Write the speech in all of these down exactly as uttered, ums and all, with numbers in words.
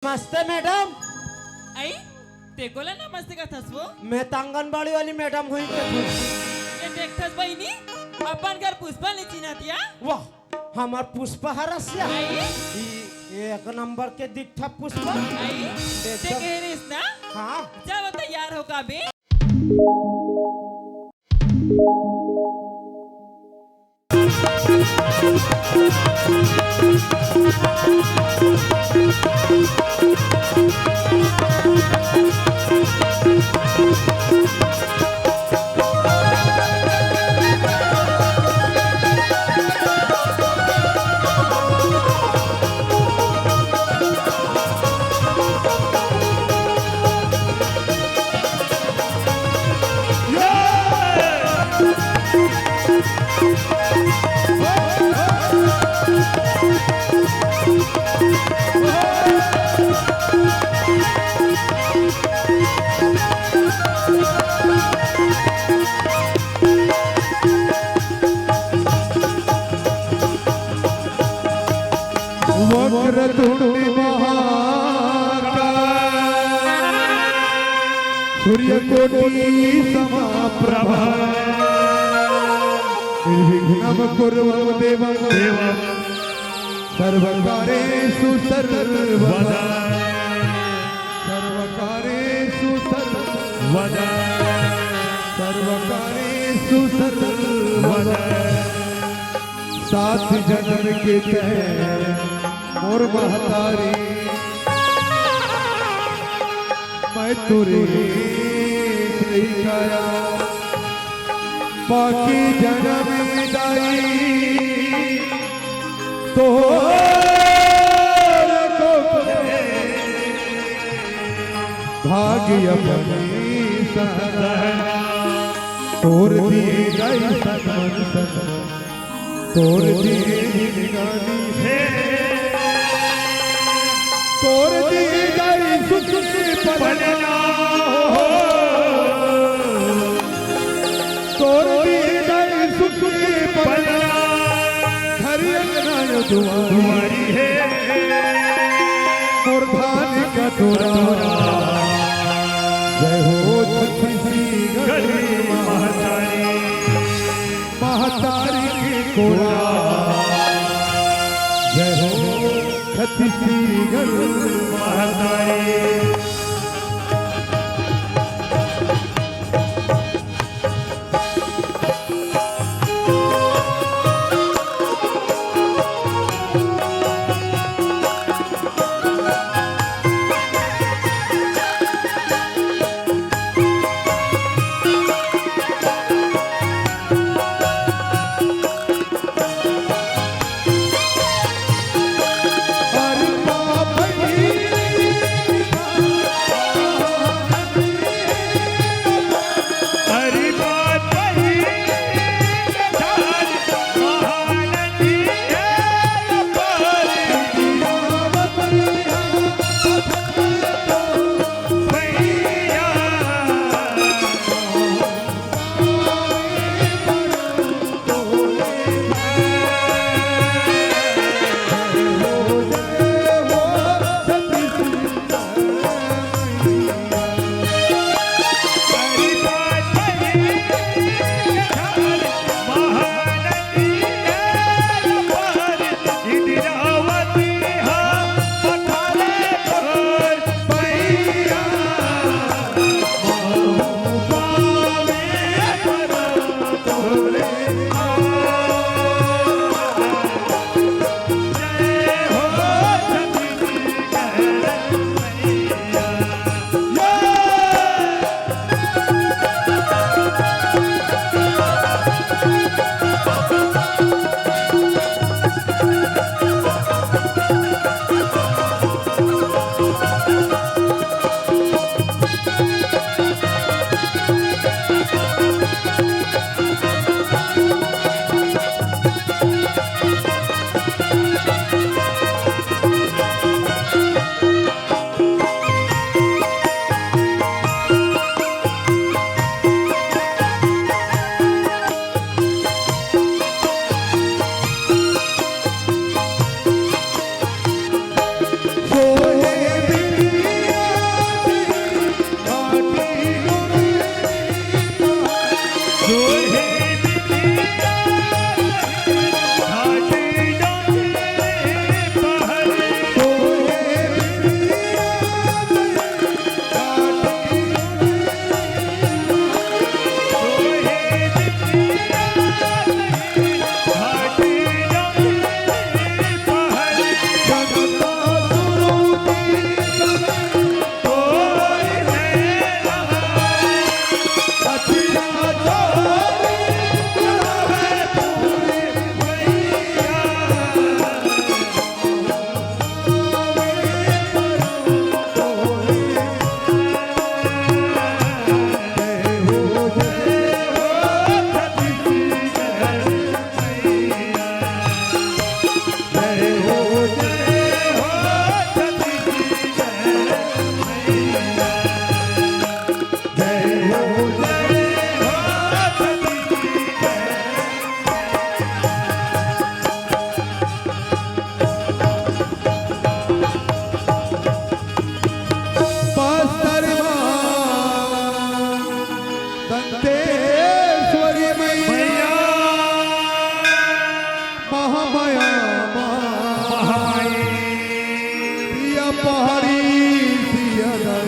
नमस्ते मैडम। आई, ते कोला नमस्ते कथस वो? मैं तो आंगनबाड़ी वाली मैडम होई के। ये देखथस बहिनी, अपन घर पुष्पा ले चिन्हत या। वाह, हमार पुष्पा हरस या। आई? ई एक नंबर के दिखथा पुष्पा। आई? ते एकदम। कह रहिस ना? हाँ। चलो तैयार हो का बे। वक्रतुंड महाकाय, सूर्यकोटि समप्रभ, निर्विघ्नं कुरु मम देव। देव। सर्वकार्येषु सर्वदा। सर्वकार्येषु सर्वदा। सर्वकार्येषु सर्वदा। सात जनम के तैं मोर महतारी, मैं तोरे नइ काया। पाके जनम दाई तोर को भाग्य अपनी सहना, तोर दिए दाई सनमन सनमन। तोर दिए जिनगानी हे, तोर दिए दाई सुखी पलना हो, तोर दिए दाई सुखी पलना, घर अंगना दुआरी हे, मोर धान कटोरा। जय हो छत्तीसगढ़ महतारी। महतारी के कोला। जय हो छत्तीसगढ़ महतारी।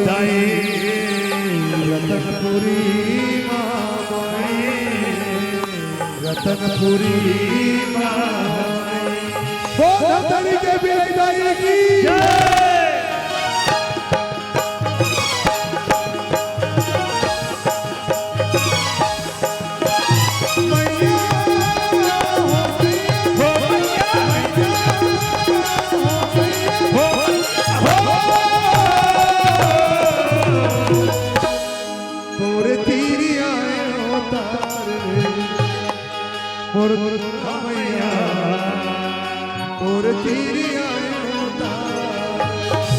दाई रतनपुरी माँ माई, रतनपुरी माँ माई। बोल धमतरी के बिरही दाई की जय। तोरे तीरी आए अवतार रे, मोर दुर्गा मैया, तोरे तीरी आए अवतार।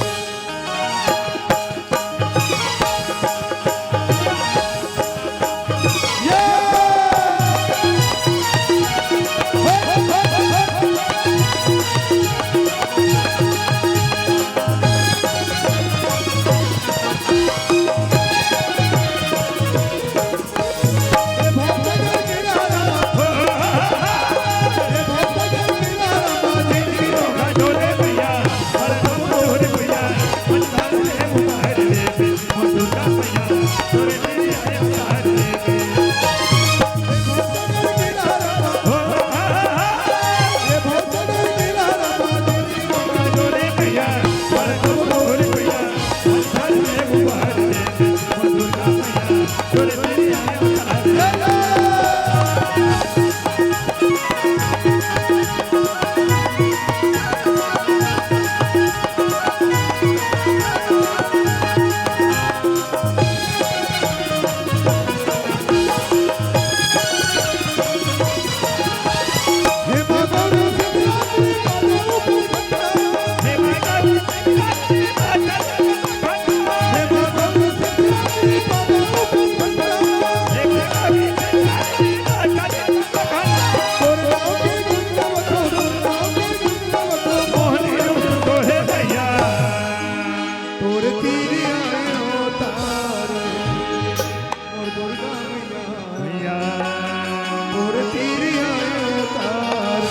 तोरे तीरी आए अवतार, मोर दुर्गा मैया, मैया। तोरे तीरी आए अवतार।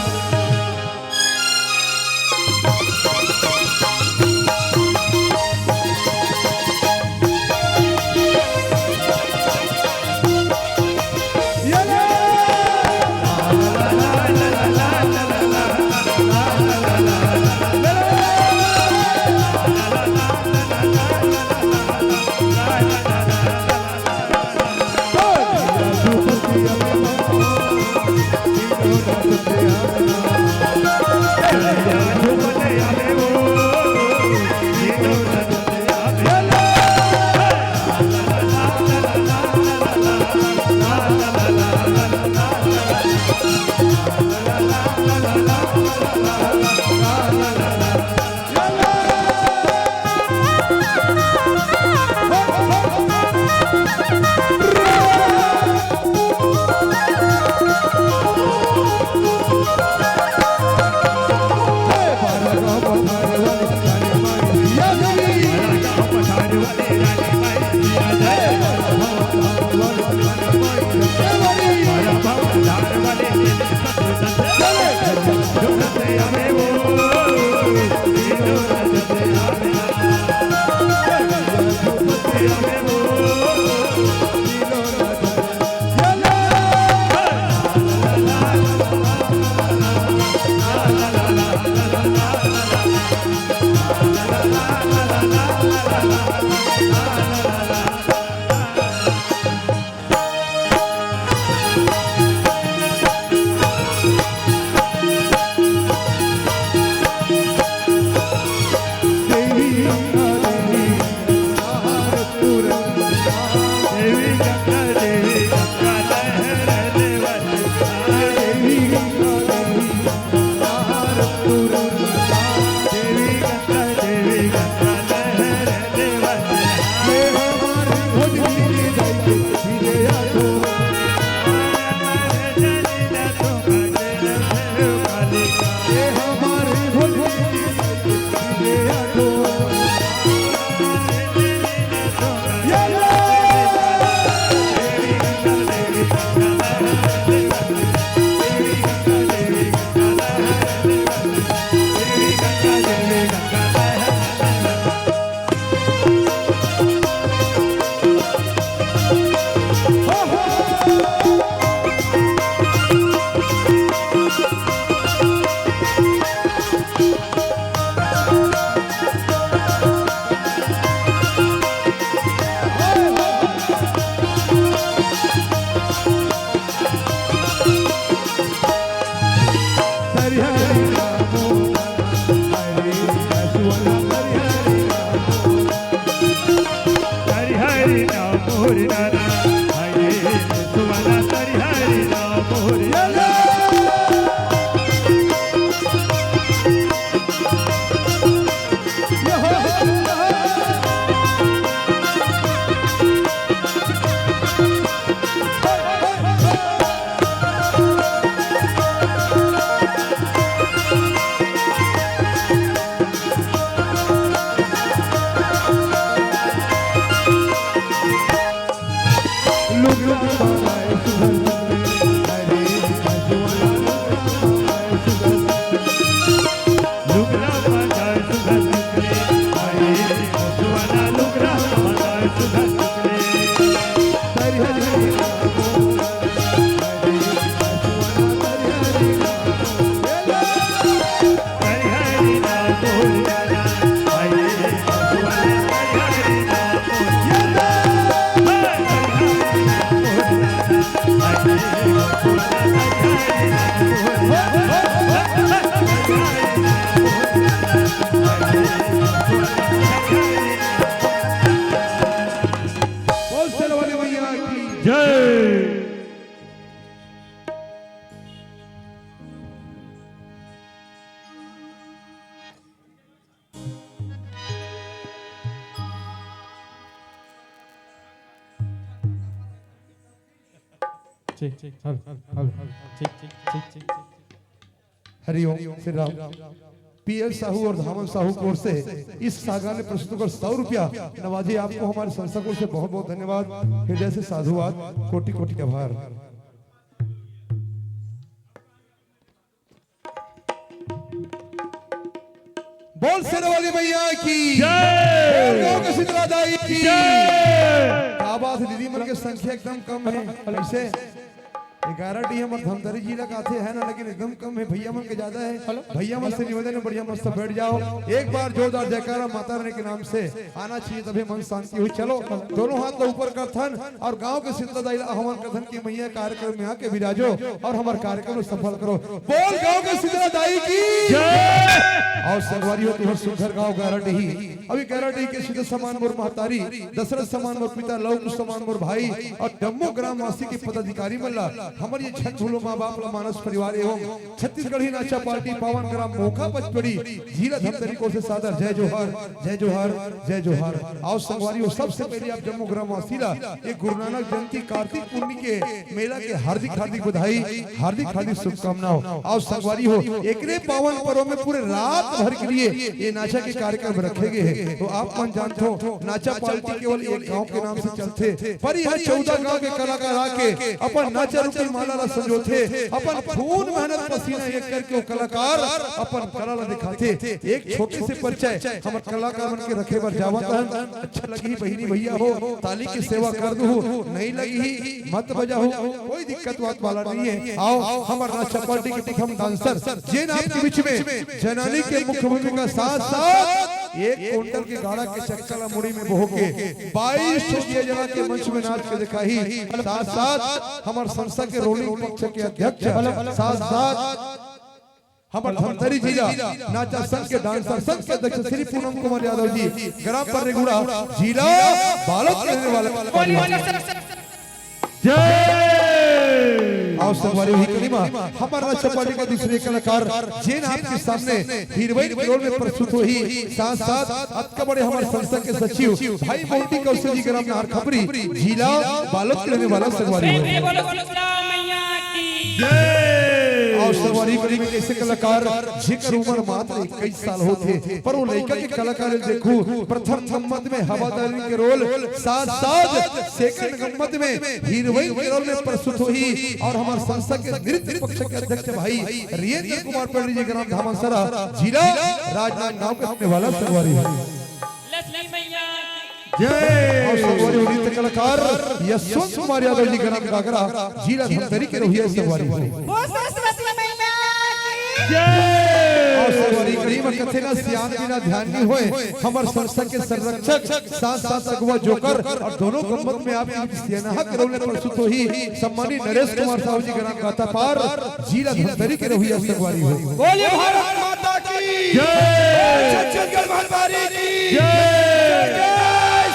ठीक, ठीक, हल, हल, हल, ठीक, ठीक, ठीक, ठीक, ठीक। हरिओम श्री राम। पीएल साहू और धामन साहू की ओर से इस सागर ने प्रस्तुत कर सौ रुपया नवाजी, आपको हमारी संस्था की ओर से बहुत बहुत धन्यवाद, हृदय से साधुवाद, कोटि कोटि आभार। बोल शेरावाली मैया की जय। बोल गांव के शीतला दाई की जय। क्या बात है, दीदी मन के संख्या एकदम कम है। कैसे ग्यारह डी हमर धमतरी जिला का आथे है ना, लेकिन एकदम कम है, भैया मन के ज्यादा है। भैया मन से निवेदन है, बढ़िया मस्त बैठ जाओ, एक बार जोरदार जयकारा माता रानी के नाम से आना चाहिए, तभी मन शांति हुई। चलो, दोनों हाथ ला ऊपर करथन और गांव के शीतला दाई ला आह्वान करथन कि मैया कार्यक्रम में आके विराजो और हमार कार्यक्रम ला सफल करो। बोल गांव के शीतला दाई की जय। और संगवारी हो, तुम्हार सुघर गांव ग्यारह डी, अभी ग्यारह डी के सीधे समान मोर महतारी, दशरथ समान मोर पिता, लव कुश समान मोर भाई और डम्मो ग्रामवासी के पदाधिकारी मन ला, हमर ये झन भूलो माँ बाप ला मानस परिवार एवं छत्तीसगढ़ी नाचा पार्टी पावन ग्राम मोखा पचपड़ी, जिला धमतरी की ओर से सादर जय जोहार, जय जोहार, जय जोहार। आओ संगवारी हो, सबसे पहले आप जम्मो ग्रामवासी ला ये गुरु नानक जयंती कार्तिक पुन्नी के मेला के हार्दिक हार्दिक बधाई, हार्दिक हार्दिक शुभकामनाओं। आओ संगवारी हो, एकरे पावन पर्व में पूरे रात भर के लिए ये नाचा के कार्यक्रम रखे गए हैं। तो आप मन जानथो, नाचा पार्टी केवल एक गांव के नाम से चलथे, पर यह चौदह गांव के कलाकार आके अपन नाचा रूपी माला ला संजोथे, अपन खून मेहनत पसीना एक करके वो कलाकार अपन कला ला दिखाथे। एक छोटे से परिचय हमर कलाकार मन के रखे बर जावत हन। अच्छा लगही बहिनी भैया हो, ताली के सेवा कर दू, नहीं लगही मत बजाओ, कोई दिक्कत बात वाला नहीं है। आओ हमर नाचा पार्टी के प्रथम डांसर जेन आपके बीच में जनानी के मुख्य भूमिका साथ साथ एक कुंटल के गाड़ा के चक्का ला मुड़ी में बोह के बाईस ठो दिया जला के मंच में नाच के दिखाही। साथ साथ हमर संस्था के रोलिंग पक्ष के अध्यक्ष, साथ साथ हमर धमतरी जिला नाचा संघ के डांसर संघ के अध्यक्ष श्री पूनम कुमार यादव जी, ग्राम पर्रेगुड़ा, जिला बालोद के रहने वाले। जय। आओ संगवारी हो, वही कड़ी मा हमर नाचा पार्टी के दूसरे कलाकार जेन आपके सामने हीरोइन के रोल में प्रस्तुत होही, साथ साथ अतका बड़े हमर संस्था के सचिव भाई मोंटी कौशल जी, ग्राम नाहर खपरी, जिला बालोद के रहने वाला संगवारी हो। प्रेम से बोलो शीतला मैया की। जय। आओ संगवारी, कड़ी में ऐसे कलाकार जेकर उम्र मात्र इक्कीस साल होथे, पर वो लइका के कलाकारी देखू, प्रथम गम्मत में हवादारी के रोल, साथ साथ सेकंड गम्मत में हीरोइन के रोल में प्रस्तुत होही और हमर संस्था के नृत्य पक्ष के अध्यक्ष भाई वीरेंद्र कुमार पंडित जी, ग्राम धामनसरा, जिला राजनांदगांव के रहने वाला संगवारी हो। लक्ष्मी मैया की जय। और संगवारी हो, नृत्य कलाकार यशवंत कुमार यादव जी, ग्राम गागरा, जिला धमतरी के रहुआ संगवारी हो। बोल सरस्वती मैया की जय। और संगवारी, कड़ी मा कथे ना, सियान बिना ध्यान नहीं होए। हमर संस्था के संरक्षक, साथ साथ अगुवा जोकर और दोनों गम्मत में आपके सियानहा के रोल में प्रस्तुत होही सम्मानित नरेश कुमार साहू जी, ग्राम गातापार, जिला धमतरी के रहुआ संगवारी हो। बोलिए भारत माता की जय। छत्तीसगढ़ महतारी की जय।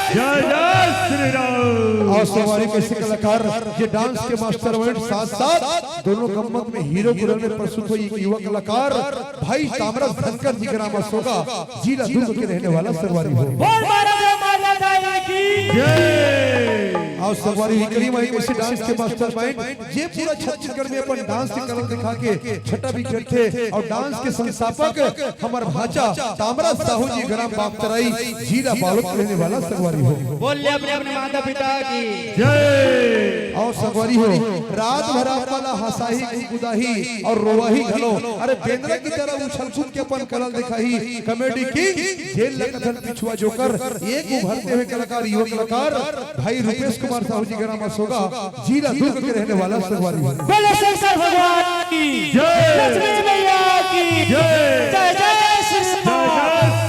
जय जय श्री राम। और संगवारी हो, ऐसे कलाकार ये डांस के मास्टर माइंड, साथ साथ दोनों गम्मत में हीरो के रोल में प्रस्तुत होही एक युवा कलाकार भाई तामरस धनकर जी, ग्राम असोगा, जिला दुर्ग के रहने वाला संगवारी हो। बोल भारत माता की जय। और संगवारी हो, कड़ी मा एक ऐसे डांस के मास्टर माइंड जे पूरा छत्तीसगढ़ में अपन डांस के कला दिखा के छटा भी करथे और डांस के संस्थापक हमर भांचा तामरस साहू जी, ग्राम बागतराई, जिला बालोद के रहने वाला संगवारी हो। बोल ले अपने अपने माता पिता की जय। और संगवारी हो, रात भर आप मन ला हंसाही, गुदगुदाही और रोवाही घलो। अरे बेंदरा की तरह उछल कूद के अपन कला दिखाही, कॉमेडी किंग जेन ला कथन पिछुआ जोकर, एक उभरते हुए कलाकार, युवा कलाकार भाई रूपेश कुमार साहू जी, ग्राम असोगा, जिला दुर्ग के रहने वाला संगवारी हो। बोलो शंकर भगवान की जय। लक्ष्मी मैया की जय। जय जय श्री राम।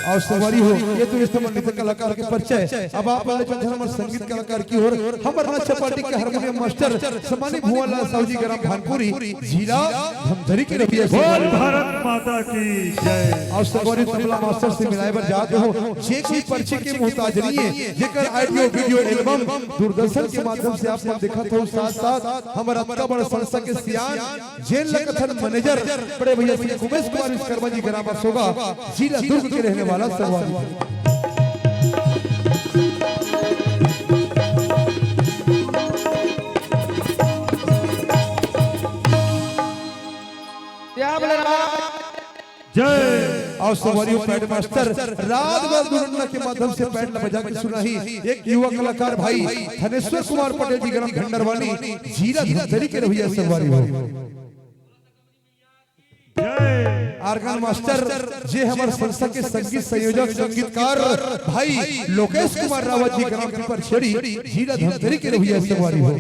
और संगवारी हो, ये तो इस समय नृत्य कलाकार के परिचय। अब आप वाले जो हमर संगीत कलाकार की ओर हमर नाचा पार्टी के हारमोनियम मास्टर सम्मानित भुवन लाल साहू जी, ग्राम भानपुरी, जिला धमतरी के रहुआ बोल संगवारी। भारत माता की जय। और संगवारी तबला मास्टर से मिलाए बर जात हो, जे कोई परिचय के मोहताज नहीं है, जेकर ऑडियो वीडियो एल्बम दूरदर्शन के माध्यम से आप मन देखत हो, साथ साथ हमर अतका बड़ा संस्था के सियान जेन ला कथन मैनेजर बड़े भैया श्री उमेश कुमार विश्वकर्मा जी, ग्राम असोगा, जिला दुर्ग के रहने वाला संगवारी। संगवारी हो, पैड मास्टर रात भर दुरन्ना के माध्यम से पैड ल बजा के सुनाही एक युवा कलाकार भाई धनेश्वर कुमार पटेल जी, ग्राम भंडरवानी, जिला धमतरी के रहुइया संगवारी हो। जय। ऑर्गन मास्टर जे हमर संस्था के संगीत संयोजक, संगीतकार भाई लोकेश कुमार रावत जी, ग्राम पीपरछेड़ी, जिला धमतरी के रहुइया संगवारी हो।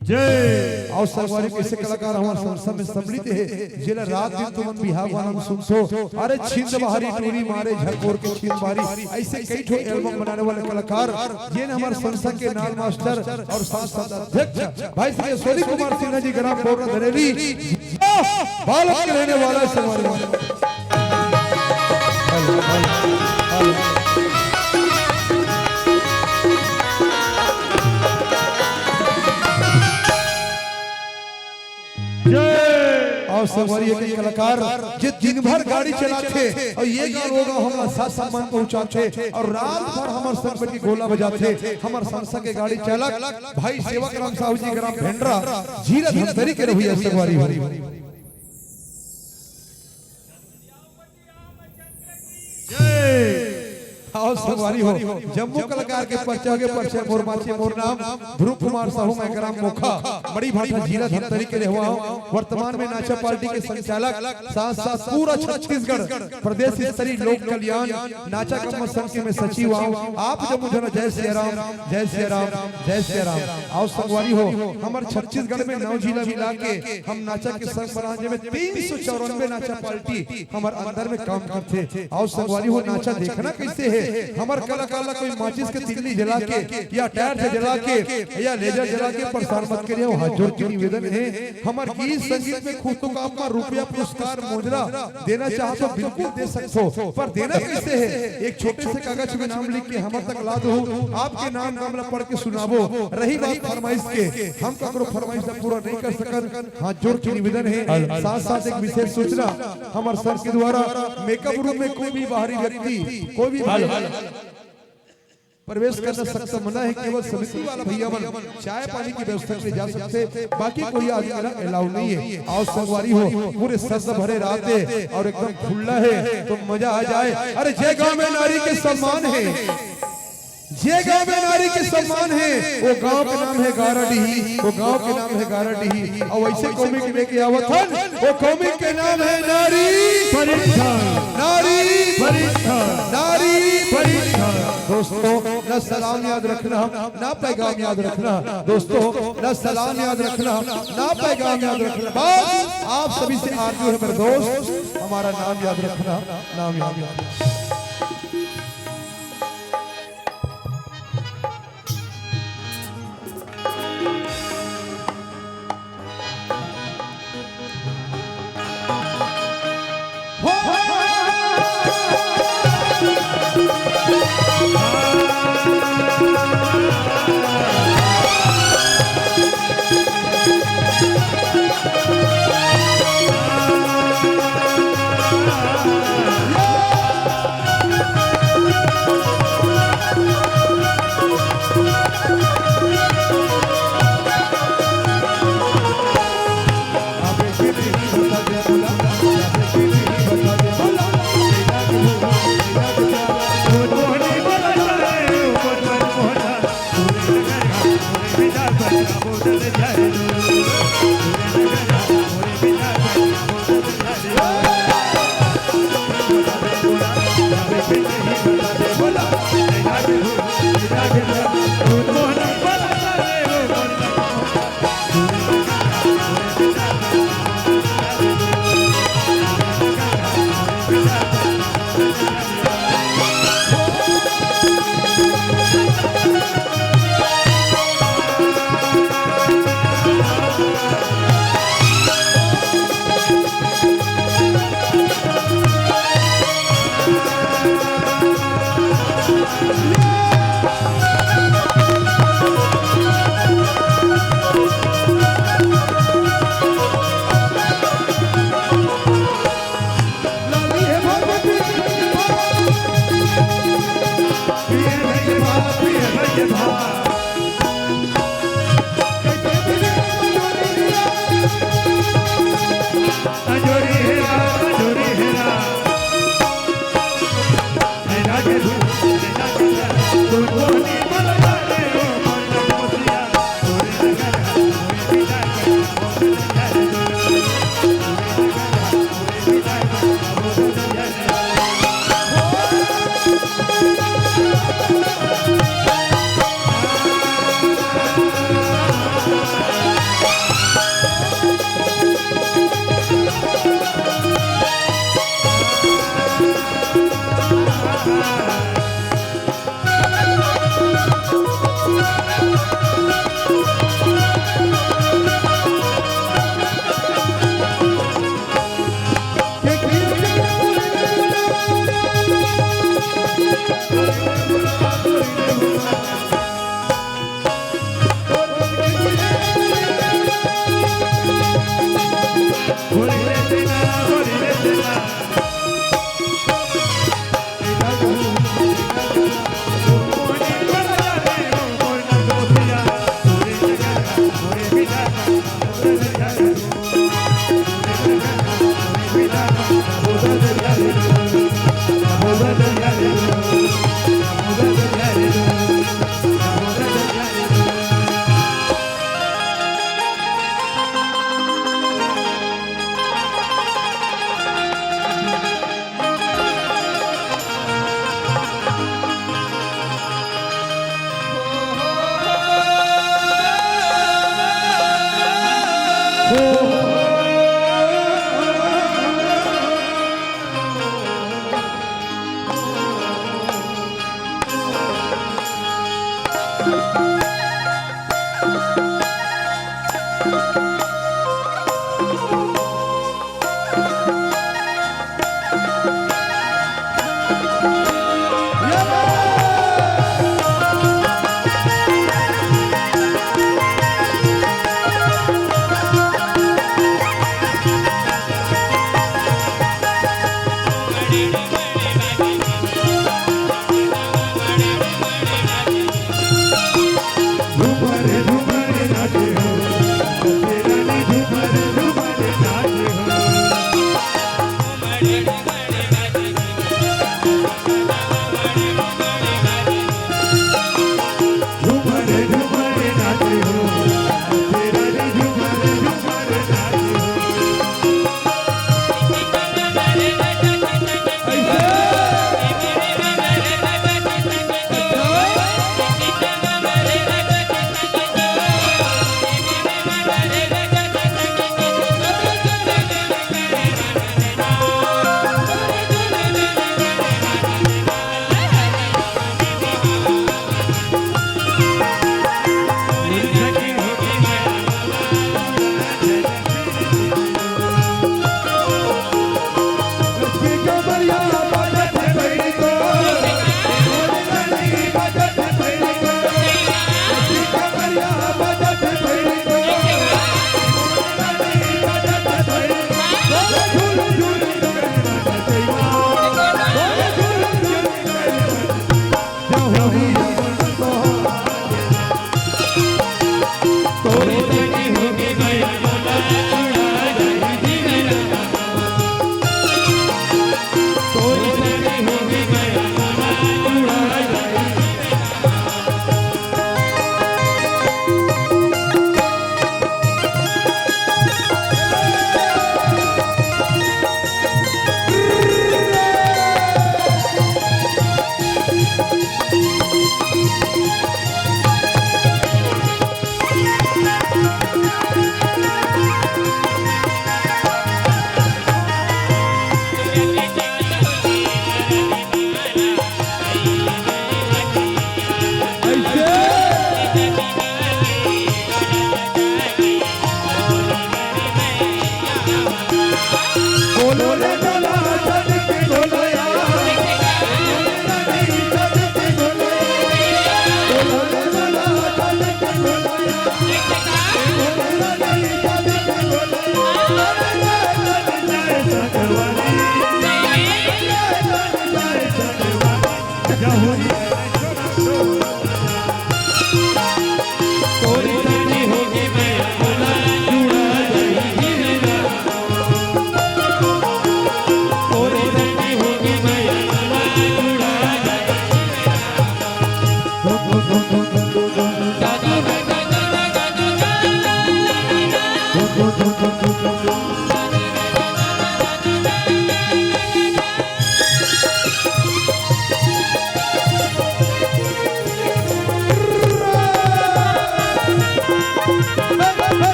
जय। अउ संगवारी, ऐसे कलाकार हमर संस्था में सम्मिलित हे, जेला रात दिन तुमन बिहाव गाना म सुनथो। अरे छिंद बहारी टूरी मारे झकोर के छिंद बहारी, ऐसे कई ठो एल्बम बनाने वाले कलाकार, जेन हमर संस्था के नाल मास्टर अउ साथ साथ अध्यक्ष भाई श्री अश्विनी कुमार सिन्हा जी, ग्राम बोर्रा धरेली, बालक के रहने वाला है संगवारी। जय। अउ संगवारी, एक कलाकार जे दिन भर गाड़ी चलाथे अउ ये गाँव वो गाँव हमला साथ सम्मान पहुँचाथे अउ रात भर हमर संग बइठ के गोला बजाथे, हमर संस्था के गाड़ी चालक भाई सेवक राम साहू जी, ग्राम भेंडरा, जिला धमतरी के रहुइया संगवारी हो। जय। अउ संगवारी हो, जम्मो कलाकार के परिचय होगे, परिचय मोर बाचे, मोर नाम ध्रुव कुमार साहू, मैं ग्राम मोखा, मड़ीभाठा, जिला धमतरी के रहवा हूँ। वर्तमान में नाचा पार्टी के संचालक, साथ साथ पूरा छत्तीसगढ़ प्रदेश स्तरीय लोक कल्याण नाचा कम्मा संघ के मैं सचिव हूँ। आप जम्मो झन जय सिया राम, जय सिया राम, जय सिया राम। अउ संगवारी हो, हमर छत्तीसगढ़ में नौ जिला मिला के हम नाचा के संघ बना, जेमे तीन सौ चौरानबे नाचा पार्टी हमर अंदर में काम करथे। अउ संगवारी हो, नाचा देखना कइसे हे, हमर कलाकार ला कोई माचिस के तिल्ली जला के या टायर से जला के या लेजर जला के परेशान मत करिए। हाथ जोड़ के निवेदन हे, हमर गीत संगीत में खुद तो काम म रुपया, पुरस्कार, मुजरा देना चाहत हो, बिल्कुल दे सकत हो, पर देना कइसे हे? एक छोटे से कागज में नाम लिख के हमर तक ला दो, आपके नाम गाम ला पढ़ के सुनाबो। रही बात फरमाइश के, हम ककरो फरमाइश ला पूरा नहीं कर सकन। हाथ जोड़ के निवेदन हे। साथ साथ एक विशेष सूचना, हमर सर के द्वारा मेकअप रूम में कोई भी बाहरी व्यक्ति, कोई भी भाई प्रवेश करना सख्त मना हे। केवल समिति वाला भैया मन चाय पानी की व्यवस्था के लिए जा सकथे, बाकी कोई आदमी ला अलाउ नहीं हे। अउ संगवारी हो, पूरे सज भरे रात हे अउ एकदम खुल्ला हे, तो मजा आ जाए। अरे, जे गांव में नारी के सम्मान हे, जे गांव में नारी के सम्मान हे, वो गांव के नाम हे गाराडीही, वो गांव के नाम हे गाराडीही। अउ वइसे कौमिक लेके आवत हन, वो कौमिक के नाम हे नारी परीक्षण। नारी परीक्षण। नारी परीक्षण। दोस्तों, ना सलाम याद रखना, ना पैगाम याद रखना। दोस्तों, ना सलाम याद रखना, ना पैगाम याद रखना। बस आप सभी से आरजू है मेरे दोस्त, हमारा नाम याद रखना, नाम याद रखना।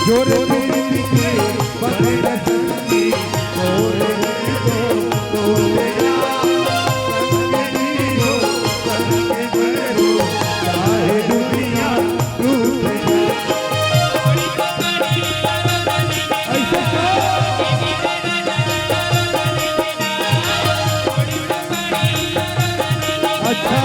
तोरे प्रीति के बने रतन की, तोरे तो, तोरे यार, संग जियो, संग मरो, चाहे दुनिया टूट जाए। ऐसे क्यों? अच्छा।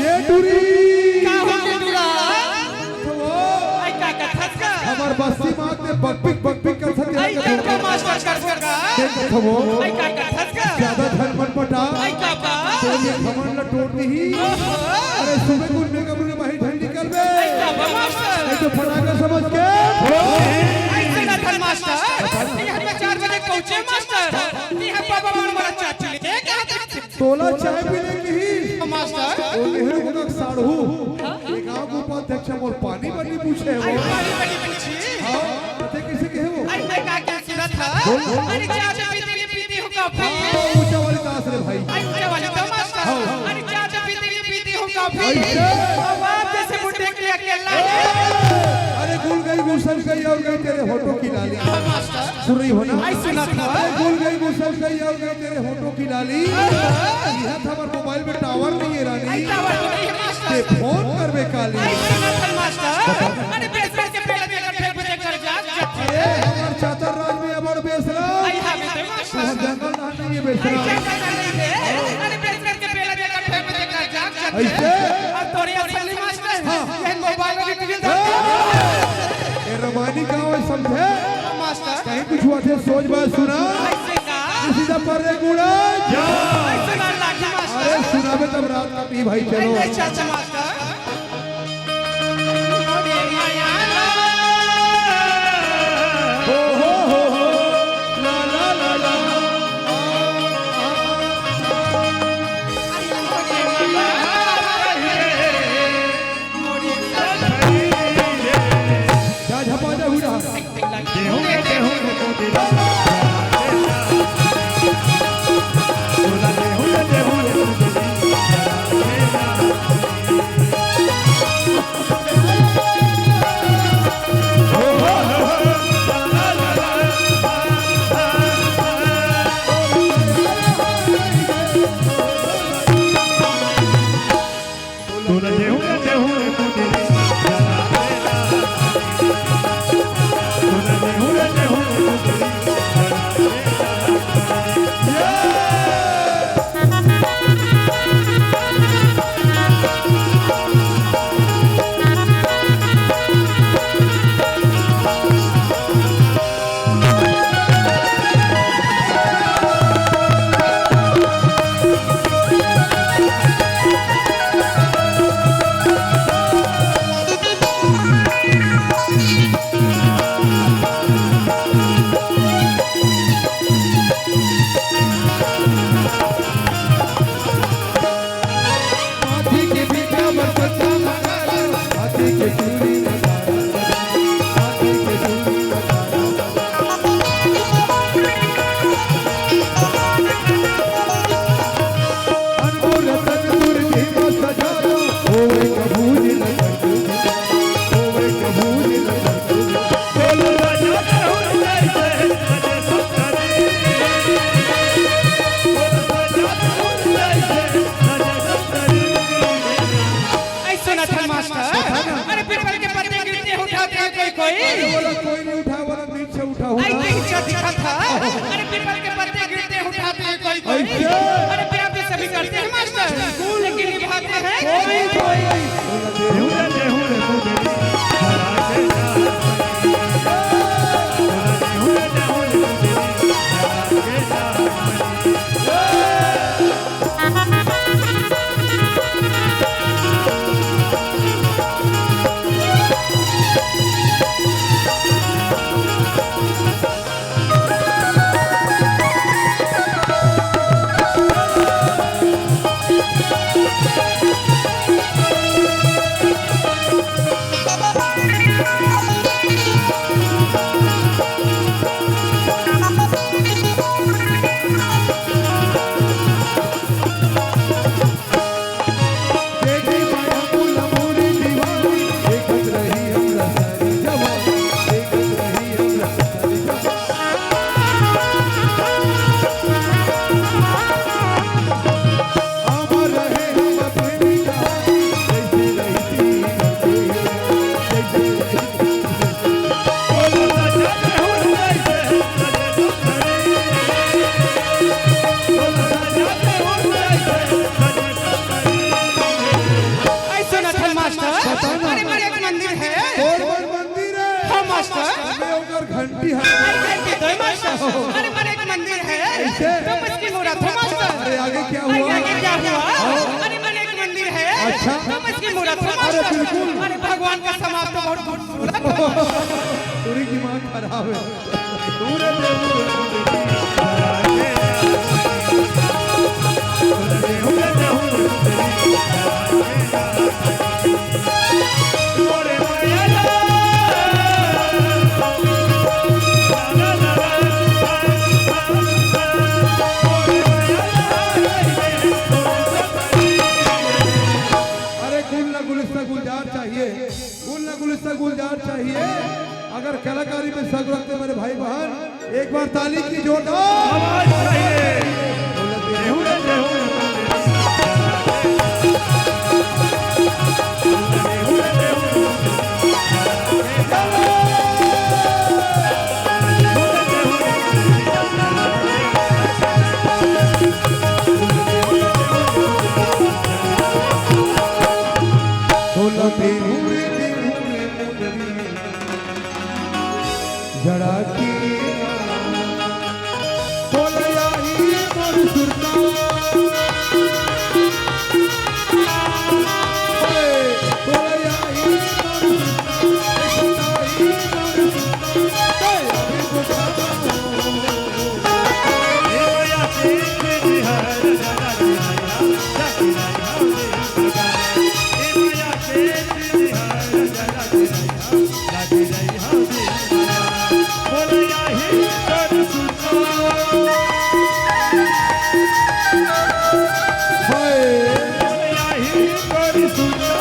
ये टुरी। का हो गे टुरा? तो वो आई का कथस का? हमर बस्ती मात ले बकपिक बकपिक कथस का। आई का का मास्टर कर सका? देख तो वो। आई का कथस का? ज्यादा झन मन पटा। आई का बा? तो ये खमन ला टोर दिही। ओहो। अरे सुबह कुछ मेकअप रूम में बाहिर झन निकलबे। आई का बा मास्टर? नहीं तो फटाका समझ के। आई से ना धन मास्टर। ये हमें चार बजे पहुंचे मास्टर। ये हम बाबा मन मरा चाची ले। तोला चाय पीने की ही। मास्टर। ओ नेहरू का साढ़ू। हाँ? ये गांव के उपाध्यक्ष मोर पानी बनी पूछे वो। अरे, पानी बनी पूछी? हाँ, पता कैसे कहे वो? अरे, मैं का क्या सुना था? बोल, बोल। अरे, चाय पीती, पीती हूँ कॉफी। हाँ, ऊंचा वाली दास रे भाई। अरे, ऊंचा वाली तो मास्टर। हाँ। अरे, चाय पीती, पीती हूँ कॉफी। ऐसे? अब आप जैसे बुड्ढे के लिए अकेला है। अरे, गुल गई, गुलशन गई और गई तेरे होठों की लाली। हाँ, मास्टर। सुन रही हो ना? आई सुना था। अरे गुल गई गुलशन गई और गई तेरे होठों की लाली। यह था हमारे मोबाइल में टावर नहीं है रानी। आई टावर तो नहीं है मास्टर। ते फोन करबे काली। आई सुना था मास्टर। अरे बेसर के पेला देकर फेंक दे कर जा, जा। अरे हमार चातर राज में अबड़ बेसरा। आई हाँ बेटे मास्टर। तोहर जंगल ना नहीं है बेसरा। आई जंगल ना नहीं है। अरे बेसर के पेला देकर फेंक दे कर जा, जा। ऐसे? और तोरे असली मास्टर। हाँ। ये मोबाइल में डिटेल डाल। ए रमानी गाँव है समझे? मास्टर। कहीं कुछ हुआ थे, सोच बात सुना। ऐसे का? सीधा पर रे गुड़ा। ऐसे ना लागी मास्टर। अरे सुनाबे तब रात का पी भाई, चलो। ऐसे चाचा मास्टर। हो, हो, हो, हो। ला, ला, ला, ला। जा झपा जा हुड़ा। अरे बोला, कोई नहीं उठावा, बोला, नीचे उठाओ ना। नहीं, नीचे दिखा था। अरे पीपल के पत्ते गिरते हैं, उठाते हैं कोई कोई। ऐसे? अरे प्यार तो सभी करते हैं मास्टर, लेकिन निभाते हैं कोई कोई। ऐसो नथन मास्टर, बताओ ना। अरे, मेरे एक मंदिर है। कौन कौन मंदिर है? हाँ, मास्टर। अरे, ओकर घंटी है। अरे, घंटी तो है, मास्टर। अरे, मेरे एक मंदिर है। कैसे? तुम इसकी मूरत हो, मास्टर। अरे, आगे क्या अरे, हुआ? आगे क्या हुआ? हाँ। अरे, मेरे एक मंदिर है। अच्छा। तुम इसकी मूरत हो, अरे, मास्टर। बिल्कुल। अरे, भगवान का समाज तो बहुत खूबसूरत है। पूरी दिमाग खराब है। अरे गुल ना गुलिस्ता गुलजार चाहिए, गुल ना गुलिस्ता गुलजार चाहिए। अगर कलाकारी में शक रखते मेरे भाई बहन, एक बार ताली की जोरदार आवाज चाहिए। जड़ा की बोल आई मोर सुरता। ओए, बोल आई मोर सुरता।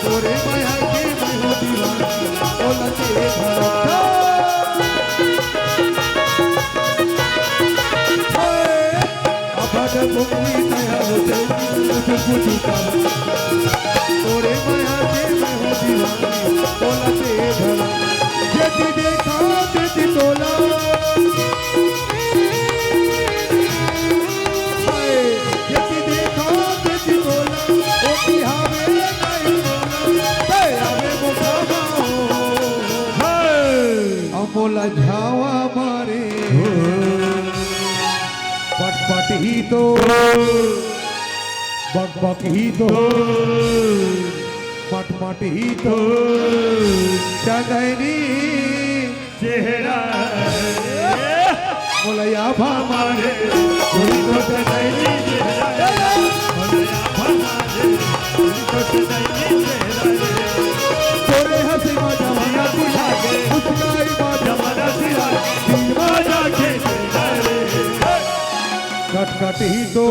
तोरे माया के मैं हो दीवानी, तोला ते भला। जति देखा तति तोला। हाय, जति देखा तति तोला। ओती हावे नहीं तोला, ते आवे मोखा माओ। हाय, अमोला झावा मारे। पटपट ही तो। बकबक ही तो, मटमट ही तो, चंदैनी चेहरा। मोला याद आथे, तोर तो चंदैनी चेहरा। मोला याद आथे, तोर तो चंदैनी चेहरा। तोरे हंसी मा जमाना सिरा गे, मुस्काई मा जमाना सिरा गे, दिल मा जाके चेहरा रे। कटकट ही तो,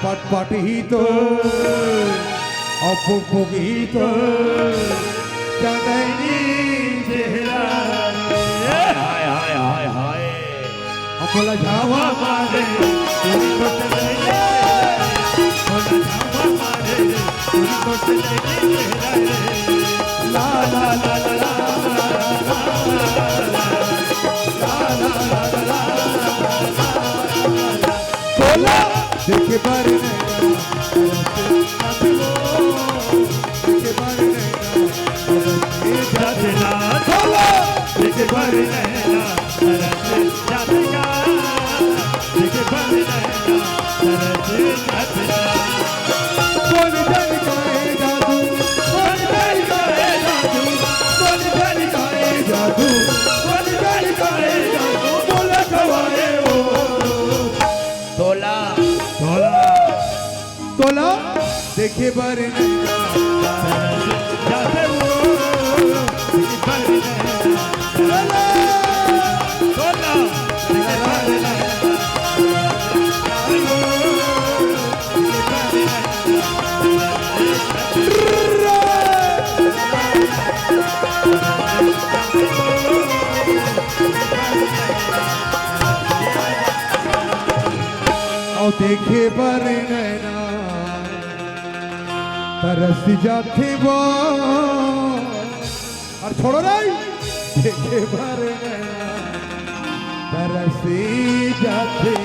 पटपट ही तो, अउ पुकपुक ही तो, चंदैनी चेहरा। हाय, हाय, हाय, हाय, हाय। हमला झावा मारे, तोर तो चंदैनी चेहरा। हमला झावा मारे, तोर तो चंदैनी चेहरा रे। ला, ला, ला, ला। तोला देखे बर नैना तरस जाथे वो, देखे बर नैना तरस जाथे ना। तोला देखे बर नैना तरस जाथे ना, देखे बर नैना तरस जाथे ना। कोन जानी काहे जादू, कोन जानी काहे जादू, कोन जानी काहे जादू, कोन जानी काहे जादू, मोला खवाए वो। तोला, तोला, तोला देखे बर नैना तरस जाथे वो, देखे बर नैना। तोला, तोला देखे बर नैना। अउ देखे बर नैना तरस जाथे वो। अउ छोड़ो नहीं, देखे बर नैना तरस जाथे।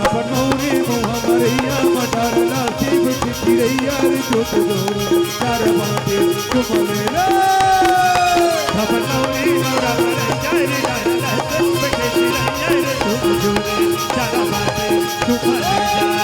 अपन मौरी मुहा मरैया, मटार लासी बिठ चिरैया रे, जोत दो चार बाटे तुम लेना। अपन मौरी मुहा मरैया रे, लाल लासी बिठ चिरैया रे, जोत दो चार बाटे तुम लेना।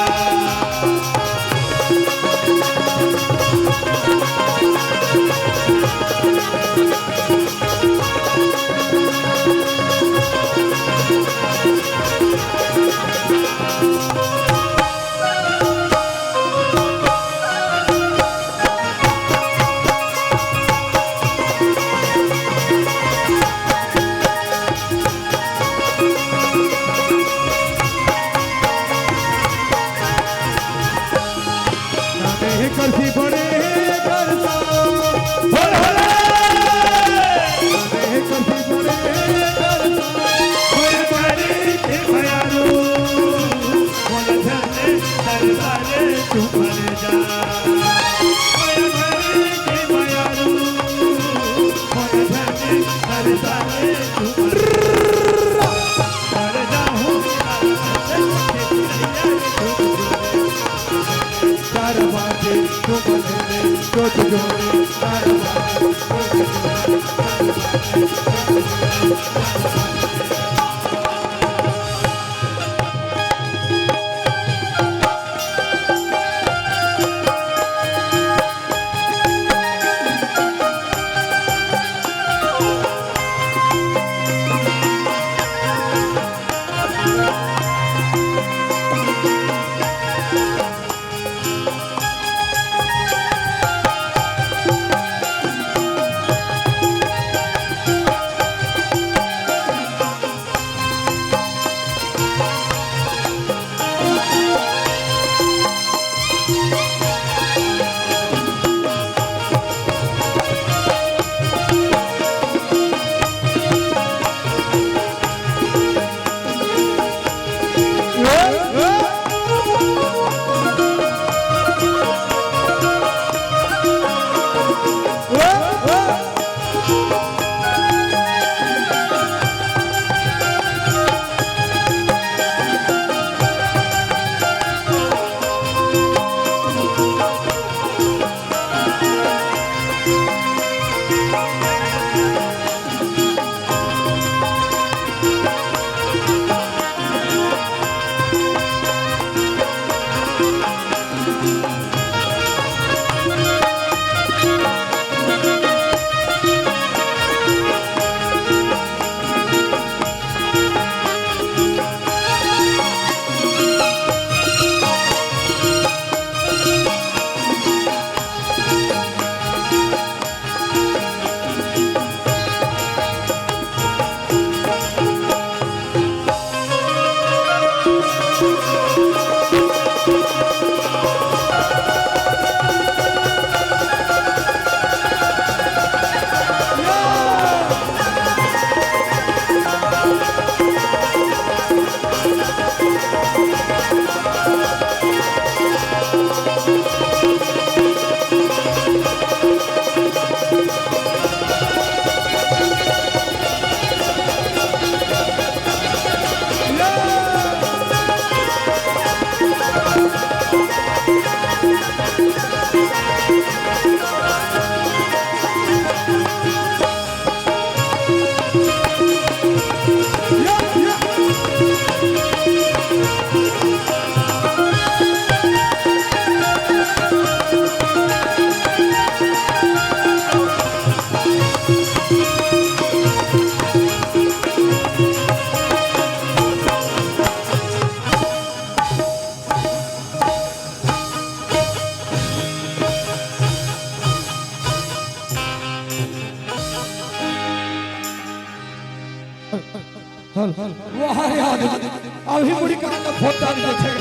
हल, हल। वाह रे आदमी, अभी मुड़ी कहाँ का फोन डाल के छेड़।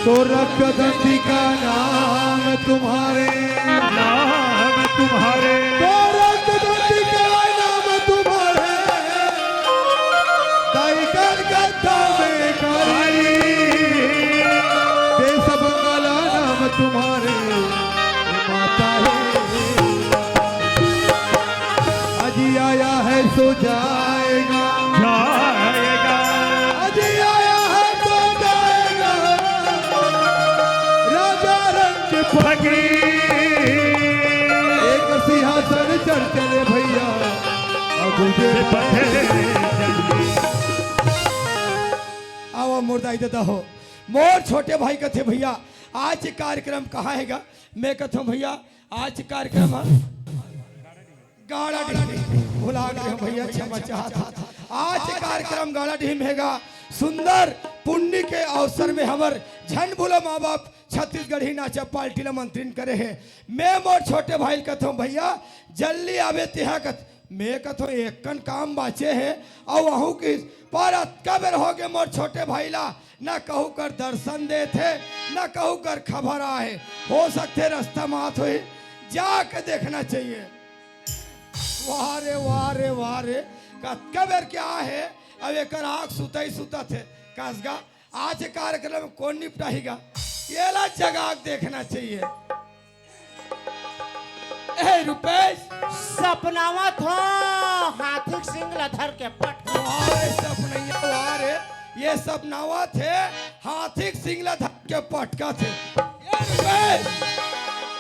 तो रक्त दंती का नाम तुम्हारे, नाम तुम्हारे। तो रक्त दंती का नाम तुम्हारे। दाई कलकत्ता में कारी। देश बंगाला नाम तुम्हारे। माता है। अजी आया है सो जाएगा। जाएगा। अजी आया है सो जाएगा। राजा रंग फकीर। एक सिंहासन चढ़ चले भैया, और दूजे पर। आओ मुर्दा इधर हो। मोर छोटे भाई कथे भैया, आज कार्यक्रम कहाँ हेगा? मैं कथों भैया, आज कार्यक्रम है गाड़ा डीह। भुला गए हो भैया, क्षमा चाहत हूँ। आज कार्यक्रम गाड़ा डीह में हेगा। सुंदर पुण्य के अवसर में हमर झन भूला माँ बाप छत्तीसगढ़ी नाचा पार्टी ला मंत्रिन करे हे। मैं मोर छोटे भाई ल कथों भैया, जल्दी आवे तिहा कथ मैं कथों एक कन काम बाचे हे, अउ आहू किस पर अतका बेर हो गे मोर छोटे भाई ला, न कहू कर दर्शन देत हे, न कहू कर खबर आए। हो सकथे रास्ता म आत होही, जाके देखना चाहिए। वाह रे, वाह रे, वाह रे, कतका बेर के आए हे, अब एकर आँख सुतई सुतत हे। कसगा आज कार्यक्रम कोन निपटाहीगा, एला जगा के देखना चाहिए। ए रुपेश, सपनावत हो हाथी के सिंग ला धर के पट। वाह रे सपनैया, वाह रे, ये सपनावत हे हाथी के सिंग ला धर के पटकत हे। ए रुपेश,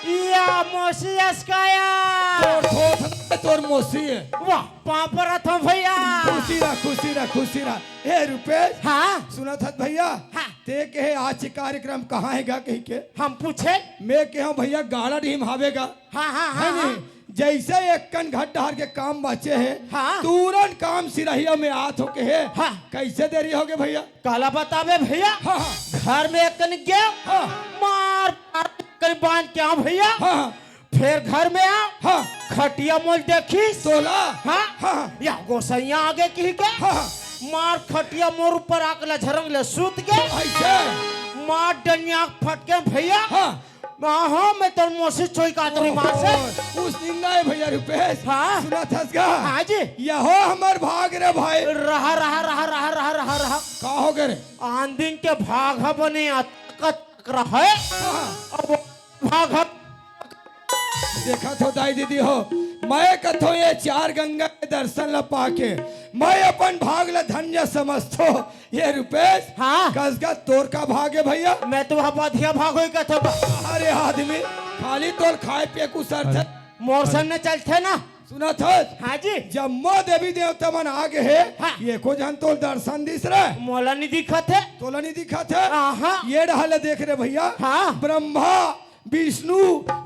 या मोसी असकाया। तोर थोथ, तोर मोसी हे। वाह, पाँव परत हो भैया। खुशी रह, खुशी रह, खुशी रह। ए रुपेश, हाँ? सुनत हस भैया? हाँ। ते कहे आज कार्यक्रम कहाँ हेगा कहिके? हम पूछे? मैं कहेंव भैया गाड़ा डीह म हावेगा। हाँ, हाँ, है हाँ, नी? हाँ। जइसे एक कन घर डहर के काम बाचे हे, हाँ। तुरंत काम सिरहिया में आत हो कहे। हाँ। कइसे देरी हो गे भैया? काला बताबे भैया? हाँ, हाँ। घर में एक कन गेंव, हाँ। मार, मार कन बांध के आंव भैया। हाँ, हाँ। फेर घर में आंव, हाँ। खटिया मोला देखिस। तोला? हाँ। हाँ, हाँ। या गोसइया आगे कहिके। हाँ, हाँ। मार खटिया मोर ऊपर आके लझरंग ले सूत गे। अइसे? मार डनिया फटके भैया। हाँ। हाँ, हाँ, मैं तोर मोसी चोई कातरी मार से। ओहो, उस दिन ना हे भैया रुपेश। हाँ। सुनत हस गा? हाँ जी। यहो हमर भाग रे भाई। रहा, रहा, रहा। का हो गे रे? आन दिन के भाग ह बने अतका तक रहे। हाँ। अब भाग ह देखत हो दाई दीदी हो, मैं कथों ये चार गंगा के दर्शन ला पाके मैं अपन भाग ला धन्य समझथों। ये रुपेश, हाँ। कसगा तोर का भाग हे भैया? मैं तो वहाँ बधिया भाग होई कथों। अरे आदमी, खाली तोर खाए पिए के उसरथे। मोर संग न चलथे ना। सुनत हस? हाँ जी। जम्मो देवी देवता मन आगे हे, हाँ। एको झन तोला दर्शन दिस रे? मोला नी दिखत हे। तोला नी दिखत हे? आहा। ये डहर ले देख रे भैया। हाँ। ब्रह्मा, विष्णु,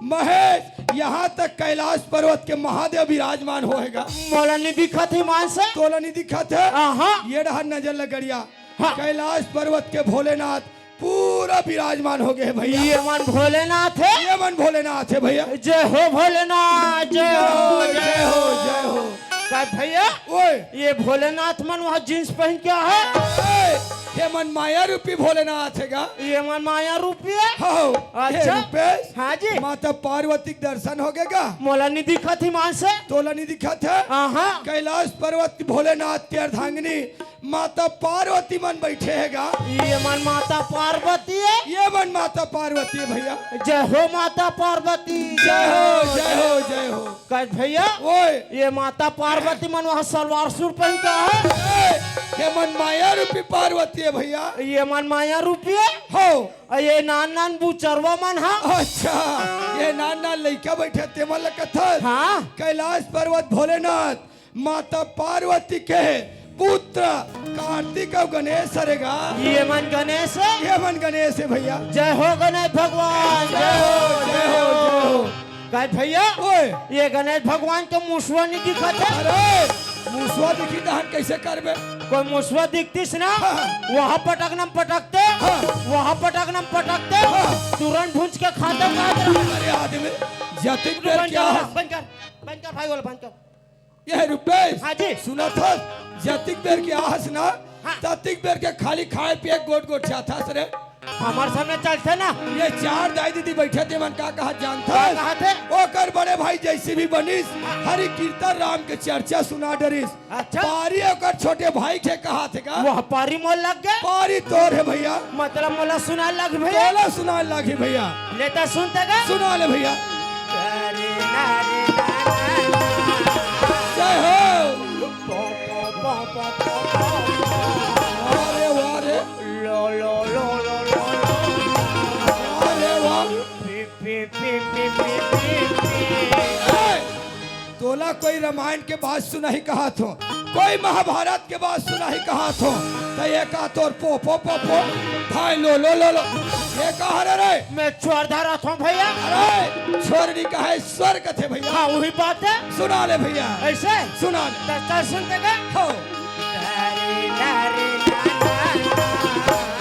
महेश, यहाँ तक कैलाश पर्वत के महादेव विराजमान होएगा। मोला नी दिखत हे ईमान से। तोला नी दिखत हे? आहा। ये डहर नजर लगड़िया। हाँ। कैलाश पर्वत के भोलेनाथ पूरा विराजमान हो गे हे भैया। ये मन भोलेनाथ हे। ये मन भोलेनाथ हे भैया। जय हो भोलेनाथ, जय हो, जय हो, जय हो। का भैया? ओए। ये भोलेनाथ मन वहाँ जींस पहन के आहे? ओए, ये मन माया रूपी भोलेनाथ हे गा। ये मन माया रूपी हे? हाँ। अच्छा। हे रुपेश। हाँ जी। माता पार्वती के दर्शन हो गे गा? मोला नी दिखत हे ईमान से। तोला नी दिखत हे? आहा। कैलाश पर्वत के भोलेनाथ के अर्धांगिनी माता पार्वती मन बइठे हे गा। ये मन माता पार्वती हे? ये मन माता पार्वती हे भैया। जय हो माता पार्वती। जय हो, जय हो, जय हो। कहे भैया, ओए। ये माता पार्वती मन वहाँ सलवार सूट पहन के आहे? ए, ये मन माया रूपी पार्वती हे भैया। ये मन माया रूपी हे? हो। अउ ये नान नान बुचरवा मन हा? अच्छा, ये नान नान लइका बइठे ते मन ल कथस? हाँ। कैलाश पर्वत भोलेनाथ माता पार्वती के पुत्र कार्तिक अउ गणेश हरे गा। ये मन गणेश हे? ये मन गणेश हे भैया। जय हो गणेश भगवान, जय हो, जय हो, जय हो। कहे भैया, ओए। ये गणेश भगवान के मुसवा नी दिखत हे? अरे, मुसवा दिखही तहन कइसे करबे? कोई मुसवा दिखतिस ना, हाँ। वहाँ पटकना पटकते, हाँ। वहाँ पटकना पटकते, हाँ। तुरंत भूंज के खाते का। अरे आदमी, जतिक बेर बंद के कर, आस बंद कर, बंद कर भाई, बोल बंद कर। ये रुपेश, हाँ जी। सुनत हस, जतिक बेर के आस ना, हाँ। ततिक बेर के खाली खाए पिए गोट गोट जात हस रे। हमर सामने चलथे ना। ये चार दाई दीदी बैठे ते मन का कहा जानथस? का कहा थे? ओकर बड़े भाई जैसे भी बनिस, हरि कीर्तन राम के चर्चा सुना डरिस। अच्छा। पारी ओकर छोटे भाई के कहा थे का? वह पारी मोर लग गए। पारी तोर हे भैया। मतलब मोला सुना लग भैया। तोला सुना लग हे भैया। लेता सुनते का? सुना ले भैया। जय हो। अरे वाह रे। लो, लो, लो, लो, लो, लो। अरे वाह। पी, पी, पी, पी। ए, तोला कोई रामायण के बात सुनाही कहात हो, कोई महाभारत के बात सुनाही कहात हो, त ये का तोर पो, पो, पो, पो, भाई लो, लो, लो, लो। ये का हरे रे? मैं चोर धरत हूँ भैया। अरे, चोर नहीं कहे, स्वर कथे भैया। हाँ, वही बात है। सुना ले भैया। ऐसे? सुना ले। तो चल सुनते का? हो।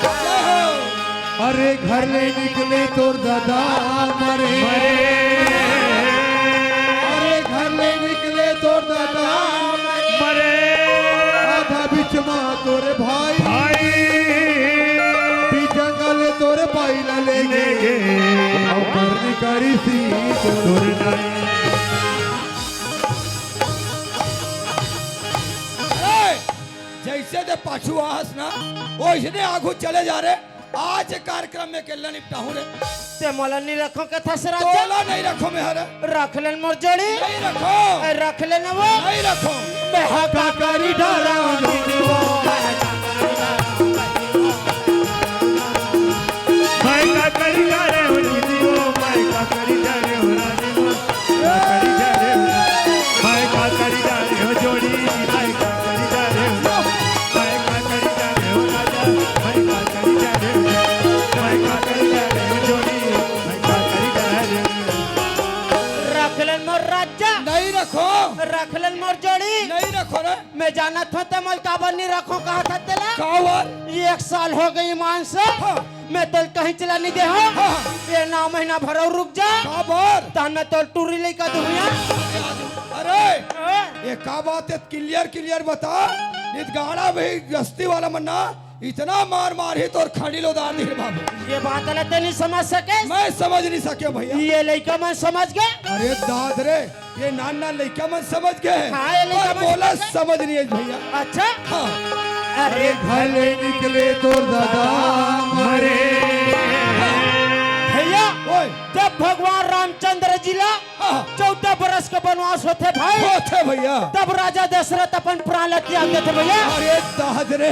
जय हो। अरे घर ले निकले तोर दादा मरे। मरे। अरे घर ले निकले तोर दादा मरे। आधा बीच मा तोर भाई। भाई। बीच जंगल तोर पाई ला ले गे। ले गे। अउ करनी करी सी तोर तोर नाई। ए, जैसे ते पाछू आहस ना, वैसने आगू चले जा रे। आज कार्यक्रम में अकेला निपटाहूं रे। ते मोला नहीं रखो के थस राजा। तोला नहीं रखो मैं हरे। रख लेन मोर जोड़ी। नहीं रखो। ए, रख लेन वो। नहीं रखो। मैं हा का करी डारा दीदी वो। मैं का करी डारा दीदी वो। मैं का करी डारा दीदी वो। रख लेन मोर राजा। नहीं रखो। रख लेन मोर जोड़ी। नहीं रखो रे। मैं जानत हूँ ते मोल काबर नहीं रखो कहा था तेला। काबर? एक साल हो गई ईमान से। हाँ। मैं तोल कहीं चला नहीं दे हो। हाँ। ये नौ महीना भरो रुक जा। काबर? तहन मैं तोल टूरी लेकर दुनिया। अरे, हाँ। ये का बात है? क्लियर, क्लियर बता। नित गाड़ा भी गस्ती वाला मन्ना, इतना मार मार ही तोर खड़ी लो दान दिल बाबू। ये बात अलग ते नहीं समझ सके। मैं समझ नहीं सके भैया। ये लइका मन समझ गए। अरे दाद रे, ये नान नान लइका मन समझ गए। हाँ, ये लइका मन समझ गए। समझ नहीं है भैया। अच्छा। हाँ। अरे घर ले निकले तोर दादा मरे। भैया, ओए। जब भगवान रामचंद्र जी ला हाँ। चौदह बरस के बनवास होथे भाई। होथे भैया। तब राजा दशरथ अपन प्राण ला त्याग देथे भैया। अरे दाद रे,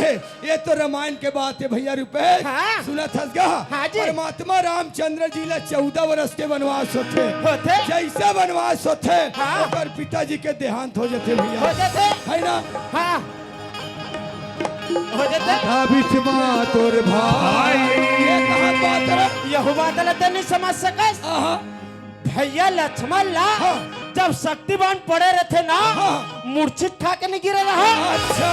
ये तो रामायण के बात है भैया रुपेश। हाँ। सुनत हस गा? हाँ जी। परमात्मा रामचंद्र जी ला चौदह बरस के बनवास होथे। होथे। जैसे बनवास होथे, हाँ। ओकर पिताजी के देहांत हो जाथे भैया। हो जाथे। है ना? हाँ। हो जाथे। आधा बीच मा तोर भाई। ये कहाँ बात है? यहू बात ला ते नहीं समझ सकस। आहा। भैया लक्ष्मण ला हाँ। जब शक्ति बाण पड़े रथे ना, हाँ। मूर्छित खा के नहीं गिरे रहा। अच्छा,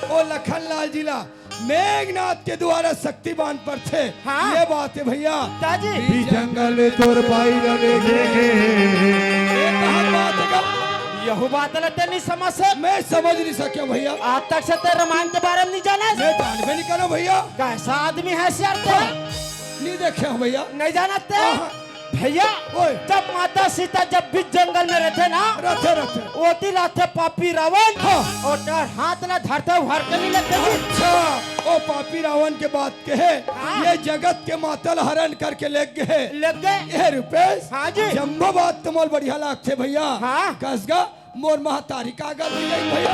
ओ लखन लाल जी ला मेघनाथ के द्वारा शक्ति बाण पड़थे। हाँ। ये बात है भैया। ताजी। बीच जंगल में तोर भाई ला लेके। ये कहाँ बात है का? यहू बात ला ते नहीं समझ से। मैं समझ नहीं सके भैया। आज तक से ते रामायण के बारे में नहीं जाना। मैं जानबे नहीं करो भैया। कैसा आदमी है यार ते? हाँ। नहीं देखे हो भैया। नहीं जाना ते? हाँ। भैया, ओए। जब माता सीता जब बीच जंगल में रथे ना, रथे, रथे। ओती लाथे पापी रावण, हाँ। और डर हाथ ला धरते हुए हर के नहीं लगते जी। अच्छा, ओ पापी रावण के बात कहे, हाँ। ये जगत के माता ला हरण करके ले गए। ले गए। ये रुपेश, हाँ जी। जम्बो बात तो मोल बढ़िया लागथे भैया। हाँ। कस गा, मोर महतारी का गल हो गई भैया।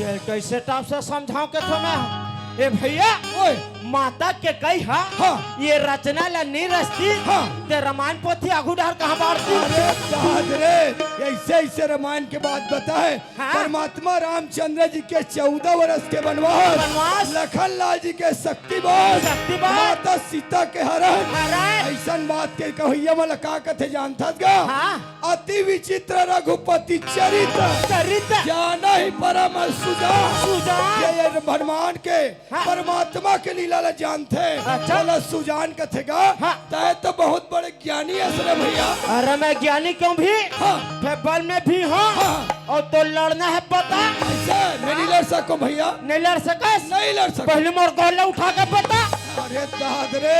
ये कैसे टाप से समझाओ के तुम्हें? ए भैया, ओए। माता के कही हा, हाँ। ये रचना ला नी रचती, हाँ। ते रामायण पोथी आगू डहर कहाँ बाढ़ती? अरे दाद रे, ऐसे, ऐसे रामायण के बात बताए। हाँ। परमात्मा रामचंद्र जी के चौदह वर्ष के वनवास, वनवास। लखन लाल जी के शक्ति बाण, शक्ति बाण। माता सीता के हरण, हरण। ऐसा बात के कहइया मन ला का कथे जानथस गा? हाँ। अति विचित्र रघुपति चरित, चरित। जानहि परम सुजान। सुजान। ये, ये हनुमान के, हाँ। परमात्मा के लीला ला जानथे, अच्छा। ओला सुजान कथे गा। हाँ। तैं तो बहुत बड़े ज्ञानी हस रे भइया। अरे मैं ज्ञानी कहूँ भी, हाँ। फेर बल में भी हँव, हाँ। अउ तोर लड़ना हे पता। अइसे मैं नइ लड़ सकँव भइया। नइ लड़ सकस? नइ लड़ सकँव। पहिली मोर गोड़ ला उठा के बता। अरे दाद रे,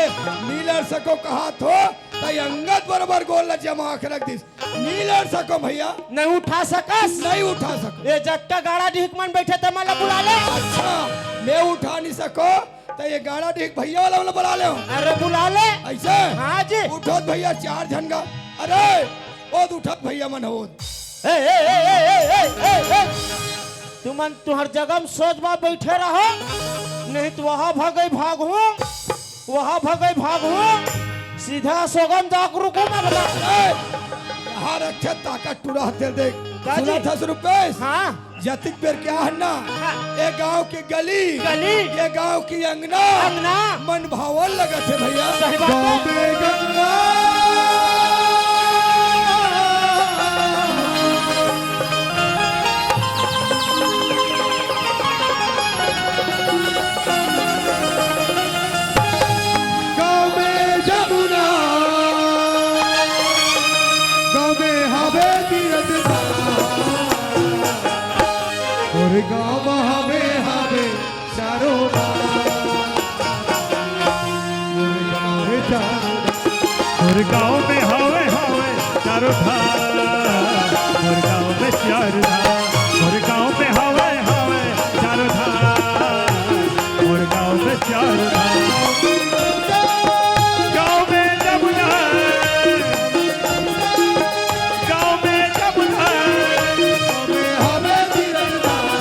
नइ लड़ सकँव कहत हँव, तैं अंगद बरोबर गोड़ ला जमा के रख दिस। नइ लड़ सकँव भइया। नइ उठा सकस? नइ उठा सकँव। ए जतका गाड़ाडीह के मन बइठे हे ते मन ला बुला ले। अच्छा, मैं उठा नइ सकँव, त ये गाड़ाडीह के भइया वाला मन ला बुला ले। अरे बुला ले। अइसे? हाँ जी। उठो त भइया चार झन गा। अरे, ओद उठो त भइया मन हो। ए, ए, ए, ए, ए, ए, ए, ए। तुमन तुँहर जगह में सोझ बा बइठे रहो, नहीं त वहाँ भगई भागहूँ, वहाँ भगई भागहूँ, सीधा सोगन जाके रुकहूँ मैं बता। ए, यहाँ रखे ताकत टूरा हत्या देख। का जी? सुनत हस रुपेश? हाँ। जतिक बेर के आहन ना, हाँ। ए गाँव के गली, गली। ए गाँव के अंगना, अंगना। मन भावन लगत हे भइया। सही बात हे। गाँव में गंगा। गाँव में जमुना, गाँव में हवे तीरथ धाम। मोर गाँव में हवे, हवे चारों धाम। मोर गाँव में चारों धाम। मोर गाँव में हवे, हवे चारों धाम। मोर गाँव में चारों धाम। मोर गाँव में हवे, हवे चारों धाम। मोर गाँव में चारों धाम। गाँव में जमुना, गाँव में जमुना, गाँव में हवे तीरथ धाम।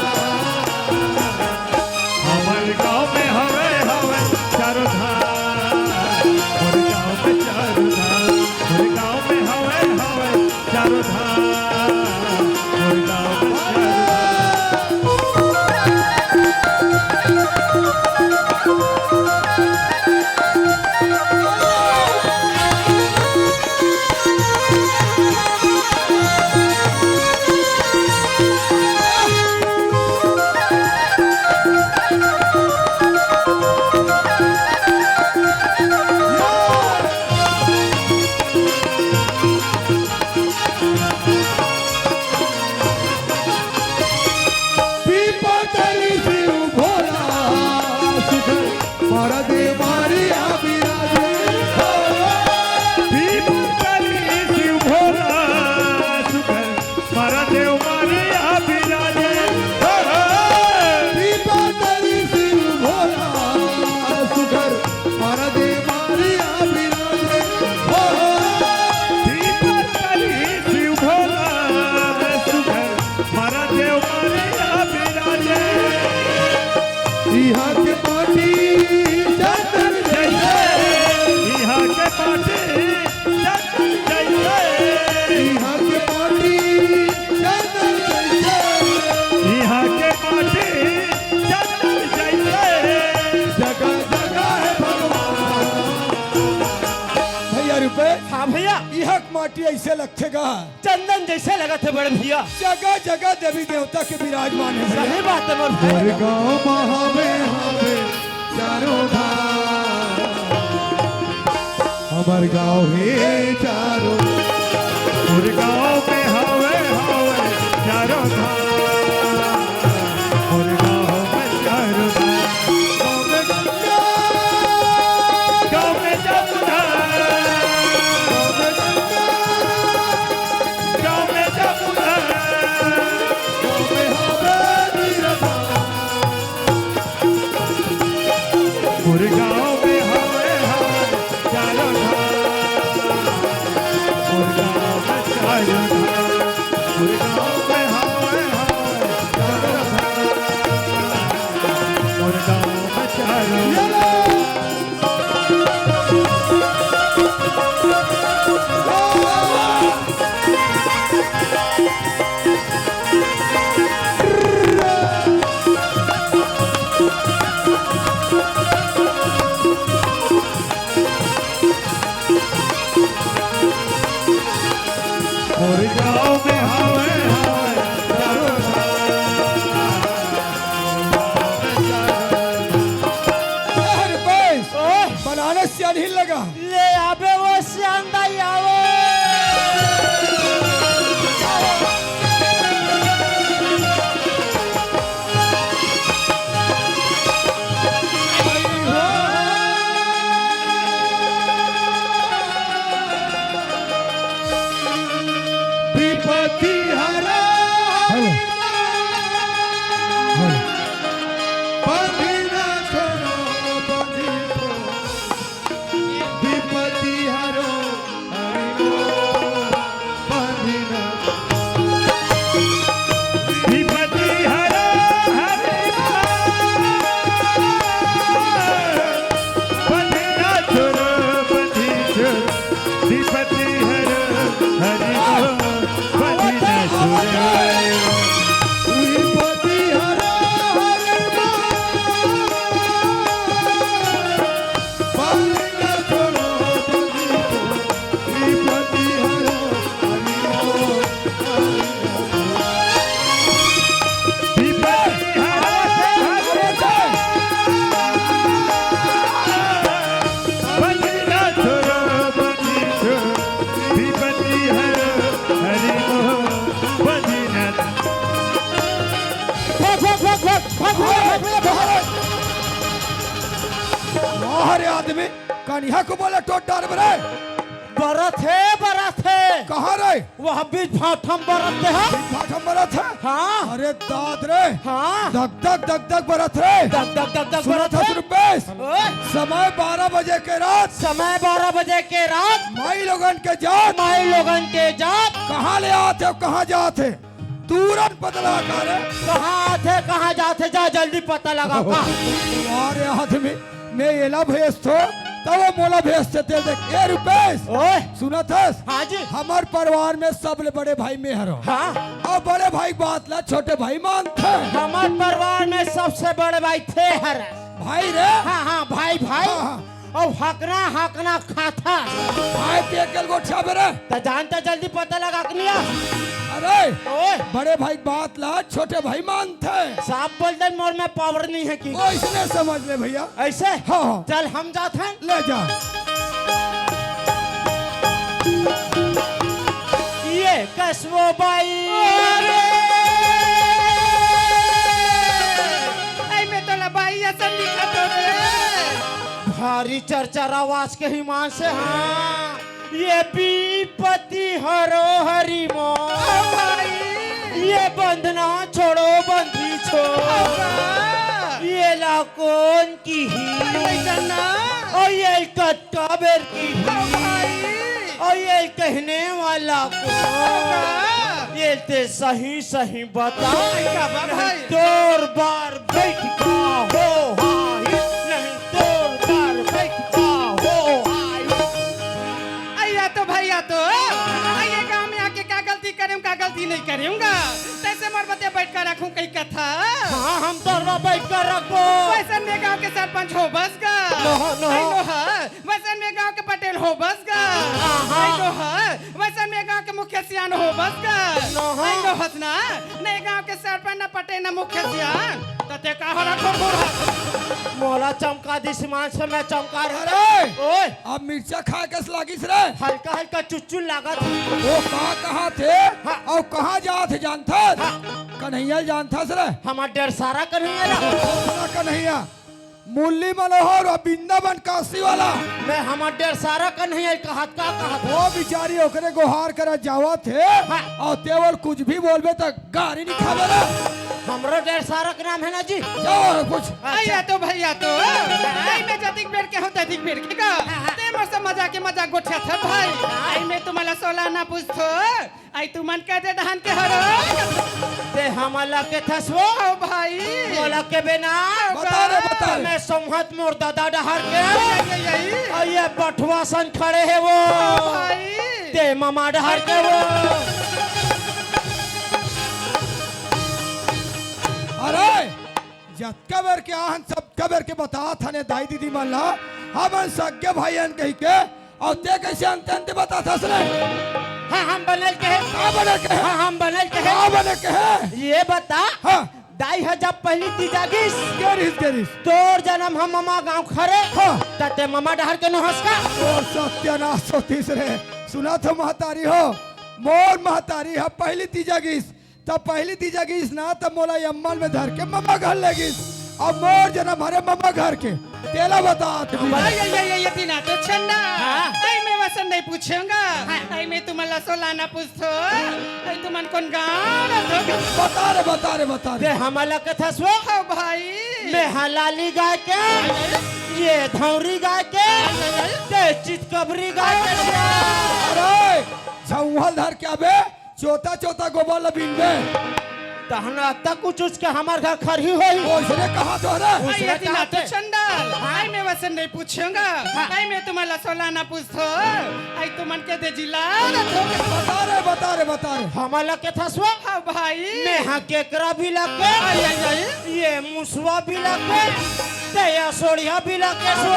हमर गाँव में हवे, हवे चारों धाम। मोर गाँव में चारों धाम। मोर गाँव में हवे, हवे चारों धाम। मोर गाँव में चारों धाम। पीपतरी शिव भोला सुख परदे मारिया बिराजे। पीपतरी शिव भोला सुख परदे मारिया बिराजे। पीपतरी शिव भोला सुख परदे मारिया बिराजे। पीपतरी शिव भोला सुख परदे मारिया बिराजे। इहाँ के माटी चंदन जइसे। इहाँ के माटी चंदन जइसे। इहाँ के माटी चंदन जइसे। इहाँ के माटी चंदन जइसे। जगह जगह हे भगवान। भइया रुपेश। हाँ भइया। इहाँ के माटी अइसे लगथे गा। चंदन जइसे लगत हे बड़े भइया। जगह जगह देवी देवता के विराजमान हे भइया। सही बात हे मोर भाई। मोर गाँव में हवे, हवे चारों धाम। हमर गाँव हे चारों। मोर गाँव में हवे, हवे चारों धाम। मोर गाँव में चारों धाम। गाँव में गंगा। गाँव में जमुना। गाँव में गंगा। गाँव में जमुना। गाँव में हवे तीरथ धाम। मोर गाँव में हवे, हवे चारों धाम। मोर गाँव में चारों धाम। मोर गाँव में हवे, हवे चारों धाम। मोर गाँव में चारों धाम। हेलो। हेलो। वाह रे आदमी, कनिहा को बोले टोट डार बरे। बरत हे, बरत हे। कहाँ रे? वह बीच भाठम बरत हे। बीच भाठम बरत हे? हाँ। अरे दाद रे। हाँ। धक धक धक धक बरत रे। धक धक धक धक सुनत बरत हस हे। रुपेश? ओए। समय बारह बजे के रात। समय बारह बजे के रात। माई लोगन के जात। माई लोगन के जात। कहाँ ले आत हे, कहाँ जात हे? तुरंत पता लगा का रे? कहाँ आत हे, कहाँ जात हे, जा जल्दी पता लगा का। अरे आदमी, मैं एला भेजथों, तब वो मोला भेजथे, तेल देख। ए रुपेश, ओए। सुनत हस? हाँ जी। हमर परिवार में सबले बड़े भाई मैं हरों। हाँ। अउ बड़े भाई के बात ला छोटे भाई मानथे। हमर परिवार में सबसे बड़े भाई ते हरस। भाई रे। हाँ, हाँ, भाई, भाई। हाँ, हाँ। अउ हकना, हकना खाथस। भाई के अकेल गोठिया बे रे। त जानत जल्दी पता लगा के नहीं आ। अरे, ओए। बड़े भाई के बात ला छोटे भाई मानथे। साफ बोल दे, मोर में पावर नहीं हे कि। ओइसने समझ ले भैया। अइसे? हाँ, हाँ। चल, हम जात हन। ले जा। ये कसबो बाई। अरे! ऐ में तोला बाई असन दिखत हो रे। भारी चरचर आवाज के हिमांश हे, हाँ। ये बीपति हरो हरि मोर। ओ भाई। ये बंधना छोड़ो बंधी छोड़। ओ बा। ये ला कोन किही? अरे वैसन ना। ओ ये कतका बेर किही? ओ भाई। ओ ये कहने वाला कोन? ओ बा। ये ते सही सही बता। ओ भाई, का बा नहीं भाई? तोर बर बइठ का हो हाही, नहीं तोर बर बइठ का हो हाही। अइया तो भइया तो, अइया गांव में आके का गलती करेंव, का गलती नहीं करेंव गा। तइसे मोर बते बइठ कर रखूं कही कथा। हाँ, हम तोर बर बइठ कर रखबो। वइसन में गांव के सरपंच होबस गा। नोहा, नोहा। अइ नोहा। वइसन में गांव के पटेल होबस गा। आहा। अइ नोहा। वइसन में गांव के मुखिया सियान होबस गा। नोहा। अइ नोहस ना, नहीं गांव के सरपंच, ना पटेल, ना मुखिया सियान, त ते का हरा ठोर बूढ़ा? मोला चमका दिस, हिमांश में चमका रहे। अरे! ओए! अब मिर्चा खाए कस लागिस रे? हल्का हल्का चुचुल लागत हे। ओ का कहाथे? हाँ। अउ कहाँ जात हे जानथस? हाँ। कन्हैया ल जानथस रे? हमर डेढ़ सारा कन्हैया ला। अपना कन्हैया। मुरली मनोहर अउ वृंदावन काशी वाला। मैं हमर डेढ़ सारा कन्हैया कहत का कहत। ओ बिचारी ओकरे गोहार करा जावत हे। हाँ। अउ तें ओला कुछ भी बोलबे त गारी नहीं खाबे रे। हमरो डेढ़ सारा के नाम हे ना जी। जाओ कुछ। अच्छा। अइया तो भइया तो। नहीं, मैं जतिक बेर के हूँ, ततिक बेर के का। हाँ, हाँ। ते मोर से मजाक के मजाक गोठियाथस भाई। हाँ। अइ में तुम्हारा सोला ना पूछथों। अइ तुमन कते डहन के हरो? ते हमला कथस वो? ओ भाई। मोला कबे ना? बता रे, बता रे। मैं सोमहत मोर ददा डहर के। यही, यही। अउ ये बठवा सन खड़े हे वो। ओ भाई। ते ममा डहर के वो। अरे, जतका बेर के आहन, सबका बेर के बतात हन ए दाई दीदी मन ला, हमन सग्गे भाई अन कहिके, अउ ते कइसे अंते अंते बताथस रे? हाँ, हम बने ल कहे। का बने ल कहे? हाँ, हम बने ल कहे। का बने ल कहे? ये बता, हाँ। दाई ह जब पहिली तीजा गिस, के रिहिस, के रिहिस? तोर जनम ह ममा गाँव खरे, हाँ। त ते ममा डहर के नोहस का? ओ सत्यानाश होतिस रे, सुनत हो महतारी हो, मोर महतारी ह पहिली तीजा गिस, त पहिली तीजा गिस ना, त मोला यम्मल में धर के ममा घर ले गिस। अब मोर जनम हरे ममा घर के, तेला बता। अई, अई, अई, अई, ये तीना तो चंडा। हाँ। अई, मैं वसन नहीं पूछूंगा। हाँ। अई, मैं तुम्हारा सोलाना पूछतो। अई, तुमन कौन गाँव रथो? बता रे, बता रे, बता रे। ते हमला कथस वो? हाँ भाई। मैं हलाली गाय के, ये धौरी गाय के, ते चितकबरी गाय के। अरे, झौहल धर के अबे। चोता चोता गोबर ल बीनबे। तहन अतक कुछ उच के हमर घर खरही होही। ओइसने कहा तो रे। अई, उसने अति कहा नाटो थे। चंडाल। हाँ। अई, मैं वसन नहीं पूछूंगा। हाँ। अई, मैं तुम्हारा सोलाना पूछतो। अई, तुमन के दे जिला रथो। बता रे, बता रे, बता रे। हमला कथस वो? हाँ भाई। मैं हाँ केकरा भी लगे। अई, अई, अई। ये मुसवा भी लगे। ते या सोड़िया भी लगे सो।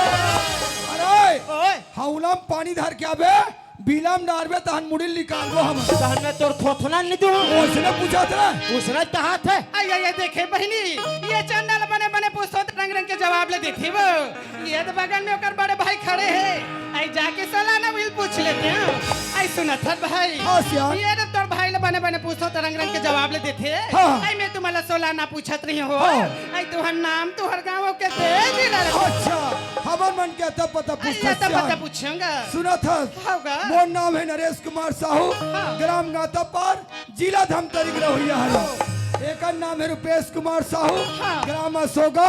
अरे, ओए। हौला म पानी धर के आबे। बिलम डारबे तहन मुड़ी ल निकालबो हम। तहन मैं तोर थोथना नहीं दूँ। ओइसने पूछत रे। उसने कहा थे। अई, अई, अई, देखे बहिनी, ये चंडाल बने बने पूछतो त रंग रंग के जवाब ले देथे वो। ये तो बगल में ओकर बड़े भाई खड़े हे। अई जाके सोलाना उही ल पूछ लेते हैं। अई सुनत हस भाई। हाँ, सियान। ये तो तोर भाई ल बने बने पूछतो त रंग रंग के जवाब ले देथे। हाँ। अई मैं तुम्हारा सोलाना पूछत रही हो। हाँ। अई तुहर नाम, तुहर गाँव के तेज ही लड़त। अच्छा, हमर मन के अता पता अई पूछत अता सियान। पता पूछूंगा। सुनत हस। होगा। मोर नाम हे नरेश कुमार साहू, हाँ। ग्राम गातापार, जिला धमतरी के रहोइया हरे। एकर नाम हे रुपेश कुमार साहू, हाँ। ग्राम असोगा,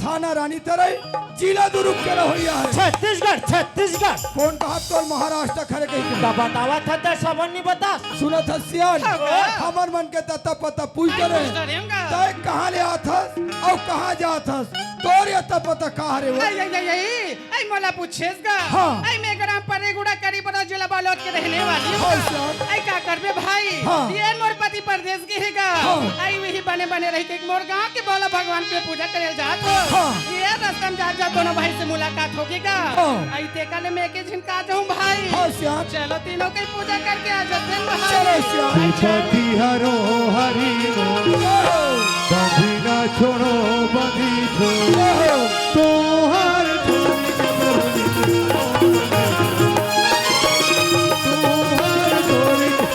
थाना रानी तरई, जिला दुर्ग के रहोइया हरे। छत्तीसगढ़, छत्तीसगढ़। कौन कहा तोर महाराष्ट्र खरे कही के? त बतावा था त सबन नहीं बता। सुनत हस सियान, हाँ, हाँ। हमर मन के त अता पता पूछ अई, करे। पूछ डरेंगा। तय कहाँ ले आत हस अउ कहाँ जात हस? तोर ये अता पता का हरे वो? अई, अई, अई, अई। अई मोला पूछेस गा? हाँ। अई मैं ग्राम परेगुड़ा करीबड़ा जिला बालोद के रहने वाली हूँ। हाँ, सर। अई का करबे भाई? हाँ। ये मोर पति परदेस गे हे गा। हाँ। अई उही बने बने रही के मोर गाँव के भोला भगवान के पूजा करे ल जात हो। हाँ। ये रस्ता म जात जात दोनों भाई से मुलाकात होगे गा। हाँ। अई तेकर ले मैं के झिन का जाऊँ भाई। हाँ, सर। चलो तीनों के पूजा करके आ जाते हैं भाई। चलो, सर। अच्छा। पति हरो हरि बोल। ओहो। बांधी ना छोड़ो, बांधी छोड़ो। ओहो। तोहार छोड़ी के प्रभु जी, तोहार छोड़ी के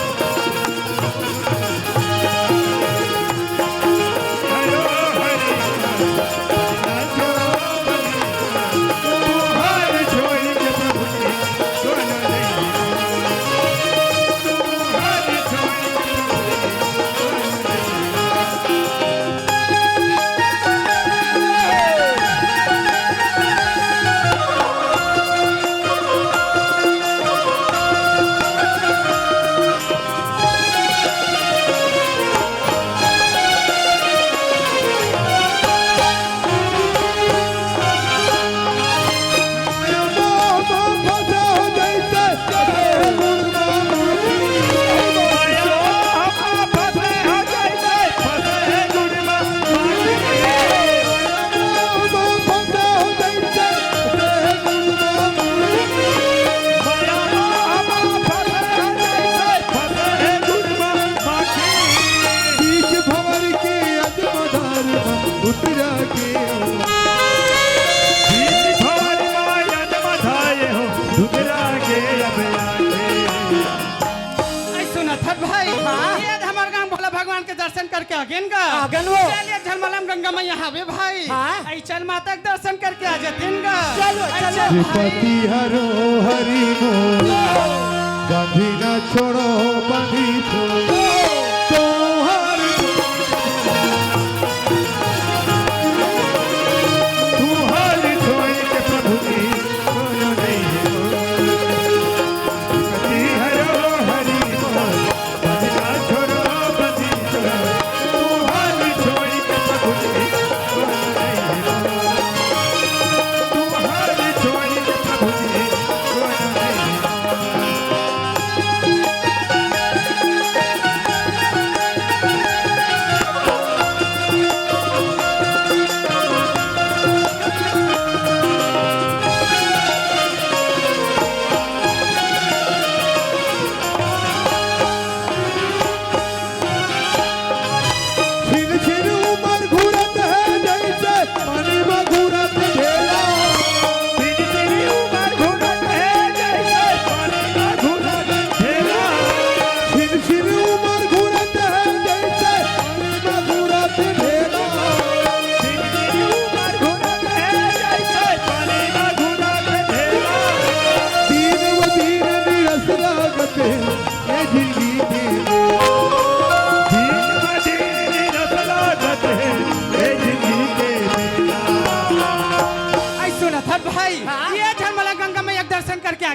बीच भंवर के अजमदार म उतरा के। बीच भंवर म अजमदार हो, उतरा के अब आके। अई सुनत हस भाई, हाँ। ये हमर गाँव भोला भगवान के दर्शन करके आगेन गा। आगेन वो। चल, ये झलमलम गंगा मैया हवे भाई। हाँ। अई चल माता के दर्शन करके आ जातेन गा। चलो, अई चलो। चल भाई। पति हरो हरि मोर, बांधी ना छोड़ो, बांधी छोड़ो। तोहार तोहार छोड़ी के प्रभु जी कोनो नहीं हो। पति हरो हरि बोल।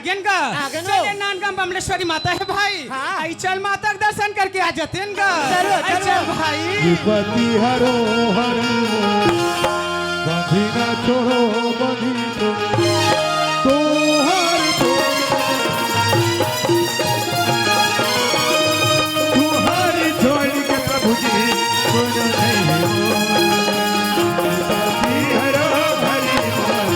गेन गा। आ गेन हो। चले नानगांव बमलेश्वरी माता हे भाई। हाँ। आई चल माता के दर्शन करके आ जातेन गा। चलो, आई चलो। चल भाई। विपत्ति हरो हरि मोर, बंधी ना छोड़ो बंधी तो, तोहर छोड़, तोहर छोड़ के प्रभु जी कोनो नहीं हो। विपत्ति हरो हरि मोर,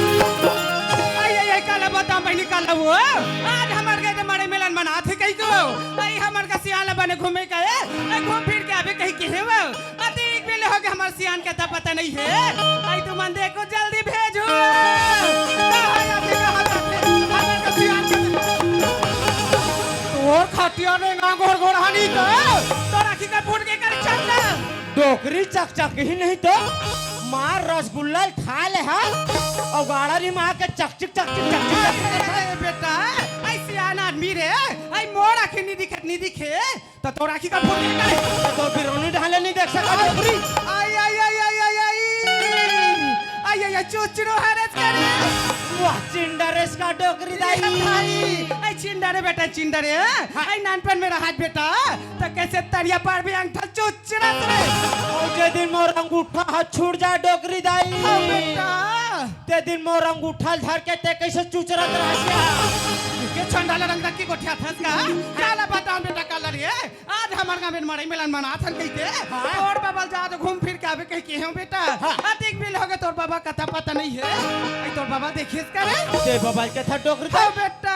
आई, आई, आई, काला बताओ बहिनी, काला वो। आज हमर घर के मड़ई मेलन मनात हे कही के वो। आई हमर का सियान ला बने घूमे का हे। आई घूम फिर के आबे कही के हे वो। अतिक बेले होगे हमर सियान के त पता नहीं हे। आई तुमन देखो जल्दी भेजो। कहाँ जाथे, कहाँ जाथे? हमर का सियान के तोर खटिया रे ना गोड़ गोड़ हानि त। तोर आँखी का फूट के कर चल। डोकरी चकचक ही नहीं तो मार रसगुल्ला खा ले हा। अउ गाड़ा री माँ के चकचिक चकचिक चकचिक चकचिक। अरे बेटा, आई सियान आदमी रे, आई मोर आँखी नहीं दिखे, नहीं दिखे, त तोर आँखी का फूट नहीं करे। तो बिरौनी ढाले नहीं देख सका डोकरी। आई, आई, आई, आई, आई, आई। आई, आई, आई, चुचड़ो हरस करे। वाह, चिंडरेस का डोकरी दाई। आई चिंडरे बेटा, चिंडरे। हाँ। आई नानपन में रहत बेटा, त कैसे तरिया पार भी अंगठा चुच चिरत रे। अउ जे दिन मोर अंगूठा ह छूट जाए डोकरी दाई, हाँ बेटा। ते दिन मोर अंगूठा ल धर के ते कैसे चुचरत रहस का? के छंडाला रंग की गोठिया थस का? काला बताओ बेटा, काला रे। आज हमर गाँव में मड़ई मेलन मनाथन कहिके। हाँ। तोर बाबा ल जा तो घूम फिर के आबे कहिके हूँ बेटा। हाँ। अतिक बेले होगे तोर बाबा कथा पता नहीं हे। आई तोर बाबा देखिस का रे? ते बाबा के था डोकरी हाँ दाई। बेटा।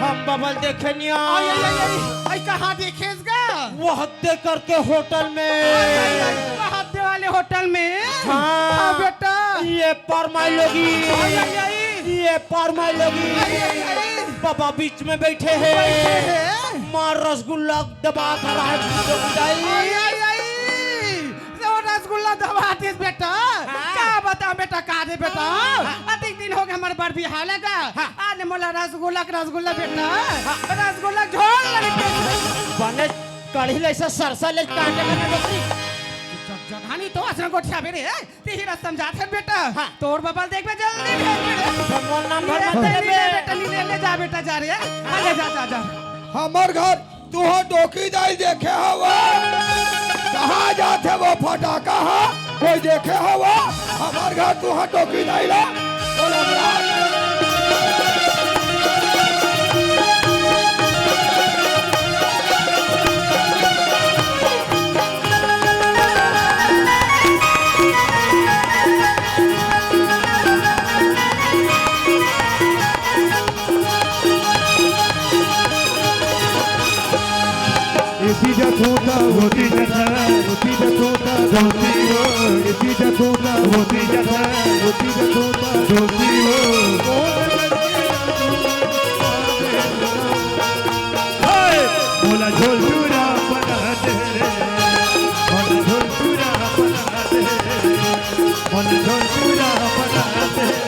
हम बाबा ल देखे नहीं आई, आई, आई, आई, आई। आई कहाँ देखिस गा? वो हत्या करके होटल में। आई, आई, आई, वो हत्या वाले होटल में? हाँ। हाँ, बेटा। ये पार माई लोगी। आई, आई, आई। ये पार माई लोगी। आई, आई, आई। बाबा बीच में बैठे हैं। बैठे हैं। मार रसगुल्ला दबा धरा है। आई, आई, आई। तो रसगुल्ला दबा दिस बेटा। हाँ। का बता बेटा, का दे बेटा? हाँ। अतिक दिन होगे हमर बर बिहाव लगा। हाँ। आज मोला रसगुल्ला के रसगुल्ला बेटा। हाँ। रसगुल्ला झोल लगे। बने कढ़ी ले से सरसा ले काटे बने डोकरी। जग-, जगह नहीं तो असर गोठिया बे रे। ते ही रस्ता में जात हन बेटा। हाँ। तोर बाबा ल देखबे जल्दी भेज दे रे। मोर नाम भर मत ले बे। बेटा, नी ले, ले जा बेटा, जा रे। हाँ, ले जा, जा, जा। हमर घर तुहा डोकरी दाई देखे हवा? कहाँ जाथे वो फटाका हा? कोई देखे हवा? हमर घर तुहा डोकरी दाई ला? बोलो बड़ा। एती जा छोटा, ओती जा बड़ा, ओती जा छोटा, धोती हो। एती जा छोटा, ओती जा बड़ा, ओती जा छोटा, धोती हो। हाय! मोला झोल चूरा बना दे रे, मोला झोल चूरा बना दे रे, मोला झोल चूरा बना दे रे।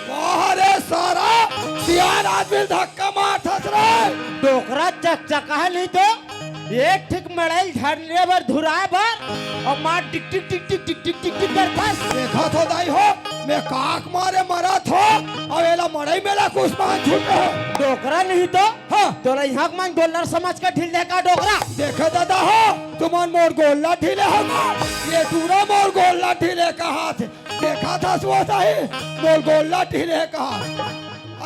वाह रे सारा, सियान आदमी धक्का मारथस रे। डोकरा चकचकाहा नहीं तो एक ठीक मड़ई ल झरने बर धुराए बर अउ मार टिक टिक टिक टिक टिक टिक टिक टिक करथस। देखत हो दाई हो, मैं काक मारे मरत हो, अउ एला मड़ई मेला कुछ मान छूटे हो। डोकरा नहीं तो हाँ। तोला इहाँ के मन गोल्लर समझ के ढील दे का डोकरा? देखे दादा हो, तुमन मोर गोल्ला ढीले हो ना, ये टूरा मोर गोल्ला ढीले कहाथे। देखा था सुआ साही, मोर गोल्ला ढीले कहा।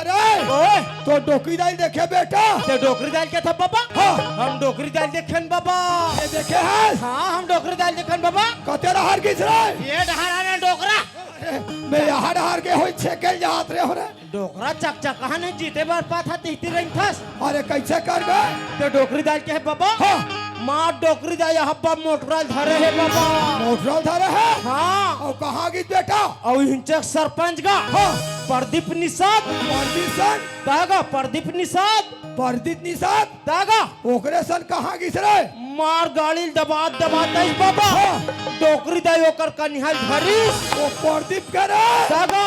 रे, ओए। तो डोकरी दाई ल देखे बेटा? ते डोकरी दाई ल कथस बाबा? हाँ। हम डोकरी दाई ल देखेन बाबा। ये देखे हस? हाँ, हम डोकरी दाई ल देखेन बाबा। कते डहर गिस रे? ये डहर आने डोकरा। अरे, मैं यहाँ डहर के होई छेके ल जात रहे हों रे। डोकरा चकचकाहा नहीं जीते बर पात हा, तिहती रहिथस। अरे, कइसे करबे? ते डोकरी दाई ल कहे बाबा। हाँ। मार डोकरी दाई, हब्बा मोटरा ल धरे हे बाबा। मोटरा ल धरे हे? हाँ। अउ कहाँ गिस बेटा? अउ इहिंचे के सरपंच गा। हाँ। प्रदीप निषाद। प्रदीप निषाद? दागा, प्रदीप निषाद। प्रदीप निषाद? दागा। ओकरे सन कहाँ गिस रे? मार गाड़ी ल दबात दबात आइस बाबा। हाँ। डोकरी दाई ओकर कनिहा ल धरिस। ओ प्रदीप के रे? दागा।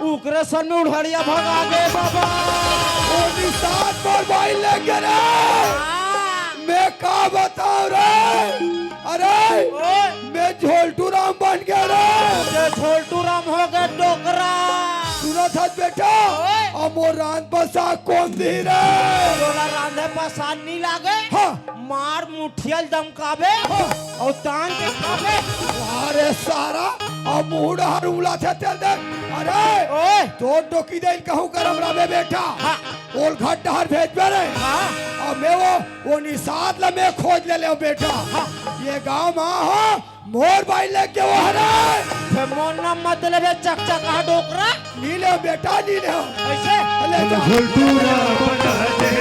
ओकरे सन में उड़हड़िया भगा गे बाबा। ओ निषाद मोर बाई ल लेगे रे। हाँ। मैं का बतावं रे? अरे, ओए। मैं झोलटू राम बन गेंव रे। ते झोलटू राम हो गे डोकरा। सुनत हस बेटा? ओए। अब मोर रांध बर साग कोन दिही रे? तोला रांधे बर साग नइ लागे? हाँ। मार मुठिया ल दमकाबे हाँ। अउ तान के खाबे। अरे सारा, अब मुहूं डहर उलाथे तेला देख। अरे, ओए। तोर डोकरी दाई ल कहूं करम रहिबे बेटा। हाँ। ओला घर डहर भेजबे रे। हाँ। अब मैं ओ, ओ निषाद ल मैं खोज ले लेंव बेटा। हाँ। ये गांव म हो, मोर बाई ल लेगे हरे। फेर मोर नाम मत लेबे, चकचकाहा डोकरा। नइ लेंव बेटा, नइ लेंव। अइसे? ले जा। झोलटू राम बना दे।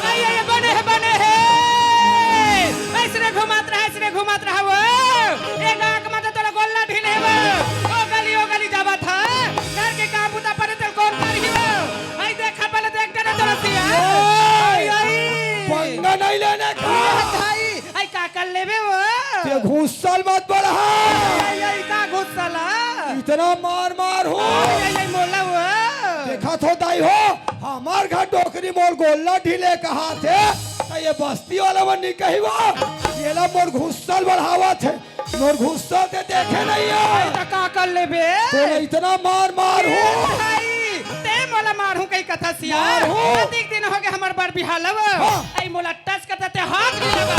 अई, अई, बने हे, बने हे। अइसने घुमात रहा, अइसने घुमात रहा वो। ए गांव के माता तोला गोल्ला ढीले हे वो। ओ गली, ओ गली जावत हा। घर के काम बूता परे तेला कोन करही वो। अई देखा पहले देख डरे तोला सिया। ओए, अई, अई। पंगा नहीं लेने का। ए भाई, अई का कर लेबे वो? ते गुस्सा ल मत बढ़ा। अई, अई का गुस्सा ला? इतना मार मार हूं। अई, अई, अई मोला वो। देखत हो दाई हो, हमर घर डोकरी मोर गोल्ला ढीले कहाथे, त ये बस्ती वाला मन नइ कही वो। येला मोर गुस्सा ल बढ़ावत हे। मोर गुस्सा ते देखे नइ हे। अई, त का कर लेबे? तोला इतना मार मार ए हूं। भाई, ते मोला मारहूं कहि कथस या। मारहूं। अतेक दिन होगे हमर बर बिहाव ल। हाँ। अई, मोला टस कथस ते हाथ नइ लगा।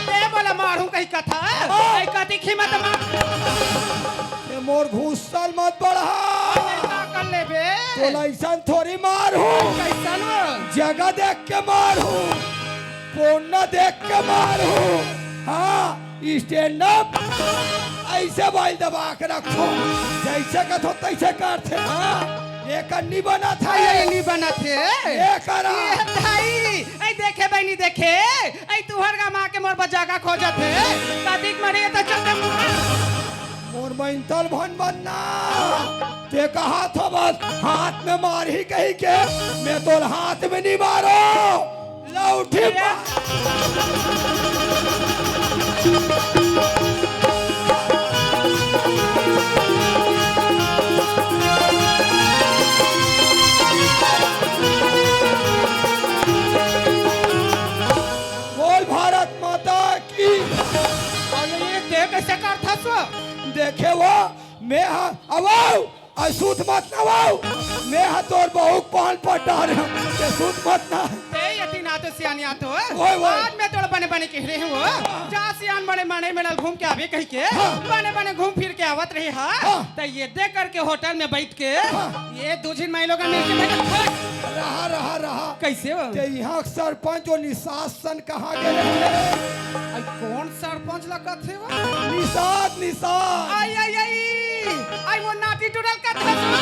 ते मोला मारहूं कहि कथस। हाँ। अई, कतिक हिम्मत मार। ए मोर गुस्सा ल मत बढ़ा। अई, का कर लेबे? तोला अइसन थोरी मारहूं। कइसन वो? जगह देख के मारहूं। पोन्ना देख के मारहूं। हाँ, stand up। अइसे बाई ल दबा के रखथों, जइसे कथों तइसे करथे। हाँ, एकर नइ बनत हे। अई, अई, नइ बनत हे। ए करा। ए भाई, अई देखे बहिनी देखे, अई तुंहर गांव म आके मोर बर जगह खोजत हे। कतिक मरे त चलते मोर मइनता ल भन बनना। ते कहाथस बस हाथ में मारही कहिके, मैं तोला हाथ में नइ मारों। लउठी मार। बोल भारत माता की। अरे, ये देख कइसे करथस वो? देखे वो, मैं हा, अवव, अई सूत मत ना अवव। मैं हा तोर बहू के पान पटा रहे हूं, ते सूत मत ना। ते यति ना तो सियान या तो। ओए, ओए। बाद में तोला बने बने कहे रहे हूं। जा सियान बने बने मेला घूम के आबे कहिके। हाँ। बने बने घूम फिर के आवत रहे हा। हाँ। त ये दे करके होटल में बइठ के। हाँ। ये दू झिन माई लोगन मिलके बैठे। रहा, रहा, रहा। कइसे हो? ते इहां के सरपंच ओ निषाद सन कहां गे रहे? अई कोन सरपंच ला कथे वो? निषाद, निषाद। अई, अई, अई। अई वो नाटी टूटल कथे वो।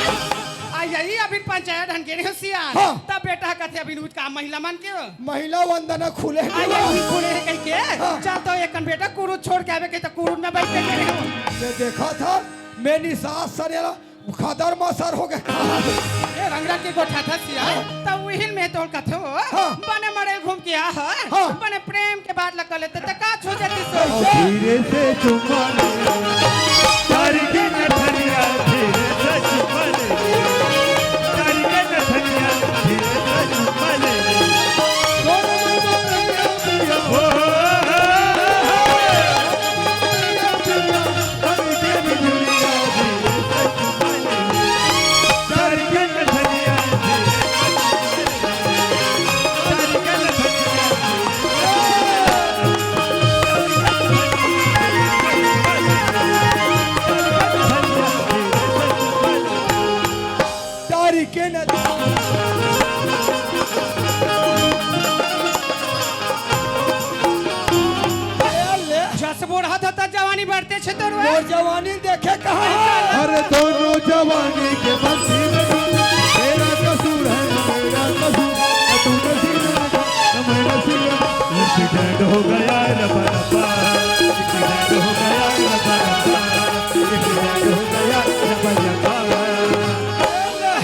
अई, अई, अभी पंचायत हन गे रहे हो सियान। हाँ। तब बेटा कथे अभी लूट का महिला मन के हो। महिला वंदना खुले हे अई, अई, खुले हे कहिके। हाँ। चल तो एक कन बेटा कुरुद छोड़ के आबे कहि त कुरुद में बइठ के गे रहे हो। मैं देखत हंव, मैं निषाद सन एला खदर मसर होगे। ए, रंगरा के गोठा था सिया, हाँ। त उहिल में तोर कथे हो, हाँ। बने मड़े घूम के आ, हाँ। बने प्रेम के बात लगा लेते, त का छू जाती सो? धीरे से चुम्मा ले, प्यार के नथनिया, धीरे से चुम्मा ले, प्यार के नथनिया, धीरे से चुम्मा ले। ओ, ओ, ओ, ओ, ओ। जस बूढ़ा था, तब जवानी बढ़ते छे तोर। मोर जवानी देखे कहाँ है? अरे दोनों जवानी के बंसी में, तेरा कसूर है ना मेरा कसूर, न तू नसीब लगा, न मैं नसीब लगा। एक्सीडेंट हो गया रे बाबा, एक्सीडेंट हो गया रे बाबा, एक्सीडेंट हो गया रे बाबा।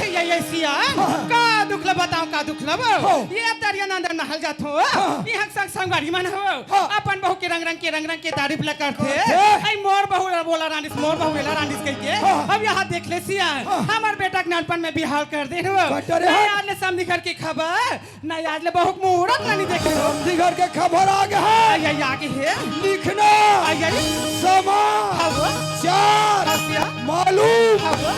ये, ये सिया, हाँ। का दुख ल बताओ, का दुख ल? हाँ। ये दरिया नंदन नहल जात हो, हाँ। ये हक संग संगवारी मन हो, हाँ। अपन बहू के रंग रंग के, रंग रंग के तारीफ ल करथे। करथे। आई मोर बहू ला बोला रानिस, मोर बहू एला रानिस कहिके। हाँ। अब यहाँ देख ले सिया, हाँ। हमर बेटा के नानपन में बिहाव कर दे हो। कर डरे ना हो। याद ले समधी घर के खबर, ना याद ले बहू के मुहूर्त ला नहीं देखे हो। समधी घर के खबर आ गया है। आई, आई, आगे है। लिखना। आई, आई। समा। हाँ वो। चार। हाँ सिया। मालूम। हाँ वो।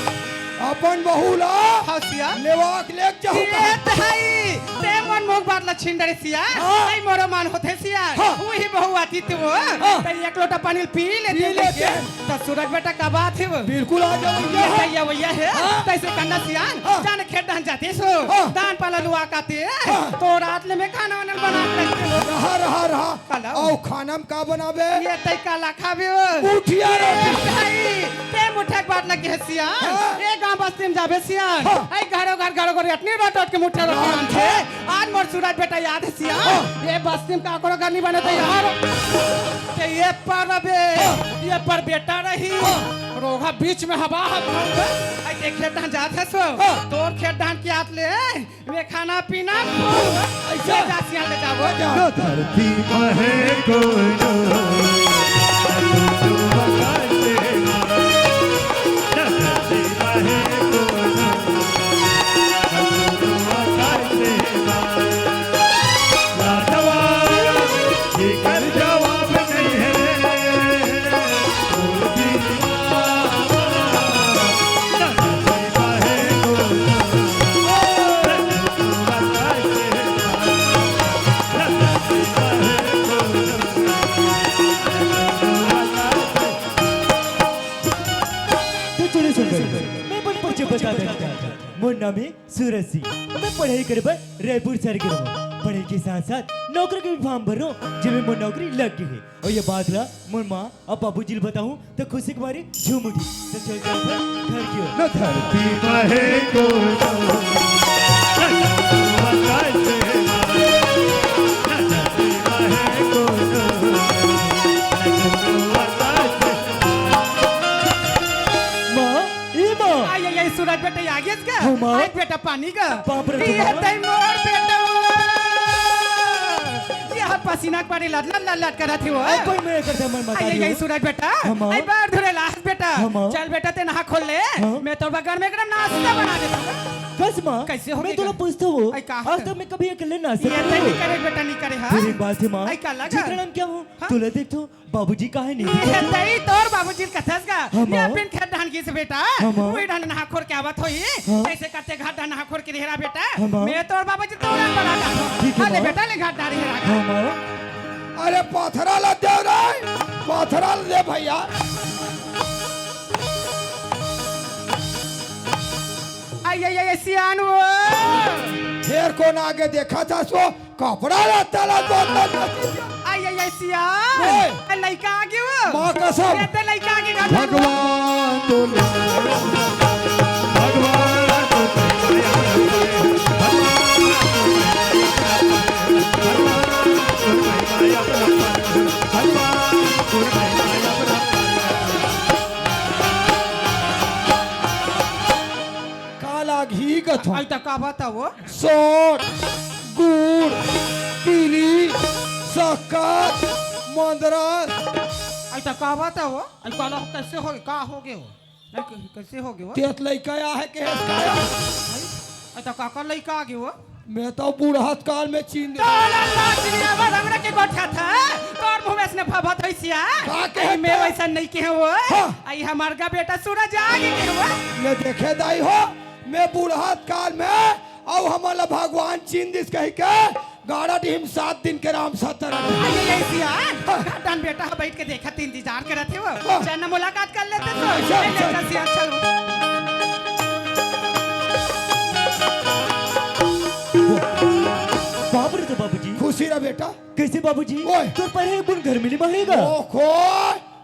अपन बहू ला हाँ सिया। लेवा के लेके जाहूं ये का? तहई, ते मन मोर बात ला छीन डरे सिया। हाँ। तई मोरो मान होथे सिया। हाँ। उही बहू आती ते वो। हाँ। तई एक लोटा पानी पी लेते पी लेते। त सूरज बेटा का बात है वो? बिल्कुल आ जाओ ये भैया। तैया भैया है। हाँ। तैसे करना सिया। हाँ। जाने खेत धान जाते सो। हाँ। धान पाला लुआ काते। हाँ। तो रात ले मैं खाना वाना बना के रखते हो। रहा, रहा, रहा। काला। अउ खाना में का बनाबे? ये तई काला खाबे हो? मुठिया रोटी। ए भाई, ते मुठक बात लगे है सियान। हाँ। ए गांव बस्ती में जाबे सियान। हाँ। आई घरो घर, घरो घर इतनी रोट रोट के मुठिया रोटी हाँ। बनथे। आज मोर सूरज बेटा याद है सियान। हाँ। ये बस्ती में काकरो घर नहीं बने तो यार। ते ये पर बे, हाँ। ये पर बेटा रही। हाँ। रोहा बीच में हवा हवा। आई देख खेत धान जात है सो। हाँ। तोर खेत धान की आत ले। मैं खाना पीना ऐसा? ले जा सियान, ले जा वो। जा। न धरती मा हे कोनो, न कोनो आकाश मा। न धरती मा हे कोनो, न कोनो आकाश मा। लाजवाब, एकर जवाब नहीं है। तो चलो सुन भाई, मैं अपन परिचय बता देता हूँ। मोर नाम है सूरज सिंह। मैं पढ़ाई करे बर रायपुर शहर गे रहूँ। पढ़ाई के साथ साथ नौकरी के भी फॉर्म भरो, जेमे मोर नौकरी लग गे हे। अउ ये बात ला मोर माँ अउ बाबूजी ल बताहूँ त खुशी के मारे झूम उठी। त चल चल घर, घर की ओर। न धरती मा हे कोनो, न आकाश मा। न धरती मा हे कोनो, न आकाश मा। माँ, ए माँ। आई, आई, आई, सूरज बेटा, आ गेस का? हाँ, माँ। आई बेटा, पानी का। बाप रे, ये बाप। तई मोर बेटा। ये पसीना के मारे लत लत लत लत करत हे वो। अब कोई मेरे करते मन मत आई, आई, करियो। आई, सूरज बेटा। हाँ, माँ। आई बार धुरे लास बेटा। हाँ, माँ। चल बेटा, ते नहा खोल ले। हाँ। मैं तोर बर घर में एकदम नाश्ता बना देता हूँ। कस माँ? कैसे हो मैं गया? तोला पूछता हूँ। आई, का आज हो? तक मैं कभी अकेले नाश्ता ये नहीं तय नहीं किया। करे बेटा, नहीं करे, हाँ? फिर एक बात है माँ, आई, का लगा? जितना नाम क्या हो, हाँ? तोला देख तो बाबूजी कहाँ हे नहीं? ये तई तोर बाबूजी कथस का। हाँ, ये माँ। अपन खेत धान गिस बेटा। हाँ, माँ। वही धान नहा खोर के आवत होई। हाँ। ऐसे करते घाट धान नहा खोर के रेहरा बेटा। हाँ, माँ। मैं तोर बाबूजी तोरा बड़ा का। ठीक है, अरे माँ। बेटा, ले घाट धान रेहरा का। हाँ, माँ। अरे पथरा ला दे रे, पथरा ला दे भैया। आई, आई, आई, सियान वो। फेर कोन आगे देखा था सो? कपड़ा लत्ता ला बदल दे। आई, आई, आई, सिया। ओए। ए, लइका आ गे वो। माँ कसम। ये ते लइका आ गे घर में। भगवान तो ले, भगवान तो ले, भगवान तो ले, भगवान तो ले, भगवान तो ले। का लागही कथों? आई त का बताओ? सोंठ, गुड़, तीली, शक्कर, मंदरस। आई त का बताओ? आई काला हो, कैसे हो, का हो गयो? आई क-, कैसे हो गयो? तेत लइका आहे के हेस का? आई, आई त काकर लइका आ गयो? मैं तो बूढ़त काल में चीन दे। तोला लाज नहीं आवा, रंगड़ा के गोठा था। तोर मुंह में से भभत होइसिया। का कहत आई, मैं था? वैसा नहीं कहे वो। हाँ। आई, हमार का बेटा सूरज आ गए वो। मैं देखे दाई हो, मैं बूढ़त काल में अउ हमन ला भगवान चीन दिस कहि के गाड़ा डीह म सात दिन के राम सत्ता रखे। अरे, ये सियान, हाँ। घाटन बेटा ह बैठ के देखत इंतजार करत हे वो। हाँ। चल ना मुलाकात कर लेते तो। चल, ले, चल। चल सियान, चल। सिरा बेटा। कइसे बाबूजी? ओए। तोर पढ़े गुन घर में नहीं मानेगा? ओखो,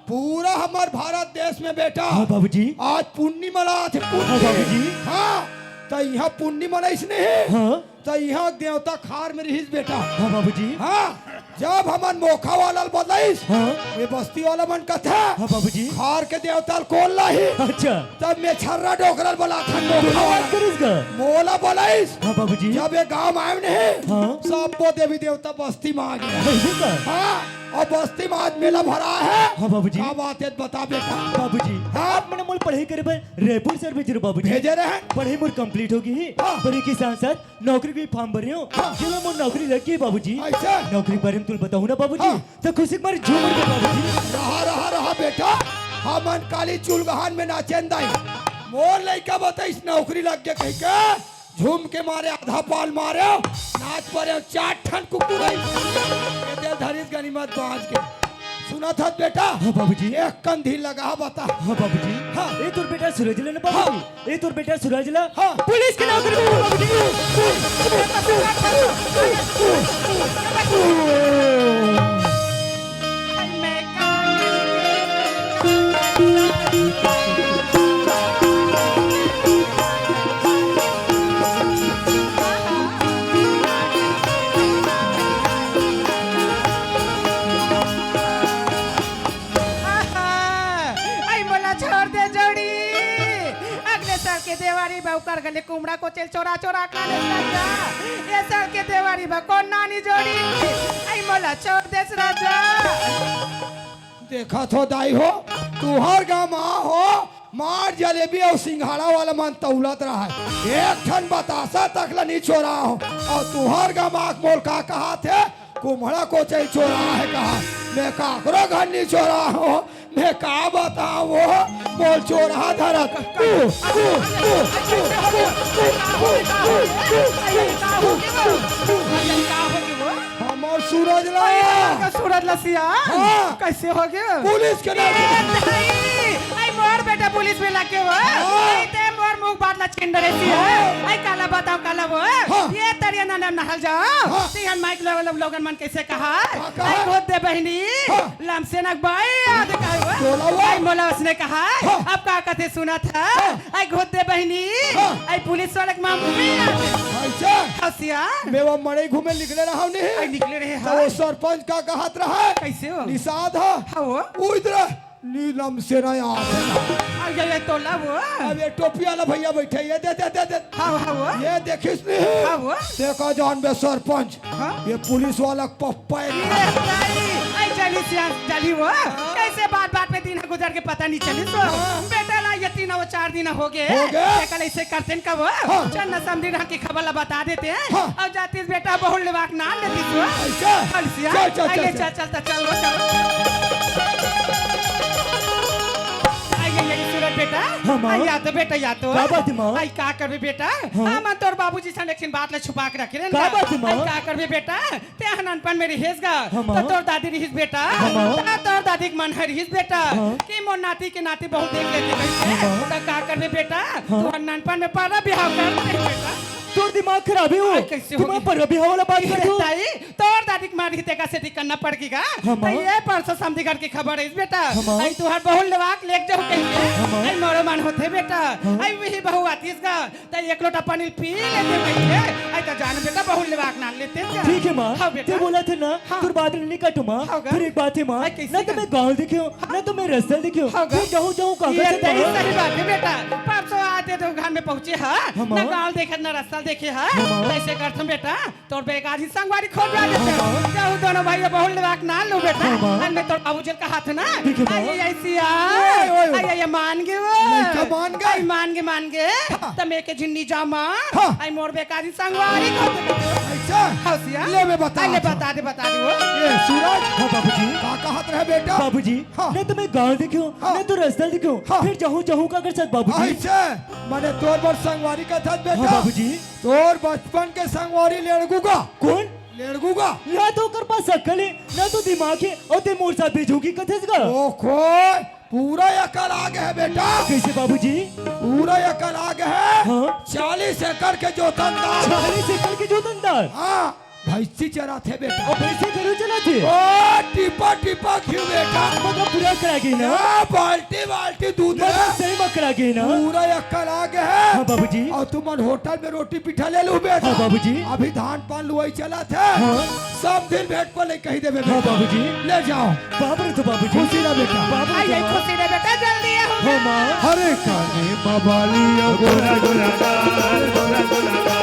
पूरा हमर भारत देश में बेटा। हाँ बाबूजी। आज पुन्नी मनाथे, पुन्नी। हाँ बाबूजी। हाँ, त इहाँ पुन्नी मनाइस नहीं। हाँ। त इहाँ देवता खार में रहिस बेटा। हाँ बाबूजी। हाँ, जब हमन मोखा वाला ल बतलाइस, हाँ। ये बस्ती वाला मन कथे, हाँ बाबूजी। खार के देवता ल कोन लाही? अच्छा। तब मैं छर्रा डोकरा ल बलाथन, मोखा वाला। करिस गा? मोला बलाइस। हाँ बाबूजी। जब ये गांव आए नहीं, हाँ। सबो देवी देवता बस्ती में आ गे। हाँ, अउ बस्ती में आज मेला भरा हे। हाँ बाबूजी। का बात हे बता बेटा। बाबूजी, हाँ। आप मन मोला पढ़ाई करे बर रायपुर शहर भेजे रहे बाबूजी। भेजे रहे। पढ़ाई मोर complete हो गे हे। हाँ। पढ़ाई के साथ साथ नौकरी के भी form भरे हों। हाँ। जेमा मोर नौकरी लग गे बाबूजी। अइसे? नौकरी के बारे में तुमन बताहू ना बाबूजी। हाँ। त खुशी के मारे झूम उठ गे बाबूजी। रहा, रहा, रहा बेटा। हमन काली चुलगहान में नाचेन दाई। मोर लइका बताइस नौकरी लग गे कहिके। झूम के मारे आधा पाल मारे। नाच परे चार ठन कुकुर आई। ये दिल धरिस गनीमत बांच के। सुनत हस बेटा? हाँ बाबूजी। एक कंधी लगा बता। हाँ बाबूजी। हाँ। ए तोर बेटा सूरज ला ना बाबूजी। हाँ। ए तोर बेटा सूरज ला। हाँ। पुलिस के नौकरी में बाबूजी। आहा, आई मोला छोड़ दे जोड़ी। अगले साल के देवारी बा ओकर गले कुमड़ा कोचेल चोरा चोरा खा ले राजा। ये साल के देवारी बा कोन नानी जोड़ी। आई मोला छोड़ देस राजा। देखत हो दाई हो, तुहर गांव मा हो, मार जलेबी अउ सिंघाड़ा वाला मन तौलत रहय। एक ठन बतासा तक ला नी चोरा हो। अउ तुहर गांव मा मोला का कहाथे, कुम्हड़ा कोचई चोरा हे कहा। मैं काकरो घर नी चोरा हो, मैं का बताओं, मोला चोरा धरत। हमर सूरज ला। अरे, का सूरज ला सिया? हाँ। कइसे हो गे? पुलिस के नाम से। ए, दाई, आई मोर बेटा पुलिस में लग गे हो। हाँ। आई ते मोर मुंह बात ला छीन डरे सिया। हाँ। आई काला बताओं, काला वो। हाँ। ये तरिया ना, ना नहल जाओ। हाँ। तिहन माइक लोगन, लोगन मन कइसे कहा? का कहा? आई गोद दे बहिनी। हाँ। लमसेना के बाई याद का हुआ? बोला हुआ। आई मोला उसने कहा। हाँ। अब का कथे सुनत हे? हाँ। आई गोद दे बहिनी। हाँ। आई पुलिस वाला के मामू में याद। अच्छा। हसिया। मैं वो मड़ई घूमे निकले रहा नहीं। आई निकले रहे त हाँ। वो सरपंच का कहत रहा? कइसे हो? निषाद हा। हाँ वो। वो इधर नीलम से नहीं आत हे। आई, आई, आई, तोला वो। अब ये टोपी वाला भइया बइठे, ये दे, दे, दे, दे। हाँ, हाँ वो। ये देखिस नहीं। हाँ वो। देखा जान बे सरपंच। हाँ? ये पुलिस वाला पप्पा है। ये दाई, आई चली सिया, चली वो। हाँ। कइसे बात बात में दिन गुजर के पता नहीं चलिस वो। हाँ। बेटा ला ये तीन वो चार दिन हो गे। हो गे। ते कल अइसे करतेन का वो। हाँ। चल न समधी रहन की खबर ला बता देते हैं। हाँ। अउ जातिस बेटा बहुल लेवाक नाम लेतिस वो। अइसे? चल सिया। चल, चल, चल, अइले चल। चल, चल, चल, चल वो, चल। आई, आई, आई, सूरज बेटा। हाँ, माँ। आई, या तो बेटा, या तो। का बात हे, माँ? आई, का करबे बेटा? हाँ। हमन तोर बाबूजी सन एक ठिन बात ला छुपा के रखे रेन का ना। बात हे, माँ? आई, का करबे बेटा? ते ह ननपन में रिहिस गा, हाँ, त माँ। तोर दादी रिहिस बेटा, हाँ, माँ। त तोर दादी के मन ह रिहिस बेटा, हाँ। कि मोर नाती के नाती बहुल देख लेते कहिके, हाँ, माँ। त का करबे बेटा, हाँ। तू ह ननपन में परा बिहाव कर दे बेटा। तोर दिमाग खराब हे वो। आई, कइसे हो दिमाग गे? परा बिहाव वाला बात ये करत हो। दाई, तोर दादी के मरे रहिस तेकर सेती करना पड़ गे गा। हाँ, त माँ। ये परसों समधी घर के खबर आइस बेटा। हाँ, माँ। आई तुहर बहुल लेवाक लेग जाहू कहिके। हाँ, माँ। आई मोरो मन होथे बेटा। हाँ। आई वही बहू आतिस गा। त एक लोटा पानी पी लेते कहिके, आई त जान बेटा बहुल लेवाक नाम लेते का। ठीक हे माँ, हाँ बेटा। ते बोलत हे ना, हाँ। तोर बात नहीं काटूं माँ। हाँ गा। फिर एक बात हे माँ, आई कइसे ना तो गा? मैं गाँव देखे हों, हाँ। ना तो मैं रस्ता देखे हों। हाँ गा। फिर जाहूँ जाहूँ का ये कर सकता हूँ? सही बात हे बेटा। परसों आते तो घर में पहुँचे हा, हाँ, माँ। ना गाँव देखे ना रस्ता देखे हा। हाँ, माँ। त अइसे करथन बेटा, तोर बेकार ही संगवारी खोज आ जाथे। हाँ, माँ। जाहूँ दोनों भाई बहुल लेवाक नाम लूँ बेटा। हाँ, माँ। अउ मैं तोर बाबूजी ल कहाथों ना। ठीक हे, माँ। आई, आई सिया। ओए, ओए, ओए। आई, आई मान गे वो। लइका मान गे। आई मान गे, मान गे। हाँ। त मैं के झिन्नी जा माँ। हाँ। आई मोर बेकार ही संगवारी खोज। अच्छा। हाँ सिया। ले मैं बता आई ले दे। बता दे, बता दे वो। ए सूरज। हाँ बाबूजी। का कहत रहे बेटा? बाबूजी, हाँ। ना तो मैं गाँव देखे हों, हाँ। ना तो रस्ता देखे हों। हाँ। फिर जाहूँ जाहूँ का कर सकत बाबूजी? अइसे, माने तोर बर संगवारी कथस बेटा? हाँ बाबूजी। तोर बचपन के संगवारी लेड़गू गा। कोन? लेड़गू गा। ना तो ओकर पास अक्कल हे, ना तो दिमाग हे, अउ ते मोर साथ भेजहूँ कथस गा। ओखो, पूरा अकल आ गे हे बेटा। कइसे बाबूजी? पूरा अकल आ गे हे। हाँ। चालीस एकड़ के जोतनदार। चालीस एकड़ के जोतनदार? हाँ। भैंसी चराथे बेटा। ओ, भैंसी घलो चराथे? ओ, टिपा टिपा घीव बेटा। मतलब पूरा अकड़ा गे ना? हाँ, बाल्टी बाल्टी दूध मतलब ना। सही में अकड़ा गे ना? पूरा अकड़ा गे हे। हाँ बाबूजी। अउ तुमन होटल में रोटी पीठा ले लू बेटा। हाँ बाबूजी। अभी धान पान लुवाई चलत हे। हाँ। सब दिन भेंट पर ले कही देबे हाँ बेटा। बाबूजी। ले जाव। बाप रे तो बाबूजी। खुशी रह बेटा। बाप रे तो बाप। खुशी रह बेटा, जल्दी आओ। हो माँ। हरे काने मवाली अगोरा गोरा गाल, गोरा गोरा गाल।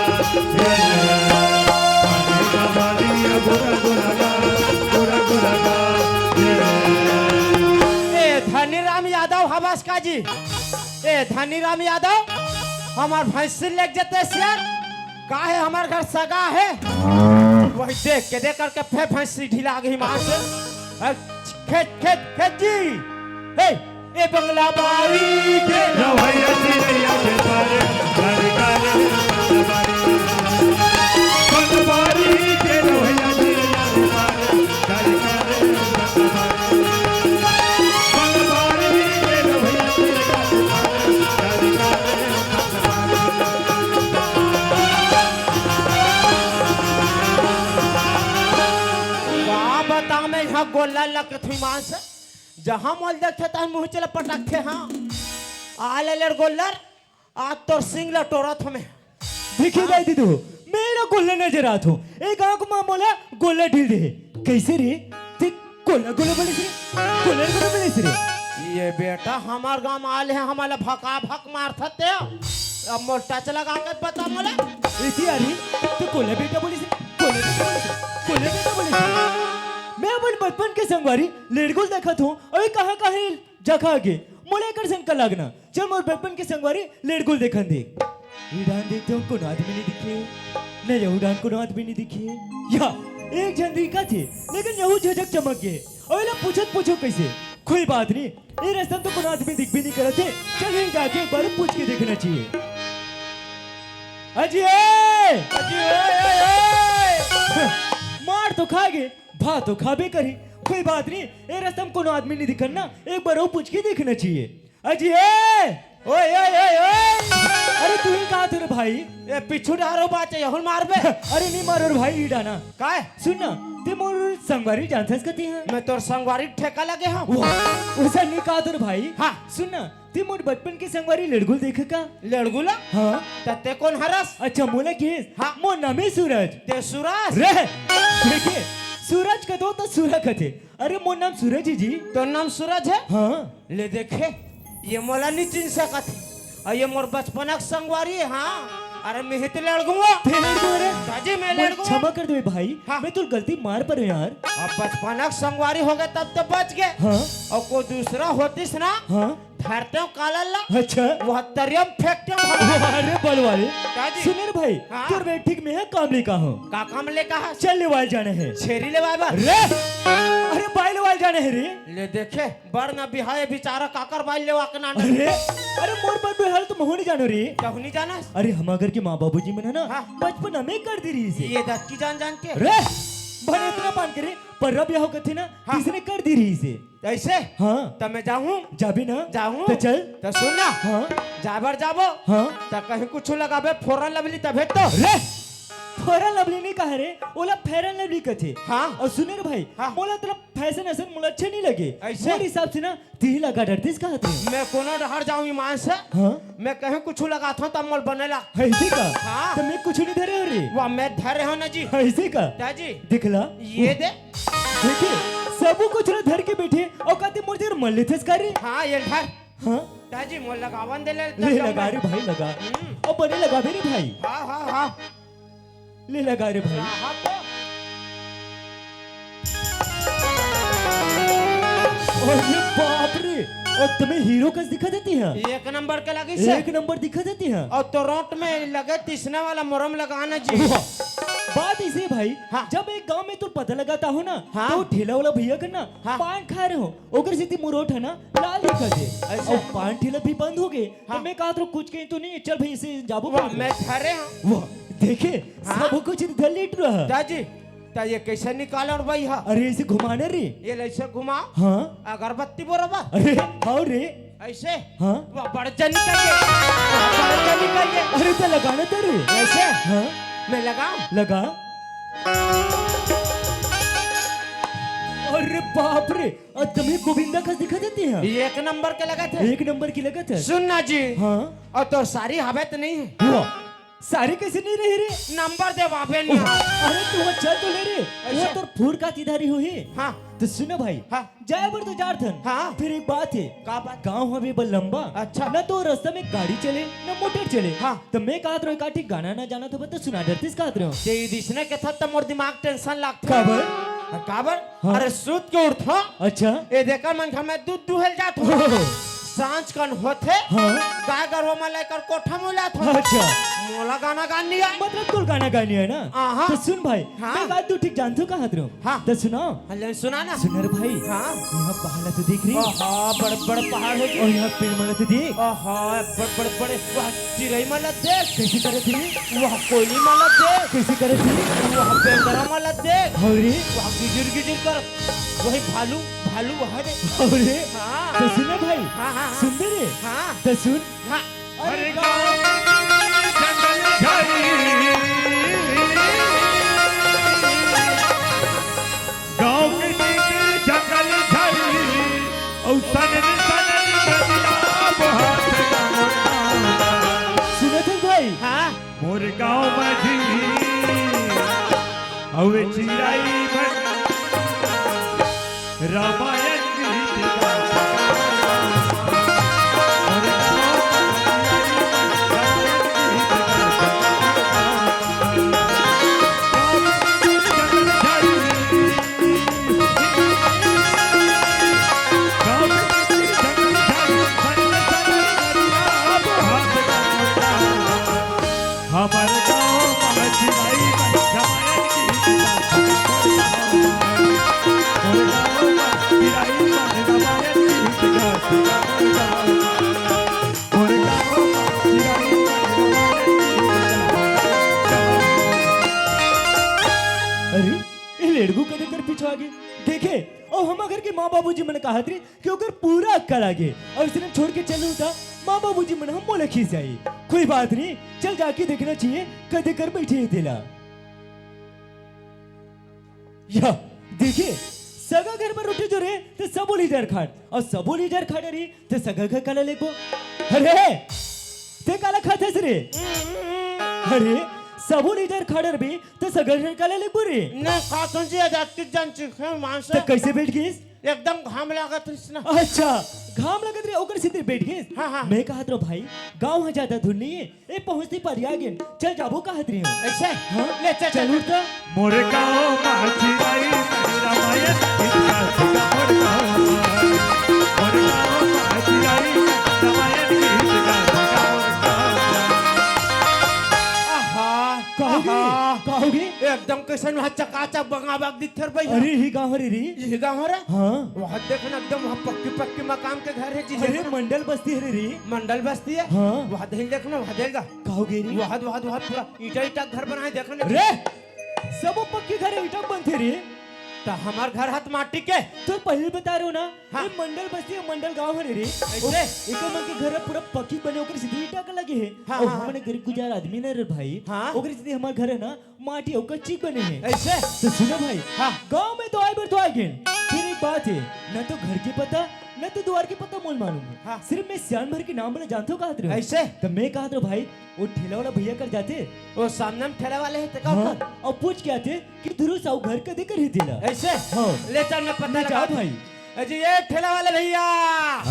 ए धनीराम यादव हवस का जी? ए धनीराम यादव, हमर भैंसी लेग जते सियार, काहे हमर घर सगा हे? वही देख के देख करके फे भैंसी ढिला गई माँ से। खेत खेत खेत जी। हे, ए बंगला बारी के रवैया चिड़ैया के पारे, बारी बारी बंगला बारी। बंगला बारी के रवैया चिड़ैया के पारे, बारी बारी बंगला बारी। बंगला बारी के रवैया चिड़ैया के पारे, बारी बारी बंगला बारी। का बताओ मैं यहाँ गोला लगत हुई माँ से। जहाँ मोल देखथे, तहाँ मुँह चला पटकथे, हाँ। आ ले लेड़ गोल्लर, आज तोर सिंग ला टोरत हमें। देखिए हाँ। दाई दीदू, मेरा गोल्लर नजर आत हो। ए गाँव को माँ मोला गोल्लर ढील दे। कैसे रे? ते गोल्लर, गोल्लर बोले रे? गोल्लर, गोल्लर बोले रे? ये बेटा, हमार गाँव में आले हैं, हमारे भका भक मारथत ते। अब मोर टच लगा के बता मोला। इसी यारी, तो गोल्लर बेटा बोले रे? गोल्लर बेटा बोले रे? गोल्लर बेटा बोले रे? मैं अपन बचपन के संगवारी लेड़गुल देखत हूँ, अरे कहाँ कहाँ जगह आगे मोला एकर संग का लागना। चल मोर बचपन के संगवारी लेड़गुल देखन दे। ई डान देखते हूँ कोनो आदमी नहीं दिखे, न यहू डान कोनो आदमी नहीं दिखे। या एक झन दिखा थे, लेकिन यहू झझक चमक गए। और एला पूछत पूछो कैसे? कोई बात नहीं, ए रस्ता तो कोनो आदमी दिख भी नहीं करत है। चल यहीं जाके एक बार पूछ के देखना चाहिए। अजी ए! अजी ए, ए, ए! मार तो खा गए, भा तो खाबे करी। कोई बात नहीं, ए रस्ता में कोनो आदमी नहीं दिखन ना, एक बार वो पूछ के देखना चाहिए। अजी ए! ओए, ओए, ओए, ओए! अरे तू ही कहा थे रे भाई? ए, पिछू डारो बाचे, यहुन मार बे। अरे नहीं मारो रे भाई, ई डाना। काय? सुन ना, ते मोर संगवारी जानथस कती है? मैं तोर संगवारी ठेका लगे हूँ। वाह, उसे नहीं कहा थे रे भाई। हाँ। सुन ना, ते मोर बचपन के संगवारी लेड़गुल देखे का? लेड़गुला? हाँ। त ते कौन हरस? अच्छा, मोला केस? हाँ। मोर नाम है सूरज। ते सूरज? रे, देखे, सूरज कथो तो सूरा कथे। अरे, मोर नाम सूरज है जी। तोर नाम सूरज है? हाँ। ले देखे, ये मोला नहीं चिन सकत है। और ये मोर बचपना के संगवारी है, हाँ। अरे, मैं ही तो लेड़गुआ। ते लेड़गुआ रे? दाजी, मैं मोर लेड़गुआ। क्षमा कर दो भाई, हाँ। मैं तो गलती मार पर हूँ यार। अब बचपना के संगवारी हो गए तब तो बच गए। हाँ। और कोई दूसरा होतीस ना, हाँ। धरते हो काला ला। अच्छा। वह तरिया में फेंकते हो हम। अरे बलवाले। दाजी। सुन रे भाई, हाँ। तोर बेटी के मैं काम लेका हूँ। का काम लेका है? चल लेवाल जाना है। छेरी लेवाल बा। रे, अरे बाई लेवाल जाना है रे। ले देखे, बड़ ना बिहाए बेचारा काकर बाई लेवा के ना अरे, अरे मोर बर बेहाल तो महू नहीं जानो रे। कहू नहीं जाना? अरे हम अगर के माँ बाबूजी मन है ना, हाँ। बचपन हमें कर दी रही से। ये दस की जान जान के। रे, भले इतना पान करे, पर रब यहो कथे ना, हाँ। किसने कर दी रही से। ऐसे? हाँ। त मैं जाहूँ? जाबे ना? जाहूँ? त चल। त सुन ना। हाँ। जाबर जाबो। हाँ। त कहीं कुछ लगाबे, फोरन लवली तभे तो। रे! फोरन लवली नहीं कहा रे, ओला फेरन लवली कथे। हाँ। और सुने रे भाई, हाँ। मोला तेरा फैशन ऐसन मोला अच्छे नहीं लगे। ऐसे? मोर हिसाब से ना, ती लगा डरतीस कहा थे। मैं कोनो डहर जाऊँ ईमान से? हाँ। मैं कहीं कुछ लगाता हूँ तब मोल बनेला। ऐसे का? हाँ। त मैं कुछ नहीं धरे हो रे। वाह, मैं धरे हो ना जी। ऐसे का? दाजी। दिखला। ये दे। देखे, सबो कुछ ला धर के बैठे, अउ कहते मोर जर मन लेथस का रे? हाँ, ये धर। हाँ? दाजी, मोर लगावन दे ले, ले तब लगा मैं रे भाई, लगा। हम्म। अब बने लगाबे रे भाई। हाँ, हाँ, हाँ। ले लगा रे भाई। हाँ, हाँ, तो। अरे बाप रे, और तुम्हें हीरो कस दिखा देती है? एक नंबर के लगी से। एक नंबर दिखा देती है। और तो रोट में लगे तीसने वाला मुरम लगाना जी। वाह, बात इसे भाई, हाँ। जब एक गांव में तू पता लगाता हो ना, हाँ। तो ठेला वाला भैया कर ना, हाँ। पान खा रहे हो, ओकर सेती मोर ओठ है ना, लाल दिखत हे। अच्छा। अउ पान ठेला भी बंद हो गए, तो हाँ। मैं कहत रहो, कुछ कहीं तो नहीं, चल भाई, इसे जाबो वाह, कर। मैं धरे हूँ। वाह, देखे, हाँ। सब कुछ इधर लेट रहा। दाजी, त ये कैसे निकालो रे भाई, हाँ? अरे, इसे घुमाना रे। ये ऐसे घुमाओ। हाँ। अगरबत्ती बरोबर। अरे, हाँ रे। ऐसे? हाँ। वाह, बड़ जन निकल गए। वाह, बड़ जन निकल गए। अरे, तो लगाना तो रे। ऐसे? हाँ। मैं लगाऊं? लगा। अरे बाप रे, अदमी गोविंदा कस दिखत हे तेहा। ये एक नंबर के लगत हे। एक नंबर के लगत हे। सुन ना जी। हाँ। अउ तोर सारी हवे त नहीं हे? वाह, सारी कइसे नहीं रही रे? नंबर देवाबे नहीं। अरे तू चल तो ले रे। अच्छा। वो तोर फूर का तिधारी होही। हाँ। त सुन ना भाई। हाँ। जाए बर तो जात हन। हाँ। फिर एक बात हे। का बात? गाँव हवे बड़ लंबा। अच्छा। न तो रस्ता में गाड़ी चले, न मोटर चले। हाँ। त मैं कहत रहेंव, एकाठी गाना ना जानत हव त सुना डरतिस कहत रहेंव। ते इदिसने के था त मोर दिमाग टेंशन लागथे। काबर? काबर? हाँ। अरे सूत के उठथंव। अच्छा। ए देखा मन घर में दूध दुहल जात हो। ओहो। सांझ कन होथे। हाँ। गाय गरुवा मन लेकर कोठा में लात हो। अच्छा। मोला गाना गान नहीं आय। मतलब तोला गाना गान नहीं आय ना? आहा। त सुन भाई, हाँ। मैं गात दू ठीक जानथंव कहत रहेंव। हाँ। त सुनाओ। हाँ, ले सुना ना। सुन रे भाई। हाँ। यहाँ पहाड़ ला तो देख रे। आहा, बड़ बड़ पहाड़ हे जी। अउ यहाँ पेड़ मन ला तो देख। आहा, बड़ बड़ बड़े। वाह, चिरई मन ला देख। कइसे करत हे? वाह, कोयली मन ला देख। कइसे करत हे? वाह, बेंदरा मन ला देख। अउ रे। वाह, गिजिर गिजिर कर। वही भालू, भालू वह दे। अउ रे। हाँ। त सुन ना भाई। हाँ, हाँ, हाँ। सुन बे रे। हाँ। त सुन। हाँ। अरे गाँव के जंगल झाड़ी, अउ सनन सनन नदिया बहत गाँव। सुनत हस भाई? हाँ। मोर गाँव माझी, अउ चिरई मन रामायण गीत गावत। हमर गाँव में चिरई मन रामायण गीत गावत। मोर गाँव में चिरई मन रामायण गीत गावत। मोर गाँव में चिरई मन रामायण गीत गावत। अरे, ये लेड़गू कदे कर पीछे आगे। देखे, अउ हमर घर के माँ बाबूजी मन कहत रहे कि ओकर पूरा अक्कल आगे, अउ इसने छोड़ के चलहूँ त माँ बाबूजी मन ह मोला खीस जाही। कोई बात नहीं, चल जाके देखना चाहिए कदे कर बैठे हे तेला। या देखे, सगा घर में रोटी जो रहे त सबो लीजर खाट, अउ सबो लीजर खाट रही त सगा घर काला लेगबो। अरे ते काला खाथस रे? अरे सबो लीजर खाट रही त सगा घर काला लेगबो रे? नहीं खाथंव जी, आज अतकी जान चीखे मांस। त कइसे बैठ गेस? एकदम घाम लागत रहिस ना। अच्छा, घाम लागत रहे, ओकर सेती बैठ गेस। हाँ, हाँ। मैं कहत रहेंव भाई, गाँव ह जादा दूर नहीं हे, ए पहुँचती परिया गेन, चल जाबो कहत रहेंव। अइसे? हाँ, ले चल, चल चल। उठ त। मोर गाँव मा चिरई मन रामायण गीत गाथे गा मोर गाँव मा। मोर गाँव मा चिरई मन रामायण गीत गाथे गा मोर गाँव मा। आहा, कहोगे? आहा। कहोगे? एकदम कइसन वहाँ चकाचक बंगाबग दिखथे रे भैया। अरे, इही गाँव हरे रे। इही गाँव हरे? हाँ। वहाँ देख ना, एकदम वहाँ पक्की पक्की मकान के घर हे जी, अरे, देख ना। मंडल बस्ती हरे रे। मंडल बस्ती हे? हाँ। वहाँ देख ना, वहाँ देख ना। कहोगे रे? वहाँ, वहाँ, वहाँ पूरा ईटा, ईटा घर बनाए, देख ना। रे, सबो पक्की घर ईटा बनथे रे। त हमर घर ह त माटी के। त पहिली बता रहेंव ना, हाँ। ये मंडल बस्ती हे, मंडल गाँव हरे रे। अइसे? ओ, एकर मन के घर ह पूरा पक्की बने, ओकर सेती ईटा के लगे हे। हाँ, अउ हाँ, हमन हाँ। गरीब गुजार आदमी ना रे भाई। हाँ। ओकर सेती हमर घर ह ना माटी अउ कच्ची बने हे। अइसे? त सुन ना भाई, हाँ। गाँव में तो आए बर तो आ गेन, फिर एक बात हे, न तो घर के पता, न तो दुवार के पता मोला मालूम हे। हाँ। सिर्फ मैं सियान भर के नाम वाला जानथंव कहत रहेंव। अइसे? त मैं कहत रहेंव भाई, वो ठेला वाला भैया कर जाते। वो सामने में ठेला वाले हे, ते का हाँ, कर? अउ पूछ के आते कि धुरू साहू घर कदे कर हे तेला। अइसे? हाँ। ले चल, मैं पता ले जा लगाथंव भाई। अजी, ये ठेला वाले भैया।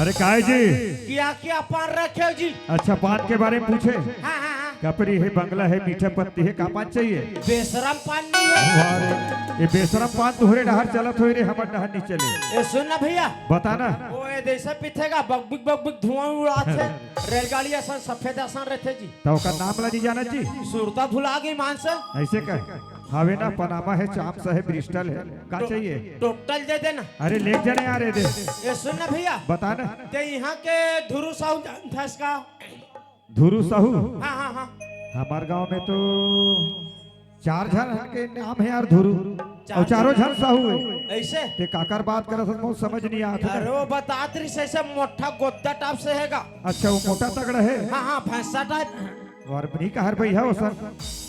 अरे, काय जी? क्या, क्या पान रखे हो जी? अच्छा, पान के बारे में पूछे? हाँ, हाँ, हाँ। कपरी हे, बंगला हे, मीठा पत्ती हे, का पान चाहिए? बेशरम पान नहीं है। अरे, ये बेशरम पान तोहरे डहर चलत होही रे, हमर डहर नहीं चले। ए, सुन ना भैया। बता ना। वो ये जैसे पीथेगा, बकबक बकबक धुआं उड़ाथे। रेलगाड़ी असन सफेद असन रहिथे जी। त ओकर नाम ला नहीं जानत जी? सुरता भुला गे मानस। अइसे कह। हवे ना, पनामा हे, चाम्स हे, ब्रिस्टल हे, का चाहिए? टोटल दे देना। अरे, ले जने आ रे दे। ए, सुन ना भैया। बता ना। ते इहाँ के धुरू साहू जानथस का? धुरू साहू? हाँ, हाँ, हाँ। हमर गाँव में तो चार झन के नाम हे यार धुरू, चार अउ चारों झन? झन साहू हे। अइसे? ते काकर बात करत हस, मोला समझ नहीं आत हे। अरे, वो बतात रहिस, अइसे मोटा गोद्दा टाप से हे गा। अच्छा, वो मोटा तगड़ा हे? हाँ, हाँ, भैंसा टाइप। अउ नहीं कहर भैया, वो सर।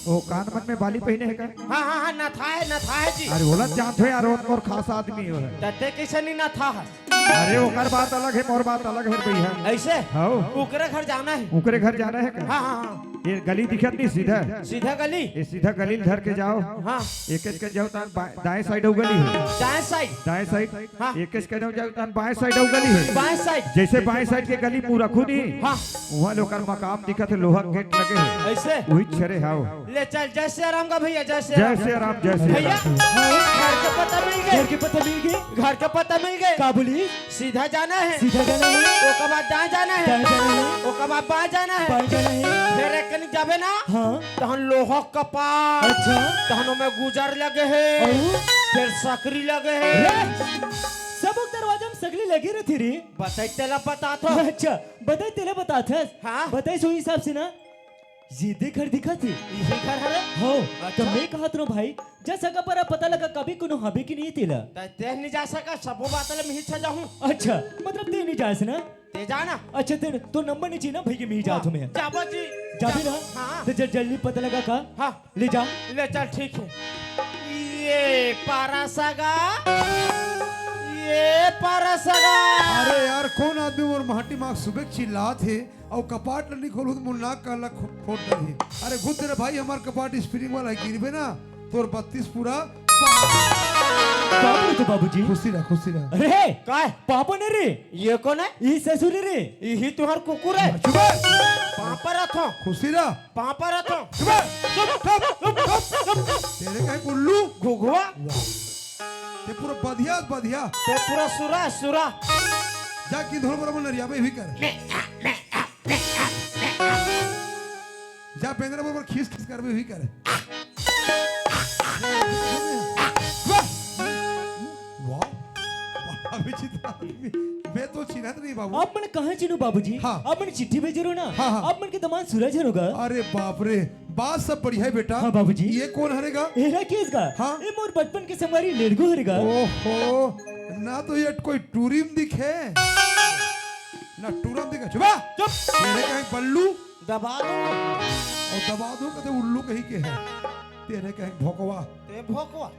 वो कान मन में बाली पहिने हे का? हाँ, हाँ, हाँ, नथा हे, नथा हे जी। अरे, ओला जानथो यार, वो मोर खास आदमी हे। त तैं कइसे नइ नथा हस? अरे, ओकर बात अलग हे, मोर बात अलग हे भैया। अइसे? हव। ओकरे घर जाना हे। ओकरे घर जाना हे का? हाँ, हाँ, हाँ। ये गली दिखत नइ सीधा? सीधा गली? ये सीधा गली ल धर के जाव। हाँ। एकेच कन जाव, त बा-, दाएं side अउ गली हे। दाएं side? दाएं side। हाँ। एकेच कन जाव, त बाएं side अउ गली हे। बाएं side? जइसे बाएं side के गली मुरखू नइ? हाँ। उहाँ ले ओकर मकान दिखत हे, लोहा के gate लगे हे। अइसे? उही छेरे हव। ले चल, जय सिया राम गा भैया, जय सिया राम। जय सिया राम, जय सिया राम। भैया, घर के पता मिल गे। घर के पता मिल गे। घर के पता मिल गे। का बोलिस? सीधा जाना हे। सीधा जाना हे। ओकर बाद दाएं जाना हे। दाएं जाना हे। ओकर बाद बाएं जाना हे। बाएं जाना हे। फेर एक कनी जाबे ना, हाँ। तहन लोहा कपाट। अच्छा। तहन ओमे गुजर लगे हे। अउ? फेर सकरी लगे हे। रे, सबो दरवाजा म सकरी लगे रहिथे रे। बताइस तेला बतात हँव। अच्छा, बताइस तेला बतात हस। हाँ। बताइस उही हिसाब से ना। ये दे घर दिखत हे। इही घर हरे? हव, अच्छा। त मैं कहत रहेंव भाई, जा सगा पारा पता लगा कभी कोनो हबे कि नहीं तेला। त तैं नइ जा सकस, सबो बात ले मिही छा जाहूँ। अच्छा, मतलब तैं नइ जास ना? तैं जा ना। अच्छा, तैं, तोर नंबर नइ चाही ना भई के मिही जात हँव मैं। जाबो जी। जाबे ना? हाँ। त जल्दी पता लगा का? हाँ। ले जा। ले चल, ठीक हे। ये पारा सगा, ये पारा सगा। अरे यार, कोन आदमी मोर माटी माँ सुबह चिल्लात हे? अउ कपाट ल नइ खोलहूँ त मोर नाक कान ल खो-, फोड़ डरही। अरे घुस रे भाई, हमर कपाट spring वाला हे, गिरबे ना, तोर बत्तीस पूरा बाप रे तो बाबूजी। खुशी रह, खुशी रह। अरे, काय? पापा ने रे। ये कोन हे? ई ससुर रे। इही तुँहर कुकुर हे। चुप बे। पाँव परत हँव। खुशी रह। पाँव परत हँव। चुप बे। चुप, चुप, चुप, चुप। तेरे कहीं उल्लू। घुघुआ। वाह। तैं पूरा बधिया, बधिया। तैं पूरा सुरा, सुरा। जा कि धोल बराबर नरियाबे भी कर। जा बेंदरा बरोबर खीस खीस करबे हुई करे। वाह! वाह! बड़ा विचित्र आदमी। मैं तो चिन्हत नहीं बाबू। आप मन कहाँ चिन्हू बाबूजी? हाँ। आप मन चिट्ठी भेजे रहो ना? हाँ, हाँ। आप मन के दमांद सूरज हरो गा? अरे बाप रे, बात सब बढ़िया है बेटा। हाँ बाबूजी। ये कोन हरे गा? एला केस गा? हाँ। ये मोर बचपन के संगवारी लेड़गू हरे गा। ओहो, ना तो ये कोई टूरी म दिखे, ना टूरा म दिखे। चुप! चुप! तेरे कहीं बल्लू। दबा दूं। अउ दबा दूं, कथे उल्लू कहीं के हे। तेरे कहीं भोकवा। तैं भोकवा।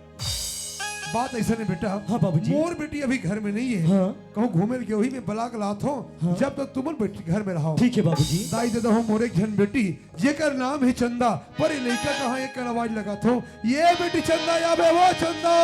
बात अइसन हे बेटा। हाँ बाबूजी। मोर बेटी अभी घर में नहीं हे। हाँ। कहूँ घूमे ल गे होही, मैं बला के लात हँव। हाँ। जब तक तुमन बेटी घर में रहव। ठीक हे बाबूजी। दाई ददा हो मोर एक झन बेटी, जेकर नाम हे चंदा, पर ये लइका कहाँ एक कन आवाज लगात हँव। ये बेटी चंदा, या बे वो चंदा।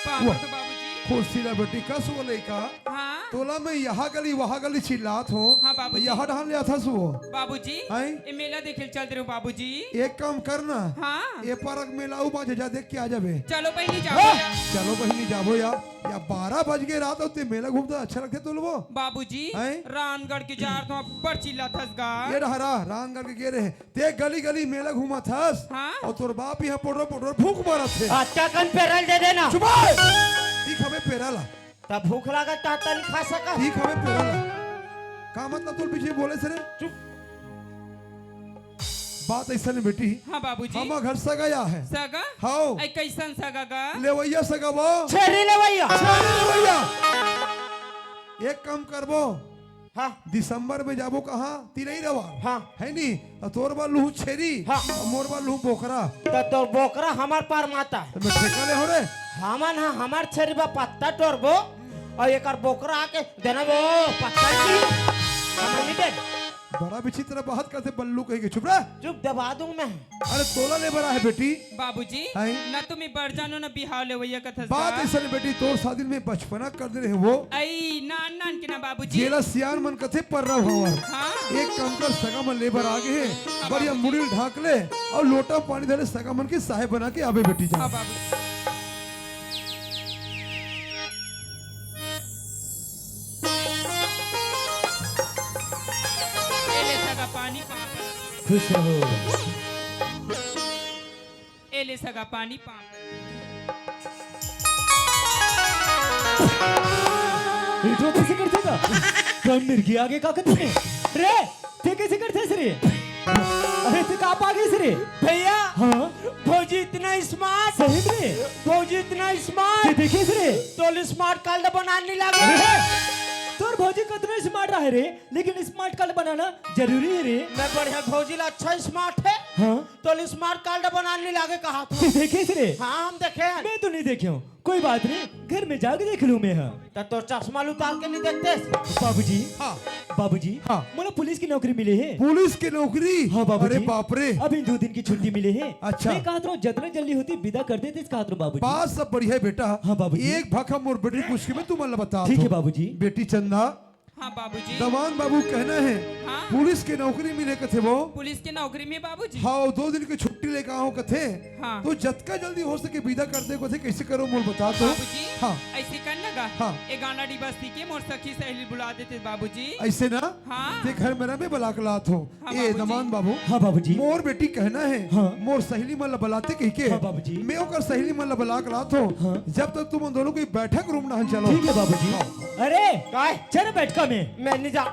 पापा तो बाबूजी। खुशी रह बेटी, कस वो लइका। हाँ। तोला मैं यहाँ गली, वहाँ गली चिल्लात हँव। हाँ, बाबूजी। यहाँ डहान ले आथस वो। बाबूजी, हैं? ये मेला देखे ल चलत रहेंव, बाबूजी। एक काम कर ना। हाँ। ये पारा के मेला अउ बाँचे, जा देख के आ जाबे। चलो बहिनी, जाबो हाँ, यार। चलो बहिनी, जाबो यार। या बारह बज गे रात अउ तैं मेला घूमथस, अच्छा लगथे तोला वो? बाबूजी, हैं? रामगढ़ के जात हँव, अब्बड़ चिल्लाथस गा। ये डहरा, रामगढ़ के गे रहे। तैं गली गली मेला घूमथस। हाँ। अउ तोर बाप यहाँ पोटरो पोटरो फूंक मारत हे। अतका कन पेरा ल दे देना। चुप बे। ठीक हवे पेरा ला। तब भूख लागत त तनी खा सका। ठीक हवे पेरा ला। का मतलब तोर पीछे बोले से रे? चुप। बात अइसन हे बेटी। हाँ बाबूजी। हमर घर सगा आय हे। सगा? हव। अई कइसन सगा गा? लेवइया सगा बा। छेरी लेवइया। छेरी लेवइया। एक काम करबो। हाँ। दिसंबर में जाबो कहाँ? तिरई रवार। हाँ। हे नी? त तोर बर लुहूँ छेरी, हाँ। अउ मोर बर लुहूँ बोकरा। त तोर बोकरा हमर पार माता। त मैं ठेका ले हँव रे। हमन ह हमर छेरी बर पत्ता टोरबो, अउ एकर बोकरा आके देना बो, पत्ता की। हमन नइ दे। बड़ा विचित्र बात करथे बल्लू कहीं के, चुप रह। चुप, दबा दूं मैं। अरे तोला ले बर आय हे बेटी। बाबूजी, हाय। ना तो मैं बर जानों, ना बिहाव लेवइया कथस बात का। अइसन हे बेटी, तोर शादी में बचपना कर दे रहे वो। अई, नान नान के ना बाबूजी। जेला सियान मन कथे पर्रा भंवर। हाँ। एक काम कर, सगा मन ले बर आ गे हे। हाँ, बढ़िया बाबूजी। मुड़ी ल ढांक ले अउ लोटा पानी धर ले, सगा मन के साहे बना के आबे बेटी जा। हाँ बाबूजी। ए ले सगा पानी पाँव परत। खुश रहो। ए ले सगा पानी पाँव परत। तो कैसे करथे का? तो मिर्गी आगे का करथे रे? ते कैसे करथे रे? अरे ते का पागे रे? भैया, हाँ? भौजी इतना स्मार्ट। सही में? भौजी इतना स्मार्ट। ते देखे रे? तोल स्मार्ट कार्ड बनाने लगे। अरे, तोर भौजी कतना स्मार्ट रहे रे, लेकिन स्मार्ट कार्ड बनाना जरूरी है रे। मैं बढ़िया भौजी ला अच्छा स्मार्ट है। हाँ? तोल स्मार्ट कार्ड बनाने लगे कहा था। ते देखे रे? हाँ, हम देखे हैं। मैं तो नहीं देखे हूँ। कोई बात नहीं, घर में जाके देख लूँ मैं, हाँ। त तोर चश्मा ल उतार के नहीं देखते? बाबूजी। हाँ। बाबूजी। हाँ। मोला पुलिस की नौकरी मिले हे। पुलिस की नौकरी? हाँ, बाबूजी। अरे बाप रे। अभी दो दिन की छुट्टी मिले हे। अच्छा। मैं कहत रहूँ, जतना जल्दी होती विदा कर देते, कहत रहूँ, बाबूजी। बात सब बढ़िया है बेटा। हाँ, बाबूजी। एक भखा मोर बेटी पूछ के मैं तुमन ला बता ठीक है, बाबूजी। बेटी चंदा। हाँ, बाबूजी। दमान बाबू कहना है, हाँ। पुलिस की नौकरी मिले कथे वो। पुलिस की नौकरी में, बाबूजी। हाँ, दो दिन की छुट्टी लेके आओ कथे। हाँ। तो जतका जल्दी हो सके विदा कर दे कथे, कैसे करो मोल बता तो। बाबूजी, हाँ। ऐसे कर ना गा। हाँ। ए गांडाडी बस्ती के मोर सखी सहेली बुला देते, बाबूजी। ऐसे ना? हाँ। ते घर में रह, मैं बला के लात हूँ। हाँ, ए बाबूजी। दमान बाबू। हाँ, बाबूजी। मोर बेटी कहना है, हाँ। मोर सहेली मन ला बलाते कहिके। हाँ, बाबूजी। मैं ओकर सहेली मन ला बला के लात हूँ। हाँ। जब तक तुम दोनों कोई बैठक रूम ना चलो। ठीक है, बाबूजी। हाँ। अरे, काय? चल बैठका में। मैं नहीं जा।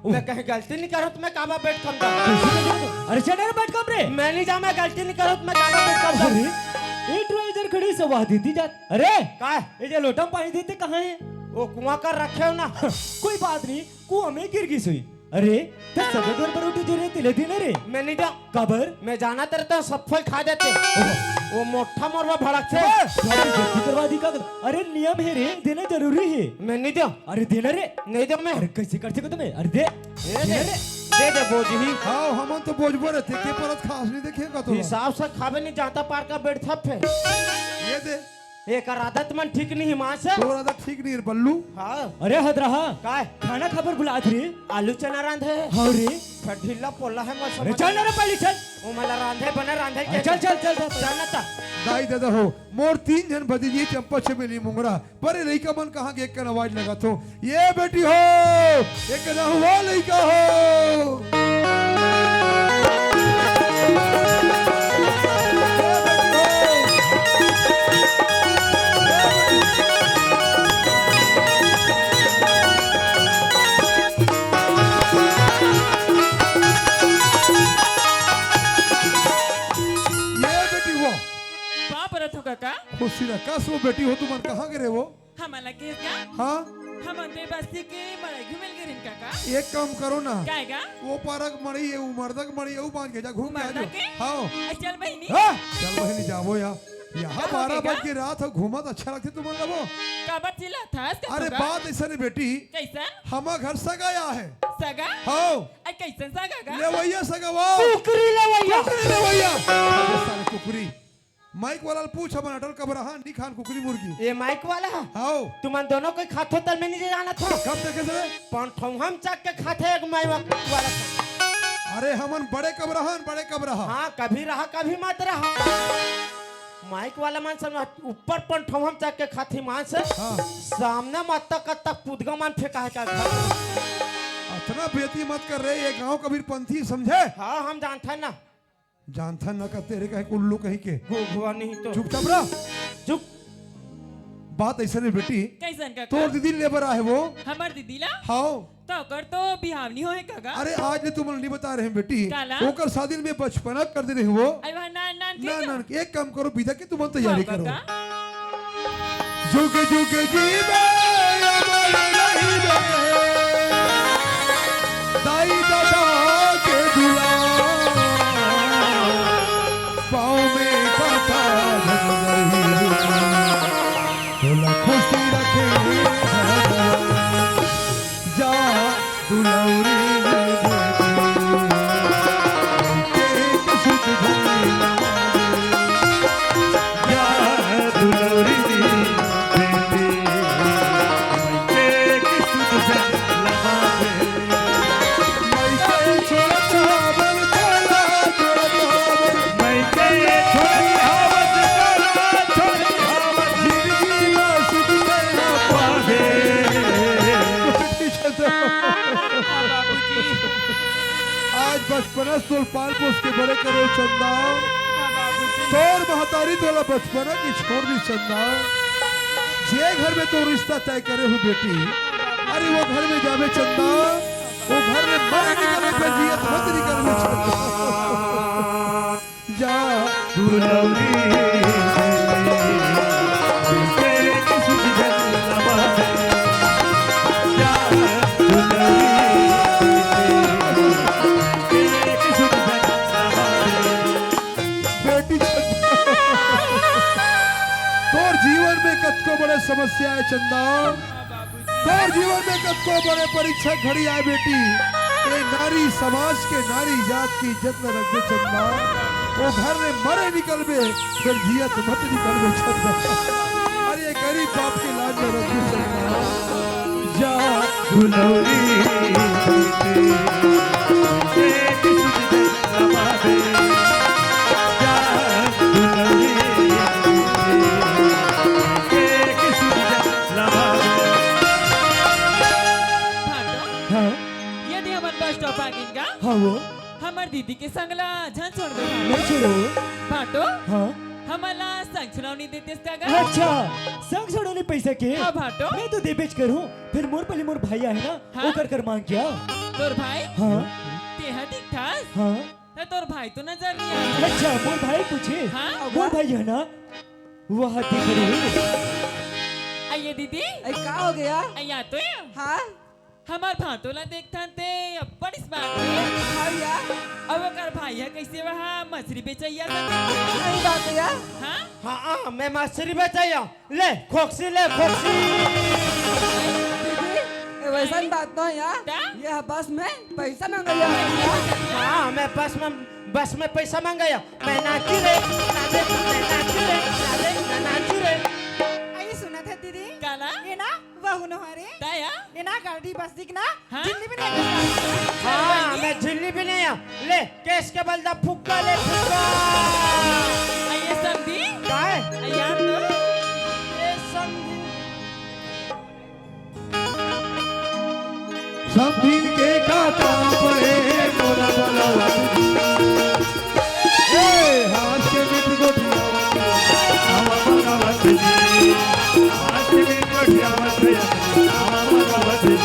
मैं कहीं गलती नहीं करूँ तो मैं काबर बैठका में? अरे चल रे बैठका में रे। मैं नहीं जा, मैं गलती नहीं करूँ तो मैं काबर बैठका में? अरे, ए ट्राउजर खड़ी से वाह दीदी जात। अरे, काय? ये जे लोटा में पानी देते कहाँ है? वो कुआं कर रखे हो ना। कोई बात नहीं, कुआं में गिर गिस हुई। अरे, ते सगा घर पर उठी जो रे, तिले दिन रे। मैं नहीं जा। काबर? मैं जाना तेरे तो सब फल खा देते। ओहो। वो मोटा मोरवा भड़क से। अरे, जल्दी करवा दी का? अरे, नियम है रे, देना जरूरी है। मैं नहीं जा। अरे, देना रे। नहीं जा मैं। अरे, कैसे कर सको तुम्हें? अरे, दे। दे दे। देना रे। दे दे बोझ ही। हाँ, हमन तो बोझ भरे थे, के परत खास नहीं देखे का तो। हिसाब से खावे नहीं जाता पार का बैठ था फे। ये दे। एकर आदत मन ठीक नहीं है माँ से। तोर आदत ठीक नहीं है बल्लू। हाँ। अरे हदरहा। काय? खाना खाबर बुलात रे। आलू चना रांधे। हाँ रे। फिर ढीला पोला है मौसम। अरे चल ना रे पहले चल। वो मला रांधे बने रांधे अरे के चल, चल, चल, चल। चल ना ता। दाई दादा हो, मोर तीन झन भतीजी चंपा चमेली मुंगरा, पर ये लइका मन कहाँ के एक कन आवाज लगात हो। ये बेटी हो, एक ना हुआ लइका हो। ये बेटी वो। का परत हो काका? खुशी रह, कस वो बेटी हो, तुमन कहाँ गे रहे वो? हमन ला केस का? हाँ? हमन तो ए बस्ती के मड़ई घूमे ल गे रहेन काका। एक काम करो ना। काय गा? वो पारा के मड़ई है, उमरदा के मड़ई है, वो बांध के जा, घूम के आ जाओ। के? हाँ। ए, चल बहिनी। हाँ? चल बहिनी, जाबो या। यहाँ कहाँ बारह के गा? बज के रात हो, घूमत अच्छा लगथे तुमन ला वो। काबर चिल्लाथस का अरे तू गा? बात ऐसा नहीं बेटी। कैसन? हमा घर सगा आया है। सगा? हाँ। अरे कैसन सगा गा? लेवैया सगा वो। कुकरी लेवैया। कुकरी लेवैया। अरे साले कुकरी। माइक वाला ल पूछ, हमन अटल कबरहा, नी खान कुकरी मुर्गी। ये माइक वाला? हाओ। तुमन दोनों कोई खाथो तल में नहीं जाना था। कब देखे से? पंठौहम चक के खाथे एक माइक वाला। अरे हमन बड़े कबरहा, बड़े कबरहा। हाँ, कभी रहा, कभी मत रहा। माइक वाला मन सब ऊपर पंठौहम चक के खाथे मांस। हाँ। सामने मत्ता कत्ता पुदगा मन फेंका है का घर। अतना बेइज्जती मत कर रे, ये गांव कबीरपंथी समझे? हाँ, हम जानथन ना। जानथन ना कहते रे, कहे उल्लू कहीं के। घुघुआ नहीं तो। चुपचाप रह। चुप। बात ऐसा नहीं बेटी। कैसन काका? तोर दीदी लेबर आहे वो। हमर दीदी ला? हाओ। तो ओकर तो बिहाव नहीं होए काका? अरे आज ले तुमन नहीं बता रहे हैं बेटी। काला? ओकर शादी में बचपना कर दे रहे वो। अरे वहाँ नान नान के ना, क्या? नान के। एक काम करो, विदा के तुमन तैयारी हाँ, करो। काका। जुग जुग जीवे अमर रहिबे, दाई ददा के दुलार, पाँव में कांटा धन रही, तोला खुशी रखे भगवान। जा दुलौरी बेटी, एक सुध धनी जा दुलौरी बेटी, एक सुध धनी लगा दे। मैं के छोड़त हवन, तोला छोड़त हवन। मैं के छोड़त हवन, तोला छोड़त हवन। जिंदगी में सुख तेरा पावे। हाँ, बाबूजी। आज बचपना से तोर पाल पोस के बड़े करे चंदा। हाँ, बाबूजी। तोर महतारी तोला बचपना की छोड़ दी चंदा। जे घर में तो रिश्ता तय करे हूँ बेटी, हाँ, बाबूजी। अरे वो घर में जाबे चंदा, वो घर में मरे निकलबे, जियत मत निकलबे चंदा। जा दुलौरी बेटी चंदा, तोर जीवन में कतको बड़े समस्या हे चंदा, तोर जीवन में कतको बड़े परीक्षा घड़ी आए बेटी। ए नारी समाज के, नारी जात के इज्जत ल रखबे चंदा। वो घर ले मरे निकलबे, फेर जियत मत निकलबे चंदा। अरे ये गरीब बाप के लाज ल रखबे चंदा। जा दुलौरी भाटो, हाँ। ये दे हमन बस स्टॉप आ गेन गा। हाँ वो। हमर दीदी के संग ला झन छोड़बे भाटो। नहीं छोड़ो। भाटो, हाँ। हमन ला संग छोड़ौनी देतेस का गा? अच्छा, संग छोड़ौनी पैसा के? हाँ भाटो। मैं तो देबेच करहूँ, फेर मोर पहली मोर भाई आहे ना, हाँ? ओकर कर मांग क्या? तोर भाई? हाँ। तेहा दिखथस? हाँ। त तोर भाई तो नजर नहीं आए। अच्छा, मोर भाई पूछे? हाँ? मोर भाई हे ना, वह दिख रही। आइए दीदी। अरे का हो गया? आइए तो। हाँ? हमर भाटो ला देखथन ते बड़ी स्मार्ट हे। हाँ यार। अब ओकर भाई हे कैसे वहाँ मछली बेचैया सा? सही बात हे यार। हाँ? हाँ, हाँ, मैं मछली बेचैया। ले, खोक्सी, ले, खोक्सी। दीदी, ये वैसन बात नोहे यार। का? ये बस में पैसा मांगैया। हाँ, मैं बस में, बस में पैसा मांगैया। मैं नाची रे, नाचे, मैं नाची रे, नाचे, मैं नाची रे। अई सुनत हे दीदी? का ना? ये ना, वहू नोहे रे। का या? ये ना, गाड़ी बस दिख ना, हाँ? झिल्ली भी नहीं है। हाँ, मैं झिल्ली भी नहीं हूँ। ले, केस के बल दा फुक्का ले फुक्का। आइए समधी। काय? आइए आप तो। ए समधी। समधी के का काम पड़े, मोला बोलावा। ए, हाथ के मिट गोठियावत, आवा बोलावत जी। हाथ के मिट गोठियावत, आवा बोलावत जी।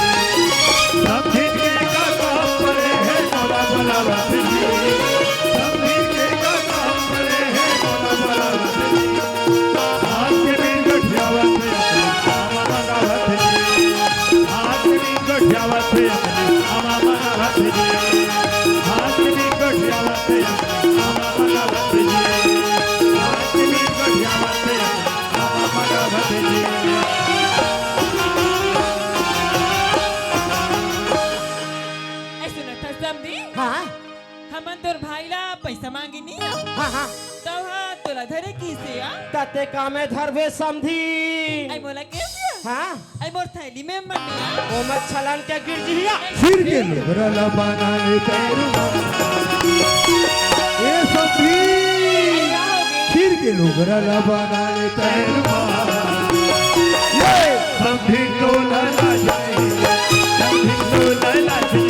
समधी के का काम पड़े हे, मोला बोलावत जी। समधी के का काम पड़े हे, मोला बोलावत जी। हाथ के मिट गोठियावत, आवा बोलावत जी। हाथ के मिट गोठियावत, आवा बोलावत जी। हाथ के मिट गोठियावत, आवा बोलावत जी। हाथ के मिट गोठियावत, आवा बोलावत जी। ऐसे न था समधी। हाँ। हमन तोर भाई ला पैसा मांगे नी। हाँ, हाँ। तब हा तोला धरे किसे आ? तते का में धरबे समधी। आई मोला के दिया? हाँ। आई मोर थैली में मनिया। ओ मत छलन के गिर जिया। फिर के लोगरा ला बना ले पैरुमा। ए समधी। आई का हो गई? फिर के लोगरा ला बना ले पैरुमा। ये समधी टोला ला जाए। समधी टोला ला जाए।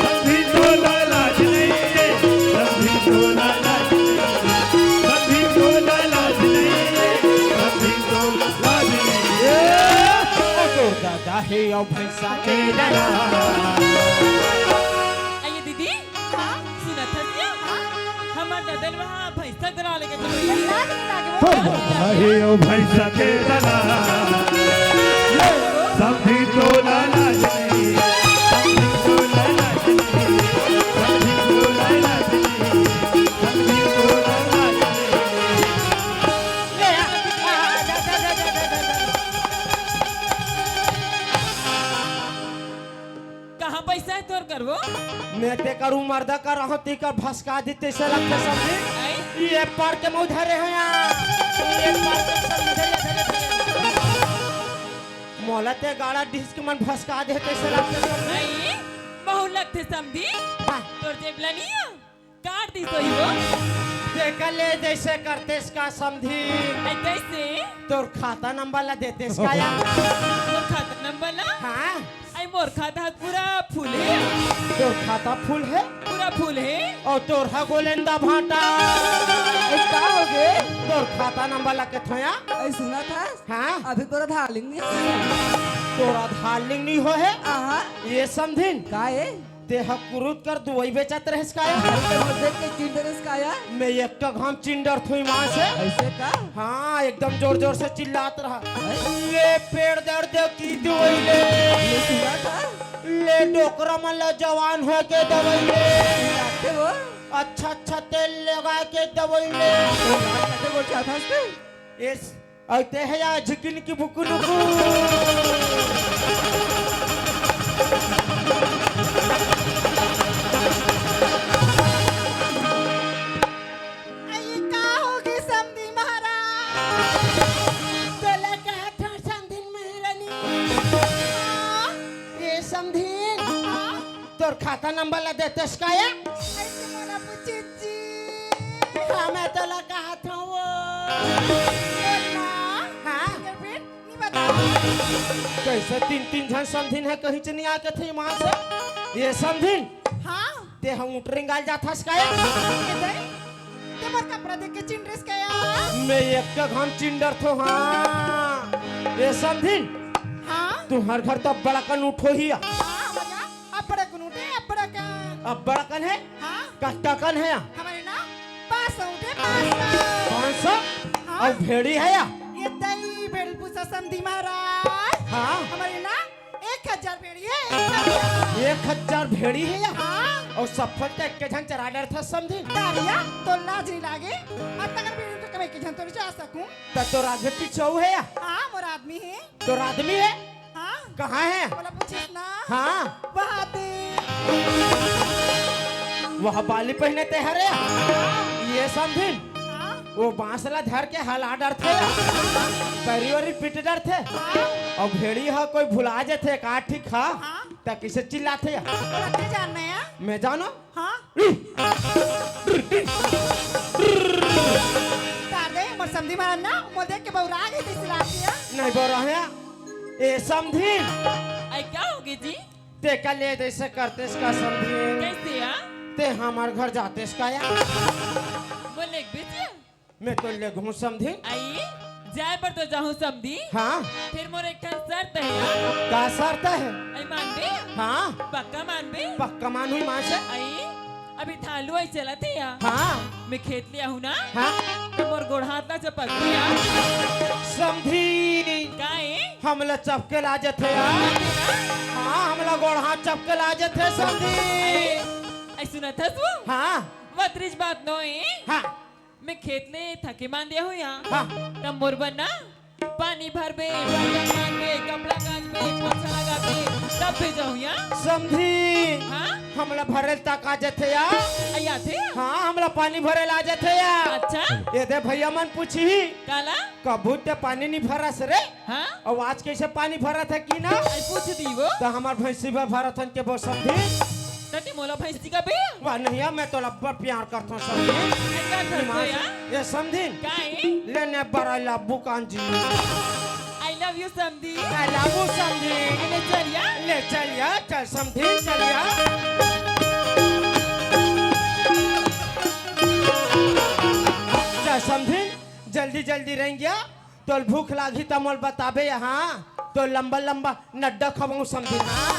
समधी टोला ला जाए। समधी टोला ला जाए। समधी टोला ला जाए। समधी टोला ला जाए। ए, ओ तोर दादा हे, ओ भैंसा के दादा। आइए दीदी, हाँ? सुनत हस या? हाँ? हमर ददन वहाँ भैंसा गरा लेके चलो। लाज नहीं लागे वो? हो, अरे ओ भैंसा के दला, ये समधी टोला लाज नहीं, समधी टोला लाज नहीं, समधी टोला लाज नहीं, समधी टोला लाज नहीं। ले आ, आ, जा, जा। कहाँ पैसा हे तोर कर वो? मैं ते करू मर्दा कर रहा हूँ, ती कर भसका दी तैसे लगथे समधी। आई? ये पार के मैं उधर है यार। ये पार के सब इधर, इधर, इधर। मोला ते गाड़ा डिस्क मन भसका दे तैसे लगथे समधी। आई? बहुत लगथे समधी। हाँ। तोर जेब ला नहीं है? काट दी सोई वो। तेकर ले जैसे करतेस का समधी। ऐ कैसे? तोर खाता नंबर ला देतेस का यार? मोर खाता नंबर ला? हाँ। ऐ मोर खाता पूरा फुल हे। तोर खाता फुल हे? पूरा फुल हे। और तोर हा गोलेंदा भाटा। ऐ का हो गे? तोर खाता नंबर ला के थोया? ऐ सुनत हस? हाँ। अभी पूरा धालिंग नहीं। तोर आधार लिंक नइ होहे। आहा। ए समधिन। का ए? तें ह कुरूद कर दवई बेचत रहेस का ए? अरे, तें मोर देख के चिन डरेस का ए? मैं एक तो घाम चिन डरथों ईमान से। अइसे का? हाँ, एकदम जोर जोर से चिल्लात रहा। अरे। ले पेट दर्द की दवई ले। ये सुना था? ले डोकरा मन ला जवान होय के दवई ले। ये आते वो? अच्छा अच्छा तेल लगाय के दवई ले। वो रात खाते वो क्या था उसके? ए अउ तें ह या झिकिन की बुकुनुकु। अई का होगे समधी महाराज? तोला कहत हंव समधिन महारानी। हाँ? ए समधिन। हाँ? तोर खाता नंबर ला देतेस का ए? अइसे मोला पूछे जी। हाँ, मैं तोला कहत हंव वो। बोल ना। हाँ? फिंगरप्रिंट नइ बता। कइसे तीन तीन झन समधिन हे, कहींच नइ आय कथे ईमान से। ए समधिन। हाँ? तें ह ऊंट रेंगाय ल जाथस का ए? ए दई, तें मोर कपड़ा देख के चिन डरेस का ए? मैं एक घाम चिन डरथों, हाँ। ए समधिन। हाँ? तुंहर घर तो अब्बड़ अकन ऊंट होही। हाँ, हमर घर अब्बड़ अकन ऊंट हे, अब्बड़ अकन। अब्बड़ अकन हे? हाँ। कतका अकन हे? हमर ना पाँच सौ ऊंट हे, पाँच सौ। पाँच सौ? हाँ। अउ भेड़ी हे या? ए दई, भेड़ी ल पूछा समधी महाराज। हाँ। हमर ना एक हजार भेड़ी हे, एक हजार। एक हजार भेड़ी हे या? हाँ। अउ सब ल तें एके झन चरा डरथस समधिन। दारिया, तोला लाज नइ लागे? अतका कन भेड़ी ल मैं एके झन थोड़ी चरा सकहूं। त तोर आघू पीछू हे या? हाँ, मोर आदमी हे। तोर आदमी हे? हाँ। कहाँ हे? मोला पूछिस ना। हाँ। वहाँ दे। वहाँ बाली पहिने तें हरे? हाँ। ए समधिन। हाँ। वो बांस ला धर के हला डरथे। पैरी वैरी पीट डरथे। हाँ। अउ भेड़ी ह कोई भुला जथे का ठीक ह? हाँ। त कइसे चिल्लाथे या? तोला नइ जानना हे? मैं जानों? हाँ। तार दे, मोर समधी महाराज ना, मोला देख के बउरा गे हे, चिल्लाथे या। नइ बउराहें। ए समधिन। अई का होगे जी? तें का ले अइसे करतेस का समधिन? कइसे या? तें हमर घर जातेस का या? मोला लेगबे जी? मैं तोला लेगहूं समधिन। अई, जाय बर तो जाहूं समधी। हाँ। फेर मोर एक ठन शर्त हे या। का शर्त हे? अई मानबे? हाँ। पक्का मानबे? पक्का मानहूं ईमान से। अई, अभी धान लुवई चलत हे या। हाँ। मैं खेत ले आहूं ना। हाँ। त मोर गोड़ हाथ ला चपकबे या। समधिन। का ए? हमला चपके ला जथे या। हाँ, हमला गोड़ हाथ चपके ला जथे समधिन। अई सुनत हस वो? हाँ। वतरीच बात नोहे। हाँ। मैं खेत ले थके मांदे आहूं या। हाँ। त मोर बर ना पानी भरबे, बर्तन मांजबे, कपड़ा कांचबे, पोछा लगाबे, तब भेजहूं या। समधिन। हाँ? हमला भरे ल तक आ जथे या। अई आथे? हाँ, हमला पानी भरे ल आ जथे या। अच्छा? ए दे भइया मन पूछही। काला? कभू तें पानी नइ भरस रे। हाँ? अउ आज कइसे पानी भरत हे कि ना? अई पूछ दी वो। त हमर भैंसी बर भरत हन के बो समधिन। त तें मोला भैंसी कबे? वाह नहीं यार, मैं तोला अब्बड़ प्यार करथों समधिन। अई का करथस या? ए समधिन। का ए? ले ने बर I love you kanji. I love you समधी। I love you समधिन। ले चल या। ले चल या, चल समधिन, चल या। चल समधिन, जल्दी जल्दी रेंग या। तोला भूख लागही त मोला बताबे या, हाँ? तोला लंबा लंबा नड्डा खवाहूं समधिन, हाँ?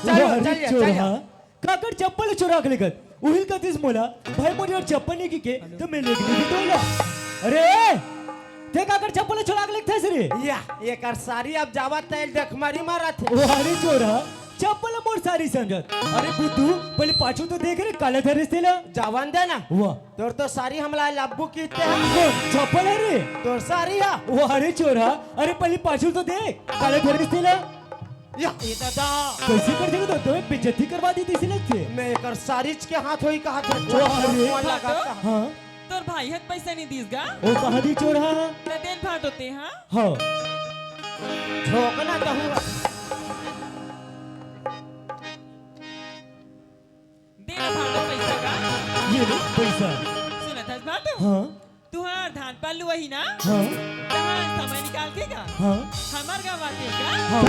चल, वाह रे चल, चल, चोरहा, चल। काकर चप्पल चोरा के लेगत? उही ल कहिस मोला, भाई मोर यार चप्पल नइ हे कहिके, त मैं लेगेंव नहीं तोला। अरे, तें काकर चप्पल चोरा के लेगथस रे? या, एकर सारी अब जावत तेला देख मरी मारत हे। वाह रे चोरहा, चप्पल मोर सारी समझत। अरे बुद्धू, पहली पाछू तो देख रे, काला धरिस तेला। जावन दे ना। वाह। तोर तो सारी हमला लब्बू किहिस ते। वो चप्पल हे रे। तोर सारी हे। वाह रे चोरहा, अरे पहली पाछू तो देख, काला धरिस तेला। या, ए दादा। कइसे कर देबे तो, तोर बेइज्जती करवा दिस तइसे लगथे। मैं एकर सारीच के हाथ होही कहाथों, वाह रे। मन लगा। हाँ। तोर भाई ह त पइसा नइ दिस गा। ओ कहाँ दिस चोरहा? त दे न भांटो तें हा। हाँ। ठोकना कहूँ। दे न भांटो पइसा गा। ये ले पइसा। सुनत हस भांटो? हाँ। तुंहर धान पान लुवाही ना? हाँ। तहां समय निकाल के गा। हाँ। हमर गाँव आते गा। हाँ।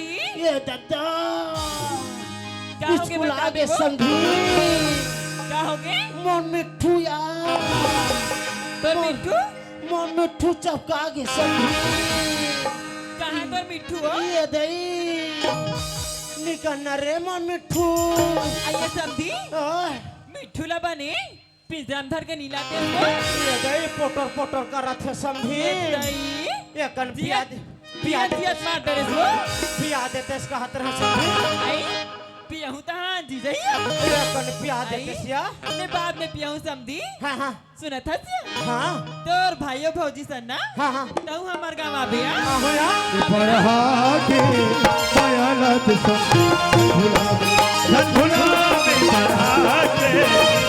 ए ददा, का होगे स्कूल बता आगे दे वो? संगी। का होगे? मोर मिट्ठू यार। तोर मोर, मिट्ठू? मोर मिट्ठू चपका गे संगी। कहाँ तोर मिट्ठू हो? ए दई, निकल न रे मोर मिट्ठू। आइए समधी। ओए। मिट्ठू ला बने पिंजरा में धर के नइ लाते हो। ए दई, पोटर पोटर करत हे समधी। ए दई। ए कन जियत, पिया दे, पिया जियत, दे। जियत मार डरेस हो। पिया देतेस कहत रहे समधी। आई, पियहूँ त हाँ जी जाही। ए कन पिया आई, देतेस या। मैं बाद में पियहूँ समधी। हाँ, हाँ। सुनत हस या? हाँ। तोर भाई अउ भौजी सन ना? हाँ, हाँ। तहूँ हमर गाँव आबे, हाँ? आहो या। पढ़ा के बयानत सब भुला दे। धन भुला दे, पढ़ा के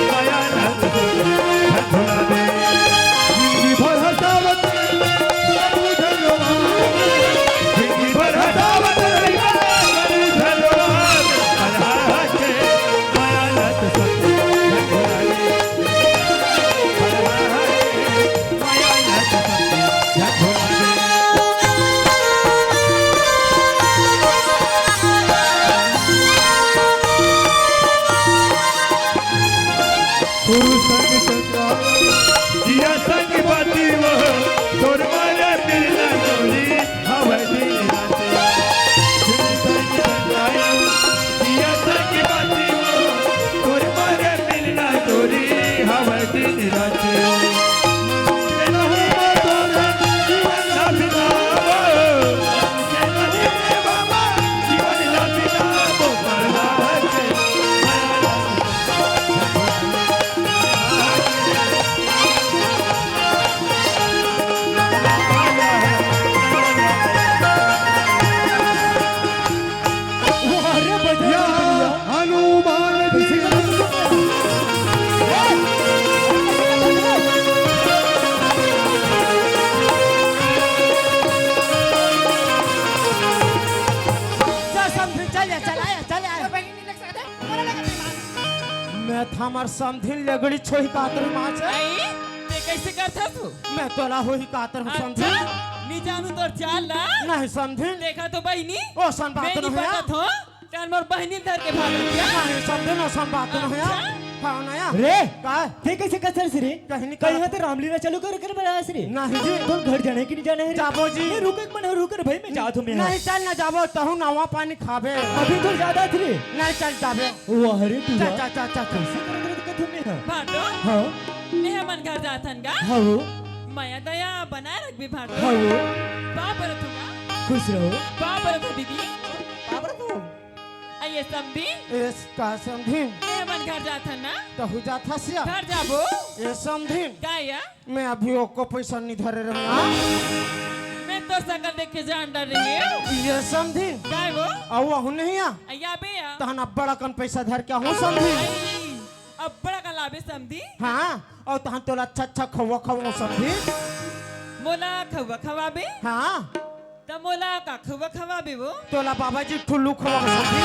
बयानत सब धन भुला दे। जिंदगी भर हंसावत रही, जिंदगी भर हंसावत रही, पढ़ा के बयानत सब धन भुला दे। गुरु संग संग जिया संग बाती वो, तोर मारे मिलना डोरी, हवै दिन रात। गुरु संग संग जिया संग बाती वो, तोर मारे मिलना डोरी, हवै दिन रात। अरे भैया, हनुमान जी। चल समधी, चल या, चल आया, चल आया। मैं त हमर समधिन लेगड़ी छोही कातर माच। आई, ते कैसे करथस तू? मैं तोला होही कातर हूँ समधी। अच्छा, नी जानू तोर चाल ला। नहीं समधी। देखा तो बहिनी, ओ सन बात मैं नहीं नहीं है। पता था। काल मोर बहिनी धर के भागत क्या? नहीं समधी, ओ सन बात नहीं है। अच्छा। हाँ ना या। रे, का? ते कैसे करथस रे? कहीं नहीं कहीं करत। हाथ रामलीला चालू कर कर बड़ा रे। नहीं जी। तोर घर जाने कि नहीं जाने है रे? जाबो जी। ये रुक एक मन रुक रे भाई, मैं जात हूँ मैं। नहीं चल ना जाबो, तहूँ नवा पानी खाबे। अभी तो ज्यादा थी रे। नहीं चल जाबे। वाह रे टूरा। चा, चा, चा, चा, चा। कैसे करत रहे तो कथुम में हा? भाटो। हाँ। मेहमान घर जाथन गा। हाँ वो। मया दया बनाए रखबे भाटो। हाँ वो। पाँव परत हूँ गा। खुश रहो। पाँव परत हूँ दीदी। पाँव परत हूँ। आइए समधी। एस का समधी? मेहमान घर जाथन ना। तहूँ जाथस या? घर जाबो। ए समधी। का या? मैं अभी ओको पैसा नहीं धरे रहूँ, हाँ? मैं तो सकल देख के जान डर रही हूँ। ये समधी। काय वो? अउ अहू नहीं आ? या बे या। तहन अब्बड़ अकन पैसा धर के आहूँ समधी। आई, अब्बड़ अकन लाबे समधी। हाँ, अउ तहन तोला अच्छा अच्छा खवा खवाऊँ समधी। मोला खवा खवाबे? हाँ। त मोला का खवा खवाबे वो? तोला बाबा जी ठुल्लू खवा समधी।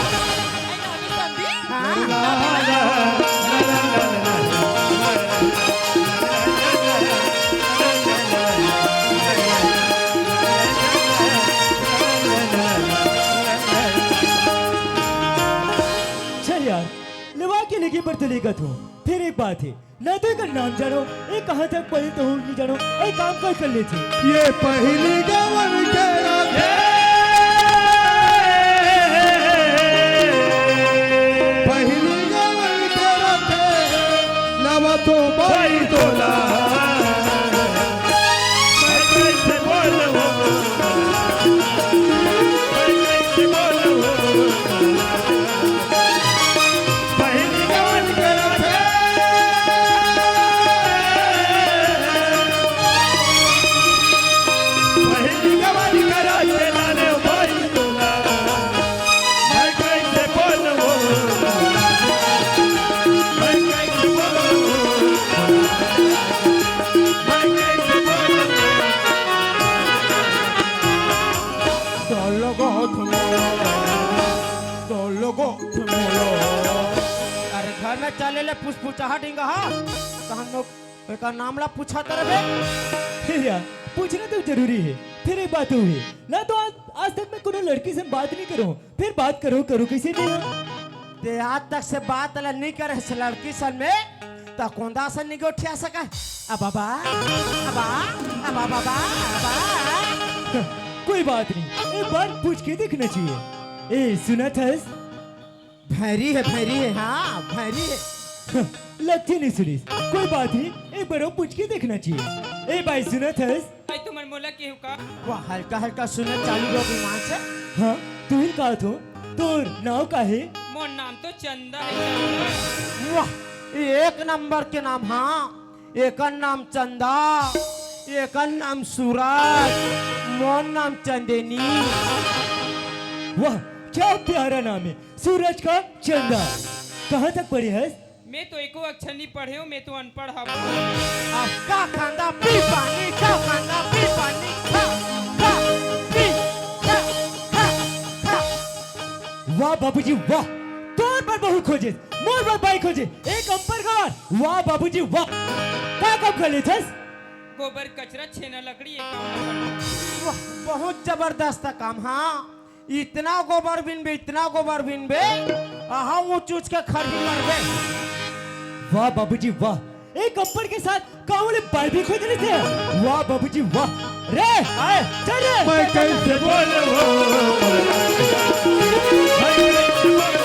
आई ना भी समधी? हाँ। चल यार, लेवा के लेके पर चले गा तू। फिर एक बात है, ना तो एकर नाम जानो, ए कहाँ तक पढ़े तो नहीं जानो, ए काम कर कर लेथे। ये पहली गवन के रात, पहली गवन के रात, नवा तो बाई तोला। मैं कैसे बोलूं, मैं कैसे बोलूं। पहिली गवन करत हे। पहिली गवन करत हे लाले भाई तोला। मैं कैसे बोलूं? मैं कैसे बोलूं? मैं कैसे बोलूं? तो लोगों तुम, तो लोगों तुम। अरे घर में चले ले पुसपुचाहा डिंगाहा, तो हम लोग एकर नाम ला पूछत रहे। फिर यार, पूछना तो जरूरी है। फिर एक बात हुई ना, तो आज आज तक मैं कोनो लड़की से बात नहीं करूँ, फिर बात करो, करो कैसे नहीं? ते आज तक से बात ला नहीं करे से लड़की सन में, त कोंदा से नहीं गोठिया सका। अबाबा, अबा, अबा, बाबा, अबा। कोई बात नहीं, एक बार पूछ के देखना चाहिए। ए, सुना थस? भैरी है, भैरी है, हाँ, भैरी है। लगती नहीं सुनिस। कोई बात नहीं, एक बार और पूछ के देखना चाहिए। ए भाई, सुना थस? भाई, तुमन मोला केहू का? वाह, हल्का हल्का सुने चालू हो गई मां से। हाँ, तू ही कहा थो, तोर नाव का है? मोर नाम तो चंदा है, चंदा। वाह, एक नंबर के नाम, हाँ। एकर नाम चंदा, एकर नाम सूरज, मोर नाम चंदेनी। वाह, क्या प्यारा नाम है, सूरज का चंदा। कहाँ तक पढ़े हस? मैं तो एको अक्षर नहीं पढ़े हूँ, मैं तो अनपढ़ हूँ। अब का खांदा पी पानी, का खांदा पी पानी, खा, खा, पी, खा, खा, खा। वाह बाबूजी वाह, तोर बर बहू खोजे, मोर बर बाई खोजे, एक अम्पर गवार। वाह बाबूजी वाह, का काम कर लेथस? गोबर कचरा छेना लकड़ी, ये काम वाह, बहुत जबरदस्त काम। हाँ, इतना गोबर बिनबे, इतना गोबर बिनबे, आहा ऊंच ऊंच के खरही करबे। वाह बाबूजी वाह, एक अम्पर के साथ कावले बाई भी खोज लेथे। वाह बाबूजी वाह। रे, आए, चल रे। मैं कैसे बोलूं? मैं कैसे बोलूं?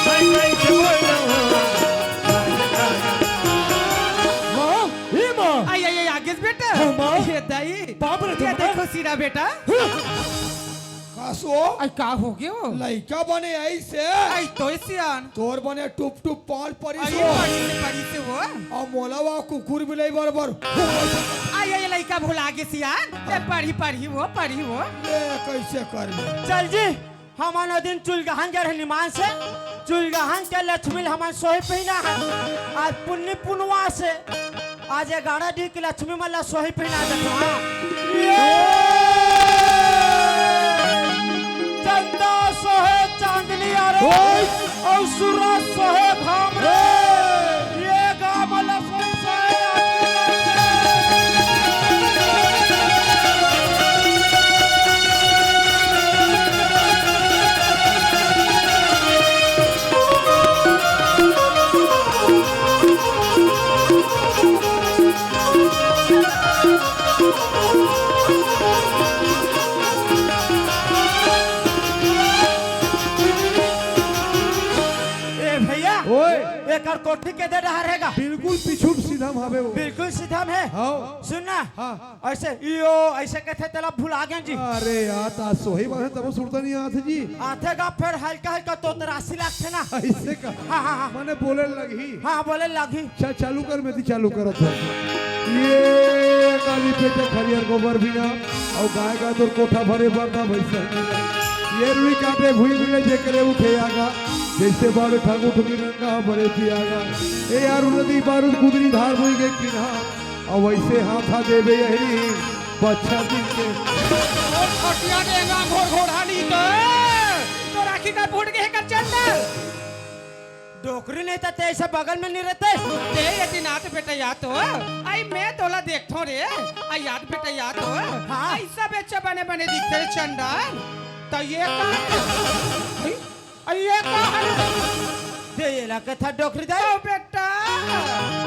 मैं कैसे बोलूं? माँ, ए माँ। आई, आई, आई, आगे से बेटा। हाँ, माँ। ये दाई। बाप रे, ये तुम देखो सिरा बेटा। हाँ। का सो? आई, का हो गयो? लइका बने आई से? आई तो सियान। तोर बने टुप टुप पाल परी आई से। परी से, परी से वो। अउ मोला वा कुकुर बिलाई बरोबर। आई, आई, लइका भुला गे सियान। ते पढ़ी, पढ़ी वो, पढ़ी वो। ले, कैसे कर ले? चल जी, हमन ओ दिन चुलगहन गे रहे निमान से। चुलगहन के लक्ष्मी ल हमन सोहे पहिना है। आज पुन्नी पुनवा से। आज ग्यारह डी के लक्ष्मी मन ला सोहे पहिना देथन। ये चंदा सोहे चांदनी आ रे, ओए। अउ सूरज सोहे घाम रे। ओए। ये गाँव वाला सोहे सोहे आज के ए भैया, ओए। एकर कोठी के दे डहर हे गा? बिल्कुल पीछू सीधा में हवे वो। बिल्कुल सीधा में हे। हाँ। सुन ना, हाँ। ऐसे इयो, ऐसे कथे तेला भुला गेन जी। अरे यार, ता सोही बात हे, तब सुरता नहीं आथे जी। आथे गा, फेर हल्का हल्का तोतरासी लागथे ना। ऐसे का? हाँ, हाँ, हाँ। माने बोले लगही। हाँ, बोले लगही। चा-, चालू कर, मैं ती चालू करत हूँ। ये काली पेटे खरियर गोबर बिना, अउ गाय का तोर कोठा भरे बरना भैंसा। ये रुई काटे भुई मिले जेकरे उठे आगा, जैसे बारू ठगू ठुकी नंगा बड़े पियागा। ए यार, उनदी बारूद कुदरी धार बोई के किन्हा, अउ वैसे हाथा देबे यही बच्चा दिन के। ओ छोटिया डेंगा घोर घोड़ा नी तो, तो राखी का फूट के कर चंदन। डोकरी नहीं त ते ऐसे बगल में नहीं रहते। ते ये दिन आत बेटा या तो, आई मैं तोला देखथो रे, आई याद बेटा या तो, हाँ। आई सब अच्छा बने बने दिखते रे चंडाल। तो ये का, आई, आई ये का हल? दे ये ला कथा डोकरी दे। ओ बेटा।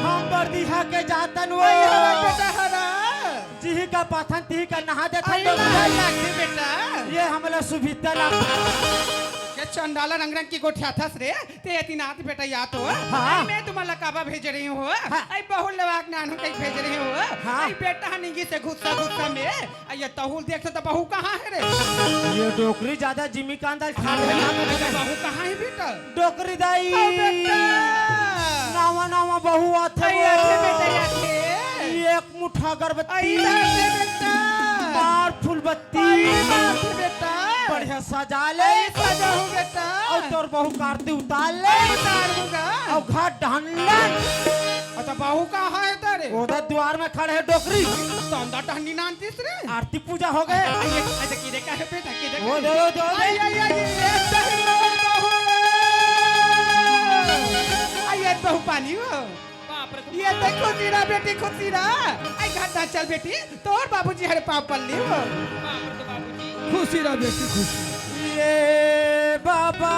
हम बरदीहा के जातन वो। आई हरा बेटा हरा। जिही का पाथन तिही का नहा देथन आई डोकरी दे। लागथे बेटा। ये हमला सुभिता लाग। के चंडाला रंग रंग की गोठिया थस रे। ते अतिनाथ बेटा या तो, हाँ। आई मैं तुम्हारा काबा भेज रही हूँ, हाँ। आई बहुल लवाक नानू कहीं भेज रही हूँ, हाँ। आई बेटा निंगी से गुस्सा गुस्सा में, आई ये तहुल देख तो बहू कहाँ है रे? ये डोकरी ज्यादा जिमी का अंदर खा ले। आई बेटा बहू कहाँ है बेटा? डोकरी दाई। ओ बेटा। नावा नावा बहू आथे आई वो। आथे बेटा आथे। ये मुठा अगरबत्ती। आई बाप रे बेटा। मार फूलबत्ती। आई बाप रे बेटा। बढ़िया सजा ले। आई सजा हूँ बेटा। अउ तोर बहू का आरती उतार ले। आई उतार दूंगा। अउ घर ढांडन। अच्छा बहू कहाँ है तेरे? उधर द्वार में खड़े है डोकरी। तो अंदर टहनी नानतीस रे। आरती पूजा हो गए। आई, आई, अच्छा किधर का है बेटा, किधर का वो है? दे, वो दे, वो दे। आई, आई, आई, ये सही में बहू। आई, ये बहू पानी हो। बाप रे, ये ए, ते खुशी रह बेटी, खुशी रह। आई घर ना चल बेटी, तोर बाबूजी हरे पाँव पल्ली हो। खुशी रह बेटी, खुशी। ये बाबा।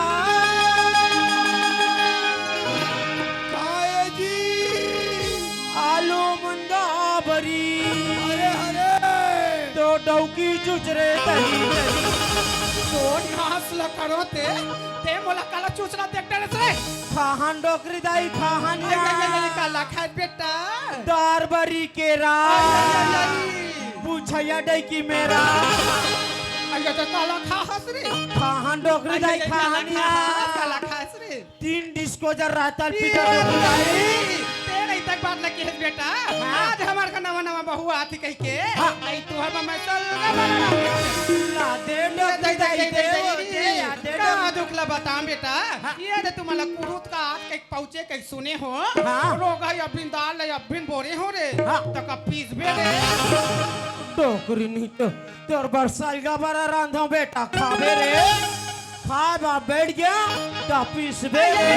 काय जी? आलू मुंदा बरी। अरे, अरे। तो डौकी चुचरे तही, तही। तो घास ल करो ते, ते मोला काला चुचरा देख डरे से। खाहन डोकरी दाई, खाहन आई, आई, आई, आई, या। काला खाए बेटा। दार बरी केरा। आई, आई, आई, आई। बुझैया डैकी मेरा। आई, आई, काला खाहस रे। खाहन डोकरी आई, दाई, आई, आई, काला खाहन या। खाहस, काला खाहस रे। तीन डिस्को जर रहता पीटा डोकरी दाई। तेरे तक बात लगी है बेटा। हाँ। आज हमार का नवा नवा बहू आती कही के। हाँ। आई तुहर में मैं सलगा बना रहा हूँ। ला दे डोकरी दाई, दे, दे, दे, दे, दे, दे, दे, दे, दे। का दुख ला बताऊं बेटा? हाँ। ये दे तुम्हारा कुरुत का आज कहीं पहुंचे, कहीं सुने हो? हाँ। रोग है, अभिन दाल है, अभिन बोरे हो रे। हाँ। तो का पीस बे रे। डोकरी नहीं तो तोर बर सलगा बरा रांधो बेटा, खाबे रे। खा बा बैठ गया, तो पीस बे रे।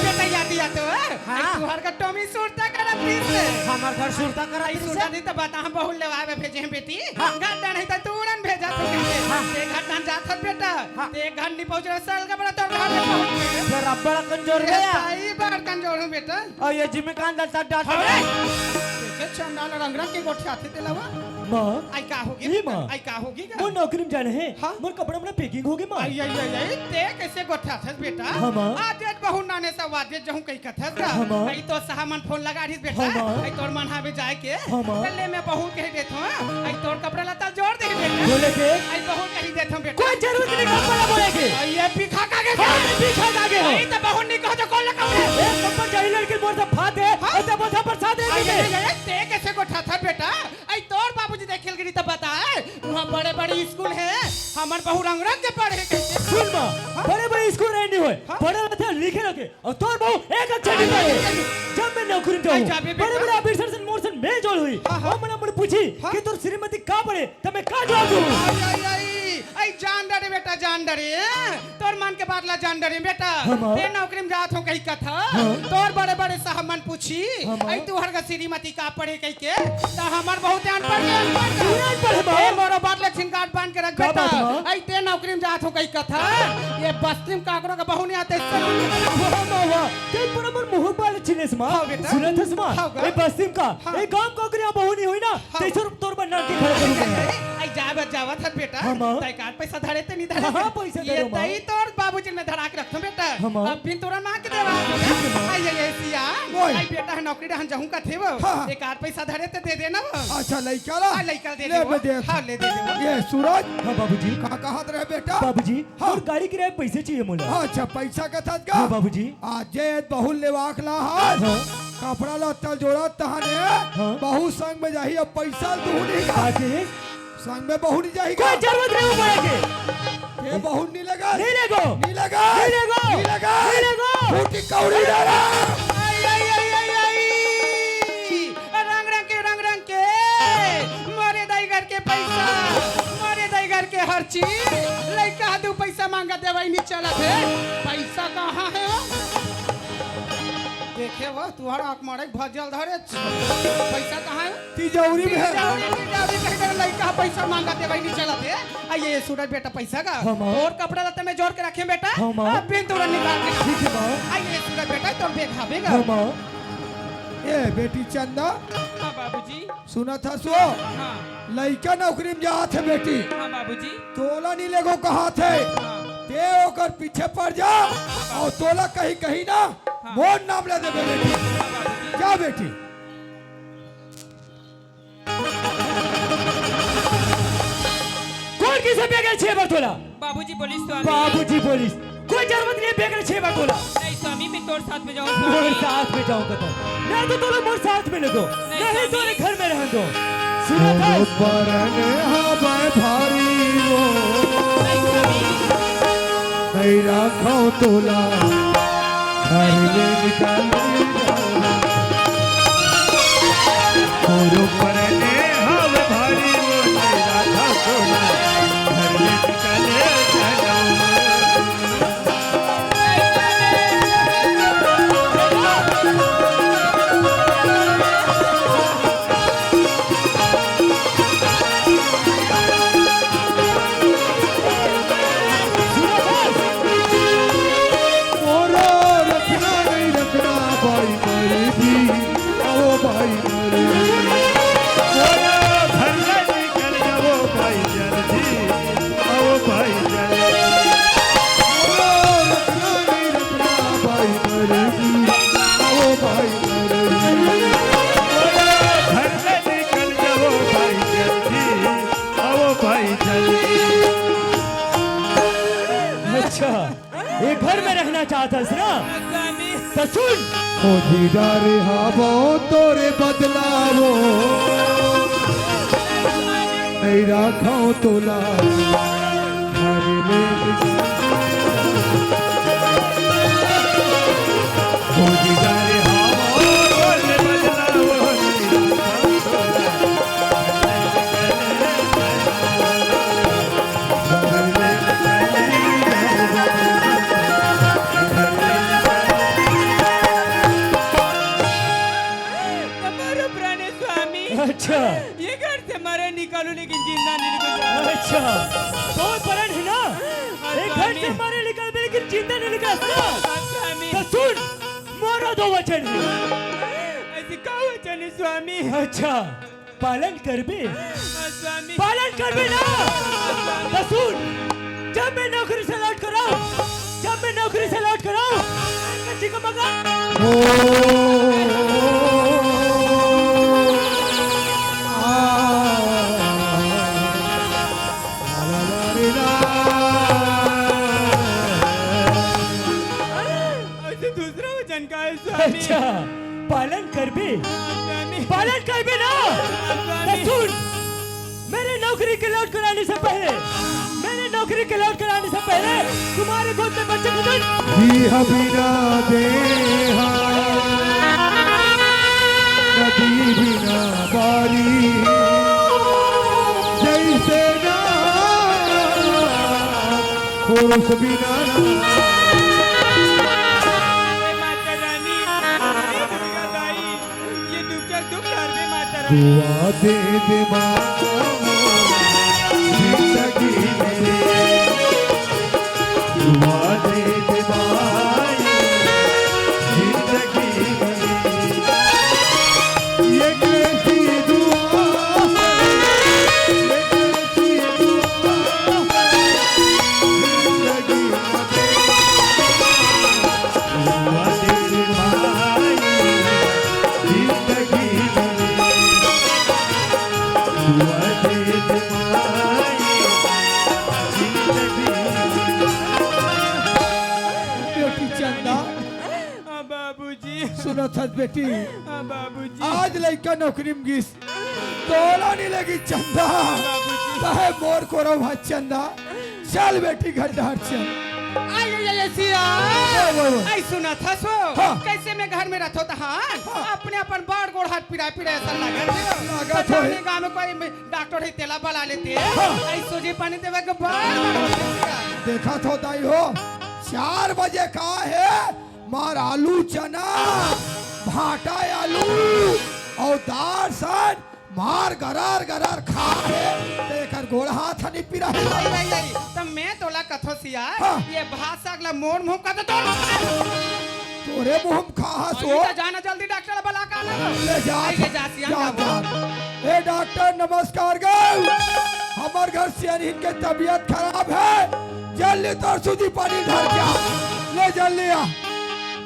बेटा याद दिया तो, हाँ। तुहर का टोमी सुरता करा पीस रे। हमार घर सुरता करा आई पीस सुरता रे। नहीं तो बता, हम बहुत लेवा में भेजे हैं बेटी। हाँ। गड्ढा नहीं तो तू उड़न भेजा तो कहीं। हाँ। ते घर धान जात हत बेटा। हाँ। ते घर नहीं पहुंच रहा, सलगा बरा तोर घर में पहुंच गए। फिर अब बड़ा कमजोर ए, गया। ताई बड़ कमजोर हूँ बेटा। और ये जिम्मे कान दलता डाल हाँ। देखे चंडाल रंग रंग के गोठियाथे तेलावा। माँ। आई का होगी ई बेटा? माँ। आई का होगी का? मोर नौकरी में जाने हैं। हाँ। मोर कपड़ा में packing होगी माँ। आई, आई, आई, आई, ते कैसे गोठियाथस बेटा? हाँ, माँ। आज एक बहुत नाने सा वाजे जहूँ कहीं कथस का। हाँ, माँ। आई तो साहब मन फोन लगा रही बेटा। हाँ, माँ। आई तोर मन हावे जाए के। हाँ, माँ। पहले मैं बहुत कह देता हूँ। आई तोर कपड़ा लता जोर दे बेटा। बोले के? आई बहुत कह देता हूँ बेटा। कोई जरूरत नहीं कपड़ा बोले के। आई ये पिखा का के हाँ, मैं पिखा का के हूँ। आई तो बहुत नहीं कहो तो कौन लगा ए, कपड़ा जाही लड़के बोल सा भात है, हाँ। और तो बोल सा प्रसाद है आई, तुझे। आई, आई, आई, ते कैसे गोठियाथा बेटा? आई तोर बाबूजी देखे ल गिरी त बताए, वहाँ बड़े-बड़े स्कूल है, हमर बहू रंग-रंग के पढ़े कहिके। सुन बा, हाँ? बड़े-बड़े स्कूल रहे नहीं होए, हाँ? पढ़े रहते, लिखे रखे, और तोर बहू एक अक्षर नहीं पढ़े। आई, आई, आई। जब मैं नौकरी में जाऊँ, आई, जाबे बेटा। बड़े-बड़े ऑफिसर से मोर से मेल जोल हुई, हाँ, हाँ। और मना मुझे पूछी हाँ? कि तोर श्रीमती का पढ़े, तब मैं का जवाब दूँ? आई, आई, आई, आई, जान डरे बेटा, जान डरे, हाँ? तोर मन के बात ला जान डरे बेटा। हाँ, माँ। ते नौकरी में जात हो कही कथा, हाँ। तोर बड़े-बड़े साहब मन पूछी, हाँ, माँ। आई तुहर का श्रीमती का पढ़े कहिके, त हमर बहुत अनपढ़ के अनपढ़ का। पूरा अनपढ़ है, माँ। ए, मोरो बात ले छिनकाट बांध के रख का बेटा। बात, माँ? आई ते नौकरी में जात हो कही कथा, ये बस्ती में काकरो का बहू नहीं आते, इससे वाह, माँ, वाह। ते पूरा मोर मुँह बाल छिनेस, माँ। हाँ, बेटा। सुनत हस, माँ? हाँ, का? ए बस्ती में का, हाँ। ए गाँव काकरो बहू नहीं होई ना, हाँ। ते सर तोर बर नान के खड़ा करूँ मैं। आई जावत, जावत हत बेटा। हाँ, माँ। तै का पैसा धरे ते नहीं धरे हाँ, ते? हाँ, पैसा ये धरे, माँ। तई तोर बाबूजी में धरा के रखथों बेटा। हाँ, माँ। अब फिर तोरा माँ के देवा। ठीक है, माँ। आई, आई, आई, सिया। ओए। आई बेटा है नौकरी रहन जाहूँ कथे वो। हाँ। एक आध पैसा धरे ते दे देना वो। अच्छा, लइका ला? हाँ, लइका दे ले, दे वो। मैं दे हाँ, ले दे दे वो। ये सूरज। हाँ, बाबूजी। का कहत रहे बेटा? बाबूजी, हाँ। और गाड़ी किराए पैसे चाहिए मोला। हाँ, अच्छा, पैसा कथस का? हाँ, बाबूजी। आज जे बहुत लेवाक ला हाल। हाँ। कपड़ा लत्ता जोड़ा तहने। हाँ। बहुत संग में जाही, अब पैसा तू नहीं का। आके? संग में बहू नहीं जाही कोई का? जरूरत नहीं पड़ेगी। ये बहू नहीं लगा। नहीं लेगो। नहीं लगा। नहीं लेगो। नहीं लगा। नहीं लेगो। फूटी कौड़ी डाला। आई, आई, आई, आई, आई। रंग रंग के, रंग रंग के। मोरे दाई घर के पैसा, मोरे दाई घर के हर चीज। लइका दू पैसा मांगा देवाई नहीं चलत है। पैसा कहाँ है? देखे वो, तुहर आँख मारे भजल धरे। पैसा कहाँ है? तिजौरी में है। तिजौरी, तिजौरी कहीं तरह लइका पैसा मांगा देवाई नहीं चलत है। आ ये सूरज बेटा पैसा का। हाँ, माँ। और कपड़ा लत्ता में जोड़ के रखे बेटा। हाँ, माँ। अब बिन तुरंत निकाल के। ठीक है, माँ। आ ये सूरज बेटा तोर बेग हावे का। हाँ, माँ। ए बेटी चंदा। हाँ बाबूजी। सुनत हस वो? हाँ। लइका नौकरी में जात है बेटी। हाँ बाबूजी। तोला नहीं लेगो कहत है। हाँ। ते ओकर पीछे पड़ जा और तोला कहीं कहीं ना हाँ। मोर नाम ले देबे बेटी। हाँ बाबूजी। जा बेटी। कोन किसे बेग ले छे बर तोला? बाबूजी बोलिस स्वामी। बाबूजी बोलिस। कोई जरूरत नहीं बेग ले छे बर तोला। नहीं स्वामी, मैं तोर साथ में जाऊँ मोर स्वामी। साथ में जाऊँ कथा। नहीं तो तोला मोर साथ में ले दो। नहीं नहीं तो स्वामी। घर में रहन दो। सुनो तो। परन हवय भारी वो। नहीं स्वामी। नहीं राखो तोला। घर में निकाल। गुरु परने हव भारी वो तेरा ठाकुर, घर में निकले जनम। ये घर में रहना चाहत हस ना? त सुन। खोजी डारे हावो तोरे बदलावो, नहीं राखो तोला घर में। खोजी डारे हावो तोरे बदलावो, नहीं राखो तोला। हमारो प्राण स्वामी, अच्छा। ये घर से मारे निकालो, लेकिन जिंदा नहीं निकल। अच्छा, तो परण है ना? हाँ, ये घर से स्वामी। मारे निकाल दे, लेकिन जिंदा नहीं निकल। हाँ, स्वामी। तो सुन, मोरो दो वचन है। ऐसे का वचन है, स्वामी? अच्छा, पालन करबे? हाँ, स्वामी। पालन करबे ना? त सुन, जब मैं नौकरी से लौट कर आऊं, जब मैं नौकरी से लौट कर आऊं, कच्ची को मगा। ओ, आ, ला, ला, ला, रे, ला। ऐसे दूसरा वचन का है, स्वामी? अच्छा, पालन करबे? हाँ, स्वामी। पालन करबे ना? हाँ, स्वामी। तो सुन, मेरे नौकरी के लौट कर आने से पहले, मेरे नौकरी के लौट कर आने से पहले तुम्हारे गोद में बच्चे को दे। जी हाँ बिना देहा, नदी बिना बारी, जैसे ना पुरुष बिना ना। हे माता रानी, हे दुर्गा दाई, ये दुख का दुख हर दे माता रानी। दुआ दे दे माँ, जिंदगी में। दुआ दे दे माँ, जिंदगी में। ये कैसी दुआ है, ये कैसी दुआ है, जिंदगी में। दुआ दे दे माई, जिंदगी में। दुआ दे दे माई, जिंदगी में। बेटी चंदा। हाँ बाबूजी। सुनत हस बेटी? हाँ बाबूजी। आज लइका नौकरी में गिस, तोला नहीं लगी चंदा। बाबूजी। काहे मोर कोरा भात चंदा? चल बेटी, घर डहर चल। आई, आई, आई, आई, सिया। ओए, ओए, ओए। आई, सुनत हस ओ? हाँ। कैसे मैं घर में रहथों त, हाँ? हाँ। अपने अपन बाड़ गोड़ हाथ पिराए पिराए असन लागत हे। लागत हे। गाँव में कोई डॉक्टर हे, तेला बला लेते। हाँ। आई, सोझी पानी देवे के बार बार होथे सिया। देखत हो दाई हो, चार बजे का हे, मार आलू चना, भाटा आलू अउ दार सन मार गरार गरार खा हे, त एकर गोड़ हाथ ह नि पिराही। नहीं, नहीं, नहीं, त मैं तोला कथों सिया, हाँ। ये भात साग ला मोर मुंह का तो तोर तोरे मुंह में खा हस ओ। जाना जल्दी डॉक्टर ला बला का ना। ले जा, आई, ले जा, सिया, जा, जा। ए डॉक्टर, नमस्कार गौ। हमर घर सियानिन के तबीयत खराब हे, जल्दी तोर सूजी पानी धर के आ। ले जल्दी आ।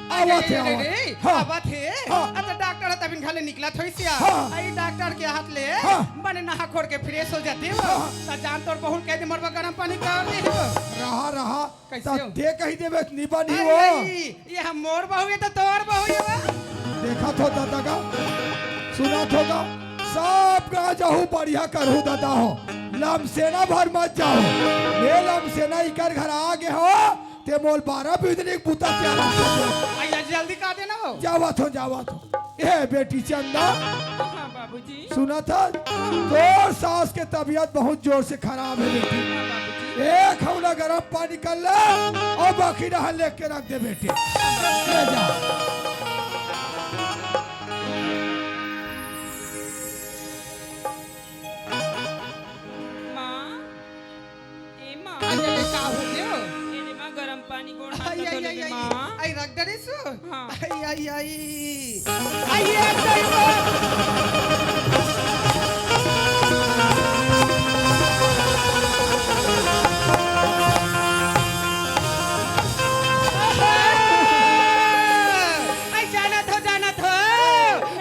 आवत हे, रे, रे, आवत। रे, हाँ। आवत हे। हाँ। अब तो डॉक्टर ह तबिन घर ले निकलत होइस या। हाँ। आई डॉक्टर के हाथ ले हाँ। बने नहा खोर के फ्रेश हो जाते हो। हाँ। त जान तोर बहू कह दे मोर बर गरम पानी कर दे हो। रहा, रहा। कैसे त हो? ते कही देबे त निबा नहीं आई, हो। आई, ये हम मोर बहू हे त तोर बहू हे वो। देखत हो दादा का, सुनत हो का, सब का जाहू बढ़िया करहू दादा हो। लमसेना भर मत जाहू। ये लमसेना इकर घर आ गे हो, ते मोल बारह बिजली के बूता त्यार कर दे। आई, आज जल्दी का देना हो। जावत हो, जावत हो। ए बेटी चंदा, हाँ, बाबूजी। सुनत हस? तोर सास के तबीयत बहुत जोर से खराब हे बेटी। हाँ, बाबूजी। एक हौला गरम पानी कर ले अउ बाकी रहा लेके रख दे बेटी। ले जा। माँ, ए माँ। अरे, अरे, का हो गयो? ए रे माँ, गरम पानी गोड़ हाथ आई, धो आई, ले आई, आई। माँ। आई, रख दे रे सु। हाँ। आई, आई, आई। आई, ये तो आई, जानत हो, जानत हो।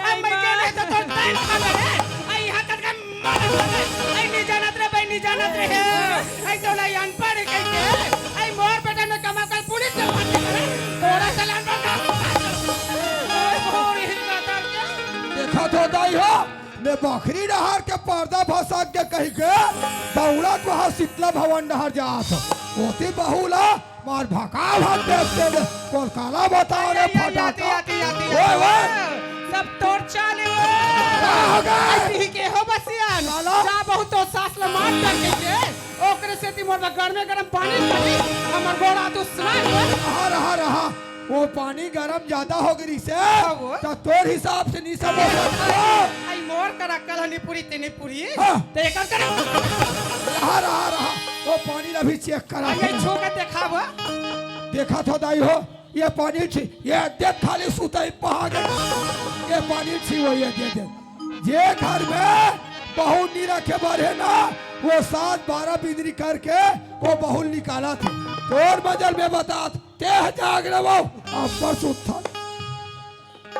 आई, नहीं, मैं माँ। के नहीं तो तोर टाइम खा ले। आई, यहाँ तक का मार दे। आई, नहीं जानत रे, भाई, नहीं जानत रे। आई, तो लाई अनपढ़ है कहीं के। आई, मोर बेटा ने कमा कर पुलिस में बखरी डहर के पर्दा भसक गे कहिके दउड़त वहाँ शीतला भवन डहर जात। ओती बहू ला मार भका भक देख के कोलकाला बताओ रे आती, आती, फटाका। आती, आती, आती, ओए, आती। ओए। सब तोर चाल हे वो। का हो गे? ऐसी ही के हो बसियान। साला। जा बहुत तो सास ला मार कर के दे। ओकरे सेती मोर बर गरमे गरम पानी करी, हमर गोड़ा तो सुना दे। रहा, रहा, रहा। वो पानी गरम ज्यादा हो गई से, हाँ, वो। तो तोर हिसाब से नहीं समझ सकता। आई मोर कर अक्कल हनी पूरी तेनी पूरी। हाँ। ते एकर कर। रहा, रहा, रहा। वो पानी ला भी चेक करा आई, आई, छू के देखावा। देखा तो दाई हो, ये पानी छी, ये देख खाली सुतई पहा गए। ये पानी छी वो, ये दे दे। जे घर में बहू नी रखे बर हे ना, वो सात बारह बिंदरी करके वो बहू निकालत हे। तोर मजल में बतात, ते ह जाग रहो, अब्बर सुत्थन।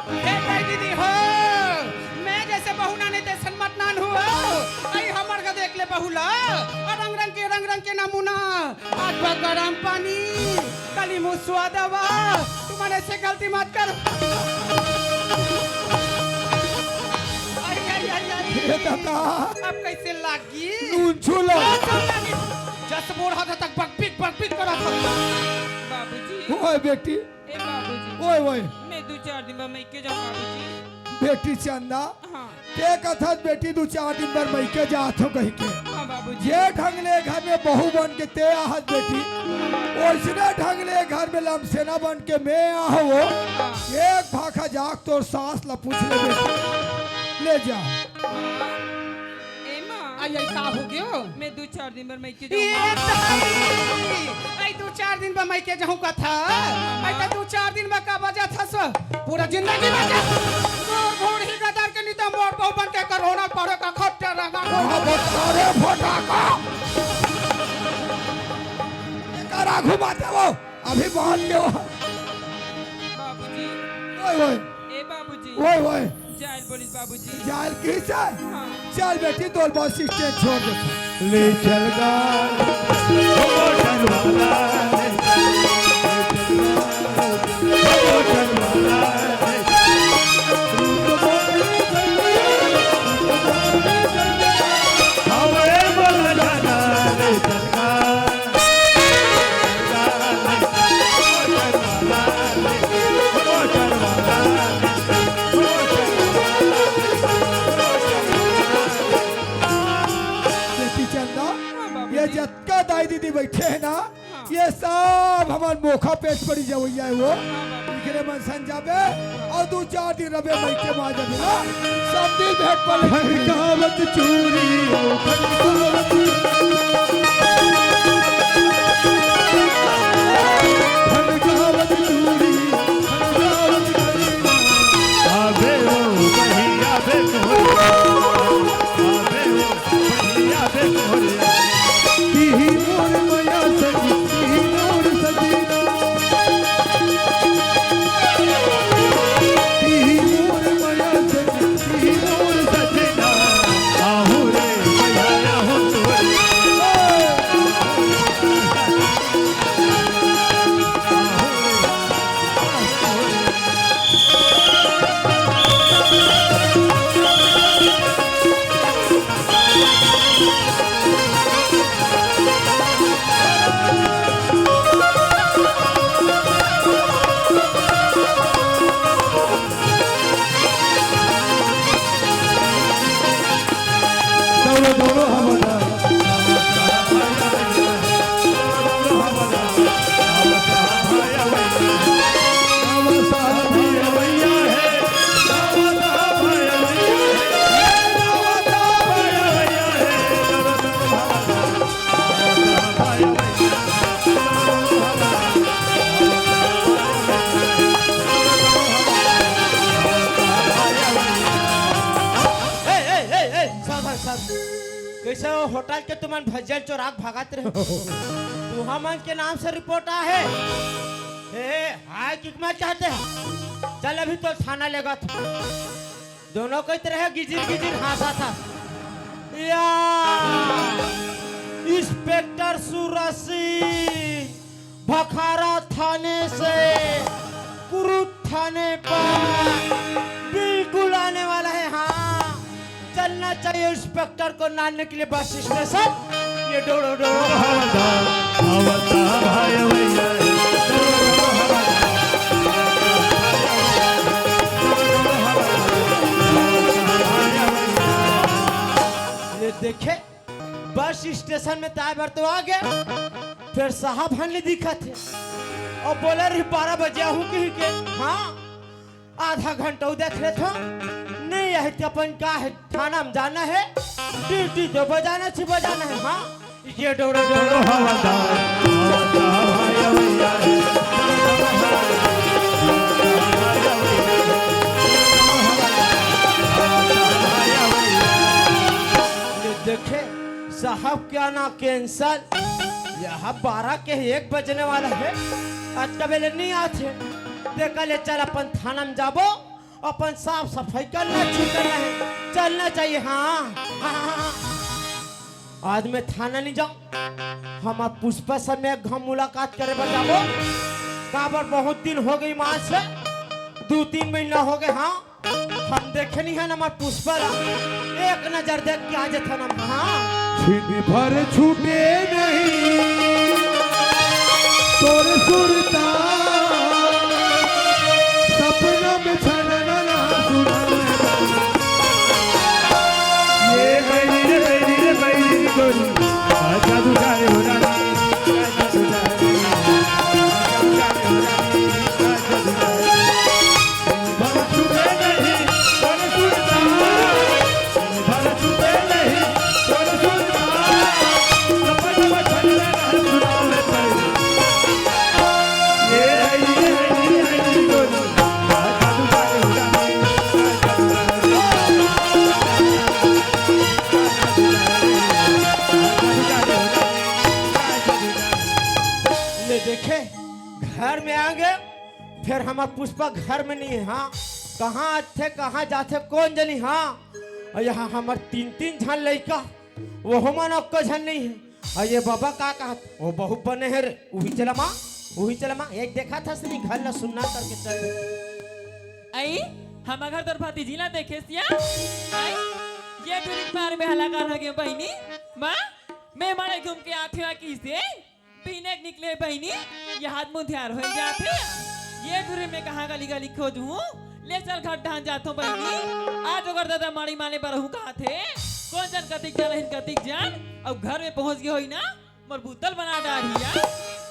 हे भाई दीदी हो, मैं जैसे बहू नाने तैसन मत नान हुआ। आई हमर का देख ले बहू ला, और रंग रंग के, रंग रंग के नमूना। आज बा गरम पानी, कली मुसवा दवा, तुमन ऐसे गलती मत कर। आई, आई, आई, आई। ये दादा। अब कैसे लागी? नून छूला। नून छूला की। जस मोर हाथ तक बकबिक, बकबिक करा था। बाबूजी। ओए बेटी। ए बाबूजी। ओए, ओए। मैं दू चार दिन बाद मइके जाऊँ बाबूजी। बेटी चंदा। हाँ। ते कथस बेटी दू चार दिन बर मइके जात हो कहिके। हाँ बाबूजी। जे ढंग ले घर में बहू बन के ते आहस बेटी, ओइसने ढंग ले घर में लमसेना बन के मैं आहूँ। हाँ। एक भाखा जाके तोर सास ला पूछ ले बेटी, ले जा। हाँ। ए माँ। आई, आई, का हो गयो? मैं दू चार दिन बर मइके ए जाऊँ। ताई, आई दू चार दिन बा मइके जाहूँ कथा। आई त दू चार दिन बा का बजा थस? पूरा जिंदगी बजा। मोर बूढ़ी गदर के निता मोर बहू बन के करोना पड़े का खट्टे रंगा। अरे फटाका। एकरा घुमाते वो। अभी बात के वो। बाबूजी। ओए, ओए। ए बाबूजी। ओए, ओए। जाइल बोलिस बाबूजी। जाइल किहिस हे? हाँ। चल बेटी, तोर बस स्टैंड छोड़ दे। ले चल गा, मोटर वाला, ले चल गा, मोटर वाला, ले चल गा। हवे बोला जाना, ले चल गा। बेटी चंदा, हाँ, बाबूजी। ये जतका दाई दीदी बैठे हे ना, हाँ। ये सब हमर मोखा पेट पड़ी जवैया हे वो। हाँ, बाबूजी। इकरे मन सन जाबे अउ दू चार दिन रबे मइके मा जाबे ना, सब दिन भेंट पर खनकावत चूड़ी, ओ खनकावत, खनकावत चूड़ी, खनकावत कंगना। आबे ओ बहिया बे तोहरे, आबे ओ बहिया बे तोहरे। पीही मोर मया सजी, पीही मोर सजना। पीही मोर मया सजी, पीही मोर सजना। आहो रे मया, आहो तोरे। ए, ए, ए, ए, सावधान, सावधान। कैसे वो होटल के तुमन भजिया चोरा के भागत रहे? तुहा मन के नाम से रिपोर्ट आहे। ए, हाय किक मत चाहते हैं। चल अभी तो थाना लेगत। दोनों कहित रहे गिजिर गिजिर हाँसत हे। या, इंस्पेक्टर सूरज सिंह, भखारा थाने से कुरुद थाने पर बिल्कुल आने वाला है। हाँ, चल चाहिए इंस्पेक्टर को लाने के लिए बस स्टेशन। ये डोड़ो डोड़ो हवलदार, हवलदार भाई भैया रे। ये देखे, बस स्टेशन में ताय बर तो आ गए, फिर साहब हन ले दिखत हे। अउ बोले रही बारह बजे आहूं कहिके। हाँ, आधा घंटा अउ देख लेथों, नहीं आही त अपन का हे, थाना में जाना हे, ड्यूटी तो बजाना छी बजाना हे। हाँ, ये डोड़ो डोड़ो हवलदार, हवलदार भाई भैया रे। ये देखे, साहब के आना कैंसल, यहाँ बारह के एक बजने वाला हे, अतका बेले नहीं आथे। तेकर ले चल अपन थाना में जाबो, अपन साफ सफाई करना, ठीक करना हे, चलना चाहिए। हाँ, हाँ, हाँ, हाँ। आज मैं थाना नहीं जाऊँ, हमर पुष्पा से मैं एक घांव मुलाकात करे बर जाबो, काबर बहुत दिन हो गई माँ से, दू तीन महीना हो गए। हाँ, हम देखे नहीं हे ना हमर पुष्पा ला, एक नजर देख के आ जाथन हम। हाँ। छिन भर छूटे नहीं तोर सुरता, सपना में छनना ना सुना। ये बैरी रे बैरी रे बैरी गोरी, आ जादू जाए हो रानी, आ जादू जाए हो रानी, आ जादू जाए हो रानी, आ जादू जाए। ले देखे, घर में आ गए, फिर हमर पुष्पा घर में नहीं हे। हाँ, कहाँ आथे, कहाँ जाथे, कोन जनी। हाँ, अउ यहाँ हमर तीन तीन झन लइका, वहू मन अक्को झन नहीं हे। अउ ये बाबा का कहत, वो बहुत बने हे रे, उही चला माँ, उही चला माँ, एक देखा था सनी घर ला सुन्ना करके चल। आई, हमर घर तोर भतीजी ला देखे सिया। आई, ये दूरी पार में हलाकान हो गए बहिनी। माँ, मैं मारे घूम के आथे हूँ किसे? पीने के निकले बहिनी, ये हाथ मुंह धियार हो जाथे। ये दूरी में कहाँ गली गली खोजहूँ, ले चल घर ढान जाथों बहिनी। आज ओकर दादा माड़ी माने बर हूँ कहाथे, कोन जन कतिक जन हिन कतिक जन, अउ घर में पहुँच गए होई ना, मोर बुतल बना डारही यार।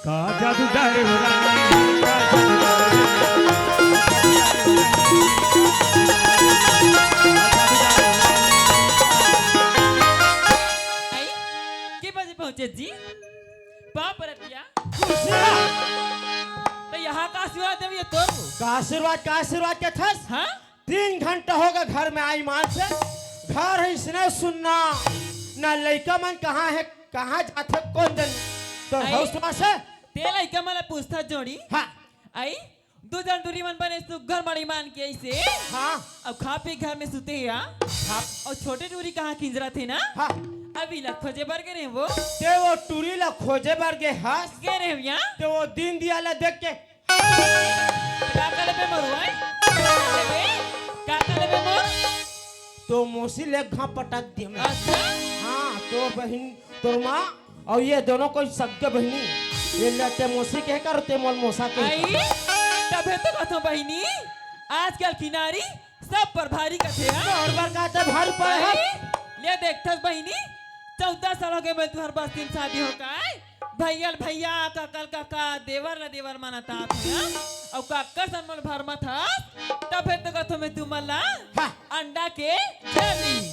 का जादू डारे हो रानी, का जादू डारे हो रानी। आई, के बजे पहुँचे जी? बाप रतिया। खुशिया। त यहाँ का आशीर्वाद देवी तोर? का आशीर्वाद, का आशीर्वाद के थस? हाँ? तीन घंटा होगे घर में आई मान से, घर हे इसने सुन्ना, ना लइका मन कहाँ हे, कहाँ जाथे, कोन जन। तो आई? हौसला से। ते लइका मन ला पूछथस जोड़ी। हाँ। आई, दू जन टूरी मन बने सुग्घर मड़ी मान के अइसे। हाँ। अउ खा पी घर में सुते हे, हाँ? हाँ। अउ छोटे टूरी कहाँ किंजरत हे ना? हाँ। अभी ला खोजे बर गे रहे वो। ते वो टूरी ला खोजे बर गे हस? गे रहे हो यहाँ? ते वो दीन दयाल ला देख के का कर लेबे मोर भाई? का कर लेबे? का कर लेबे मोर? तो मौसी ले घा पटक दिया मैं। अच्छा? हाँ, तोर बहिन, तोर माँ अउ ये दोनों कोई सगे बहिनी। ये ले ते मौसी के कर, ते मोर मौसा के। आई, तभे तो कथों बहिनी, आजकल किनारी सब पर भारी कथे, हाँ? तोर बर का ते भारी पड़े हे? आई, ले देखथस बहिनी, चौदह साल हो गए मैं तुहर बस्ती में शादी हो काय? भैया ल भैया, काका ल काका, देवर ला देवर मानत आत हे, हाँ? अउ काकर सन मोल भरमत हस, तभे तो कथों मैं तुमन ला हाँ। अंडा के छेली,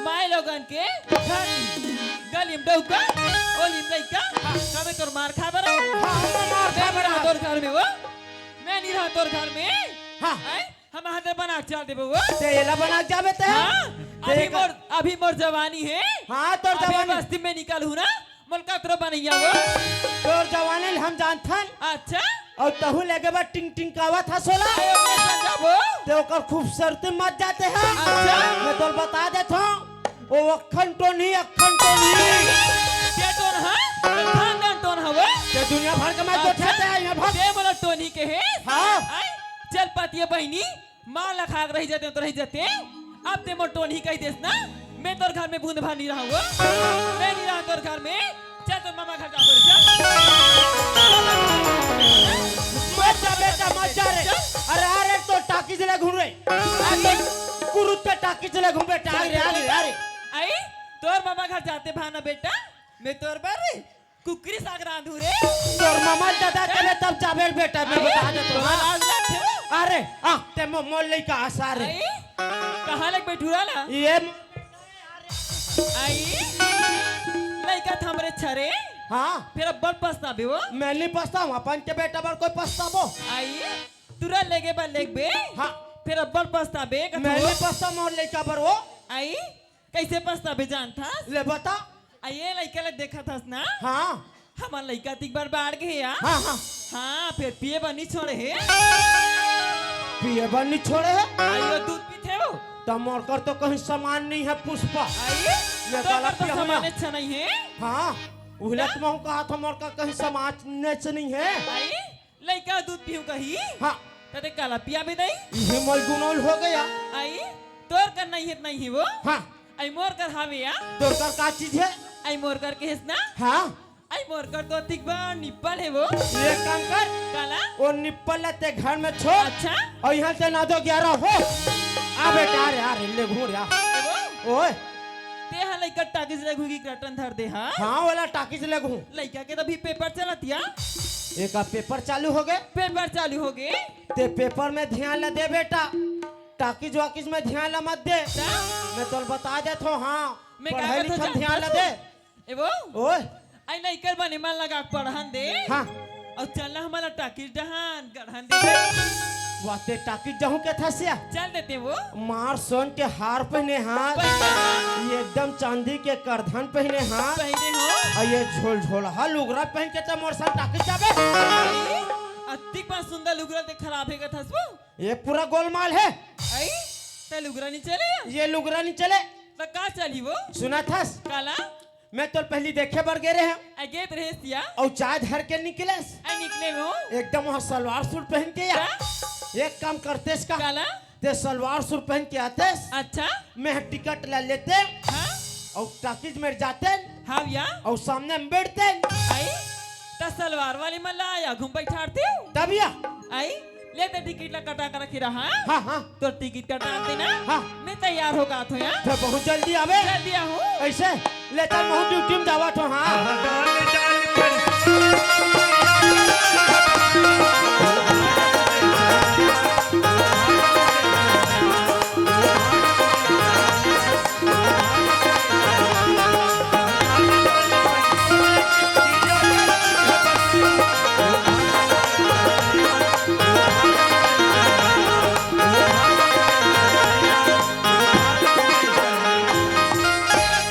माय लोगन के छेली, गली में डौका, ओली में लइका, हाँ। कबे तोर मार खाय बर। हाँ, हम मार खाय बर। मैं नहीं रहा तोर घर में वो, मैं नहीं रहा तोर घर में। हाँ। आय, हम हाथे बना के चल देबो वो। ते एला बना के जाबे ते? हाँ, ते अभी का- मोर, अभी मोर जवानी हे। हाँ, तोर अभी जवानी। बस्ती में निकल हूँ ना, मोला कतरो बनइया वो। तोर जवानी ल हम जानथन। अच्छा। अउ तहू लेगे बर टिंग टिंग कावत हस ओला। अरे, ओके, समझाबो। ते ओकर खूबसूरती मत जाते हे। अच्छा। मैं तोला बता देथों, वो अखन टोनही, अखन टोनही। के टोन हा? खानदान टोन हा वो। ते दुनिया भर के मत अच्छा। गोठियाते हे, यहाँ भर। ते मोला टोनही के हे? हाँ। आय, चल पातिया बहिनी, मार ला खा के रहि जाते, तो रहि जाते। अब ते मोर टोनही कहि देस ना, मैं तोर घर में बूंद भर नहीं रहूं वो। मैं नहीं रहा तोर घर में। चल तोर मामा घर जा, बोल, चल। मत जा बेटा, मत जा रे। अरे, अरे, तो टाकीज ले घूम रे। अरे, कुरुत के टाकीज ले घूम बेटा। अरे, अरे, अरे। आई, तोर मामा घर जाते भाना बेटा, मैं तोर बर रे कुकरी साग रांधू रे। तोर मामा दादा तेरे तब जाबे बेटा, मैं बता देता हूँ। तोला लाज लागथे वो? अरे, हाँ, ते मो-, मोर लइका आसा रे। आई, कहाँ ले बैठू ला? ये आई, लइका थमरे छरे। हाँ। फिर अब्बड़ पछताबे वो। मैं नहीं पछताऊँ, अपन के बेटा बर कोई पछताबो? आई, तुरा लेगे बर लेगबे। हाँ। फिर अब्बड़ पछताबे, कथो। मैं नहीं पछताऊँ मोर लइका बर वो। आई, कैसे पछताबे जानथस? ले बता। आ ये लइका ल देखत हस ना? हाँ। हमर लइका तिक बर बाढ़ गे हे या? हाँ, हाँ। हाँ, फिर पिए बर नी छोड़े हे। पिए बर नी छोड़े हे? आ यो दूध पीथे वो। त मोर कर तो कहीं सामान नहीं है पुष्पा। आई? मैं तो काला कर तो पिया सामान हूँ। अच्छा नहीं है। हाँ, उहले हाँ? तो मैं कहा था मोर कर कहीं सामान नहीं है। आई? लइका दूध पीहूं कही? हाँ। त ते काला पियाबे दई? इहे मोर गुनौल हो गया। आई, तोर कर नहीं है, नहीं है वो? हाँ। आई मोर कर हावे या? तोर कर का चीज है? आई मोर कर के हेस ना? हाँ। आई मोर कर तो तिक बा निप्पल है वो। एक काम कर। काला? वो निप्पल ला ते घर में छोड़। अच्छा। और यहाँ से नौ दो ग्यारह हो। आ बेटा, अरे, अरे, ले घूर या। वो? ओए। ते हा लइका टाकिज ले घूगी रटन धर दे हा। हाँ, वाला टाकिज ले घूम। लइका के तभी पेपर चलत या। एक आ पेपर चालू हो गए। पेपर चालू हो गए। ते पेपर में ध्यान ला दे बेटा, टाकिज वाकिज में ध्यान ला मत दे। ता? मैं तोल बता देत हो, हाँ, मैं का पढ़ाई करत हो लिखा में ध्यान ला जानत दे। हो? ए वो? ओए। आई नहीं कर बने मन लगा के पढ़न दे। हाँ। और चल ना हमारा टाकिज डहान गढ़न दे। वाते टाकिज जाहूं के थसिया। चल देते वो। मार सोन के हार पहने हाथ। पहने हाथ। ये एकदम चांदी के करधन पहने हाथ। पहने हो। और ये झोलझोलहा लुगरा पहन के तो मोर संग टाकिज जाबे। अतिक बा सुंदर लुगरा ते खराब है का थसबो? ये पूरा गोलमाल है। आई, ते लुगरा नहीं चले या? ये लुगरा नहीं चले। तो का चली वो? सुना थस? काला? मैं तो पहली देखे बर गे रहे हैं। आ, गेत रहे सिया? और चाय धर के निकलेस। आ, निकले हो? एकदम वहाँ सलवार सूट पहन के या। का? एक काम करतेस का? काला? ते सलवार सूट पहन के आतेस। अच्छा। मैं टिकट ला लेते। हाँ? और टाकिज में जाते। हाँ भैया। और सामने में बैठते। आई? त सलवार वाली मन ला आया घूम बैठारती हूँ। तब या? आई? ले ते टिकट ला कटा कर रखी रहा। हाँ, हाँ। तो टिकट कटा दे ना। हाँ। मैं तैयार हो गा थो यार। तो बहुत जल्दी आवे। जल्दी आहूं। ऐसे लेता महू ड्यूटी में जावा थो, हाँ।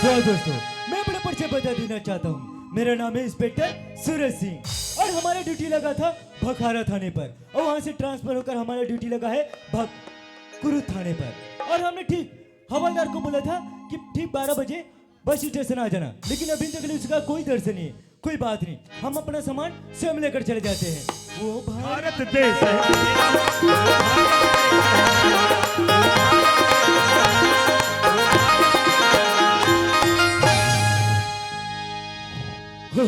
तो दोस्तों, मैं अपना परिचय बता देना चाहता हूँ। मेरा नाम है इंस्पेक्टर सूरज सिंह और हमारा ड्यूटी लगा था भखारा थाने पर और वहाँ से ट्रांसफर होकर हमारा ड्यूटी लगा है भक कुरुद थाने पर। और हमने ठीक हवलदार को बोला था कि ठीक बारह बजे बस स्टेशन आ जाना, लेकिन अभी तक उसका कोई दर्शन नहीं है। कोई बात नहीं, हम अपना सामान स्वयं लेकर चले जाते हैं। वो भारत देश है। हो,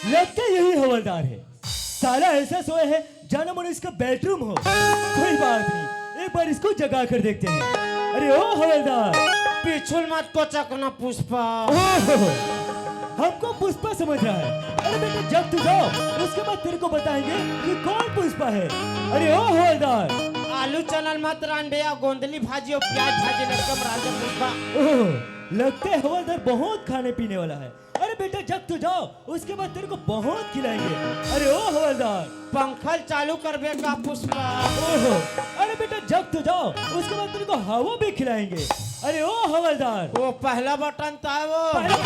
लगता है यही हवलदार है। साला ऐसा सोया है जानो मानो इसका बेडरूम हो। कोई बात नहीं, एक बार इसको जगा कर देखते हैं। अरे ओ हवलदार। पिछुल मत को चकना पुष्पा। ओहो, हमको पुष्पा समझ रहा है। अरे बेटा, जब तू जाओ, उसके बाद तेरे को बताएंगे कि कौन पुष्पा है। अरे ओ हवलदार। आलू चनल मत रांधे या गोंदली भाजी और प्याज भाजी लटकम रांधे पुष्पा। ओह, लगता है हवलदार बहुत खाने पीने वाला है। अरे बेटा, जब तू जाओ, उसके बाद तेरे को बहुत खिलाएंगे। अरे ओ हवलदार। पंखल चालू करबे का पुष्पा? ओहो, अरे बेटा, जब तू जाओ, उसके बाद तेरे को हवा भी खिलाएंगे। अरे ओ हवलदार। वो पहला बटन था वो। पहला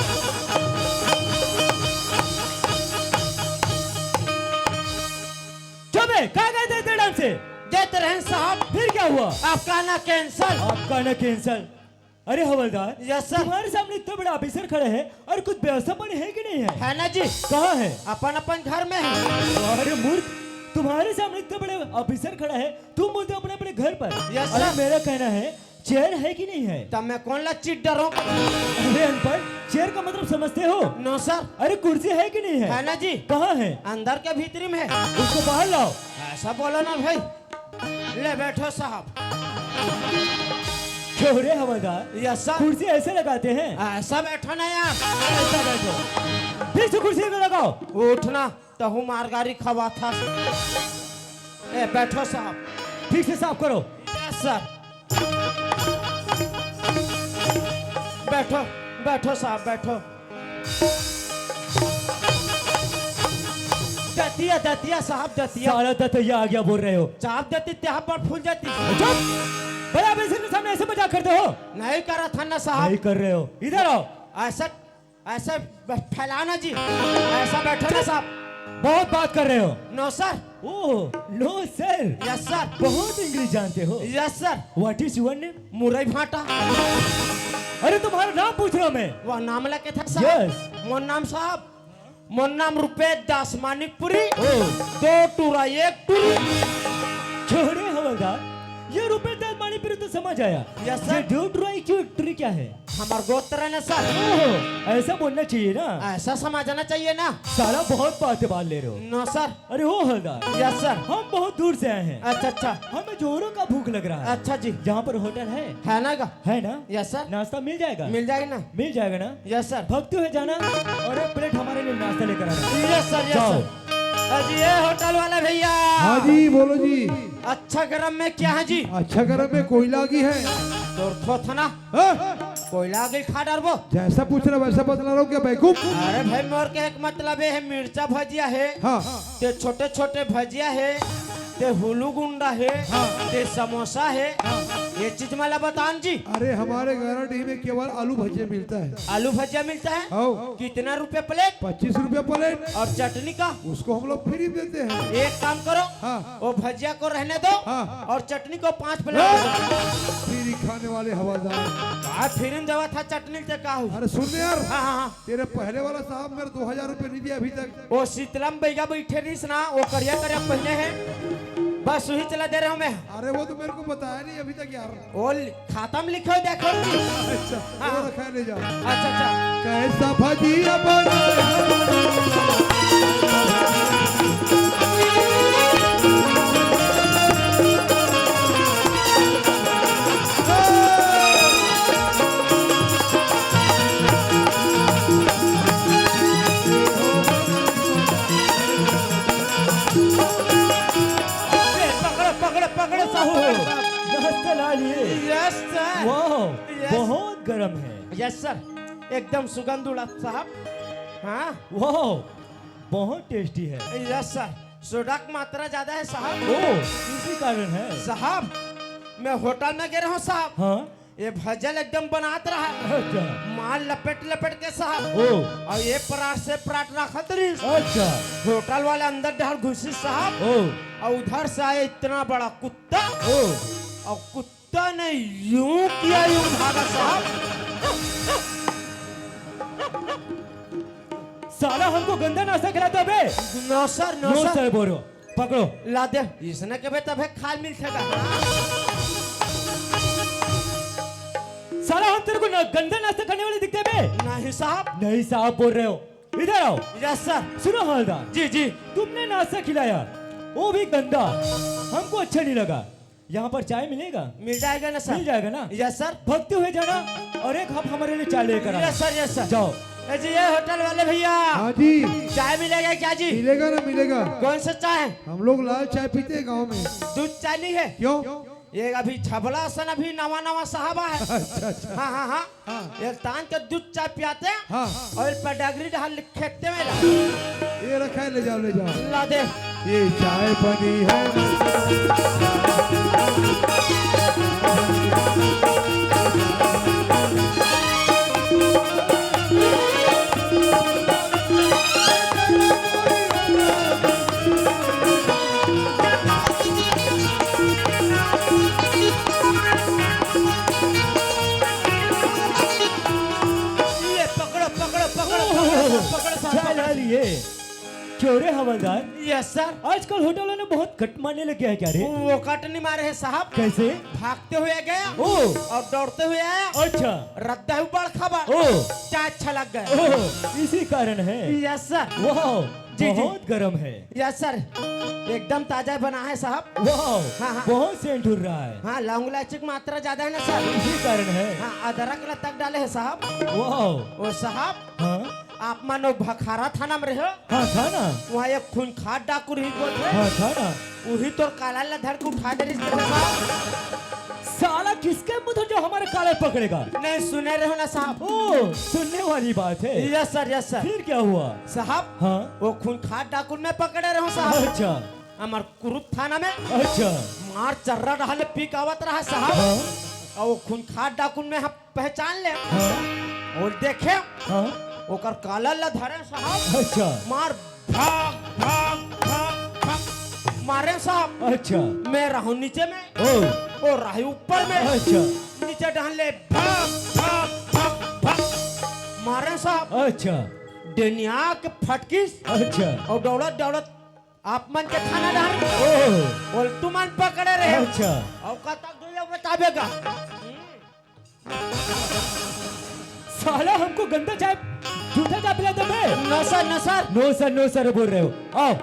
चुप है, कहाँ गए थे इतने टाइम से? देते रहे साहब। फिर क्या हुआ? आपका आना कैंसिल। आपका आना कैंसिल? अरे हवलदार, यस सर। तुम्हारे सामने इतना बड़ा ऑफिसर खड़ा है और कुछ व्यवस्था पानी है कि नहीं है? है ना जी। कहाँ है? अपन अपन घर में है। अरे मूर्ख, तुम्हारे सामने इतना बड़ा ऑफिसर खड़ा है, तुम बोलते हो अपने अपने घर पर। यस अरे सर। मेरा कहना है, चेयर है कि नहीं है? तब मैं कौन ला चीट डरो? अरे अनपढ़, चेयर का मतलब समझते हो? नो सर। अरे कुर्सी है कि नहीं है? है ना जी। कहाँ है? अंदर के भीतरी में है। उसको बाहर लाओ। ऐसा बोलो ना भाई। ले बैठो साहब। क्यों रे हवलदार? Yes sir. कुर्सी ऐसे लगाते हैं? ऐसा बैठो ना यार। ऐसा बैठो। फिर से कुर्सी को लगाओ। उठना। तहु मारगारी खवाथस। ए, बैठो साहब। ठीक से साफ करो। Yes sir. बैठो, बैठो साहब, बैठो। दतिया, दतिया साहब, दतिया। साला दतिया आ गया बोल रहे हो। चाप देती, ते हाथ पर फूल जाती। चुप। बड़ा बेइज्जती के सामने ऐसे मजाक करते हो? नहीं करा था ना साहब। नहीं कर रहे हो। इधर आओ। ऐसा ऐसे ब-, फैलाओ ना जी। ऐसा बैठो ना साहब। बहुत बात कर रहे हो। नो सर। ओह, नो सर। Yes sir. बहुत इंग्लिश जानते हो। Yes sir. What is your name? मुरई भाटा। अरे तुम्हारा नाम पूछ रहा मैं। वो नाम लेके था सर। यस। मोर नाम साहब, मोर नाम रुपेश दास मानिकपुरी। ओह। दो टूरा एक टूरी। छोड़े हवलदार, ये रुपेश दास मानिकपुरी तो समझ आया। Yes sir. ये दो टूरा एक टूरी क्या है? हमार गोत्र है ना सर। ओहो, ऐसा बोलना चाहिए ना। ऐसा समझना चाहिए ना। साला बहुत बातें बांध ले रहे हो। नो सर। अरे ओ हवलदार, यस सर। हम बहुत दूर से आए हैं। अच्छा, अच्छा। हमें जोरों का भूख लग रहा है। अच्छा जी। यहाँ पर होटल है? है ना का? है ना? Yes sir. नाश्ता मिल जाएगा? मिल जाएगा ना? मिल जाएगा ना? Yes sir. भक्तू है जाना और एक प्लेट हमारे लिए नाश्ता लेकर आना। यस सर, यस जाओ। सर। अजी, ये होटल वाला भैया। हाँ जी, बोलो जी। अच्छा गरम में क्या है जी? अच्छा गरम में कोयला की है। तोर थोथना। हाँ? कोयला के खा डरबो। जैसा पूछ रहा वैसा बतला रहा हूँ क्या बेवकूफ? अरे भाई, मोर के एक मतलब ये है, मिर्चा भजिया है, हाँ। ते छोटे छोटे भजिया है, ते हुलू गुंडा है, हाँ। ते समोसा है, हाँ। ये चीज मला बतान जी। अरे हमारे गारंटी में केवल आलू भजिया मिलता है। आलू भजिया मिलता है? हाँ। कितना रुपया प्लेट? पच्चीस रुपया प्लेट। और चटनी का? उसको हम लोग फ्री देते हैं। एक काम करो, हाँ। वो भजिया को रहने दो हाँ। और चटनी को पाँच प्लेट दे दो। फ्री खाने वाले हवलदार। हाँ, फ्री में देवा था चटनी से का हो? अरे सुन यार, हाँ, हाँ, हाँ। तेरे पहले वाला साहब मेरे दो हजार रुपये नहीं दिया अभी तक। वो शीतलम बैगा बैठे रहीस ना, वो करिया करिया पहने हैं, बस वही चला दे रहे हूँ मैं। अरे वो तो मेरे को बताया नहीं अभी तक यार। वो लि-, खाता में लिखे हो, देखो। अच्छा, हाँ। वो रखा है, ले जाओ। अच्छा, अच्छा। कैसा भजिया बना है? पकड़ो, पकड़ो, पकड़ो, साहब, पकड़ो, साहब। नमस्ते लाल जी। Yes sir. वाह, यस। बहुत गरम है। यस सर, एकदम सुगंध उड़ा साहब। हाँ। वाह, बहुत टेस्टी है। यस सर, सोडा की मात्रा ज्यादा है साहब। ओ, इसी कारण है। साहब, मैं होटल में गे रहा हूँ साहब। हाँ। ये भजल एकदम बनात रहा। अच्छा। माल लपेट लपेट के साहब। ओ। और ये परात से परात रखत रहीस। अच्छा। होटल वाले अंदर डहर घुसी साहब। ओ। और उधर से आया इतना बड़ा कुत्ता। ओ। और कुत्ता ने यूं किया, यूं भागा साहब। साला हमको गंदा नाश्ता खिलाता बे। नो सर, नो नो सर। सर बोलो। पकड़ो। ला दे। इसने के बे तबे खाल मिल सका। साला हम तेरे को न-, गंदा नाश्ता खाने वाले दिखते हैं बे? नहीं साहब। नहीं साहब बोल रहे हो। इधर आओ। Yes sir. सुनो हवलदार। जी, जी। तुमने नाश्ता खिलाया, वो भी गंदा, हमको अच्छा नहीं लगा। यहाँ पर चाय मिलेगा? मिल जाएगा ना सर? मिल जाएगा ना? Yes sir. भक्ति हुए जाना और एक कप हमारे लिए चाय लेकर आना। Yes sir, yes sir. जाओ। ए जी, ये होटल वाले भैया। हाँ जी। चाय मिलेगा क्या जी? मिलेगा ना, मिलेगा। कौन सा चाय? हम लोग लाल चाय पीते हैं गाँव में। दूध चाय नहीं है? क्यों? ये अभी छबला सन अभी नवा नवा साहब है। अच्छा, अच्छा। हाँ, हाँ, हाँ। हाँ। ये तान के दूध चाय पियाते हैं हाँ। और पेडागरी डाल खेते में ला। ये रखा है, ले जाओ, ले जाओ। ला दे। ये चाय बनी है। ये पकड़ो, पकड़ो, पकड़ो, पकड़ो, पकड़ो, साहब, चाय पकड़ो। डालिए। अरे हवलदार, यस सर। आजकल होटलों में बहुत कट मारने लग गया है क्या रे? वो कट नहीं मारे है साहब। कैसे? भागते हुए गया ओ। और दौड़ते हुए आया। अच्छा। रद्दा है बड़ खबर। ओ। चाय अच्छा लग गया। ओ, इसी कारण है। Yes sir. वाह, जी, जी। बहुत गर्म है। यस सर, एकदम ताजा बना है साहब। वाह, हाँ, हाँ। बहुत सेंट उड़ रहा है। हाँ, लौंग इलायची की मात्रा ज्यादा है ना सर। इसी कारण है। हाँ, अदरक लतक डाले है साहब। वाह। ओ साहब, हाँ। आप मानो भखारा थाना में रहे हो? हाँ, था ना। वहाँ एक खूंखार डाकू रही बोलते। हाँ, था ना। वही तोर कालर ला धर के उठा दे रही साहब। साला किसके मुंह जो हमारे कालर पकड़ेगा? नहीं सुने रहे हो ना साहब। ओ, सुनने वाली बात है। Yes sir, yes sir. फिर क्या हुआ? साहब, हाँ। वो खूंखार डाकू मैं पकड़े रहो साहब। अच्छा। हमार कुरुप थाना में। अच्छा। मार चर्रा डाले पी के आवत रहा साहब। हाँ। और वो खूंखार डाकू मैं हम पहचान ले। हाँ। और देखे, हाँ। ओकर कालर ला धरे साहब। अच्छा। मार भाग, भाग, भाग, भाग। मारे साहब। अच्छा। मैं रहूं नीचे में। ओ। वो रही ऊपर में। अच्छा। नीचे डाल ले भाग, भाग, भाग, भाग। मारे साहब। अच्छा। डेनिया के फटकिस। अच्छा। और दौड़त दौड़त आप मन के थाना डाल। ओ। बोल तू मन पकड़े रहे। अच्छा। और कतक दुइया बताबे गा। साला हमको गंदा चाय, जूठा चाय पिला दे बे। नो सर, नो सर। नो सर, नो सर बोल रहे हो। आओ,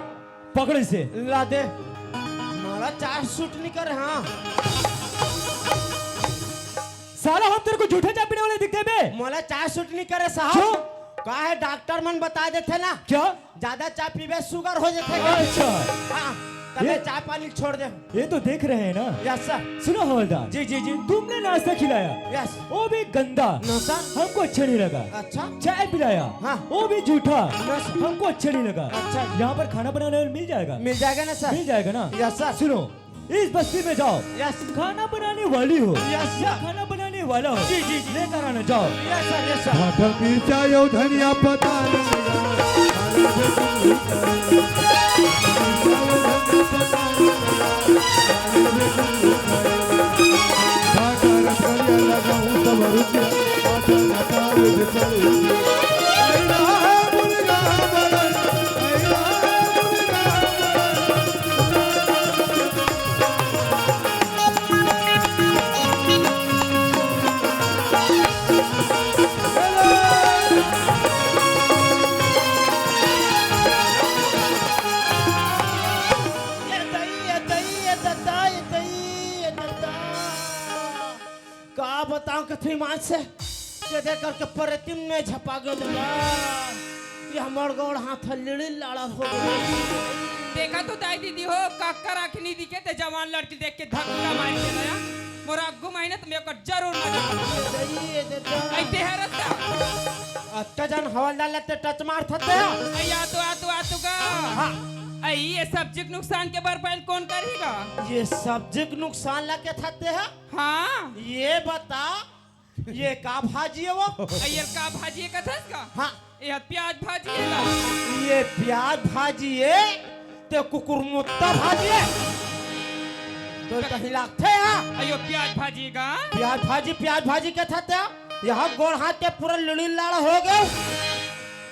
पकड़ो इसे। ला दे। मारा चाय सूट नहीं कर, हाँ। साला हम तेरे को जूठा चाय पीने वाले दिखते बे? मोला चाय सूट नहीं करे साहब। क्यों? का है डॉक्टर मन बता देथे ना। क्या? ज्यादा चाय पीबे शुगर हो जाथे। अच्छा। हाँ, तबे ये चाय पानी छोड़ दे। ये तो देख रहे हैं ना। Yes sir. सुनो हवलदार। जी, जी, जी। तुमने नाश्ता खिलाया। यस। वो भी गंदा। नो सर। हमको अच्छा नहीं लगा। अच्छा। चाय पिलाया। हाँ। वो भी जूठा। नो सर। हमको अच्छा नहीं लगा। अच्छा। यहाँ पर खाना बनाने वाला मिल जाएगा? मिल जाएगा ना सर? मिल जाएगा ना? Yes sir. सुनो, इस बस्ती में जाओ। यस। खाना बनाने वाली हो। Yes sir. खाना बनाने वाला हो। जी, जी, जी। लेकर आना, जाओ। Yes sir, yes sir. भाटा मिर्चा यो धनिया पता नहीं। भाटा रखलिया लगाऊं सब रुपया, भाटा नकार दे। ये दई, ये दई, ये ददा, ये दई, ये ददा। का बताओ कथी मान से, के दे करके परतिम में झपा गए ददा। ये हमर गोड़ हाथ लिड़ी लाड़ा हो गए। देखा तो दाई दीदी हो, काकर आँख नी दिखे ते जवान लड़की देख के धक्का मार के लाया। मोर आगू मायने तो मैं ओकर जरूर नजर रखूं। ये दई, ये ददा। ऐ तेहर रस्ता। अत्ता जन हवलदार ला ते टच मार थते। ऐ आ तो, आ तो, आ तो गा। हाँ। ऐ ये सब्जी के नुकसान के भरपाई कौन करही गा? ये सब्जी के नुकसान ला के थते है? हाँ। ये बता, ये का भाजी है वो? ऐ ये का भाजी है कथस का? हाँ। ये प्याज भाजी है ला। ये प्याज भाजी है, ते कुकुरमुत्ता भाजी है। तो कहीं लागथे यहाँ? अयो प्याज भाजी का? प्याज भाजी, प्याज भाजी के थते? यहाँ गोड़ हाथ के पूरा लुड़ी लाड़ा हो गए।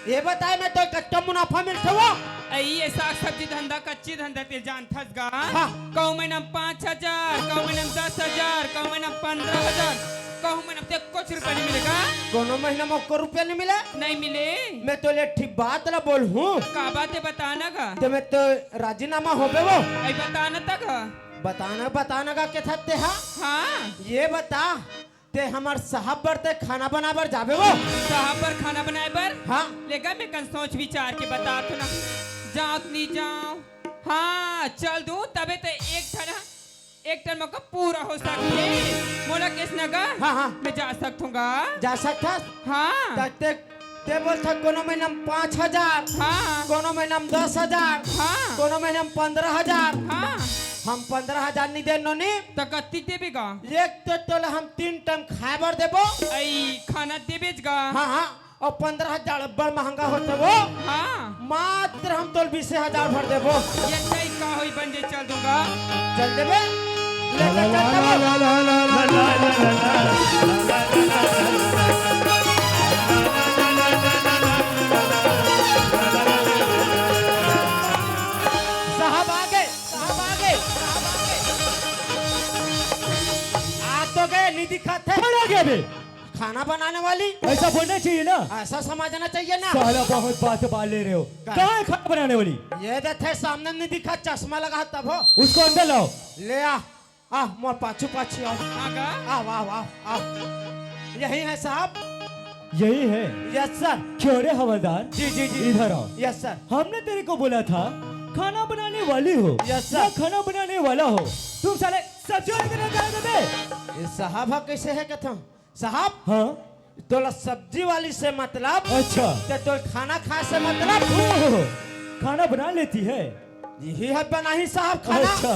ये बताए मैं तो कच्चा मुनाफा मिलथे वो? ऐ ये साग सब्जी धंधा, कच्ची धंधा ते जानथस गा? हाँ। कहूँ महीना में पाँच हजार, कहूँ महीना में दस हजार, कहूँ महीना में पन्द्रह हजार, कहूँ महीना में ते कुछ रुपया नहीं मिलेगा। कोनो महीना में एको रुपया नहीं मिले? नहीं मिले। मैं तो ले ठीक बात ला बोलहूँ। का बात है बताना गा? ते मैं तो राजीनामा होबे वो। ऐ बताना तक। बताना, बताना गा के थते हा? हाँ। ये बता, ते हमर साहब बर ते खाना बनाए बर जाबे वो? साहब बर खाना बनाए बर? हाँ। लेगा मैं कन सोच विचार के बतात हूँ ना। जाओ त नी जाओ। हाँ, चल दूँ, तबे ते एक ठन, एक ठन मौका पूरा हो सकथे। मोला केस नगर? हाँ, हाँ। मैं जा सकथूँ गा। जा सकथस? हाँ। त ते ते बोलथा कोनो महीना में पाँच हजार, हाँ। कोनो महीना में दस हजार, हाँ। कोनो महीना में पन्द्रह हजार। हाँ। हम पन्द्रह हजार नहीं दे नोनी। त कत्ती देबे गा? एक तो तोला हम तीन टाइम खाए बर देबो। ऐ खाना देबेच गा? हाँ, हाँ। और पन्द्रह हजार बड़ महंगा होथे वो। हाँ। मात्र हम तोल बीस हजार भर देबो। ये सही का होई बन जे चल दूंगा। चल देबे? लेके चल देबो। दिखत हे। कौन आ गया बे? खाना बनाने वाली। ऐसा बोलना चाहिए ना। ऐसा समझना चाहिए ना। साला बहुत बात बाल ले रहे हो। का? कहाँ है खाना बनाने वाली? ये देखे सामने नहीं दिखा, चश्मा लगा तब हो। उसको अंदर लाओ। ले आ, आ मोर पाछू पाछू आओ। हाँ का? आओ, आओ, आओ, आओ। यही है साहब। यही है। Yes sir. क्यों रे हवलदार? जी, जी, जी। इधर आओ। Yes sir. हमने तेरे को बोला था खाना बनाने वाली हो, यस सर। ना खाना बनाने वाला हो। तुम साले सब्जी वाले के लिए क्या देते? ये साहब हा कैसे है कथा? साहब, हाँ। तोला सब्जी वाली से मतलब, अच्छा। ते तोला खाना खाए से मतलब। ओह, खाना बना लेती है। यही है बनाही साहब खाना। अच्छा,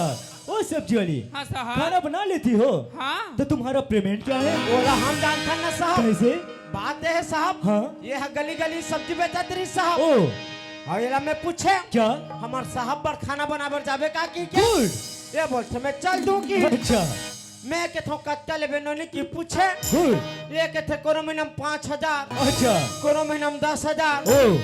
ओ सब्जी वाली, हाँ साहब। खाना बना लेती हो? हाँ। तो तुम्हारा पेमेंट क्या है? ओला हम जानथन ना साहब। कैसे? बात ये है साहब, हाँ। ये है गली गली सब्जी बेचत रही साहब। ओ। और एला मैं पूछे, क्या? हमार साहब बर खाना बनाबर जाबे का कि क्या? गुड। ये बोलते मैं चल दूं कि? अच्छा। मैं कथों कतका लेबे नोनी कि पूछे। गुड। ये कथे कोनो महीना में पाँच हजार, अच्छा। कोनो महीना में दस हजार, ओ।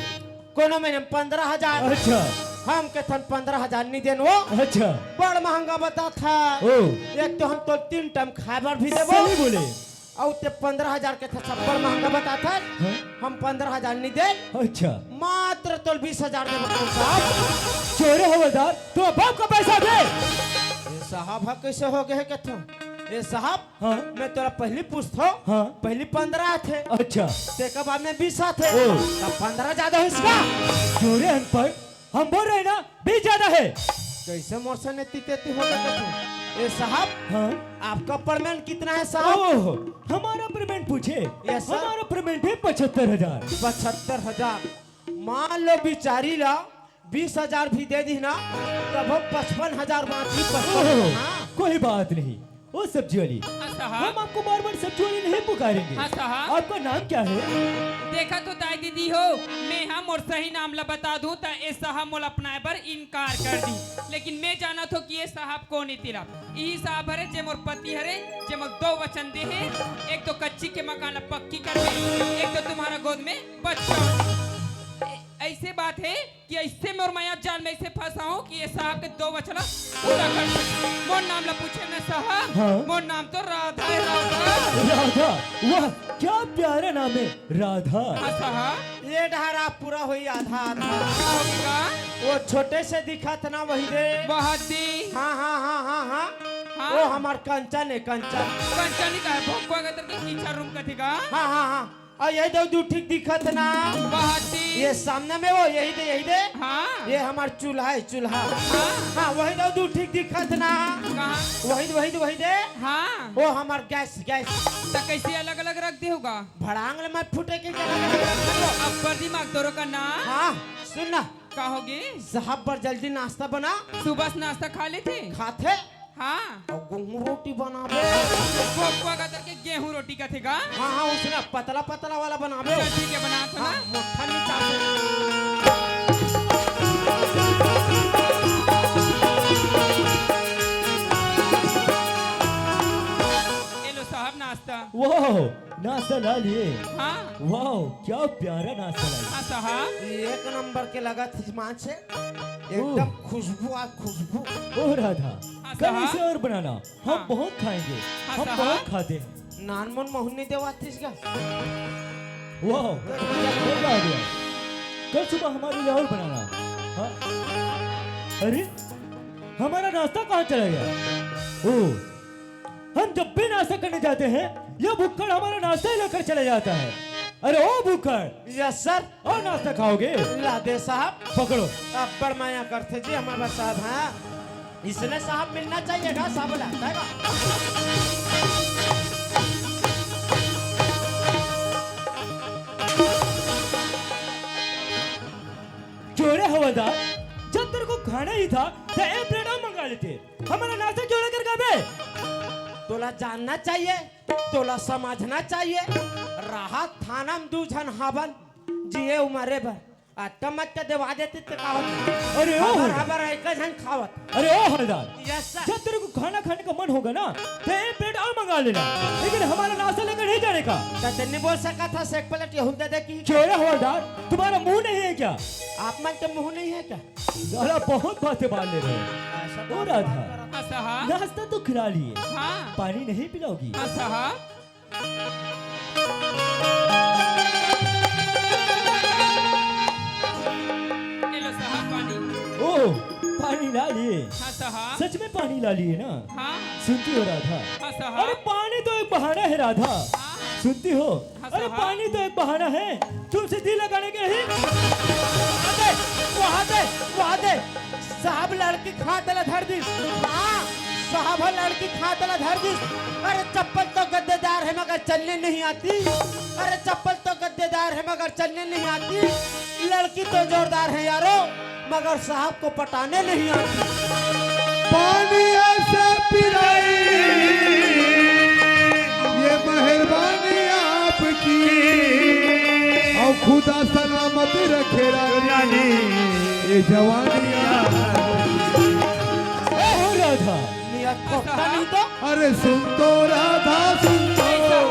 कोनो महीना में पंद्रह हजार। अच्छा। हम कथन पंद्रह हजार नहीं देन वो। अच्छा। बड़ महंगा बताथा। ओ। एक तो हम तो तीन टाइम खाए बर भी देबो। सही बोले। अउ ते पंद्रह हजार कथे सब बड़ महंगा बताथा। हाँ। हम पंद्रह हजार नहीं देन। अच्छा। मात्र तोल बीस हजार देबो कौन साहब। चोरे हवलदार, तू बाप का पैसा दे। ये साहब हा कैसे हो गए कथों? ए साहब, हाँ। मैं तोला पहली पूछथों, हाँ। पहली पंद्रह आथे। अच्छा। तेकर बाद में बीस आथे। ओ। तब पंद्रह ज्यादा हो इसका? क्यों रे अनपढ़? हम बोल रहे ना, बीस ज्यादा है। कैसे मोर से नेती तेती हो गया तू? ए साहब, हाँ। आपका पेमेंट कितना है साहब? ओह, हमारा पेमेंट पूछे? Yes sir. हमारा पेमेंट है पचहत्तर हजार। पचहत्तर हजार। मान लो बिचारी ला बीस हजार भी दे दी ना, तब हम पचपन हजार बाकी पचपन। ओह, हाँ। कोई बात नहीं। ओ सब्जी वाली, हाँ, साहब। हम आपको बार-बार सब्जी वाली नहीं पुकारेंगे। हाँ, साहब। आपका नाम क्या है? देखा तो दाई दीदी हो, मैं हा मोर सही नाम ला बता दूं त ए साहब मोला अपनाए बर इनकार कर दी। लेकिन मैं जानत हो कि ये साहब कौन हे तेला। यही साहब हरे जे मोर पति हरे, जे मोर दो वचन दे हे, एक तो कच्ची के मकान ला पक्की कर दे, एक तो तुम्हारा गोद में बच्चा। ए-, ऐसे बात है कि ऐसे मोर मया जाल में ऐसे फंसा हूँ कि ये साहब के दो वचन पूरा कर सकूं। मोर नाम ला पूछे न साहब, हाँ। मोर नाम तो राधा है, राधा। राधा, वाह, क्या प्यारा नाम है, राधा। हाँ साहब। ये डहर आप पूरा होई आधा आधा। का होगी का? वो छोटे से दिखत ना वही दे। बहुत दी। हाँ, हाँ, हाँ, हाँ, हाँ। हाँ। वो हमार कंचन है, कंचन। कंचन ही का है, भोकवा के तरह के कीचड़ रूम का थी का? हाँ, हाँ, हाँ। अउ यही दे दू ठीक दिखत ना। बहाती। ये सामने में वो, यही दे, यही दे। हाँ। ये हमार चूल्हा है, चूल्हा। हाँ। हाँ, वही दे दू ठीक दिखत ना। कहाँ? वही दे, वही दे, वही दे। हाँ। वो हमार गैस, गैस। त कैसे अलग-अलग रख दे होगा? भड़ांग ले मत फूटे के अलग-अलग रख दे। अब पर दिमाग दोरो का ना। हाँ, सुन ना। का होगी? साहब बर जल्दी नाश्ता बना। सुबह से नाश्ता खा लेथे? खाथे। हाँ। अउ गेहूं रोटी बनाबे। कोकवा का तरके गेहूं रोटी कथे का? हाँ, हाँ, उसने पतला पतला वाला बनाबे। चल ठीक है, बना तो हाँ, ना। मोटा नहीं चाहते। ये लो साहब नाश्ता। वाह, नाश्ता ला लिए। हाँ। वाह, क्या प्यारा नाश्ता ला लिए। हाँ साहब। एक नंबर के लगा थी माँ से। एकदम ओह। खुशबू आ, खुशबू। ओह राधा, हाँ, कल साहब। इसे और बनाना, हम हाँ। बहुत खाएंगे, हाँ, हम साहब। बहुत खाते हैं। नान मन महू नहीं देवातीस का? वाह, मजा आ गया। कल सुबह हमारे लिए और बनाना। हाँ? अरे, हमारा नाश्ता कहाँ चला गया? ओह, हम जब भी नाश्ता करने जाते हैं, यह भुक्कड़ हमारा नाश्ता ही लेकर चला जाता है। अरे ओ भुक्कड़, यस सर। और नाश्ता खाओगे? ला दे साहब। पकड़ो। अब्बड़ माया करथे जी हमारे साहब, हाँ। इसने साहब मिलना चाहिए गा, साहब ला, है गा? क्यों रे हवलदार, जब तेरे को खाना ही था, तो एक प्लेट और मंगा लेते। हमारा नाश्ता क्यों लेकर गए बे? तोला जानना चाहिए, तोला समझना चाहिए। राहत थाना में दू झन हावन जिए उमरे बर। अतका मत के देवा देते ते का होत? अरे ओ हबर, हबर एक झन खावत। अरे ओ हवलदार, यस सर। जब तेरे को खाना खाने का मन होगा ना, तो एक प्लेट और मंगा लेना, लेकिन हमारा नाश्ता लेकर नहीं जाने का। त तें नइ बोल सकत हस एक प्लेट यहू ल दे दे कि? क्यों रे हवलदार, तुम्हारा मुंह नहीं है क्या? आप मन के मुंह नहीं है क्या? साला बहुत बातें बांध ले रहे हो। ऐसा ओ तो राधा, बात कर रहा। हाँ साहब। नाश्ता तो खिला लिए, हाँ। पानी नहीं पिलाओगी? हाँ साहब। ये लो साहब पानी। ओह, पानी ला लिए? हाँ साहब। सच में पानी ला लिए ना? हाँ। सुनती हो राधा? हाँ साहब। अरे पानी तो एक बहाना है राधा। हाँ। सुनती हो? हाँ अरे साहब। पानी तो एक बहाना है तुमसे दिल लगाने के लिए। वहाँ दे, वहाँ दे, वहाँ दे। साहब लड़की के हाथ ला धर दिस। हाँ, साहब ह लड़की के हाथ ला धर दिस। अरे चप्पल तो गद्देदार है मगर चलने नहीं आती। अरे चप्पल तो गद्देदार है मगर चलने नहीं आती। लड़की तो जोरदार है यारो, मगर साहब को पटाने नहीं आती। पानी ऐसे पिलाई, ये मेहरबानी आपकी, और खुदा सलामत रखे रानी, ये जवानी आपकी। ए हो राधा। नियत खोखता नहीं तो। अरे सुन तो राधा सुन तो,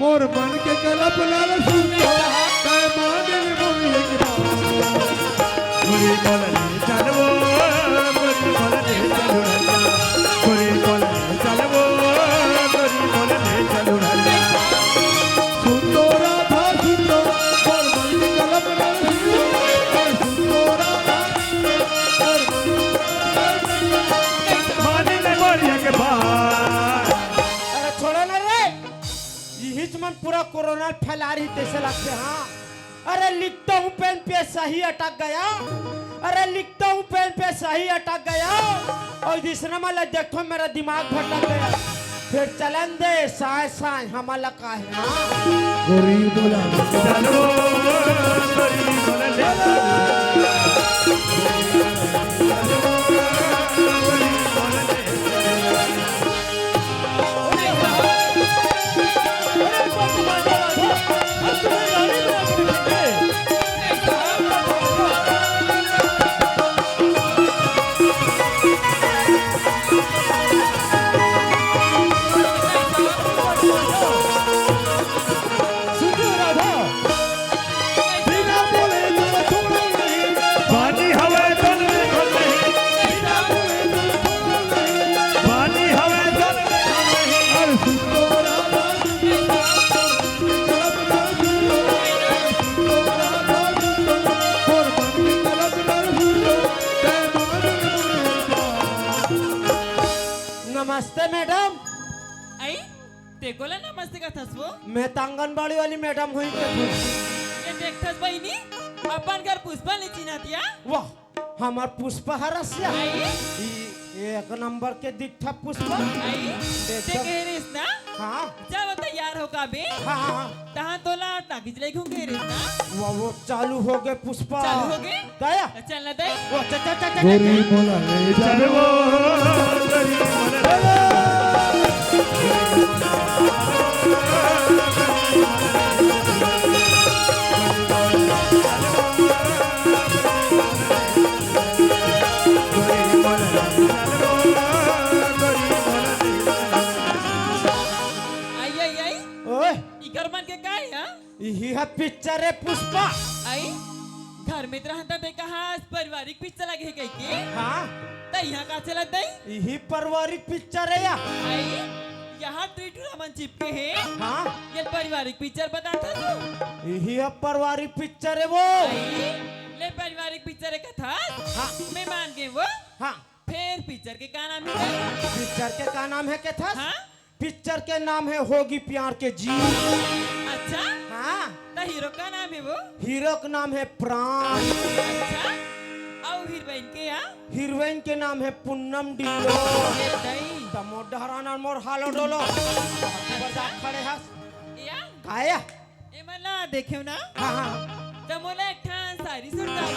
मोर मन के कलप लाल सुन तो, तै मान ले मोर एक बात। गोरी बोल ले चलवो, गोरी बोल ले चलवो, गोरी बोल ले चलवो, गोरी बोल ले चलवो। सुन तो राधा सुन तो, मोर मन के कलप लाल सुन तो, अरे सुन तो राधा सुन तो, मोर मन के कलप लाल सुन तो। मान ले मोर एक बात। अरे छोड़ो ना रे। इहिच मन पूरा कोरोना फैला रही तैसे लगथे, हाँ। अरे लिखता हूँ पेन पे सही अटक गया, अरे लिखता हूँ पेन पे सही अटक गया, और दूसरा मन ला देखो मेरा दिमाग भटक गया। फिर चलन दे साय साय हमला काहे, हाँ। गोरी बोला। चलो, गोरी बोला। सुन लो राधा। बिना बोले तो छोड़ो नहीं। पानी हवे तो नहीं, बिना बोले तो छोड़ो नहीं। पानी हवे तो नहीं। अरे सुन तो राधा, सुन तो राधा, सुन तो राधा, सुन तो राधा, सुन तो राधा, और मन की तलब कर सुन तो, तै मान ले। नमस्ते मैडम। आई? तें कोला नमस्ते कथस वो? मैं तो आंगनबाड़ी वाली मैडम होई के। ये देखथस बहिनी, अपन घर पुष्पा नइ चिन्हत या? वाह, हमर पुष्पा हरस या। आई? ई एक नंबर के दिखथा पुष्पा। आई? देख तें तो। कहे रहिस ना? हाँ। जब तैयार हो का बे? हाँ, हाँ, हाँ। तहाँ तोला टाकिज ले घूम कहे रहिस ना? वाह, वो चालू हो गे पुष्पा। चालू हो गे? गया? चल ना दे। वो चल, चल, चल, चल, गोरी चल। मोला ले चल वो, गोरी मोला ले। आई, आई, आई। ओए। इकर मन के का हे, हाँ? इही ह पिक्चर हे पुष्पा। आई, घर में त रहन त देखा हस पारिवारिक पिक्चर लगे हे कहिके। हाँ। त इहाँ का चलत दई? इही पारिवारिक पिक्चर हे या। आई, यहाँ टुरी टुरा मन चिपके हे। हाँ। ये पारिवारिक पिक्चर बताथस तू? इही ह पारिवारिक पिक्चर हे वो। आई, ले पारिवारिक पिक्चर हे कथस? हाँ। मैं मान गे वो। हाँ। फेर पिक्चर के का नाम हे? पिक्चर के का नाम हे कथस? हाँ। पिक्चर के नाम हे होगी प्यार के जी। अच्छा? हाँ। त हीरो का नाम हे वो? हीरो के नाम हे प्राण। अच्छा? अउ हीरोइन के या? हीरोइन के नाम हे पूनम ढिल्लो। ये दई। त मोर डहराना मोर हालो डोलो। बजा खड़े हस। या? काया? एमन ला देखेव ना? हाँ, हाँ। त मोला एक ठन शायरी सुनता हो।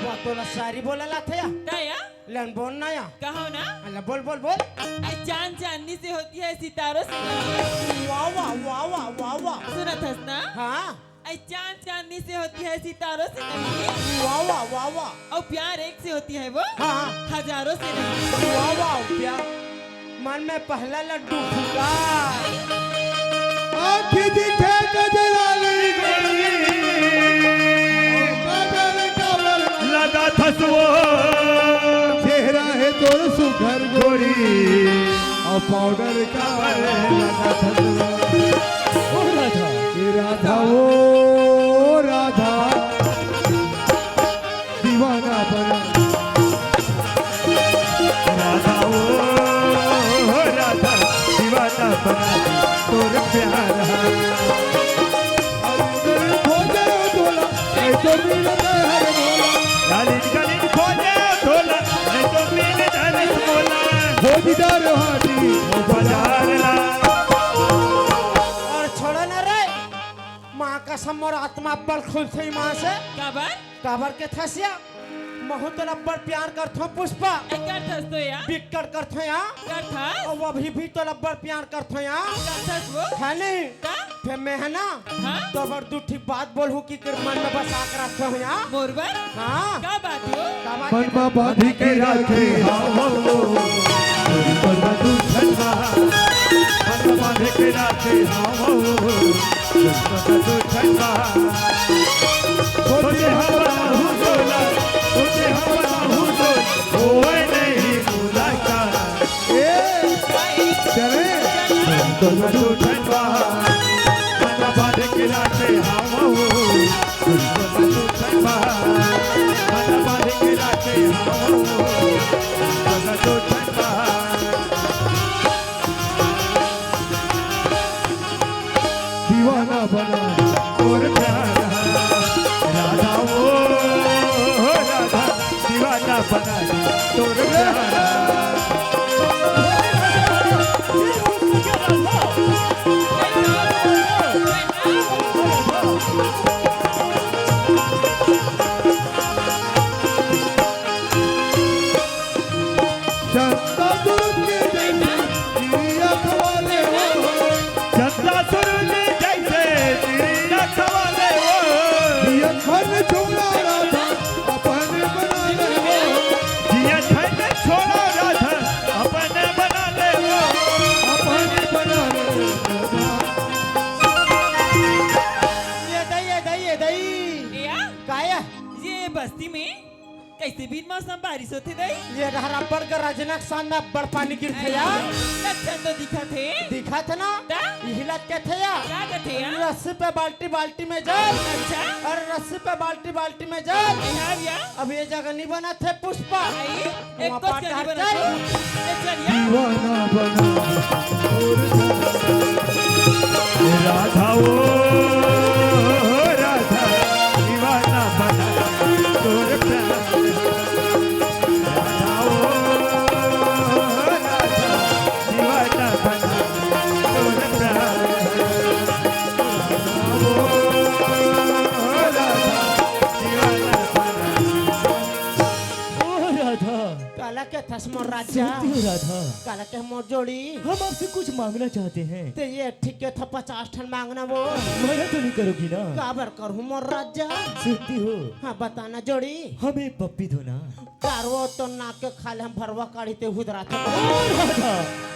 वाह, तोला शायरी बोले ला आथे या? का या? लन बोल ना या। कहो ना। अल्लाह, बोल, बोल, बोल। ऐ चांद चांदनी से होती है, सितारों से नहीं। वाह, वाह, वाह, वाह, वाह, वाह। सुनत हस ना? हाँ। ऐ चांद चांदनी से होती है, सितारों से नहीं। वाह, वाह, वाह, वाह। और प्यार एक से होती है वो, हाँ, हाँ। हजारों से नहीं। वाह, वाह, प्यार। मन में पहला लड्डू फूटा। आँखी दिखे गजराली गोरी, काजल काबर लगा थसवो। चेहरा है तोर सुघर गोरी, और पाउडर काबर लगा थसवो। ओ राधा। ए राधा, ओ राधा। दीवाना बना। राधा ओ राधा, दीवाना बना तोर प्यार। खोजे तोला, नहीं तो मिलते हर मोला। लालिन गलिन खोजे तोला, नहीं तो मिलते हर मोला। हो दीदार हाटी, हो बाजार ला। और छोड़ा ना रे, माँ कसम मोर आत्मा अब्बड़ खुश हे माँ से। काबर? काबर के थसिया, महू तोला अब्बड़ प्यार करथों पुष्पा। ए, करथस तो या? बिक्कट करथों या। करथस? अउ अभी भी तोला अब्बड़ प्यार करथों या। करथस वो? है नहीं? का? फेर मैं है ना, हाँ? तो अब्बड़ दू ठीक बात बोलहूँ कि कर मन में बसा के रखथों या। मोर बर? हाँ। का बात हो? का बात मन हो? में बांध के राखे हावो, मन में दू ठन बा। मन में बांध के राखे हावो, सोचे हम बनाहूँ तोला, सोचे हम बनाहूँ तोला, होए नहीं मुलाकात। ए, चले। तो मधु ठंडा, मन बांध के राखे हावो। तो मधु ठंडा, मन बांध के राखे हावो। तो मधु ठंडा। दीवाना बना तोर प्यार, राधा ओ राधा, दीवाना बना तोर प्यार। चंदा सूरज के जैसे चिड़िया खवाले हो। चंदा सूरज जैसे चिड़िया खवाले हो। जिया छन छोड़ा राधा अपने बना ले हो। जिया छन छोड़ा राधा अपने बना ले हो। अपने बना ले हो। ये दई, ये दई, ये दई। या? काया? ये बस्ती में कैसे बीच मौसम बारिश होथे दई? ये डहर अब्बड़ गरजना के साथ में अब्बड़ पानी गिरथे या। लक्षण तो दिखत हे। दिखत हे ना? त? इही ला कथे या। का कथे या? रस्सी पे बाल्टी, बाल्टी में जल। अच्छा। अरे रस्सी पे बाल्टी, बाल्टी में जल। बिहार या? अब ये जगह नहीं बनत हे पुष्पा। आई, वहाँ एक पार तो नहीं डहर बनत चल। हे। ए, चल या। दीवाना बना राधा ओ राधा, दीवाना बना तोर प्यार। राधा ओ राधा, दीवाना बना तोर प्यार। राधा ओ राधा, दीवाना बना। ओ राधा। काला कथस मोर राजा? सुनती हो राधा? काला कह मोर जोड़ी? हम आपसे कुछ मांगना चाहते हैं। ते ये ठीक के था पचास ठन मांगना वो। मना तो नहीं करोगी ना? काबर करहूँ मोर राजा? सुनती हो? हाँ बताना जोड़ी। हमें पप्पी दो ना। कार वो तो नाक के खाले हम भरवा काढ़ी ते हुदरा थे। ओ राधा,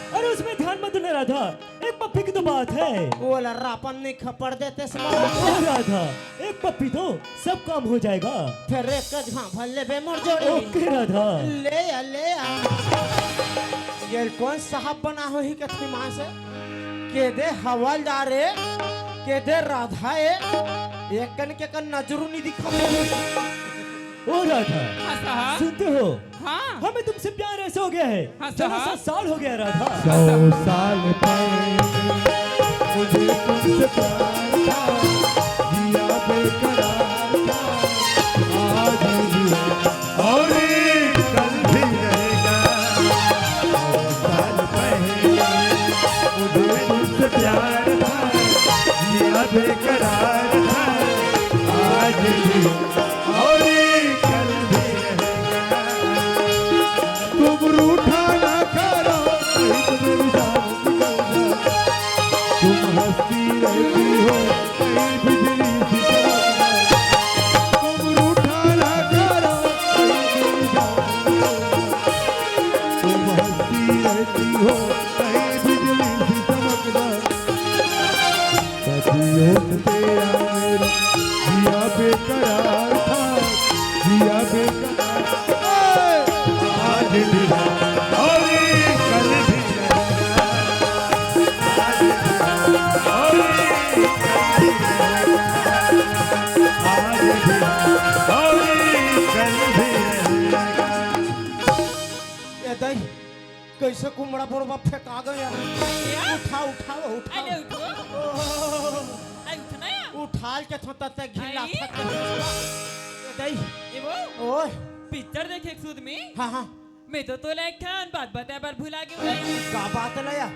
अरे उसमें ध्यान मत देना राधा, एक पप्पी की तो बात है। वो ला रापन नहीं खपड़ देते से मोर राजा। ओ राधा, एक पप्पी दो, सब काम हो जाएगा। फिर एक कज हाँ भर ले बे मोर जोड़ी। ओके राधा। ले आ, ले आ। ये कौन साहब बना हो ही कथी माँ से? के दे हवलदार है, के दे राधा है, एक कन के कन नजरू नहीं दिखा। ओ राधा, हाँ साहब। सुनते हो? हाँ। हमें तुमसे प्यार ऐसा हो गया है। हाँ, चलो, साहब। सौ साल हो गया, राधा। सौ साल पहले मुझे तुमसे प्यार था, जिया बेकरार था, आज भी है और कल भी रहेगा। सौ साल पहले मुझे तुमसे प्यार था, जिया बेकरार था, आज भी और कल भी रहेगा। तुम रूठा ना करो, नहीं तो मेरी जान निकल जाए। तुम हंसती रहती हो, कहीं बिजली सी चमक जाए। हो, कहीं बिजली सी चमकदा। कभी होश पे आए, जिया बेकरार था, जिया बेकरार। आज भी है और कल भी रहेगा। आज भी है और कल भी रहेगा। आज भी है और कल भी रहेगा। ए दाई, कइसे कुमड़ा बोरवा फेंका गे यार? भैया। उठाव, उठाव, उठाव। अरे उठो। ओह। अरे उठना यार। उठाल के थों तत्ते घिन आई। लाथत के। ए दाई। ए वो। ओए। पिक्चर देखे के सूद में। हाँ, हाँ। मैं तो तोला एक ठन बात बताए बर भुला गे हूँ। का बात ला या?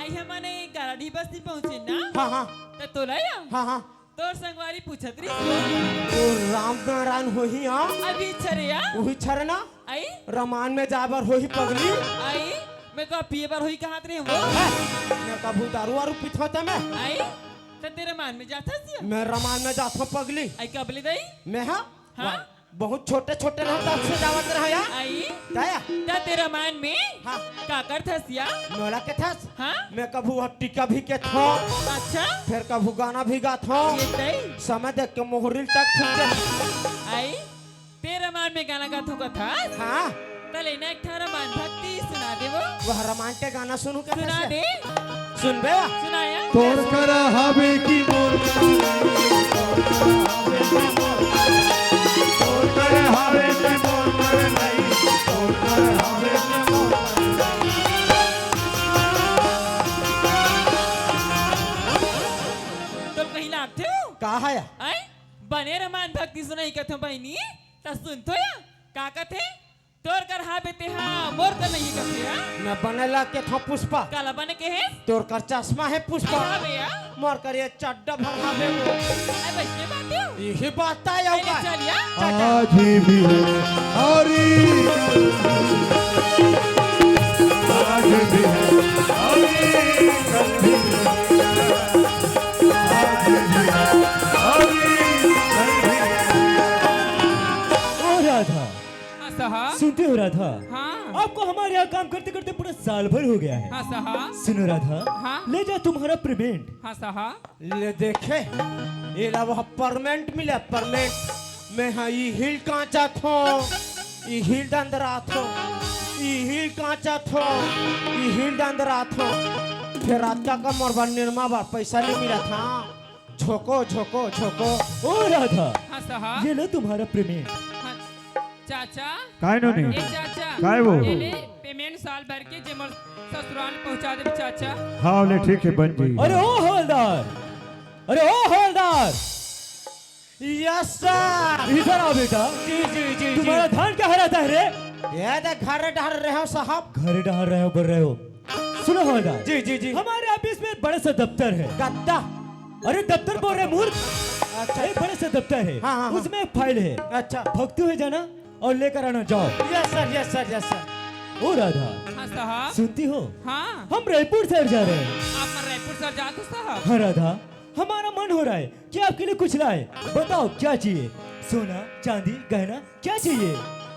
आई हमन गाराडीह बस्ती पहुँचे ना। हाँ, हाँ। त तोला या? हाँ, हाँ। तोर संगवारी पूछत रहिस। ओ राम नारायण होही, हाँ? अभी छरे, हाँ? उही छरे ना? आई? रमान में जाए बर होही पगली। आई? मैं का पिए बर होही कहत रहे वो। हैं? मैं कभू दारू वारू पीथों ते मैं? आई? त तें रमान में जाथस या? मैं रमान में जाथों पगली। आई कब ले दाई? मैं हाँ? हाँ? वा-, बहुत छोटे छोटे रहूं तब से जावत रहा या। आई? दया। त तें रमान में हाँ। का करथस या? मोला कथस? हाँ? मैं कभू हट्टी कभी कथों। अच्छा? फेर कभू गाना भी गाथों। ये तई? समय देख के मोहरिल तक फूट जाथे। आई? तें रमान में गाना गाथों कथस? हाँ। त ले ना एक ठा रमान भक्ति सुना दे वो। वह रमान के गाना सुनहूं कथस या? सुना दे। सुनबे? सुनाया। तोर करा हवे कि मोर करा नहीं, तोर करा हवे कि मोर, तोर करा हवे कि मोर करा नहीं, तोर करा हवे कि मोर करा नहीं। तोर कहीं लागथे हो? का है? आय? बने रमान भक्ति सुनही कथों बहिनी, त सुनथों या? का कथे? तोर कर हावे तेहा मोर कर नहीं कथे, हाँ? मैं बने ला कथों पुष्पा। काला बने के हे? तोर कर चश्मा हे पुष्पा। हावे या? मोर कर ये चड्डा भर हावे वो। अरे वैसे बात है। यही बात है, अरे का? चल या। आज भी है हरी, आज भी है हरी, कल भी है, आज भी है हरी, कल भी है। ओ राधा, हाँ, साहब। सुनते हो राधा? हाँ। आपको हमारे यहाँ काम करते करते पूरा साल भर हो गया है। हाँ, साहब। सुनो राधा, हाँ। ले जाओ तुम्हारा पेमेंट। हाँ, साहब। ले देखे, एला वह परमेंट मिला, परमेंट। मैं हाँ ई हील कांचा थो, ई हील दंदरा थो, ई हील कांचा थो, ई हील दंदरा थो। फेर रात का का मोर बर निरमा बर पैसा नहीं मिला था। झोंको, झोंको, झोंको। ओ राधा, हाँ, साहब। ये लो तुम्हारा पेमेंट। हाँ, चाचा। काय नोनी? ए चाचा। काय वो? ये ले पेमेंट साल भर के जे मोर ससुराल पहुंचा दे चाचा। हाँ, ले ठीक है बन जी। अरे ओ हवलदार, अरे ओ हवलदार। Yes sir. इधर आओ बेटा। जी, जी, जी, जी। तुम्हारा ध्यान कहाँ रहता है रे? ये दे घर डहर रहे हो साहब। घर डहर रहे हो, बोल रहे हो। सुनो हवलदार। जी, जी, जी। हमारे ऑफिस में बड़ा सा दफ्तर है। गद्दा। अरे दफ्तर बोल रहे मूर्ख। अच्छा। एक बड़ा सा दफ्तर है। हाँ, हाँ, हाँ। उसमें एक फाइल है। अच्छा। भक्तू है जाना और लेकर आना, जाओ। Yes sir, yes sir, yes sir. ओ राधा। हाँ साहब। सुनती हो? हाँ। हम रायपुर शहर जा रहे हैं। आप मन रायपुर शहर जात हो साहब? हाँ राधा, हमारा मन हो रहा है कि आपके लिए कुछ लाए। बताओ क्या चाहिए? सोना, चांदी, गहना, क्या चाहिए?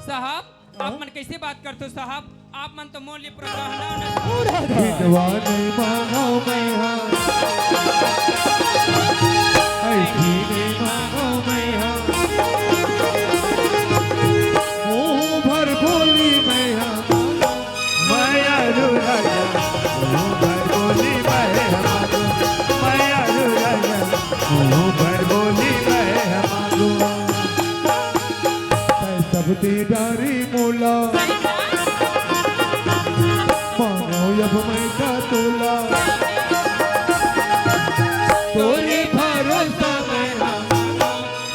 साहब, हाँ? आप मन कैसे बात करते हो साहब? आप मन तो मोर लिए पूरा गहना उहना ओ राधा। भिंडवा नहीं मांगो मैं हाँ। ऐठी नहीं मांगो मैं हाँ। मुंह भर बोली मैं हाँ। मैं आलू राजा, मुंह भर बोली मैं हाँ। मैं आलू राजा, मुंह भर बोली मैं हाँ। सब दे डारी मोला, मानो अब मैं का तोला। तोरे भरोसा मैं,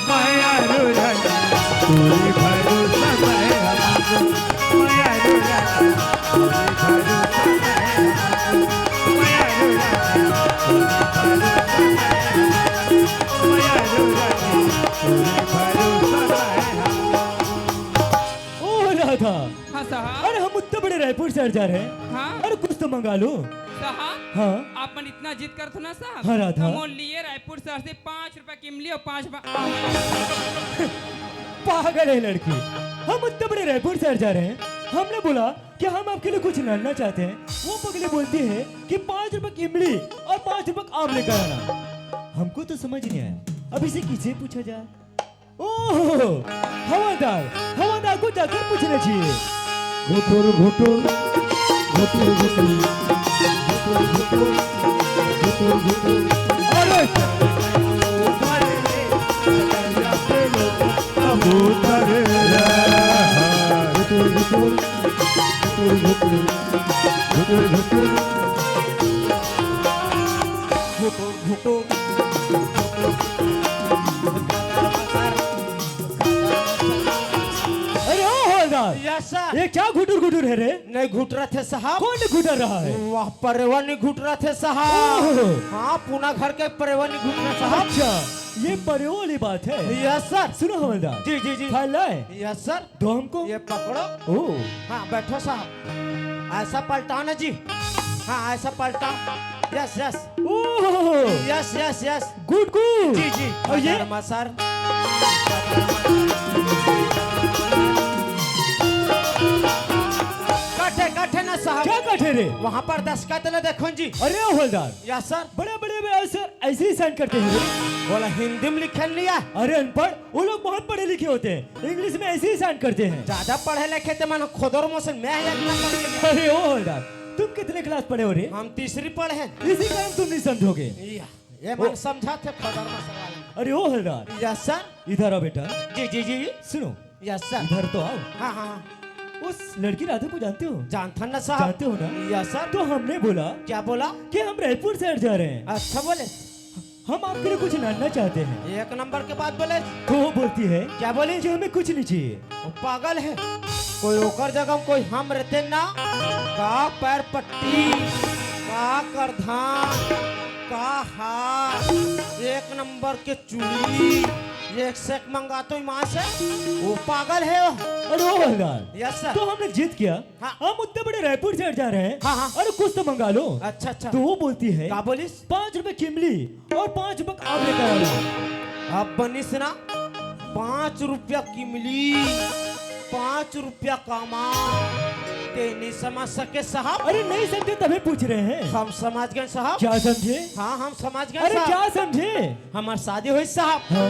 माया रो राजा, तोरे भरोसा मैं, माया रो राजा, तोरे भरोसा मैं, माया रो राजा, तोरे भरोसा मैं, माया रो राजा, तोरे भरोसा मैं। ओ राधा। हाँ साहब। अरे हम उत्ते बड़े रायपुर शहर जा रहे हैं। हाँ। अरे कुछ तो मंगा लो। साहब। हाँ। आप मन इतना जिद करत हो ना साहब। हाँ राधा। हम लिए रायपुर शहर से पाँच रुपए की इमली और पाँच बा- पागल है लड़की। हम उत्ते बड़े रायपुर शहर जा रहे हैं। हमने बोला क्या हम आपके लिए कुछ लाना चाहते हैं? वो पगली बोलती है कि पाँच रुपए की इमली और पाँच रुपए का आम लेकर आना। हमको तो समझ नहीं आया, अब इसे किसे पूछा जाए? ओह, हवलदार, हवलदार को जाकर पूछना चाहिए। घुटुर घुटुर, घुटुर घुटुर, घुटुर घुटुर, घुटुर घुटुर। अरे! कबूतर रे। घुटुर घुटुर, घुटुर घुटुर, घुटुर घुटुर। घुटुर घुटुर। अरे ओ हवलदार, यस सर। ये क्या घुटुर घुटुर है रे? नहीं घुटरत हे साहब। कौन घुटर रहा है? वह परेवा नहीं घुटरत हे साहब। ओहो। हाँ, पूना घर के परेवा नहीं घुटरत साहब। अच्छा, ये परेवा वाली बात है। Yes sir. सुनो हवलदार। जी, जी, जी। फाइल लाए? Yes sir. दो हमको। ये पकड़ो। ओ। हाँ, बैठो साहब। ऐसा पलटाओ ना जी। हाँ, ऐसा पलटाओ। Yes, yes. ओहो। Yes, yes, yes. Good, good. जी, जी। और ये? खतरमा सर। कटे, कटे ना साहब। क्या कटे रे? वहाँ पर दस्तखत ना देखो जी। अरे ओ हवलदार। Yes sir. बड़े, बड़े, बड़े सर ऐसे ही साइन करते हैं रे। बोला हिंदी में लिखे लिया। अरे अनपढ़, वो लोग बहुत पढ़े लिखे होते हैं, इंग्लिश में ऐसे ही साइन करते हैं। ज्यादा पढ़े लिखे तो मन खोदर मोसन मैं एक नंबर के लिए। अरे ओ हवलदार, तुम कितने क्लास पढ़े हो रे? हम तीसरी पढ़े हैं। इसी कारण तुम नहीं समझोगे। या, ये ओ। मन समझा थे खोदर मोसन वाला। अरे ओ हवलदार। Yes sir. इधर आओ बेटा। जी, जी, जी। सुनो। Yes sir. इधर तो आओ। हाँ, हाँ, हाँ। उस लड़की राधा को जानते हो? जानता ना साहब। जानते हो ना? Yes sir. तो हमने बोला क्या बोला? कि हम रायपुर साइड जा रहे हैं। अच्छा बोले। हम आपके लिए कुछ लाना चाहते हैं। एक नंबर के बात बोले। तो वो बोलती है क्या बोली? कि हमें कुछ नहीं चाहिए। वो पागल है। कोई ओकर जगह में कोई हम रहते ना, का पैर पट्टी, का करधान, का हार, एक नंबर के चूड़ी, एक से एक मंगातो ईमान से। वो पागल है वो। अरे ओ हवलदार, यस सर। तो हमने जिद किया, हाँ। हम उतने बड़े रायपुर साइड जा रहे हैं। हाँ, हाँ। अरे कुछ तो मंगा लो। अच्छा, अच्छा। तो वो बोलती है, क्या बोलिस? पाँच रुपए की इमली और पाँच रुपए का आम लेकर आ रहा हूँ। अब बनिस ना, पाँच रुपया की इमली, पाँच रुपया का आम, ते नहीं समझ सके साहब। अरे नहीं समझे तभी पूछ रहे हैं। हम समझ गए साहब। क्या समझे? हाँ, हम समझ गए अरे साहब। क्या समझे? हमार शादी होइस साहब। हाँ।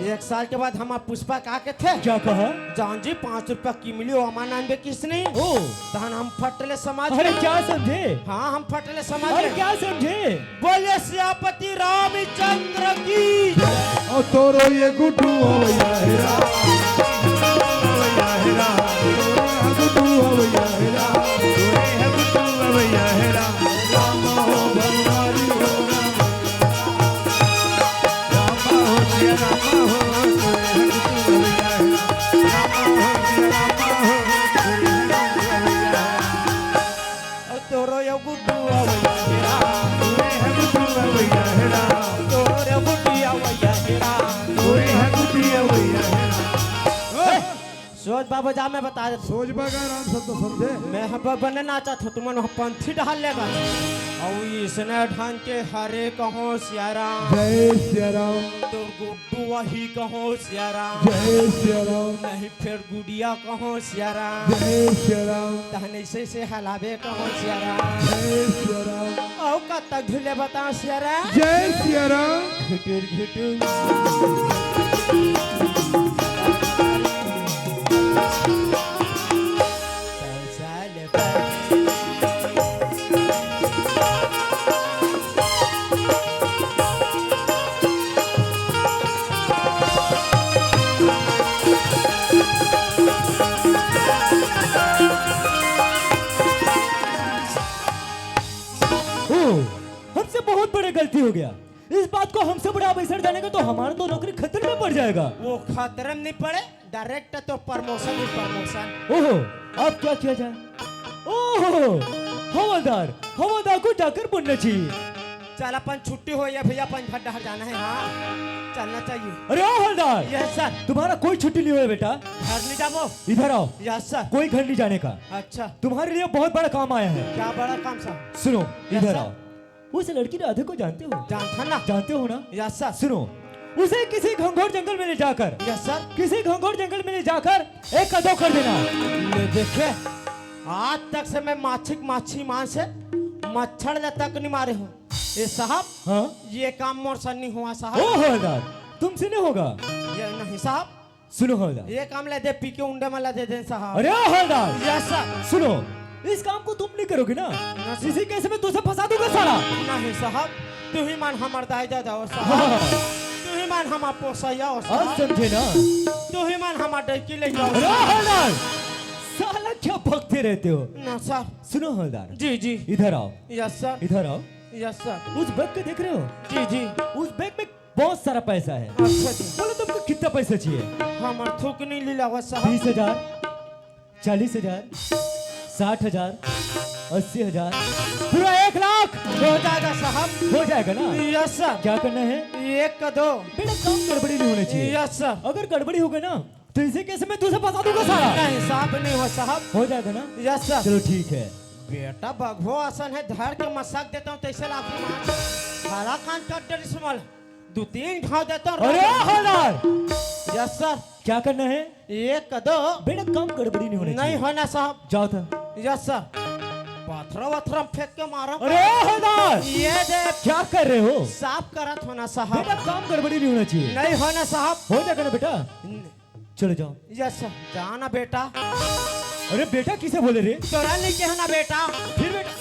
एक साल के बाद हमार पुष्पा का के थे। क्या कहा? जान जी, पाँच रुपया की मिली, वो हमार नाम पे किस नहीं? ओ। तहन हम फटले समझ अरे गए। क्या समझे? हाँ, हम फटले समझ अरे गए। क्या समझे? बोलिए सियापति रामचंद्र की। और तोरो ये गुड्डू हो या हेरा, हो या हेरा, गुड्डू हो या हेरा, गुड्डू हो या हेरा। तोरो यो गुड्डू अवैया हेरा, तोरे है गुड्डू अवैया हेरा, तोरे गुड्डी अवैया हेरा, तोरे है गुड्डी अवैया हेरा। सोच बाबा जा, मैं बता देता हूँ। सोच बगा राम सब तो समझे। मैं हब बने नाचा था, तुमन वहाँ पंथी डाल लेगा। और इसने ढंग के हरे कहो सियाराम। जय सियाराम। तो गुड्डू वही कहो सियाराम। जय सियाराम। नहीं फिर गुड़िया कहो सियाराम। जय सियाराम। तहन ऐसे से हलावे कहो सियाराम। जय सियाराम। और कत झूले बताओ सियाराम। जय सियाराम। घुटुर घुटुर। ओ, हमसे बहुत बड़ी गलती हो गया। इस बात को हमसे बड़े ऑफिसर जानेगा तो हमारा तो नौकरी खतरे में पड़ जाएगा। वो खतरे में नहीं पड़े, डायरेक्ट तो प्रमोशन ही प्रमोशन। ओहो, अब क्या किया जाए? ओहो, हवलदार, हवलदार को जाकर बोलना चाहिए। चल अपन छुट्टी हो या भैया, अपन घर डहर जाना है। हाँ, चलना चाहिए। अरे ओ हवलदार, यस सर। तुम्हारा कोई छुट्टी नहीं हुआ बेटा। घर नहीं जाबो। इधर आओ। Yes sir. कोई घर नहीं जाने का। अच्छा। तुम्हारे लिए बहुत बड़ा काम आया है। क्या बड़ा काम सर? सुनो, यस इधर सर। आओ। उस लड़की राधे को जानते हो? जानता ना। जानते हो ना? Yes sir. सुनो, उसे किसी घनघोर जंगल में ले जाकर, यस सर। किसी घनघोर जंगल में ले जाकर एक का दो कर देना। ले देखे, आज तक से मैं माछी के माछी मान से मच्छर ले तक नहीं मारे हूँ। ए साहब, हाँ? ये काम मोर से नहीं हुआ साहब। ओ हवलदार, तुमसे नहीं होगा। ये नहीं साहब। सुनो हवलदार। ये काम ले दे, पी के उंडे में ला दे दे साहब। अरे हवलदार। Yes sir. सुनो, इस काम को तुम नहीं करोगे ना? ना सर। इसी केस में तुझे फंसा दूंगा साला। नहीं साहब, तू ही मन हमार दाई दादा हो साहब। हाँ। तू ही मन हमार पोसैया हो अब साहब। समझे ना? तू ही मन हमार डैकी ले जाओ अरे साहब। हवलदार, साला क्या बकते रहते हो? ना सर। सुनो हवलदार। जी, जी। इधर आओ। Yes sir. इधर आओ। Yes sir. उस बैग को देख रहे हो? जी, जी। उस बैग में बहुत सारा पैसा है। अच्छा जी। बोलो तुमको कितना पैसा चाहिए? हमार थूक नहीं लीला हुआ साहब। बीस हजार, चालीस हजार, साठ हजार, अस्सी हजार, पूरा एक लाख। हो जाएगा साहब। हो जाएगा ना? Yes sir. क्या करना है? एक का दो। बेटा, काम गड़बड़ी नहीं होना चाहिए। Yes sir. अगर गड़बड़ी हो गई ना, तो इसी केस में तुझे फंसा दूंगा साला। नहीं साहब, नहीं हो साहब। हो जाएगा ना? Yes sir. चलो ठीक है। बेटा बघो आसन है, धर के मसक देता हूँ, तैसे लाठी मार। साला कान काट डरिस मल। दो तीन घाव देता हूँ। अरे हवलदार। Yes sir. क्या करना है? एक का दो। बेटा, काम गड़बड़ी नहीं होना नहीं चाहिए। होना साहब। जाओ तो। Yes sir. पत्थर वत्थर फेंक के मारो। अरे हवलदार। ये दे। क्या कर रहे हो? साफ करत होना साहब। बेटा, काम गड़बड़ी नहीं होना चाहिए। नहीं होना साहब। हो जाएगा ना बेटा? न- चले जाओ। Yes sir. जाना बेटा। अरे बेटा किसे बोले रे? तोरा नहीं कहना बेटा। फिर बेटा?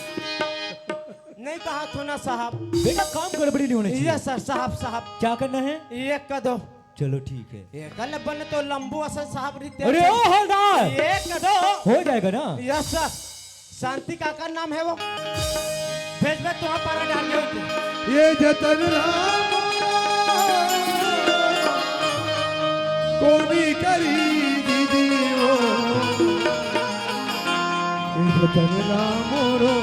नहीं कहा थो ना साहब। बेटा, काम गड़बड़ी नहीं होना चाहिए। यस सर, साहब, साहब। क्या करना है? एक का दो। चलो ठीक है। एक ले बने तो लंबू असन साहब रीते अरे से। ओ हवलदार। एक का दो। हो जाएगा ना? Yes sir. शांति काकर नाम है वो? भेजबे तुहां पारा डाल के उठे। ये जतन राम कोनी करी दीदी वो। ये जतन राम रो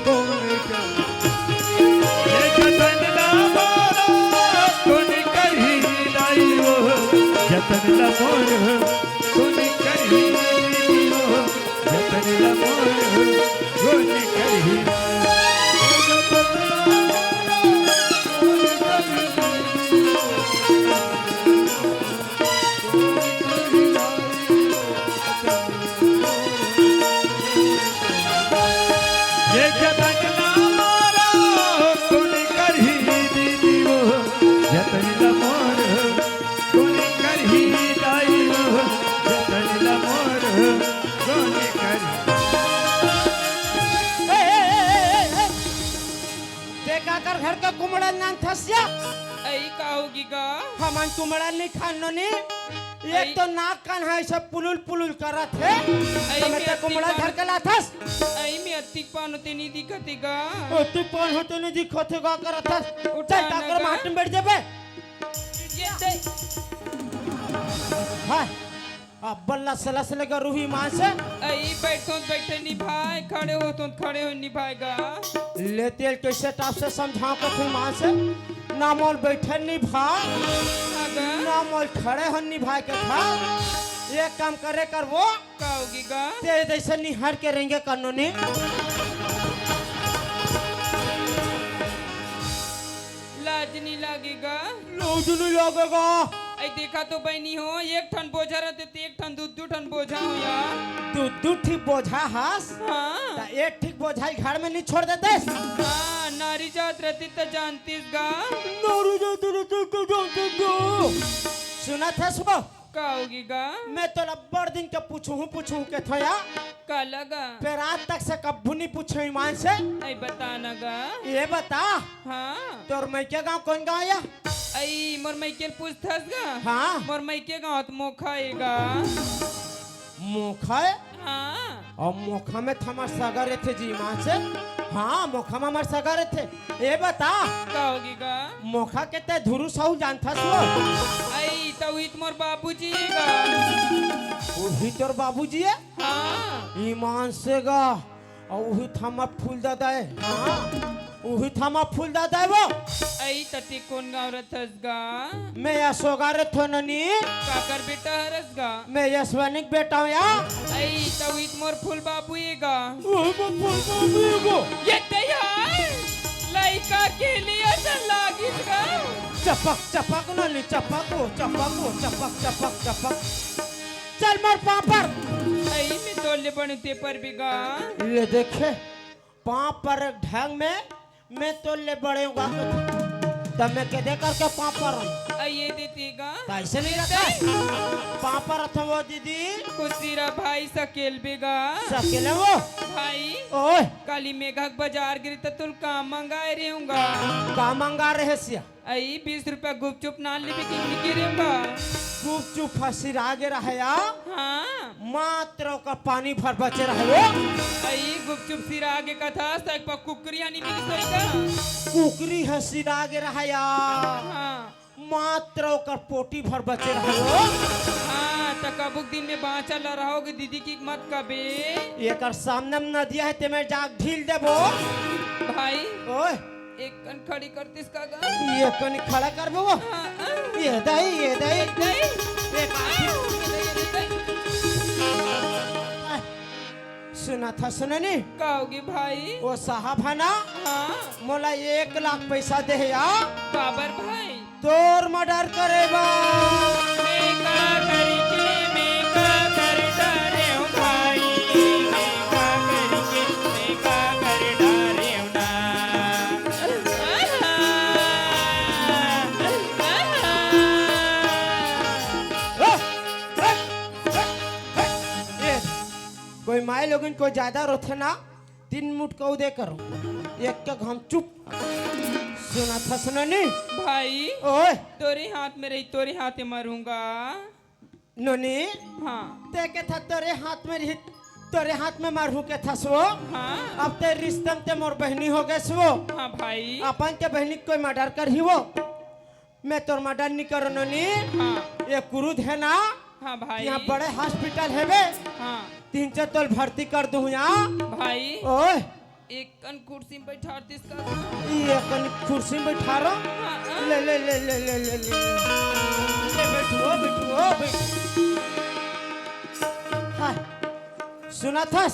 कोनी करी। ये जतन राम रो कोनी करी दाई वो। जतन राम रो कोनी करी दीदी वो। जतन ला मोर गोनी करही। ये जतन ला मोर गोनी करही दीदी वो। जतन ला मोर गोनी करही दाई वो। जतन ला मोर ए, ए, ए, ए, ए। ते काकर घर के कुमड़न नान थसिया? अई का होगी गा? हमन कुमड़न नहीं खान नोनी। एक अई। तो नाक कान है, सब पुलुल पुलुल करत है। अई तो मैं में ते कुमड़न अतिक धर के लाथस। अई में अतिक पान होते नहीं दिखते गा। अतिक पान होते नहीं दिखते गा करत हस। उठा चल ना काकर गा। माटी में बैठ जाबे। ये दे। हाय। अब्बल लस लस लगा रूही मां से। अई बैठो त बैठे निभाए, खड़े हो तो खड़े हो निभाएगा। ले तेल कैसे टाप से समझाओ कथू मां से। ना मोल बैठे निभा, अगर ना मोल खड़े हो निभाए के था। एक काम करे कर वो, का होगी गा? ते जैसे निहार के रेंगे करनो नी। लाज नहीं लागेगा? लाज नहीं लागेगा? ऐ देखा तो बहनी हो, एक ठन बोझा रहते ते एक ठन दू दू ठन बोझा हो यार। दू दू ठी बोझा हस? हाँ। त एक ठी बोझा ही घर में नहीं छोड़ देते? हाँ, नारी जात रहती त जानतीस गा। नारी जात रहती त जानतीस गा। सुनत हस वो? का होगी गा? मैं तोला बड़ दिन के पूछूं, पूछूं के थया। का लगा? फेर आज तक से कब्बू नहीं पूछे ईमान से। ऐ बता ना गा। ये बता। हाँ। तोर मइके गांव कौन गांव या? ऐ मोर मइके ल पूछथस गा। हाँ। मोर मइके गांव त मोखा ए गा। मोखा ए? हाँ। अउ मोखा में त हमर सगा रथे जी ईमान से। हाँ, मोखा में हमर सगा रथे। ए बता। का होगी गा? मोखा के ते धुरू साहू जानथस वो? ऐ, त उही त मोर बाबूजी ए गा। उही तोर बाबूजी ए? हाँ। ईमान से गा। अउ उही त हमर फूल दादा ए। हाँ। उही त हमर फूल दादा ए वो। ऐ, त ते कोन गांव रथस गा? मैं असोगा रथों नोनी। काकर बेटा हरस गा? मैं यशवनी के बेटा हूँ या। ऐ, त उही त मोर फूल बाबू ए गा। ओह, मोर फूल बाबू ए गा। ये ते हाय, लइका के लिए त लागिस गा। चपक, चपक नोनी, चपक ओ, चपक ओ, चपक, चपक, चपक। चल मोर पापड़। अई में तोर ले बड़े ते परबे गा। ये देखे, पाँव पर ढंग में, मैं तोर ले बड़े हूँ गा। तब मैं केदे करके पाँव पर? अई ये देती गा। तो ऐसे नहीं रहता है। पाँव पर रथो वो दीदी। खुशी रह भाई, सकेल बे गा। सकेले वो। भाई, ओए। काली मेघा के बाजार गिरी त तुल का मंगाए रहे हूँ गा। का मंगा रहे सिया? अई बीस रुपया गुपचुप नान लेबे कि निके रे बा। गुपचुप ह सिरा गे रहय या। हाँ। मात्र ओकर पानी भर बचे रहय वो। अई गुपचुप सिरा गे कथस त एक पा कुकरी आनी मिली सोई का। कुकरी ह सिरा गे रहय या। हाँ। मात्र ओकर पोटी भर बचे रहय वो। हाँ, त कबुक दिन में बाँचा ल रहोगे दीदी की मत कबे। एकर सामने में नदिया है, तेमे जाके ढील देबो। भाई। ओए। एक कन खड़ी करतिस का गा? ये कन खड़ा करबो वो? हाँ, हाँ। ये दाई, ये दाई। ये दाई। ये काठी। ये दाई, ये दाई। सुनत हस नोनी? का होगे भाई? वो साहब है ना? हाँ। मोला एक लाख पैसा दे हे या। काबर भाई? तोर मर्डर करे बर। मैं का करी के, मैं का कर डारेंव भाई, मैं का करी के, मैं का कर डारेंव ना। आहा, आहा। ए, कोई माई लोगन कोई ज्यादा रोथे ना, तीन मुठ कऊ दे करो, एक के घम चुप। सुनत हस नोनी? भाई, ओए। तोरे हाथ में रही, तोरे हाथ में मरूंगा। नोनी? हाँ। ते के था तोरे हाथ में रही, तोरे हाथ में मरहूं के थस वो? हाँ। अब ते रिश्ते में ते मोर बहनी हो गए वो। हाँ भाई। अपन के बहनी कोई मर्डर करही वो? मैं तोर मर्डर नहीं करो नोनी। हाँ। ये कुरुद है ना? हाँ भाई। यहाँ बड़े हॉस्पिटल है बे। हाँ। तीन चार तोल भर्ती कर दूँ यहाँ। भाई। ओए। एक कन कुर्सी में बैठारतिस का। ये कन कुर्सी में बैठारो। हाँ, हाँ। ले, ले, ले। ले बैठो, बैठो, बैठो। हाँ। सुनत हस?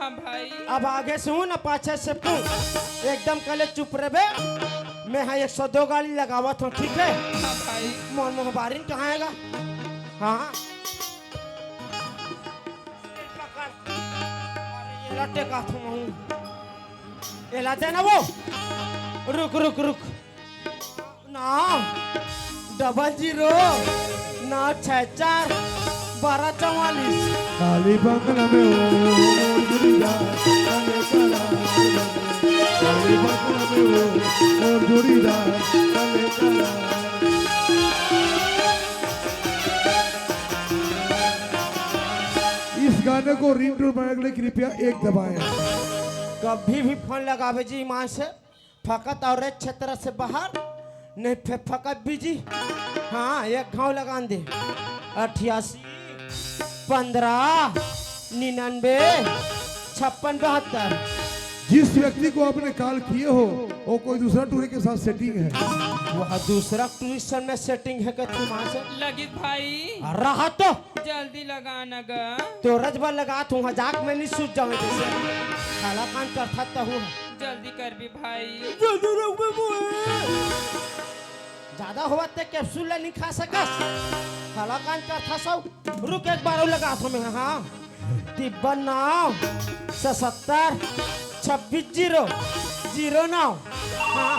हाँ भाई। अब आगे से हूँ ना, पाछे से पूछ। एकदम कले चुप रहे बे। मैं हाँ एक सौ दो गाड़ी लगावत हूँ, ठीक है? हाँ भाई। मोर मोहबारिन कहाँ आएगा? हाँ। पकड़। अरे, ये लट्टे का थू हूँ। ये लाते ना वो। रुक, रुक, रुक। ना, डबल ज़ीरो, ना, छः चार, बारह चवालीस। काली बंगला में वो मोर जोड़ीदार, काले करार। काली बंगला में वो मोर जोड़ीदार, काले करार। इस गाने को रिंगटोन बनाने के लिए कृपया एक दबाएं। कभी भी फोन लगावे जी ईमान से, फकत और एक क्षेत्र से बाहर, नहीं फे-, फकत बिजी। हाँ, एक घाव लगान दे। अठियासी, पन्द्रह, निन्यानवे, छप्पन, बहत्तर। जिस व्यक्ति को आपने कॉल किए हो, वो कोई दूसरा टूरी के साथ सेटिंग है। वह दूसरा टूरी से में सेटिंग है कि तुम से? लगित भाई। रहा तो। जल्दी लगा न गा। तो रजबा लगा तू, हाँ, जाग में नहीं सूझ जावे जैसे। काला कान करथा तहु है। जल्दी कर भी भाई। जल्दी रख बे मोए। ज्यादा होवत ते कैप्सूल ला नहीं खा सकस। काला कान करथा सब। रुक, एक बार और लगा था मैं, हाँ। तिब्बन नौ, सतहत्तर, छब्बीस ज़ीरो, ज़ीरो नौ। हाँ।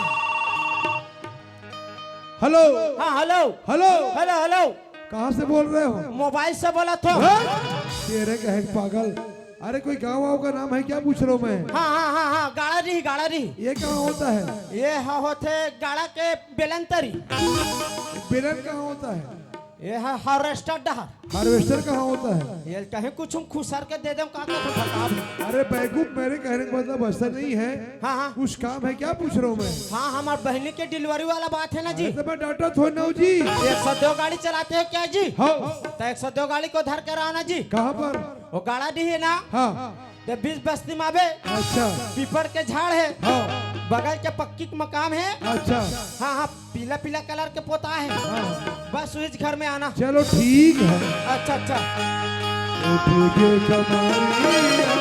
हेलो। हाँ, हेलो। हेलो। Hello, hello. कहाँ से बोल रहे हो? मोबाइल से बोला था। हाँ? तेरे कहे पागल। अरे, कोई गाँव वाँव का नाम है क्या, पूछ रहा हूँ मैं। हाँ, हाँ, हाँ, हाँ, गाड़ा रही, गाड़ा रही। ये कहाँ होता है? ये हा होथे गाड़ा के बेलंतरी। बेलन कहाँ होता है? ये हा हार्वेस्टर डहर। हार्वेस्टर कहाँ होता है? ये कहीं कुछ हम खुसर के दे दें, का, का तो बता। अरे बेवकूफ, मेरे कहने का मतलब ऐसा नहीं है। हाँ, हाँ। कुछ काम है क्या, पूछ रहा हूँ मैं। हाँ, हमार बहनी के डिलीवरी वाला बात है ना जी। अरे तो मैं डॉक्टर थोड़ी ना हूँ जी। एक सौ दो गाड़ी चलाते हो क्या जी? हाँ। तो एक सौ दो गाड़ी को धर कर आओ ना जी। कहाँ पर? वो गाड़ा दी है ना। हाँ। तो बीस बस्ती में आबे। अच्छा। पीपल के झाड़ है। हाँ। बगल के पक्की के मकान है। अच्छा। हाँ, हाँ, पीला पीला कलर के पोता है। हाँ। बस उस घर में आना। चलो ठीक है। अच्छा, अच्छा। उठ के कमारिया।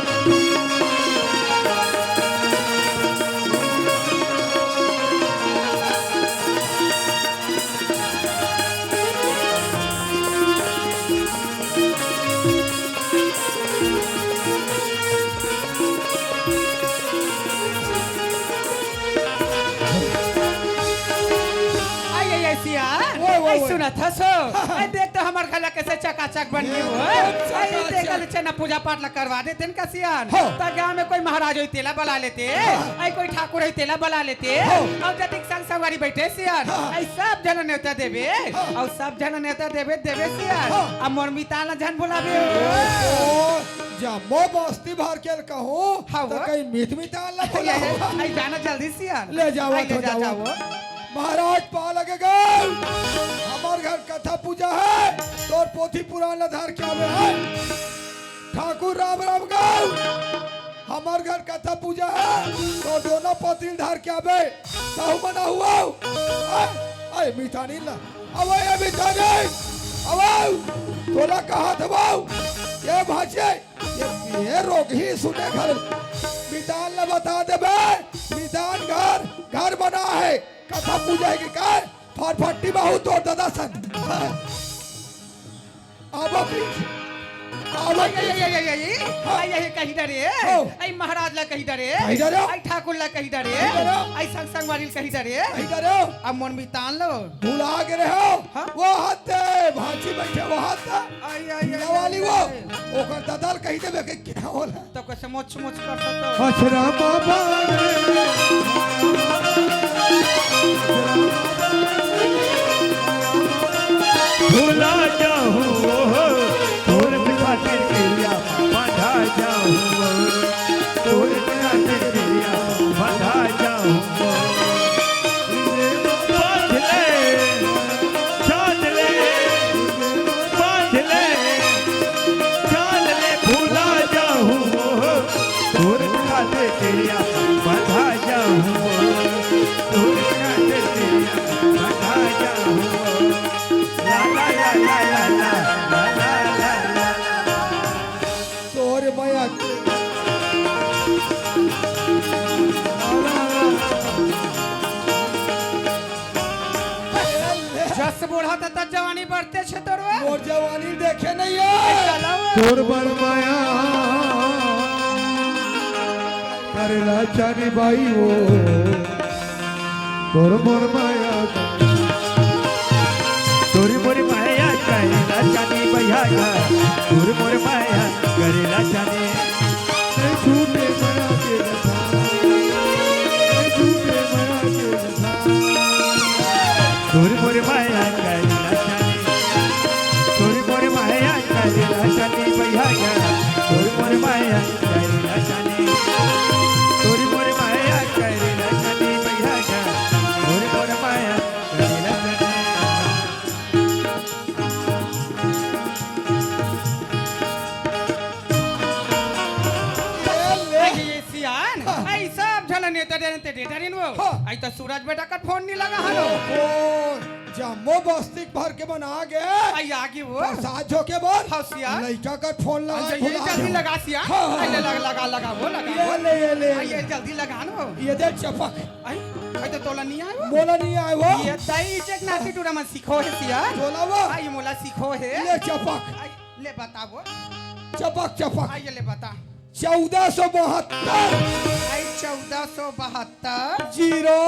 थसो, आई देख तो हमर घर ला कैसे चकाचक बन गे हो। एकदम आई देख चकाचक। ले चना पूजा पाठ ला करवा देते न का सियान। हाँ। त गांव में कोई महाराज होई तेला बला लेते, हाँ। आई कोई ठाकुर होई तेला बला लेते, हाँ। अउ जतिक संग संगवारी बैठे सियान, हाँ। आई सब झन नेवता देबे, हाँ। अउ सब झन नेवता देबे, देबे सियान। हाँ। अब मोर मितान ला झन भुलाबे हो। ओ, जम्मो बस्ती भर के ल कहूं, हाँ, त वो। कहीं मीत मितान ला भुलाबे। आई जाना जल्दी सियान। ले जाओ, आई ले तो जा, जाओ। जाओ। महाराज पा लगे गए, हमर घर कथा पूजा है, तोर पोथी पुराण ला धर के आवे है। ठाकुर राम राम गौ, हमर घर कथा पूजा है, तोर दोनों पोथी ला धर के आवे। साहू मना हुआ। आय, आय मितानी ला, अबे ये मितानी, अबे तोला कहा था बाऊ, ये भाजे, ये, ये रोगही सुने घर, मितान ला बता देबे, मितान घर, घर बना है, कथा पूजा है कि का? फटफटी बाहू तोर दादा सन। आबो please। आबो आई, आई, please। आई, आई, आई, आई। हाँ। आई, आई, कही डरे। हाँ। आई, महाराज ला कही डरे। कही डरे। आई, ठाकुर ला कही डरे। कही डरे। आई, संग संगवारी ला कही डरे। कही डरे। अब मोर मितान लो। भुला गे रहे हो। हाँ। वो हाथ दे, भांची बैठे वो हाथ दे। आई, आई, आई, पीला वाली आई, वो। आई। ओकर दादा ला कही देबे कि क्या होला। तो कैसे मोच मोच कर सकता? अचरा बाबा रे, भुला जाऊं वो, तोर खातिर किरिया बंधा जाऊं वो, तोर खातिर किरिया बंधा जाऊं वो। बांध ले, चांद ले, बांध ले, चांद ले, भुला जाऊं वो, तोर खातिर किरिया बंधा जाऊं वो, तोर खातिर किरिया बंधा जाऊं वो। ला, ला, ला। तोर मया के। जस बूढ़ा त तस जवानी बढ़ते छे तोरवा। मोर जवानी देखे नहीं है। चलाओ। तोर बड़ मया करेला चानी बाई वो। तोर मोर मया, तोर मोर मया करेला चानी भैया का, तोर मोर मया करेला चानी। ए झूठे मया के रथा, ए झूठे मया के रथा। तोर मोर मया करेला चानी, तोर मोर मया करेला चानी भैया का, तोर मोर मया करेला चानी, तोर मोर मया करेला चानी भैया का, तोर मोर मया करेला चानी। ए, ले। आई, ये सियान, हाँ। आई सब झन नेता डरे ते डेटा रेन वो। हाँ। आई तो सूरज बेटा का फोन नहीं लगा हलो। ओ, जम्मो बस्ती भर के मन आ गे। आई आगे वो। प्रसाद झोंके बर। हाँ, सियान। लइका का फोन लगा आई, ये भुला जल्दी दे। लगा सियान। हाँ, हाँ, आई, ले हाँ। लगा, लगा, लगा वो, लगा ये वो। ले, ये ले, आई, ये। ये जल्दी लगा ना वो। ये दे चपक। आई, आई तो तोला नहीं आए वो। मोला नहीं आए वो। ये ताई चेक नासी टूरा मन सीखो है सियान। तोला वो। आई, मोला सीखो है। ले चपक। आई, ले बता वो। चपक, चपक। आई, ये ले बता। चौदह सौ बहत्तर। आई, चौदह सौ बहत्तर। जीरो।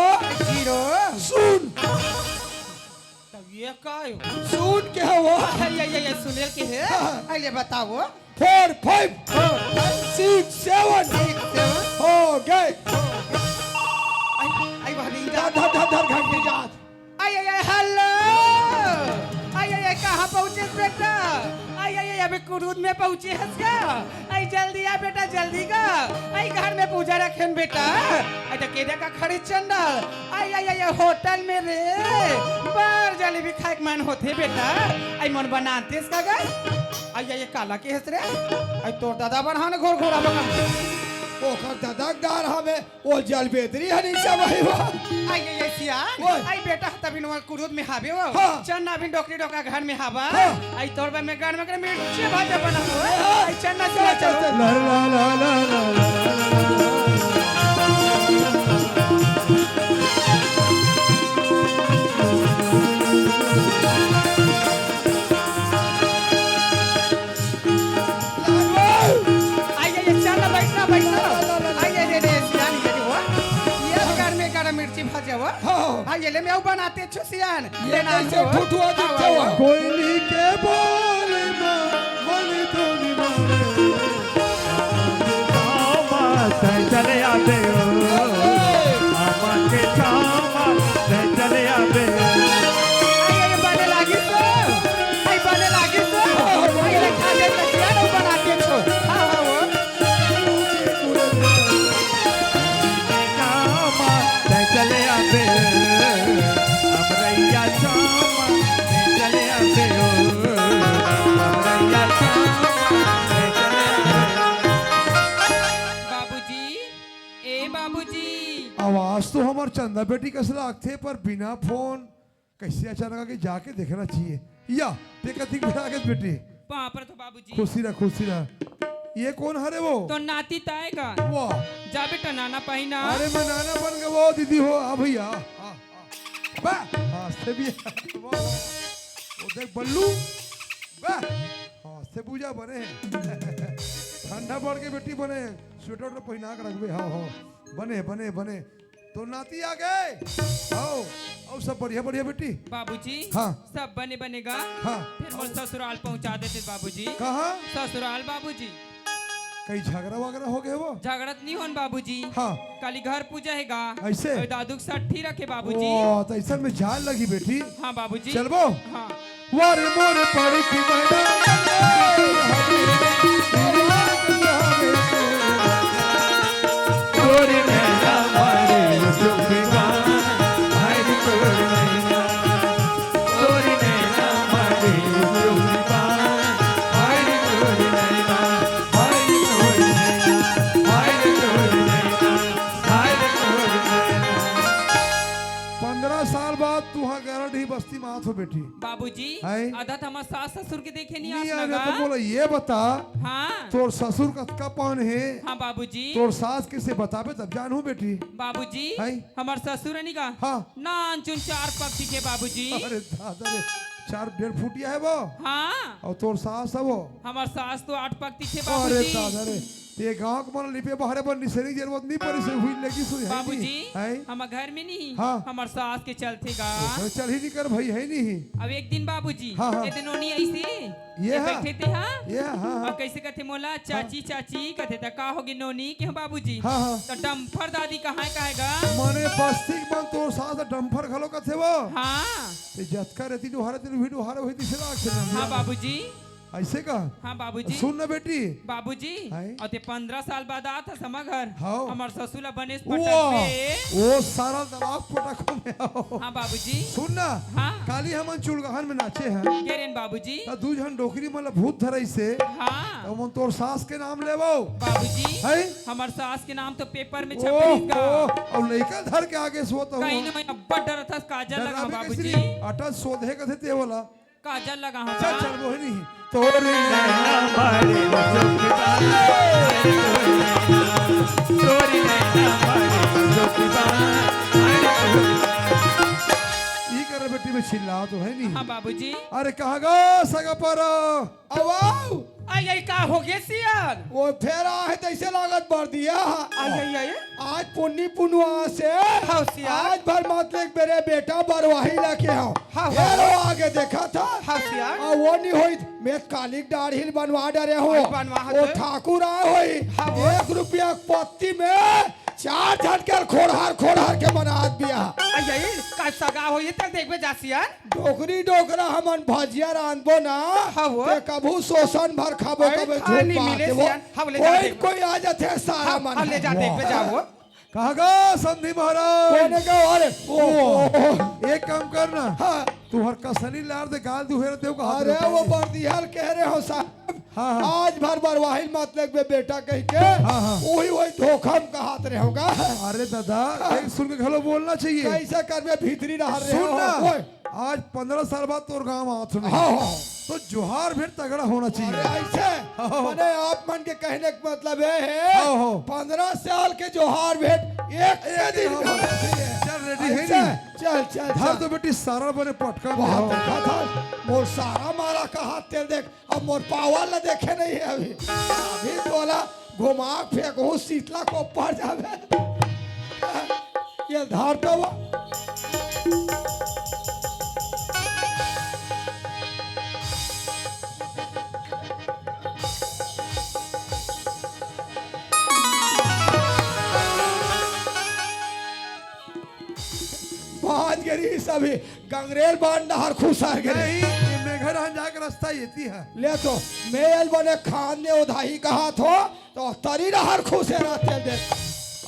जीरो। शून्य। तब ये का हो? शून्य के है वो। आई, आई, आई, आई, सुनील के है। हाँ। आई, ले बता वो। Four five। हाँ। Six seven। Six seven। हो गए। आई, आई, वह नहीं जा। धर, धर, धर, धर, घंटी जा। आई, आई, आई, हेलो। आई, आई, आई, कहाँ पहुँचे बेटा? आई, आई, आई, अबे कुरूद में पहुँचे हस का? आई, जल्दी आ बेटा, जल्दी का। आई, घर में पूजा रखेन बेटा। आई, तो केदे का खड़ी चंडा। आई, आई, आई, आई, होटल में रे। बार जलेबी खाए के मन होथे बेटा। आई, मन बनातेस का गा? आई, आई, आई, काला के हस रे? आई, तोर दादा बढ़ाने घोर घोरा बना। ओकर दादा डार हमें। ओ जलबेदरी हनी सब आई बा। आई, आई, आई, सियान। ओए। आई, बेटा, तभी नुआ कुरुद में हावे वो। हाँ। चन्ना भी डोकरी डोका घर में हावा। हाँ। आई, तोर बा में गान में कर मिर्ची भाजा बना हो। हाँ। आई, चन्ना चल, सिया चल, चलो। चल। ला, ला, ला। आई, आई, आई, चल ना, बैठ ना, बैठ ना। आई, आई, आई, आई, सियान, ये जो हुआ, ये घर में गरम मिर्ची भाजा। वो? हाँ। हाँ, ये ले मैं अउ बनातेच हो सियान। ये ले ना कैसे हो? ठुठुआ हाँ, दिखते हो? हाँ। कोयली के बोल मा मन तो निमारे। आमा तै चले आबे हो। आमा के छामा तै चले आबे हो। अरे, ये बने लागी तो। अरे, बने लागी तो। अरे, ये खा ले तो सियान अउ बनातेच हो। हाँ, हाँ, वो। बाबूजी, ए बाबूजी। आवाज तो हमर चंदा बेटी कस लागथे, पर बिना फोन कइसे अचानक आके जाके देखना चाहिए। या, ते कतिक बेटा आगे बेटी। पाँव परत हो बाबूजी। खुशी रह, खुशी रह। ये कोन हरे वो? तो नाती ताय का। वाह। जा बेटा, नाना पहिना। अरे, मैं नाना बन गया वो, दीदी हो, आ भैया, आ, आ। बा, हाँ, से भी, वाह, वाह। वो देख बल्लू, बा, हाँ, से पूजा बने हैं। ठंडा बढ़ के बेटी बने हैं, स्वेटर तो पहिना के रखबे, हाँ, हाँ। बने, बने, बने। तो नाती आ गए। आओ, आओ, सब बढ़िया, बढ़िया बेटी। बाबूजी, हाँ। सब बने बने गा। हाँ। फिर मोर ससुराल पहुंचा देते बाबूजी। कहाँ? ससुराल बाबूजी। कहीं झगड़ा वगैरह हो गए वो? झगड़ा तो नहीं होन बाबूजी। हाँ। काली घर पूजा हे गा। ऐसे? अउ दादू के सट्ठी रखे बाबूजी। ओ, तो ऐसा में जान लगी बेटी। हाँ बाबूजी। चलबो? हाँ। वारे मोर पड़की मैना, तोरी नैना मारे चुपका, हाय रे तोरी नैना, तोरी नैना मारे चुपका, हाय रे तोरी नैना, हाय रे तोरी नैना, हाय रे तोरी नैना, हाय रे तोरी नैना। पंद्रह साल बाद तुहा गरड ही बस्ती में आत हो बेटी। बाबूजी, हैं? आधा त हमर सास ससुर के देखे नहीं नहीं आस आने लगा। तो बोला, ये बता, हाँ। तोर ससुर कतका पान हे? हाँ बाबूजी। तोर सास के से बताबे तब जानहूँ बेटी। बाबूजी, हैं? हमर ससुर है नहीं का? हाँ। नान चुन चार पग दिखे बाबूजी। अरे दादा रे, चार डेढ़ फुटिया है वो। हाँ। अउ तोर सास है वो। हमर सास तो आठ पग दिखे अरे बाबूजी। दादा रे, ते गाँव के मन लिपे बहारे बर निसेनी जरूरत नहीं पड़ी से हुई लगी सुई है बाबूजी, नहीं? हैं? हम घर में नहीं, हाँ। हमर सास के चलथे गा। ओकर चल ही नहीं कर भाई, है नहीं। अब एक दिन बाबूजी, हाँ, हाँ। ए दिन नोनी ऐसे, ये ये हाँ। बैठे थे, हाँ। ये हाँ, हाँ। अब कैसे कथे मोला, चाची, हाँ। चाची, कथे त का होगे नोनी, के हो बाबूजी? हाँ, हाँ। तो डम्फर दादी कहाँ है, कहेगा? माने बस्ती के मन तोर सास डम्फर घलो कथे वो। हाँ। ते जतका रेती डोहारे, तेन भी डोहारे वही दिखे लाग से ना। हाँ बाबूजी। ऐसे का? हाँ बाबूजी। सुन ना बेटी। बाबूजी, हाय। अउ ते पंद्रह साल बाद आत हस हमर घर। हाँ। हमर ससुर ला बनेस वाह, पटकबे। वो सारा दबाव पटक में आओ। हाँ बाबूजी। सुन ना। हाँ। काली हमन चुलगहन में नाचे हैं। के रेन बाबूजी? त दू झन डोकरी मन ला भूत धरई से। हाँ। त हमन तोर सास के नाम लेबो। बाबूजी। हैं? हमर सास के नाम तो पेपर में ओह, छपे का। ओह, अउ लइका धर के आगे सोत हो। कहीं ना मैं अब्बड़ डरत हस, काजल लगा डरावे बाबूजी। कैसे नहीं? अटल सोधे कथे ते वाला। काजल लगा हूँ चल, बा। चल, मोहिनी। तोरी नैना मारे चौकीदार, तोरी नैना मारे चौकीदार। ई कर बेटी में चिल्ला तो है नहीं। हाँ बाबूजी। अरे कहाँ गा सगा पर? अवाओ। आई, आई, का होगे सियान? वो फेर आहे तैसे लागत बरदिया। आई, आई, आई। आज पुन्नी पुनवा से हाँ, सियान। आज भर मतलब बेरे बेटा बरवाही लाके हो। हाँ, हाँ। ये लो आगे देखा था। हाँ, सियान। आ, वो नहीं होई, मैं कालिक डाढ़िल बनवा डरे हो। हाँ, बनवा वो हते। ठाकुर आए होई। हाँ, वो। एक रुपया पत्ती में चार झन के खोड़हर खोड़हर के मनात बिया। आई, आई, का सगा होई त देखबे जा सियान। डोकरी डोकरा हमन भजिया रांधबो ना, हाँ वो। ते कभू शोषण भर खाबो, अरे कभू खानी झोपा मिले देबो। सियान, हाँ, ले जा कोई, देखबे। कोई आ जाथे सारा हाँ, मन हाँ, ले जा, है। देखबे जा वो। कहाँ गा समधी महाराज? कोने का? अरे, ओ, ओ, ओ, ओ। एक काम कर ना। हाँ। तुहर कसनी लार दे गाल दुहेर देव का हाथ अरे, में वो उठाई दे। बरदिहर कह रहे हो साहब। हाँ, हाँ। आज भर बरवाही मत लेगबे बेटा कह के, हाँ, हाँ। वही, वही धोखा में कहात रहे होगा। अरे दादा, हाँ। देख सुन के घलो बोलना चाहिए। कैसे करबे भीतरी रह रहे सुन हो। ना, ओए। आज पंद्रह साल बाद तोर गांव आत हूँ मैं। हाँ, हाँ। तो जोहार भेंट तगड़ा होना चाहिए। अरे ऐसे, हाँ। माने आप मन के कहने का मतलब ये है, हाँ, हाँ। पंद्रह साल के जोहार भेंट एक के एक दिन दिन होना चाहिए। चल, ready है ऐसे, नहीं? चल, चल, धर चल। तो बेटी सारा बने पटका में बहुत हो। देखा था, मोर सारा मारा का हाथ तेल देख, अब मोर पावर ला देखे नहीं है अभी। अभी तोला घुमा फेंकहूँ, शीतला को पड़ जावे। ये धार तो वो। बाज गे रहिस अभी, गंगरेल बांध डहर खुसर गे रहिस। नहीं, ये मेघर हन जाके रास्ता येती है। ले तो, मैं एल बने खान ने उधाही कहाथों, तो तरी डहर खुसे रहते दे।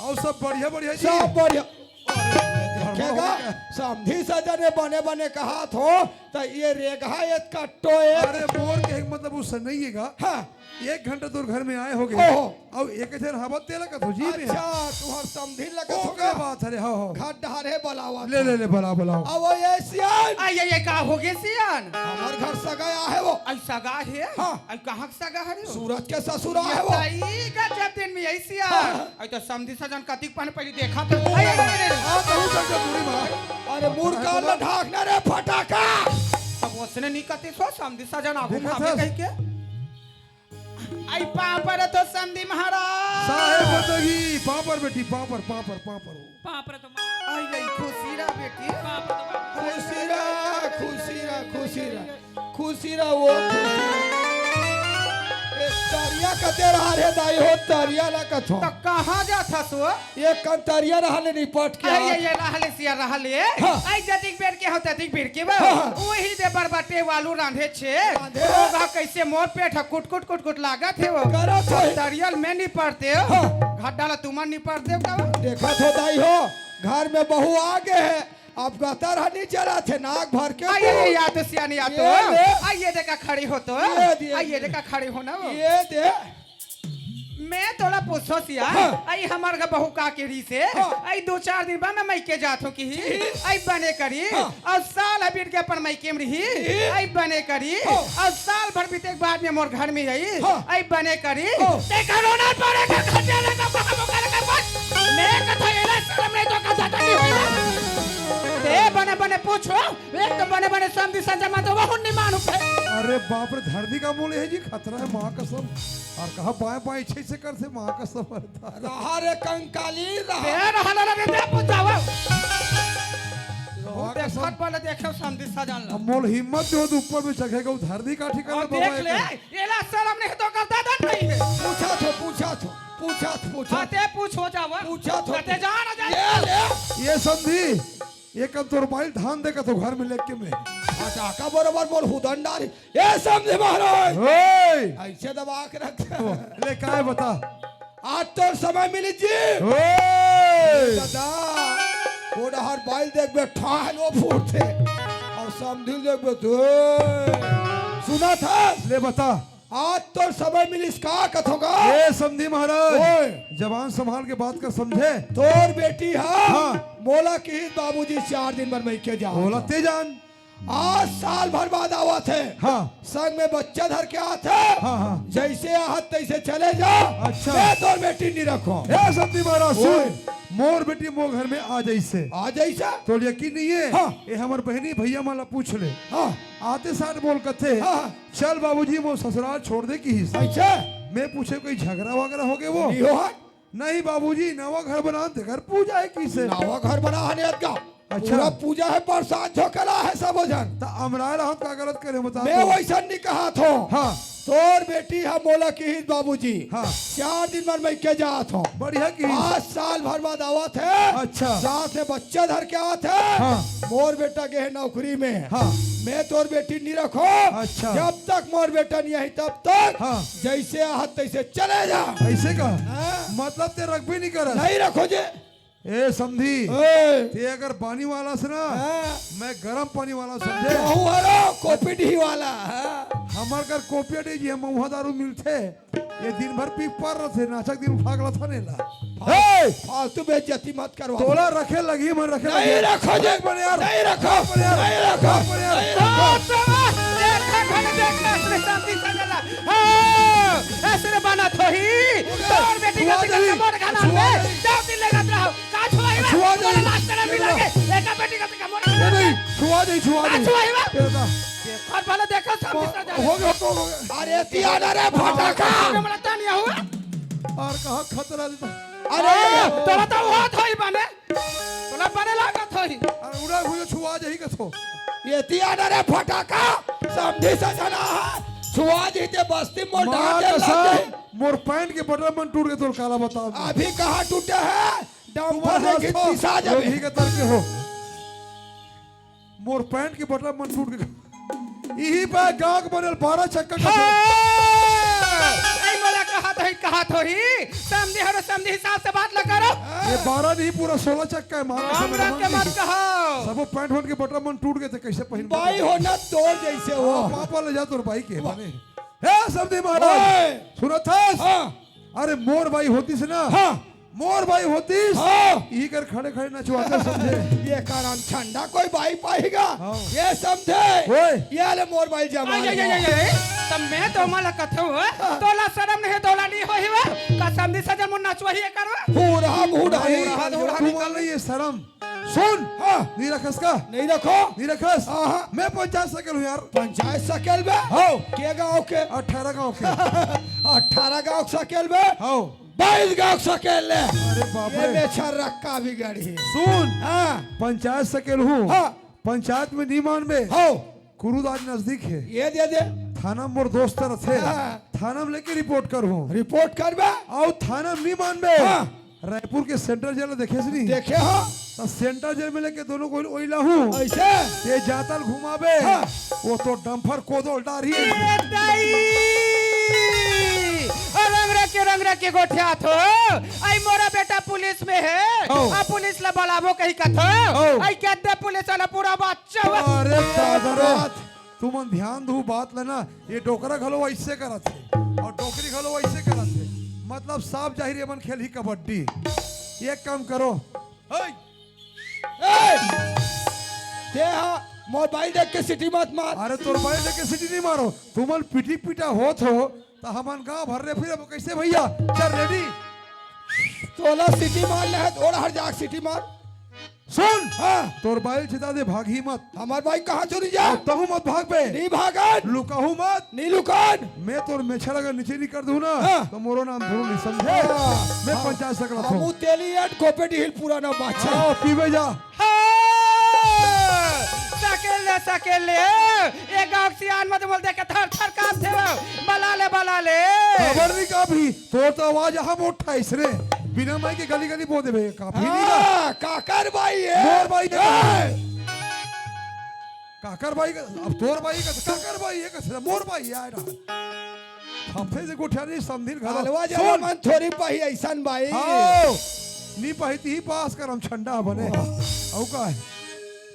अउ सब बढ़िया, बढ़िया जी। सब बढ़िया। अरे, देखेगा, समधी सजन ने बने बने कहाथों, त ये रेगहा ये कट्टो ये। अरे, मोर के एक मतलब उसने नहीं है गा। हाँ। एक घंटा तोर घर में आए होगे। ओहो। अउ एक झन हवत तेला कथो जी में। अच्छा, तुहर समधी ला कथो ओकरे का? बात हरे, हाँ, हाँ। घर डहर हे बलावत ले, हे। ले, ले, बलाव, बलाव। अब वो ये सियान। आ, ये, ये का होगे सियान? हमर घर सगा आहे वो। आई सगा हे? हाँ। आई कहाँ के सगा हरे वो? सूरज के ससुर ये आहे वो। तई गजब दिन में आई सियान। हाँ। आई तो समधी सजन कतिक पन पहली देखा तो। आई, आई, आई, आई। हाँ, बहुत अच्छा दूरी में। अरे, मुर्गा ला ढाकना रे फटाका। अब उसने नहीं कती सो समधी सजन आगू देखा भावे था? कहीं के। आई पाँव पर तो समधी महाराज। साहेब बतगी, पाँव पर बेटी, पाँव पर, पाँव पर, पाँव पर। पाँव पर तो माँ। आई, आई, खुशी रह बेटी। पाँव पर तो माँ। खुशी रह, खुशी रह, खुशी रह। खुशी रह, वो खुशी रह। ए, तरिया कते रहा रे दाई हो, तरिया ला कथो। तो कहाँ जात हस वो? ये कंतरिया रहले निपट के आई, आत। ये, ये रहले सिया रहले। हाँ। आई जतिक बेर के हो, ततिक बेर के वो। हाँ, हाँ। वही दे बरबटे वालू रांधे छे। रांधे। रोगा कैसे मोर पेट ह कुट, कुट, कुट, कुट लागत हे वो। करत होही। तरियल में निपटते हो। हाँ। घड्डा ला तुमन निपटते हो का? देखत हो दाई हो, घर में बहू आगे हे। अब गतर ह नहीं चलत हे, नाक भर के आई, तू। आई, या तो सियानी, या तो। ये ले। आई, ये देखा खड़ी हो तो। ये दे। आई, ये देखा खड़ी हो ना वो। ये दे। मैं तोला पूछो सिया, हाँ। आई हमर घर बहू का के री से, हाँ। आई दो चार दिन बाद मैं मइके जात हूँ कि ही, जी। आई बने करी, हाँ। अउ साल ह बीत के अपन मइके में रही, जी। आई बने करी, हाँ। अउ साल भर बीते के बाद में मोर घर में आई, हाँ। आई बने करी, हाँ। ते कोरोना पड़े का खटिया लगा बाहर मुकर कर बस, मैं कथा एला शर्म नहीं तो का जाता नहीं होई ना। ते बने बने पूछो, एक तो बने बने समधी सजन मा तो वहू नहीं मानू पे। अरे बाप रे, धरती का मोल हे जी, खतरा हे, माँ कसम। अउ कहा बाएं बाएं इच्छे से कर से माँ कसम। रहा रे कंकाली, रहा। दे रहा रे, दे पूछावा। माँ कसम। देखत वाले देखे समधी सजन ला। अब मोल हिम्मत जो तो ऊपर में चघेगा, वो धरती का ठिकाना अब तो देख भाई ले, का। एला शर्म नहीं तो करता दन नहीं है। पूछा थो, पूछा थो, पूछा थो, पूछा हाँ, थो। ते पूछ हो जावा। पूछा थो। ते जान आ जाए। ये ले। ये समधी, ये कन तोर बाइल धान दे कथो घर में लेके में। फटाका बरोबर मोर हुदन डारी। ए समधी महाराज। ओए! ऐसे दबा के रख। ओ, ले काय बता। आज तोर समय मिली जी। ओए! दादा, वो डहर बाइल देखबे ठाह लो फूटथे। अउ समधी देखबे तो। सुनत हस? ले बता। आज तोर समय मिलिस का कथों गा? ए समधी महाराज, ओए। जबान संभाल के बात कर, समझे? तोर बेटी हा, हाँ। मोला किहिस बाबूजी चार दिन बर मइके जात हंव। ते जान। आज साल भर बाद आवत हे। हाँ। संग में बच्चा धर के आत हे। हाँ, हाँ। जइसे आहत तइसे चले जा। अच्छा। मैं तोर बेटी नहीं रखों। ए समधी महाराज, सुन। ओए। मोर बेटी मोर घर में आ जइसे। आ जइसे? तोर यकीन नहीं हे? हाँ। ए हमर बहिनी भैया मन ला पूछ ले। हाँ। आते साथ बोल कथे। हाँ, हाँ। चल बाबूजी, मोर ससुराल छोड़ दे किहिस। अच्छा। मैं पूछे कोई झगरा वगरा होगे वो? नहीं हो है। नहीं बाबूजी, नवा घर बनान ते घर पूजा हे किसे? नवा घर बना हने अतका। अच्छा। पूरा पूजा हे, प्रसाद झोकला हे सब झन। त अमरायल हम का गलत करे बता मैं तो। वइसन नहीं कहाथों। हाँ। तोर बेटी हा मोला किहिस बाबूजी। हाँ। चार दिन बर मइके जात हंव। बढ़िया किहिस। आज साल भर बाद आवत हे। अच्छा। साथ में बच्चा धर के आत हे। हाँ। मोर बेटा गे हे नौकरी में। हाँ। मैं तोर बेटी नहीं रखों। अच्छा। जब तक मोर बेटा नहीं आही तब तक हाँ। जइसे आहत तइसे चले जा। अइसे का? हाँ। मतलब ते रखबे नहीं करस? नहीं रखों जे। ए समधी, ओए। ते अगर पानी वाला से ना, हाँ। मैं गरम पानी वाला समझे। बहू हरो, कोपिडी वाला, हाँ। हमर घर कोपिडी जी, हम महुआ दारू मिलथे। ये दिन भर पी पर रथे, नाचक दिन उठा के लथा नेला। फाल-, हे! फालतू बेइज्जती मत करवा। तोला रखे लगी, मैं रखे नहीं लगी। रखों जे, बने यार। नहीं रखों, बने यार। नहीं रखों, बने यार। नहीं रखों। हाँ, तो एक घंटा में देख ले, असली शांति से चला। हाँ, ऐसे बना थोही। तोर बेटी का छुआ टिकट दे। मोर खाना छुआ में। दे। जाओ, दिल ले रहा। का छुआई बा? छुआ दे। बोले, लास्ट टाइम भी छुआ। लगे। एका बेटी का टिकट मोर नहीं, खाना नहीं, में। छुआ दे, छुआ का दे। छुआई बा? ये बता। देखो, भले देखो, सब हो, दूसरा जगह। हो गया, हो गया, हो गया। अरे, तियाना रे, फटाका। अरे, बड़ा तानिया हुआ। अउ कहाँ खतरा देता? अरे, हाँ, तोला तो वो थोही बने। तोला बने लागत होही। अरे, उड़ा हुई ये तिया न रे फटाका, समधी सजना है। छुआ जी ते बस्ती मोर माँ डांटे कसम, लगे। मोर पैंट के बटन मन टूट के तोर काला बता। अभी कहाँ टूटे है? डंपर तुम्हारे लेके हाथ पिसा जावे। लोभी के तर के हो। मोर पैंट के बटन मन टूट के। इही पे गांव के बनल बारह चक्का का। ए, मोला कहत होही, कहत होही, समधी हरो, समधी हिसाब से बात ल करो। ये बारह नहीं, पूरा सोलह चक्का है, मार के हम समझ रख के में मत नहीं। कहो। सबो पैंट वैंट के बटन मन टूट गए थे, कैसे पहन बाई हो ना तोर जैसे हो। हाँ, पापा ले जा तोर बाई के वाह। बने। हे समधी महाराज, ओए। सुनत हस? हाँ। अरे मोर बाई होतीस ना। हाँ। मोर बाई होतीस। हाँ। ई कर खड़े खड़े नचवाते समझे। ये कारण ठंडा कोई बाई पाएगा। हाँ। ये समझे। ओए। ये ले मोर बाई जमा आई, आई, आई, आई, आई। तब मैं तो मला कथो हो। हाँ। तोला शर्म नहीं, तोला नहीं होही हो। का समधी सजन मुन नचवाही ये करवा। हो रहा, हो रहा, नहीं, हो रहा, हो रहा, तू निकाल। मान ले ये शर्म। सुन। हाँ। नहीं रखस का? नहीं रखो। नहीं रखस? हाँ, हाँ। मैं पंचायत सकेल हूँ यार। पंचायत सकेल बे? हाँ। के गांव के? अठारह गांव के। अठारह गांव के सकेल बे? हाँ। बाईस गांव के सकेल ले। अरे बाप ये रे। मेछर रक्का भी गड़ी। सुन। हाँ। पंचायत सकेल हूँ। हाँ। पंचायत में नहीं मानबे। हाँ। कुरुद आज नजदीक है। ये दे दे। थाना मोर दोस्त रथे। हाँ। थाना में लेके रिपोर्ट करहूँ। रिपोर्ट करबे? अउ थाना में नहीं मानबे। हाँ। रायपुर के सेंट्रल जेल देखे से नहीं? देखे हो। तो सेंट्रल जेल में लेके दोनों को ओइला हूँ। ऐसे? ते जातल घुमाबे। हाँ। वो तो डंफर कोदोल डारी। ए दाई! ओ रंग रख के, रंग रख के गोठियात हो। आई मोरा बेटा पुलिस में है। ओ। आ पुलिस ला बुलाबो कही कथो। ओ। आई के दे पुलिस वाला पूरा बात चौबीस अरे दादा रे, बात। तुमन ध्यान दू बात लेना, ये डोकरा घलो ऐसे करत हे अउ डोकरी घलो ऐसे करत हे। मतलब साफ जाहिर ये मन खेलही कबड्डी। एक काम करो, हे! ए! ते हा मोबाइल देख के सीटी मत मार। अरे तोर मोबाइल देख के सीटी नहीं मारो, तुमन पिटी पिटा होत हो त हमन गांव भर रे फिर अब कैसे भैया? चल रेडी। तोला सीटी मार ले है, थोड़ा हट जाके सीटी मार। सुन, हाँ। तोर बाइल छिता दे, भागही मत। हमार बाइक कहाँ चोरी जा? अब तहूँ मत भागबे। नहीं भागन। लुकाहू मत। नहीं लुकान। मैं तोर मेछा अगर नीचे नहीं कर दूँ ना, हाँ। तो मोरो नाम धरू नहीं समझे। हाँ। मैं हाँ। पंचायत सकलत हूँ। हमू तेली एट कोपेडी हिल पुराना बात है। हाँ, पीबे जा। हाँ। सकेल ले, सकेल ले। ये गाँव के सियान मत बोल दे के थर थर काँपथे वो। बला ले, बला ले। खबर नहीं का भी। तोर तो आवाज अहा मोटा अइसने, बिना माइक के गली गली बोल देबे, काफी नहीं बा। हाँ, काकर बाई है। मोर बाई है। ए! काकर बाई का, अब तोर बाई का, काकर बाई है, कैसे मोर बाई है, आए ना। हम फिर से गोठिया नहीं समझिन घलो। अलवा सुन। जरा मन थोड़ी पाही अइसन बाई। हाँ, नी पाही ती पास कर हम छंडा बने। वाह। अउ का है?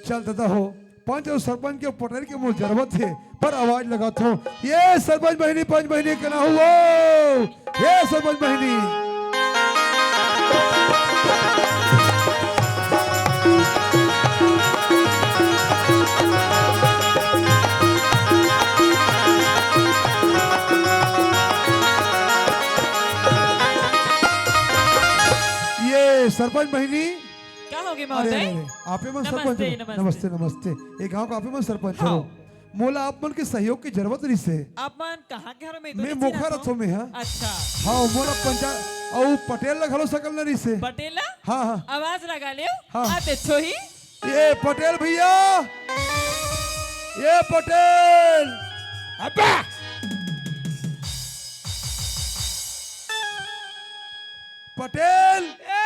चल दादा हो। पंच अउ सरपंच के पटेल के मोर जरूरत हे, पर आवाज लगात हूँ। ये सरपंच बहिनी, पंच बहिनी के ना हुआ। ये सरपंच बहिनी। ये सरपंच बहिनी। का होगे अरे, महोदय? अरे, अरे, आपे मन सरपंच नमस्ते, हो? नमस्ते। नमस्ते, नमस्ते। ये गांव का आपे मन सरपंच हाँ। हो। मोला आप मन के सहयोग के जरूरत रहिसे। आप मन कहाँ के हरो? मैं तो मैं नहीं मोखा चिन्हत रथो हूँ। मैं, हाँ। अच्छा। हाँ, मोला पंचायत अउ पटेल ला घलो सकल न रहिसे। पटेल ला? हाँ, हाँ। आवाज लगा ले। हाँ। आते छोही। ये पटेल भैया, ये पटेल। अब्बा! पटेल। ए!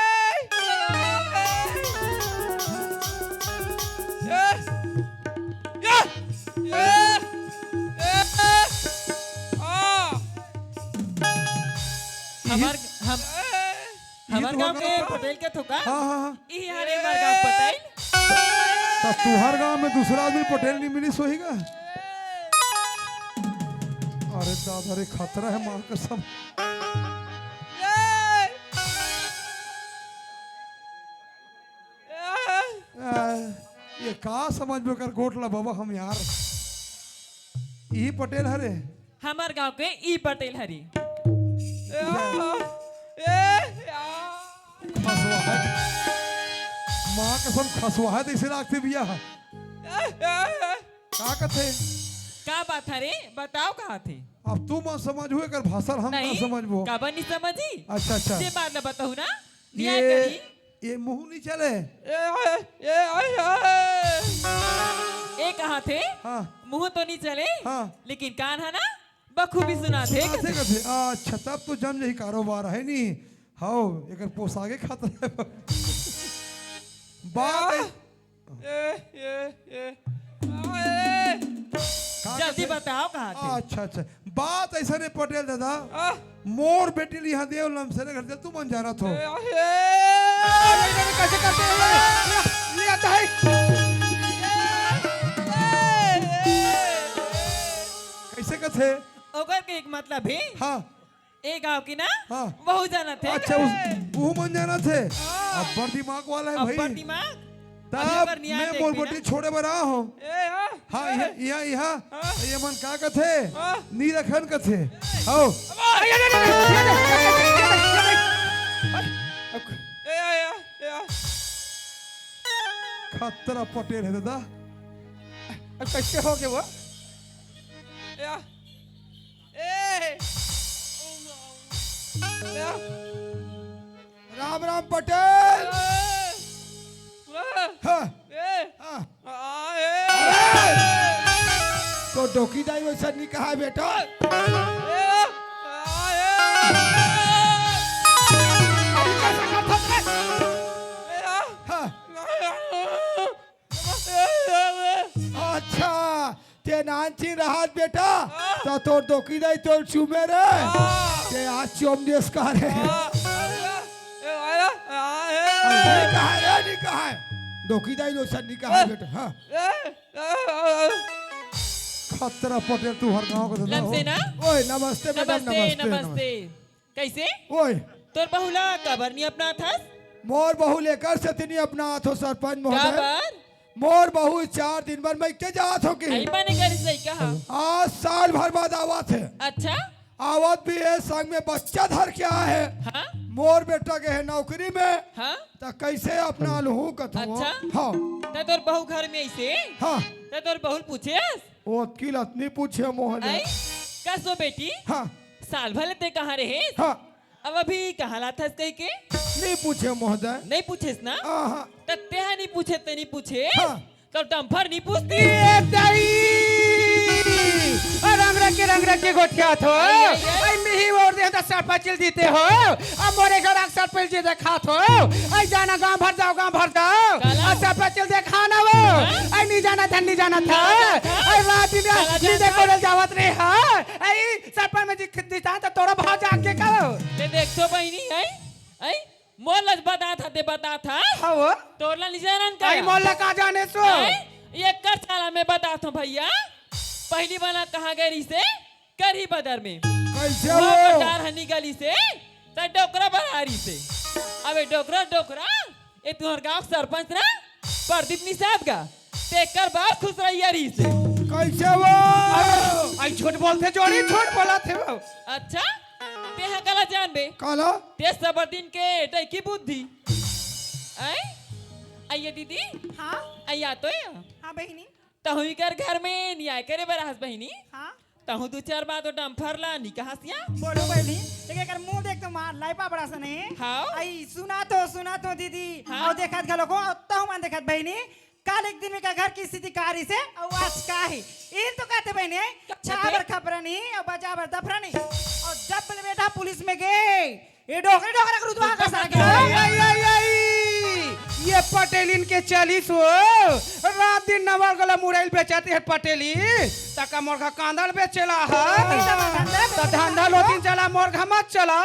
ए! ए! ए! ए! आ! हमार, हम, ये हमार तो गांव के पटेल के थोका? हाँ, हाँ, हाँ। इही हरे हमार गांव पटेल। त तुहर गांव में दूसरा आदमी पटेल नहीं मिली सोही का? अरे दादा रे, खतरा है माँ कसम। आ, ये का समझ में कर गोठ ला बाबा हम यार। ई पटेल हरे। हमार गांव के ई पटेल हरे। ए, आ, ए, आ। खसवा है। माँ कसम खसवा है, तइसे लागथे भैया। ए, ए, ए। का कथे? का बात हरे? बताओ का थे? अब तू मत समझबो, एकर भाषा हम ना नहीं, समझबो। काबर नहीं समझी? अच्छा, अच्छा। जे बात ला बताहू ना, न्याय ये, करी। ये मुंह नहीं चले। ए, ए, ए, ए, ए। ये कहा थे, हाँ। मुंह तो नहीं चले, हाँ। लेकिन कान है ना, बखूबी सुना थे। हाँ, ठीक है। अच्छा, तब तो जम यही कारोबार है नी। हाओ, एकर पोसागे खातर है। बात है। ए, ए, ए। आ, ए। का जल्दी कथे? बताओ, कहा थे? अच्छा, अच्छा। बात ऐसा नहीं, पटेल दादा। आ। मोर बेटी ल इहाँ देव लमसेना घर दे, तुमन जानत हो। ए, आ, ए। अरे, अरे, कैसे करते हैं? ये, ये आता है। कैसे कथे? ओकर के एक मतलब है। हाँ। ए गांव की ना? हाँ। बहुत जानत हे। अच्छा, उस, उहू मन जानत हे। हाँ। अब्बड़ दिमाग वाला है भाई। अब्बड़ दिमाग। तब अभी ओकर नियाय मैं देख मोर भी ना। बेटी छोड़े बर आ हूँ। ए, हाँ। हाँ, ए। यहाँ, यहाँ, यहाँ। हाँ। ये मन का कथे? हाँ। नीलखन कथे। आओ। ए, ए, ए, ए, ए, ए, ए, ए। ए, आ, ए, आ, ए, आ। खतरा पटेल है दादा। अब कैसे हो गए वो? ए, आ। ए। ए, आ। राम राम पटेल। ए। हाँ। ए। हाँ। आ, ए। तो डोकी दाई वैसा नहीं कहा बेटा। ए। आ, ए। अभी कैसा करता है? ए, आ। हाँ। आ, ए। अच्छा, ते नानचिन रहत बेटा, हाँ। त तोर डोकी दाई तोर चूमे रे। हाँ। ते आज चूम देस का रे। हाँ। अरे, ए, आया, आ, ए। अरे, नहीं कहा रे, नहीं कहा है। डोकी दाई लोग सर नहीं कहा है ए। बेटा, हाँ। ए, ए, ए, ए। खतरा पटेल तू हर गांव को देता हो। लमसेना? ओए, नमस्ते मैडम, नमस्ते, नमस्ते, नमस्ते। नमस्ते। कैसे? ओए। तोर बहू ला काबर नी अपनात हस? मोर बहू ल एकर सेती नी अपनात हों सरपंच महोदय। काबर? मोर बहू चार दिन बर मइके जात हों कि। अई बने करिस लइका ह। आज साल भर बाद आवत हे। अच्छा? आवत भी हे, संग में बच्चा धर के आए हे। हाँ? मोर बेटा गे हे नौकरी में, हाँ? त कैसे अपना लूहूं कथों? अच्छा? हाँ। त तोर बहू घर में अइसे? हाँ। त तोर बहू ल पूछेस? ओतकी ल त नी पूछें महोदय। अई? कस ओ बेटी? हाँ। साल भर ले ते कहाँ रहेस? हाँ। अब अभी कहाँ ल आथस कहिके? नी पूछें महोदय। नी पूछेस ना? आहा। त तेहा नी पूछे, ते नी पूछे। हाँ। त डम्फर नी पूछती। ए दाई! अ, रंग रंग के, रंग रंग के गोठियात हो। अई, अई, अई। अई, मिही ओर दे त सरपंच ल जीते हो। अब मोरे घर आके सरपंच जी देखात हो। अई, जाना गांव भर जाओ, गांव भर जाओ। काला? अ, सरपंच ल देखा ना वो। हाँ? अई, नी जाना था, नी जाना था। हाँ? अई, रात दिन काला नी जाना? देखो रे जावत रहे हा। अई, सरपंच में जी दिखता त तोरा भाव जाके कहो। ते देख तो बहिनी, अई? अई? मोर ला बतात हस, ते बतात हस। हाँ वो। तोर ला नी जानन का? अई, मोर ला का जानेस वो? अई? एकर छाला में बतात हों भइया। पहिली बना कहाँ गे रहिसे? करही बदर में। कैसे वो? वो? बजार ह निकलिसे, त डोकरा बना रहिसे। अबे डोकरा, डोकरा, ए तुंहर गांव के सरपंच ना, प्रदीप निषाद गा। तेकर बाप खुसरइया रहिसे। कैसे वो? अई झूठ बोलथे जोड़ी, झूठ बोलत हे वो। अच्छा, तेहा काला जानबे? काला? ते सबर दिन के डैकी बुद्धि। अई? अइया दीदी? हाँ? अइया तो या। हाँ बहिनी। तहूँ एकर घर में नियाय करे बर आहस बहिनी। हाँ। तहूँ दू चार बात ओ डम्फर ला नी कहस या। बोलो बहिनी, एक एकर मुंह देख तो मार लाइपा बड़ा सने। हाँ। अई सुनत हों, सुनत हों दीदी। हाँ। अउ देखत घलो हों, अउ तहूँ मन देखत बहिनी, काल एक दिन में का घर के स्थिति का रहिसे, अउ आज का हे। इन तो कहते बहिनी, का कहते? खा बर खपरा नहीं, अउ बजा बर दफरा नहीं। अउ जब ले बेटा पुलिस में गे, ए डोकरी डोकरा के रुतबा का सारा के। अई, अई, अई, अई। ये पटेलिन के चलिस वो। रात दिन नवा गला मुरई ल बेचत हे पटेलिन। तका मोर घर कांदा ल बेचेला हा। त धंधा लोतिन चला, मोर घर मत चला।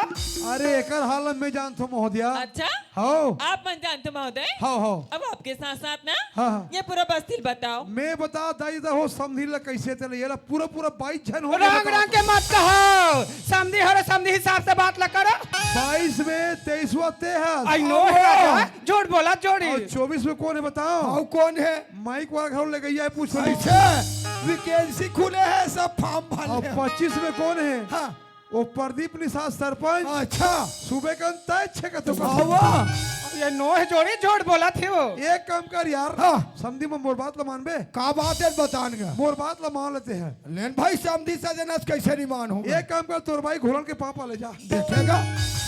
अरे एकर हाल मैं जानथों महोदया। अच्छा? हाँ। आप मन जानथों महोदय? हाँ, हाँ। अब आपके साथ साथ ना हाँ, हाँ। ये पूरा बस्ती ल बताओ। मैं बता दाई दा हो समधी ला कैसे चले, ये ला पूरा पूरा बाईस झन हो रंग रंग के मत कहो। समधी हो रे, समधी हिसाब से बात ला करो। बाईस में तेईसवाँ ते हस। अई नो हे राजा, झूठ बोलत जोड़ी। अउ चौबीस में कोन हे बताओ? अउ कोन हे? माइक वाला घर ले गई है, पूछ लो। अच्छा, वैकेंसी खुले हे, सब फॉर्म भर अउ ले। पच्चीस में कोन हे? हाँ। ओ प्रदीप निषाद सरपंच। अच्छा। सुबह का तय छे का तो का। वाह, वाह। ये नो हे जोड़ी, झूठ बोलत हे वो। एक काम कर यार। हाँ। समधी में मोर बात ला मानबे। का बात हे बतान गा? मोर बात ला मान लेते हैं। लेन भाई, समधी सजन अस कैसे नहीं मान हों? एक काम कर, तोर भाई घोलन के पाँव पा ले जा। देखेगा,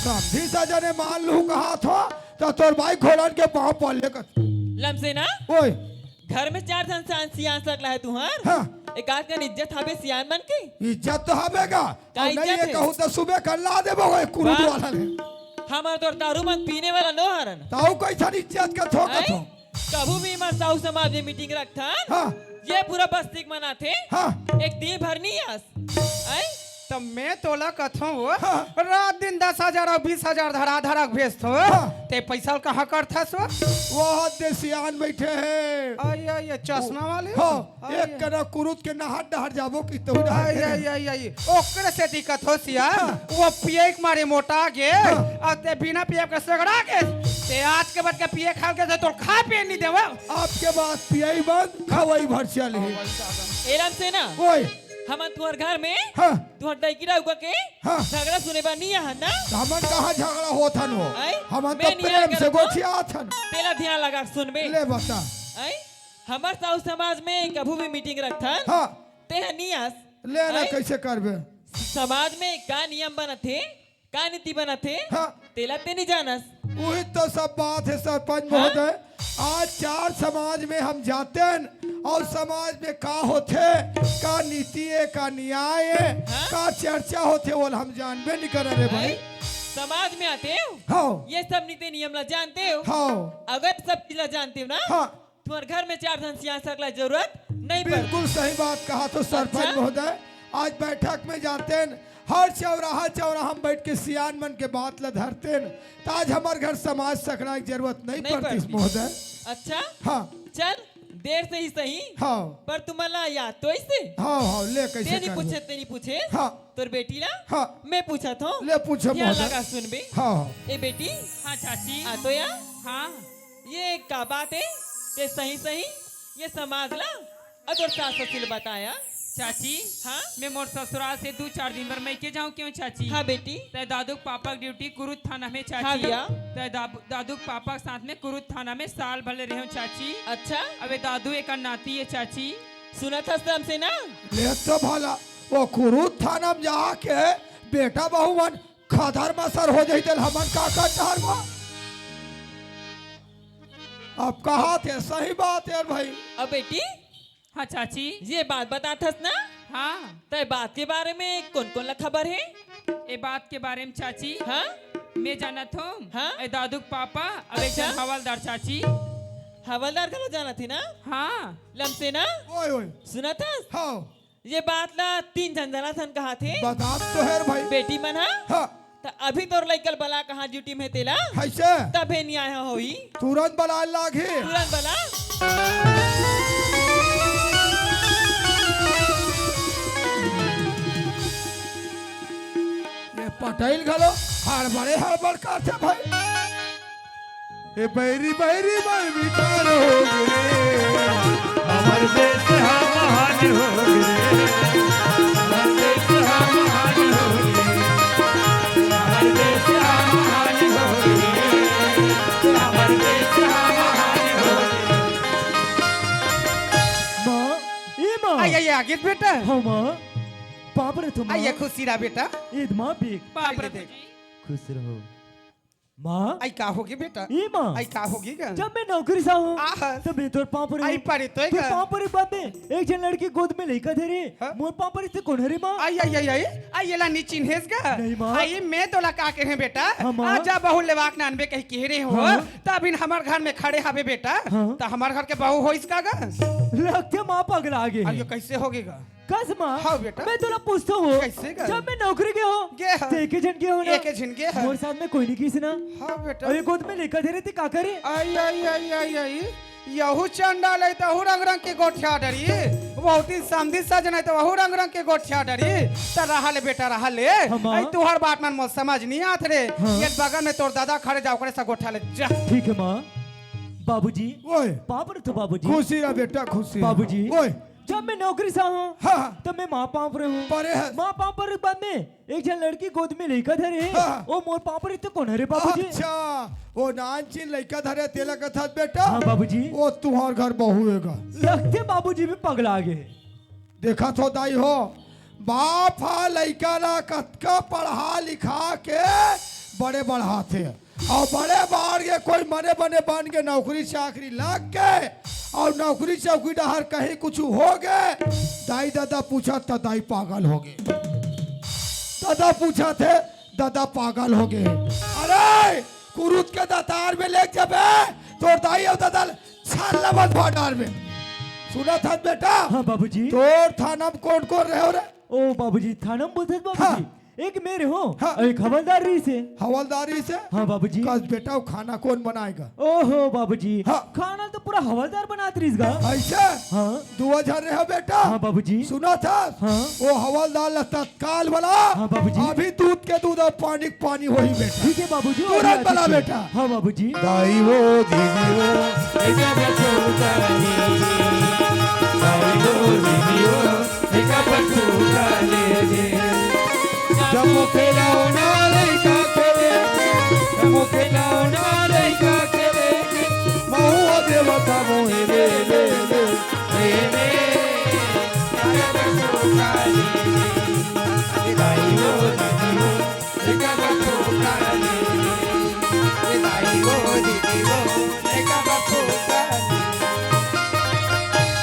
समधी सजन हे मान लूँ कहा थो, त तोर भाई घोलन के पाँव पा ले कर। लमसेना? ओए। घर में चार झन सियान, सियान सकला हे तुंहर। हाँ। एक आध कन इज्जत हवे सियान मन के? इज्जत तो हवे गा। का अउ नहीं इज्जत ये हे? कहूँ तो सुबे कर ला देबो ओए कुरुद वाह। वाला ले। हमर तोर दारू मन पीने वाला नो हरन। ताऊ कैसन इज्जत का थोकत हैं? हो? कभू भी हमर साहू समाज में मीटिंग रखथन। हाँ। ये पूरा बस्ती के मनाथे। हाँ। एक दिन भर नहीं आस। हैं? त मैं तोला कथों वो, हाँ। रात दिन दस हजार अउ बीस हजार धरा धरा के भेजथों। हाँ। ते पैसा ल कहाँ करथस वो? वो दे सियान बैठे हैं। आई, आई, ये चश्मा वाले? हाँ, आई, एक आई। कना कुरुद के नहर डहर जाबो कि तहु डहर आई, के आई, नहीं। आई, आई। ओकरे से दिक्कत हो सियान। हाँ। वो पिए के मारे मोटा गे। हाँ। अउ ते बिना पिए के सगड़ा गे। ते आज के बाद के पिए खाए के तो तोर खा पिए नहीं देवा। आपके बात पिए बंद, खवाई भर चल ही। एलम से ना। ओए। हमन तुंहर घर में हाँ। तुंहर डैकी डउका के हाँ। झगड़ा सुने बर नहीं आहन ना? त हमन कहाँ झगड़ा होत हन हो? आय? हमन मैं तो निहार प्रेम से करत हूँ। गोठियात हन। तेला ध्यान लगा सुनबे। ले बता। आय? हमर साहू समाज में कभू भी मीटिंग रखथन, हाँ। तेहा नहीं आस। ले ना आय? कैसे करबे? समाज में का नियम बनत हे, का नीति बनत हे, हाँ। तेला ते नहीं जानस। वही तो सब बात है सरपंच हाँ? महोदय। आज चार समाज में हम जातेन अउ समाज में का होथे, का नीति हे, का न्याय हे, हाँ? का चर्चा होथे, वो हम जानबे नहीं करन रे भाई। भाई, समाज में आतेव, हाँ। ये सब नीति नियम ला जानतेव, हाँ। अगर सब चीज ला जानतेव ना, हाँ। तुंहर घर में चार झन सियान सकला जरूरत नहीं पड़ती। बिल्कुल सही बात कहा तो सरपंच अच्छा? महोदय, आज बैठक में जातेन, हर चौराहा चौराहा में बैठ के सियान मन के बात ला धरतेन, त आज हमर घर समाज सकला के जरूरत नहीं नहीं पड़ती पड़ती। महोदय। अच्छा? हाँ। चल, देर से ही सही, हाँ। पर तुमन ला याद तो ऐसे? हाँ, हाँ, ले कैसे ते नहीं करबो? पूछे, ते नहीं पूछे? हाँ। तोर बेटी ला? हाँ। मैं पूछत हूँ। ले पूछो ध्यान महोदय। लगा सुनबे। हाँ, हाँ। ए बेटी? हाँ चाची। आ तो या? हाँ। ये का बात हे? ते सही सही ये समाज ला अउ तोर सास ससुर ल बताया। चाची, हाँ? मैं मोर ससुराल से दू चार दिन बर मइके जाऊं क्यों चाची? हाँ बेटी। ते दादू के पापा के ड्यूटी कुरुद थाना में चाची। हाँ भैया। ते दाबू-, दादू के पापा के साथ में कुरुद थाना में साल भर ले रहेंव चाची। अच्छा। अबे दादू एक नाती हे चाची। सुनत हस हमसे ना? ले तो भला, वो कुरुद थाना में जाके बेटा बहू मन खदर मसर हो जाई, तेल हमन का कर डहर बा? अब कहा थे, सही बात हे भाई। अब बेटी, हाँ चाची। ये बात बताथस ना? हाँ। त ए बात के बारे में कौन कौन ला खबर हे? ए बात के बारे में चाची, हाँ? मैं जानत हूँ। हाँ? ए दादू के पापा, अब एक अच्छा? जन हवलदार चाची। हवलदार घलो जानत हे ना? हाँ। लमसेना? ओए, ओए। सुनत हस? हाँ। ये बात ला तीन झन जानत हन कहाथे। बतात तो हे रे भाई। बेटी मन हा? हाँ। त अभी तोर लइका ल बला कहाँ ड्यूटी में हे तेला? हइसे? तभे न्याय होही। तुरंत बला लागही। तुरंत बला। ये पटेल घलो हड़बड़े हड़बड़ करथे भाई। ए बैरी बैरी बर विचार हो गे रे, हमर देश हा महान हो गे रे, हमर देश हा महान हो गे रे, हमर देश हा महान हो गे रे, हमर देश हा महान हो गे रे। माँ, ए माँ। आई, आई, आगे बेटा। हाँ माँ, पाँव परत हँव माँ। आई, खुशी रहा बेटा। ईद माँ भी। पाँव परत हँव जी। खुश रहो। माँ। आई का होगे बेटा? ई माँ। आई का होगे गा? जब मैं नौकरी से आहूँ, आहा। तब मैं तोर पाँव परे। आई परे तो तोर गा। पाँव परे बाद में एक झन लड़की गोद में लइका धरे। हाँ। मोर पाँव परे ते कोन हरे माँ? आई, आई, आई, आई, आई, एला नी चिन्हेस गा? नहीं माँ। आई मैं तोला का कहे बेटा? हाँ माँ। आज जा बहू लेवाक नानबे कही कहे रहे हो। हाँ। तब इन हमर घर में खड़े हवे बेटा। हाँ। त हमर घर के बहू होइस का गा? लगथे माँ पगला गे। अरे कैसे होगे गा? कस माँ, हाँ बेटा। मैं तोला पूछत हँव, कैसे गा? जब मैं नौकरी गे हँव, गे हँव। त एके झन गे हँव ना? एके झन गे हँव। मोर साथ में कोई नहीं गिस ना? हाँ बेटा। अउ ये गोद में लइका धरे ते का करे? आई, आई, आई, आई, आई। यहू चंडाल हे त वहू रंग रंग के गोठिया डरी। वहू दिन समधी सजन हे त वहू रंग रंग के गोठिया डरी। त रहा ले बेटा, रहा ले। हाँ माँ। आई तुँहर बात मन मोर समझ नहीं आत रे। हाँ। ये बगल में तोर दादा खड़े, जा ओकरे से गोठिया ले जा। ठीक हे माँ। बाबूजी। ओए। पाँव परत हँव बाबूजी। खुशी रहा बेटा, खुशी रहा। बाबूजी। ओए। जब मैं नौकरी से आहूँ, हाँ, हाँ। तब मैं माँ पाँव परे हँव। परे हस। माँ पाँव परे बाद में एक झन लड़की गोद में लइका धरे हे। हाँ। ओ मोर पाँव परे ते कोन हरे बाबूजी? अच्छा, ओ नानचिन लइका धरे तेला कथस बेटा? हाँ बाबूजी। ओ तुँहर घर बहू हे गा। लगथे बाबूजी भी पगला गे। देखत हो दाई हो, बाप हा लइका ला कतका पढ़ा लिखा के बड़े बढ़ाथे। अउ बड़े बाढ़ गे, कोई मने बने बन के नौकरी चाकरी लग गे, अउ नौकरी चौकी डहर कहीं कुछ हो गे, दाई ददा पूछत त दाई पागल हो गे। ददा पूछत हे, ददा पागल हो गे। अरे, कुरुत के दतार में लेग जबे, तोर दाई अउ ददा ल छान ल बंधवा डारबे। सुनत हस बेटा? हाँ बाबूजी। तोर थाना म कोन कोन रहे हो रे? ओ बाबूजी, थाना म बोलत हस बाबूजी? हाँ। एक मैं रहों, हाँ। अउ एक हवलदार रहिसे। हवलदार रहिसे? हाँ बाबूजी। कस बेटा, वो खाना कोन बनाय गा? ओहो बाबूजी, हाँ। खाना तो पूरा हवलदार बनात रहिस गा। अइसे? हाँ। दुआ झन रहे हो बेटा? हाँ बाबूजी। सुनत हस? हाँ। वो हवलदार ला तत्काल बला। हाँ बाबूजी। अभी दूध के दूध अउ पानी के पानी होही बेटा। ठीक हे बाबूजी, तुरंत अभी बला आते हैं। बेटा। हाँ बाबूजी। दाई वो दीदी वो, एका बच्चों का दीदी। दाई वो दीदी वो, एका बच्चों का दीदी। जब खिलौना लइका खेले, जब खिलौना लइका खेले, महुआ देवता मोहे ले, ले, ले, ले, ले।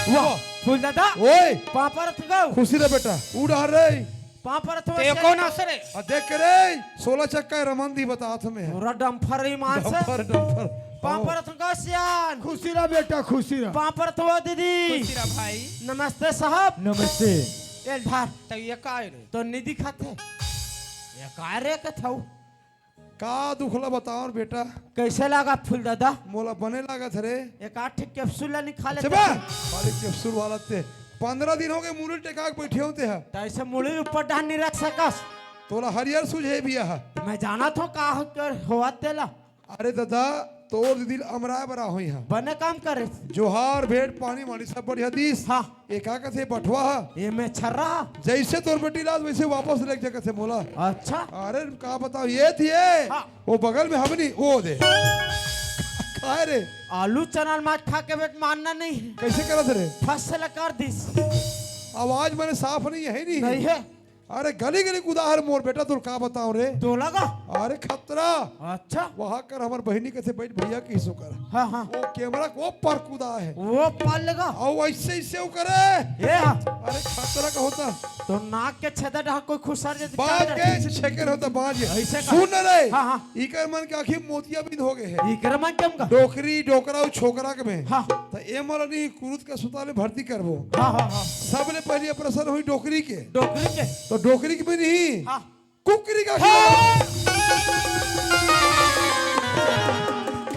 वाह, फूल दादा। ओए! पाँव परत हँव। खुशी रह बेटा, उड़ा रे। पाँव परत हँव ते सियान। कौन आस रे? आ देख के रे, सोलह चक्का रमन दी बतात हँव मैं। पूरा डंफर ईमान से। Dumper, dumper. पाँव परत हँव सियान। खुशी रह बेटा, खुशी रह। पाँव परत हँव दीदी। खुशी रह भाई। नमस्ते साहब। नमस्ते। ए धर। त ये का हे रे? तो निधि खाते। ये का रे कथऊ? का दुख ला बताओ बेटा? कइसे लागत फूल दादा? मोला बने लागत रे। एक आठ ठे capsule ला निकाल लेते। चबा, खाली capsule वाला ते। पंद्रह दिन हो गे, मुड़ी टेका के बइठे होते हैं। त अइसे मुड़ी ऊपर डहर नइ रख सकस। तोला हरियर सूझे भी है। मैं जानत हँव का हो कर होवत तेला। अरे दादा, तोर दीदी ल अमराय बर आए हों। बने काम करे। जोहार भेंट पानी मानी सब बढ़िया दिस। हाँ। ए का कथे बठवा हा? ए में छर्रा हा। जइसे तोर बेटी लात वइसे वापस लेके जा कथे मोला। अच्छा। अरे का बताओं, ए थे। हाँ। वो बगल में हबे नहीं, ओ दे। काय रे? आलू चना ल मार खा के बेट मानना नहीं हे। कइसे करत रे? फस से लकार दिस। आवाज मने साफ नहीं हे, नहीं हे। नहीं हे। अरे गली गली कुदा हरे मोर बेटा, तोर का बताओं रे। तोला गा? अरे खतरा। अच्छा। वहाँ कर हमर बहिनी कथे बइठ भइया कहिस ओकर। हाँ, हाँ। वो camera के ओ पार कुदा हे। ओ पार ले गा? अउ अइसे अइसे ओ करे। ए हाँ। अरे खतरा का होता। तोर नाक के छेदा डहर कोई खुसर जाय त बाज के अइसे छेके होता, बाज के। अइसे का? सुन रे। हाँ, हाँ। इकर मन के आँखी मोतियाबिंद हो गे हे। इकर मन के हम का? डोकरी, डोकरा अउ छोकरा के में। हाँ। त ए मन ला नहीं कुरुत के अस्पताल में भर्ती करबो। हाँ, हाँ, हाँ। सबले पहिली operation होही डोकरी के। डोकरी के? त डोकरी के में नहीं। हाँ। कुकरी का हाँ।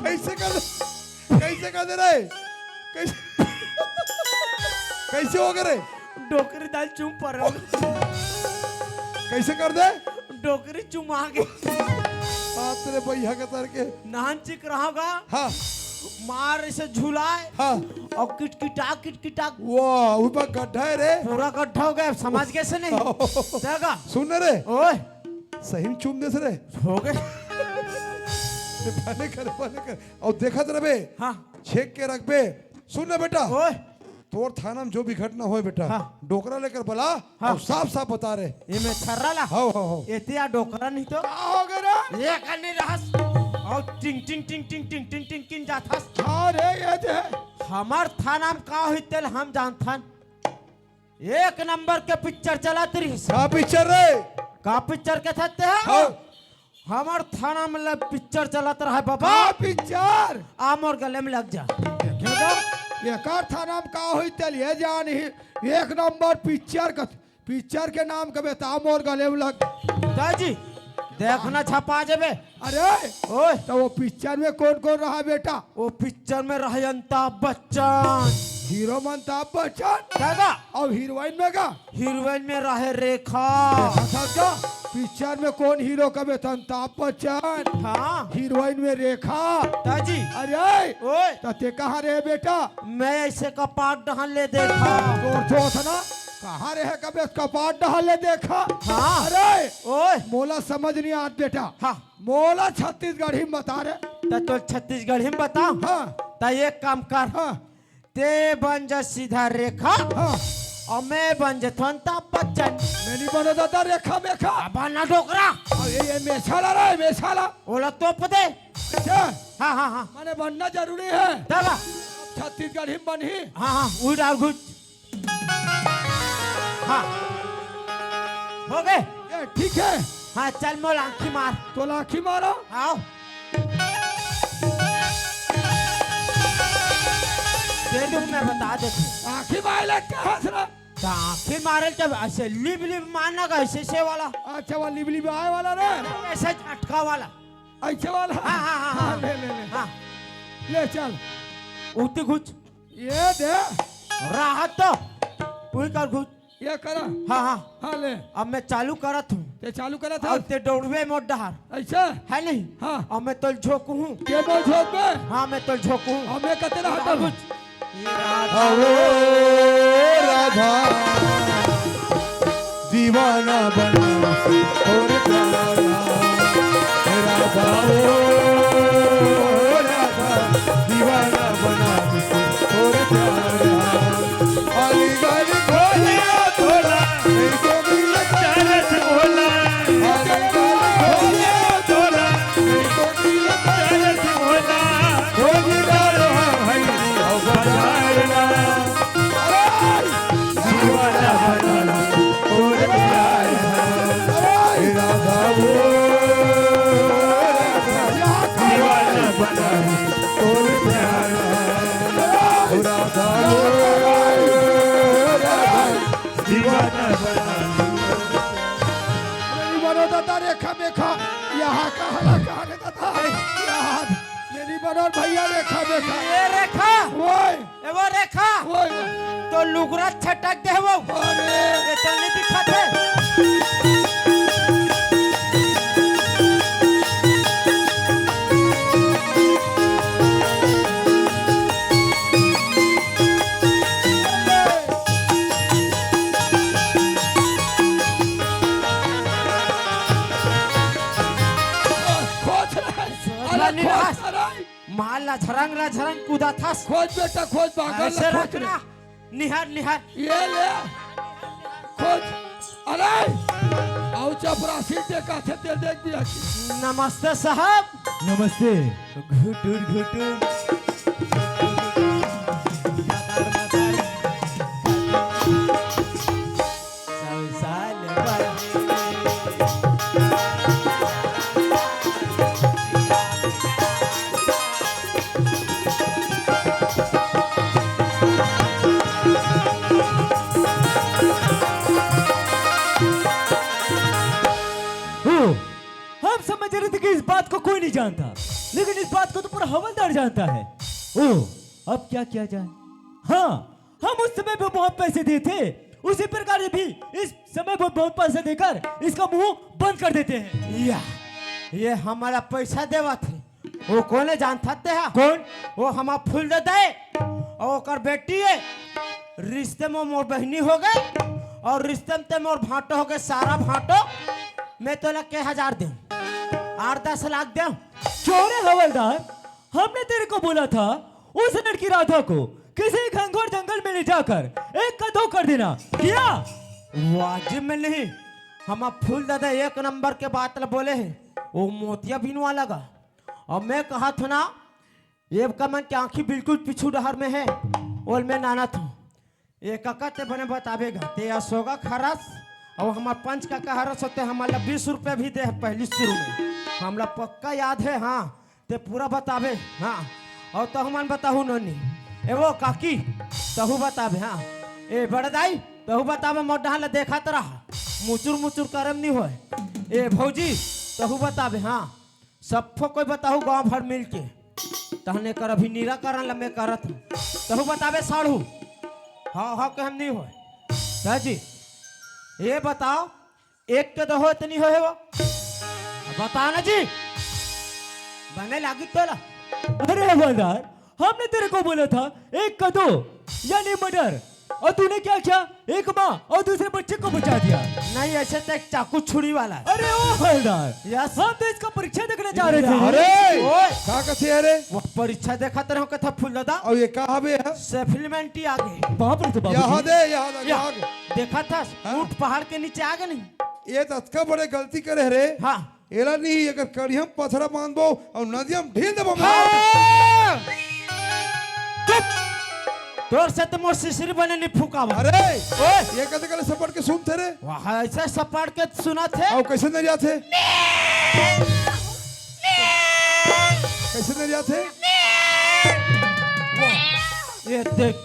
कइसे कर दे, कइसे कर दे रे? कइसे, कइसे हो गे रे? डोकरी दाई चुम परे। कइसे कर दे? डोकरी चुमा गे। बाप रे भइया के तर के। नान चिक रहा गा। हाँ। मार अइसे झुलाय। हाँ। अउ किटकिटा, किटकिटा। वाह, ऊपर गड्ढा हे रे। पूरा गड्ढा हो गे, समझ गेस नहीं। देखा। सुन ना रे। ओए। सही में चुम देस रे। हो गे। बने कर, बने कर। अउ देखत रहिबे। हाँ। छेक के रखबे। सुन ना बेटा। ओए। तोर थाना में जो भी घटना होय बेटा, हाँ। डोकरा लेकर बला, हाँ। अउ साफ साफ बता रे। ए में छर्रा ला? हव, हव, हव। एती आ डोकरा नहीं तो। का हो गे रे? ए कनी रहस। अउ टिंग, टिंग, टिंग जात हस। हाँ रे, ए दे। हमर थाना में का होही तेला हम जानथन। एक नंबर के picture चलत रहिस। का picture रे? का picture कथस ते? हाँ। हमर थाना में ले picture चलत रहय बाबा। का picture? आ मोर गले में लग जा। देखे गा, एकर थाना में का होही तेला ए जानही। एक नंबर picture कथे, picture के नाम कबे त आ मोर गले में लग। दाई जी, देखना छपा जबे। अरे, ओए। त वो picture में कोन कोन रहय बेटा? वो picture में रहय अमिताभ बच्चन। Hero में अमिताभ बच्चन। दादा। अउ heroine में का? Heroine में रहय रेखा। देखत हस का? Picture में कोन hero कबे त अमिताभ बच्चन। हाँ। Heroine में रेखा। दाई जी। अरे। ओए। त ते कहाँ रहे बेटा? मैं अइसे कपाट डहर ले देखा। तोर जोत ना। कहाँ रहे कबे कपाट डहर ले देखा। हाँ। अरे। ओए। मोला समझ नहीं आत बेटा। हाँ। मोला छत्तीसगढ़ी में बता रे। त तोला छत्तीसगढ़ी में बताओं? हाँ। त एक काम कर। हाँ। ते बन जा सीधा रेखा। हाँ। अउ मैं बन जाथों अमिताभ बच्चन। मैं नहीं बनों दादा रेखा मेखा। अब ना डोकरा। अब ए, ए मेछा ला रे, मेछा ला। ओला तोप दे। अच्छा। हाँ, हाँ, हाँ। माने बनना जरूरी हे। दादा। छत्तीसगढ़ी में बनही। हाँ, हाँ, उही डार घुच। हाँ। हो गे? ये ठीक हे। हाँ, चल मोला आँखी मार। तोला आँखी मारो। आओ। दे दूँ, मैं बता देथों। आँखी मारे ले का हँस रहा? त आँखी मारे ले त अइसे लिब लिब मारना का, अइसे, अइसे वाला। अच्छा, वो लिब लिब आए वाला रे। अइसे झटका वाला। अइसे वाला? हाँ, हाँ, हाँ, हाँ। ले, ले, ले। हाँ। ले चल। उती घुच। ये दे। राहत तो। उही कर घुच। ये करा। हाँ, हाँ। हाँ, ले। अब मैं चालू करत हूँ। ते चालू करत हस? ते डौड़बे मोर डहर। अइसे? हे नहीं? हाँ। अब मैं तोल झोंकहूँ। ते मोर झोंकबे? हाँ, मैं तोल झोंकहूँ। अब मैं कते रहत हूँ? अवो राधा दीवाना बना और प्यारा। राधा ओ राधा दीवाना बना और प्यारा। अलीगढ़ खोलिया थोड़ा, नहीं तो मिल चरस बोला। अलीगढ़ खोलिया थोड़ा, नहीं तो मिल चरस बोला। खोजदार है भाई, अब बाजार ना। दीवाना बना और प्यारा। राधा ओ राधा, दीवाना बना और प्यारा। राधा ओ राधा, दीवाना बना। मेरी बनो दादा रेखा मेखा, यहाँ का हला कहाँ रे दादा? यहाँ मेरी बनो भैया रेखा मेखा। ये रेखा। ओए। ए वो रेखा। ओए, ओए। तो लुगरा छटक दे वो। अरे। ये तो नहीं दिखत हे। खोज रहा है। अरे, अरे, खोज निराश। रहा है। माल ला झरंग ला झरंग कूदा थस। खोज बेटा, खोज, पागल ऐसे ला खोज रखना। रे। निहार, निहार। ये ले। खोज। अरे, आओ चपरासी ते काथे ते देख दिया कि। नमस्ते साहब। नमस्ते। घुटुर, घुटुर। सौ साल बाद। ओ, हम समझ रहे थे कि इस बात को कोई नहीं जानता, लेकिन इस बात को तो पूरा हवलदार जानता है। ओ, अब क्या किया जाए? हाँ, हम उस समय पे बहुत पैसे दिए थे, उसी प्रकार ये भी इस समय पे बहुत पैसे देकर इसका मुंह बंद कर देते हैं। या, ये हमारा पैसा देवा थे, वो कोने जानता ते हा? कौन? वो हमार फूल ददा हे, अउ ओकर बेटी हे। रिश्ते में मोर बहिनी हो गे, अउ रिश्ते में ते मोर भांटो हो गे, सारा भांटो। मैं तोला के हजार देहूं, आठ दस लाख देहूं। क्यों रे हवलदार, हमने तेरे को बोला था उस लड़की राधा को किसी घनघोर जंगल में ले जाकर एक का दो कर देना, किया? वाजिब में नहीं, हमार फूल ददा एक नंबर के बात ला बोले हे, वो मोतिया बिनवा लगा। अउ मैं कहत हंव ना, ये का मन के आंखी बिल्कुल पीछू डहर में हे, ओला मैं जानत हंव। ए कका ते बने बताबे गा, ते असोगा खरस, अउ हमार पंच कका हरस होते, हमला बीस रुपया भी दे हे पहली शुरू में, हमला पक्का याद हे। हाँ, ते पूरा बताबे। हाँ, अउ तहू मन बताहू नोनी, ए वो काकी, तहू बताबे। हाँ, ए बड़े दाई, तहू बताबे, मोर डहन ला देखत रहा, मुचुर मुचुर करम नी होय। ए भौजी, तहू बताबे। हाँ, सबको कोई बताहू गांव भर मिल के, तहने कर अभी निराकरण ला मैं करत हंव। तहू बताबे साढ़ू। हाँ, हाँ, कहम नी होय। दाजी, ये बताओ, एक के दो होय त नी होय हे वो? बता ना जी। बने लागी तोला। अरे हवलदार, हमने तेरे को बोला था एक का दो, यानी मर्डर, और तूने क्या किया? एक माँ और दूसरे बच्चे को बचा दिया। नहीं, ऐसे तो एक चाकू छुरी वाला है। अरे ओ हवलदार, यस। हम तो इसका परीक्षा देखने जा रहे थे। अरे, ओए। का कथे अरे? वो परीक्षा देखत रहो कथा फूल दादा। अउ ये का हवे है? सप्लीमेंट्री आ गे। बाप रे, तो बाबूजी। यहाँ दे, यहाँ दे, या, यहाँ दे। देखा था, हाँ। ऊंट पहाड़ के नीचे आ गे नहीं। ये तो अतका बड़े गलती करे रे। हाँ। एला नहीं, अगर कड़िया म पथरा बांधबो अउ नदिया म ढील देबो। हाँ। चुप। तोर से तो मोर सिसरी बने नहीं फुकावा। अरे, ओए! ये कते कले सपट के सुनथे रे? वाह, ऐसे सपट के सुनथे। अउ कैसे नरियाथे? कैसे नरियाथे? वाह। ये देख,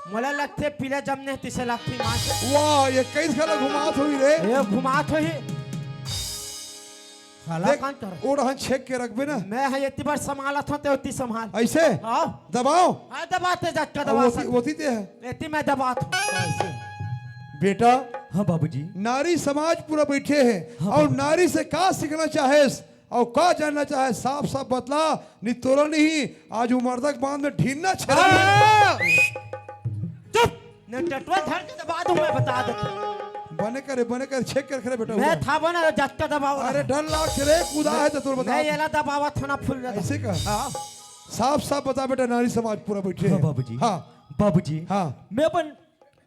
मोला लगथे पीला जमने तिसे लगथे माँ के। वाह, ये कैसे घला घुमात होही रे? ये घुमात होही। खाला देख, कान कर। ओ डहन छेक के रखबे ना। मैं ह एती बार संभालत हूँ, ते ओती संभाल। ऐसे? हाँ। दबाओ। हाँ, दबाते जतका अब दबा ओती, सकते। ओती ते है। एती मैं दबात हूँ। ऐसे। बेटा, हाँ बाबूजी। नारी समाज पूरा बैठे है हाँ और बाबूजी। नारी से का सीखना चाहेस और का जानना चाहे, साफ साफ बतला, नहीं तोरा नहीं, आज वो मर्दक बांध में ढीलना छेड़ा। हाँ। चुप। ने टटवा धर के दबा दूं, मैं बता देता। बने करे, बने करे, छेक कर खरे बेटा, मैं हुआ। था बना जतका दबाओ। अरे डर लाग रे, कूदा है तो तोर बता। मैं येला दबावा था ना फुल ज्यादा। ऐसे का? हाँ। साफ साफ बता बेटा, नारी समाज पूरा बैठे हाँ, हैं। बाबूजी। हाँ। बाबूजी। हाँ। मैं अपन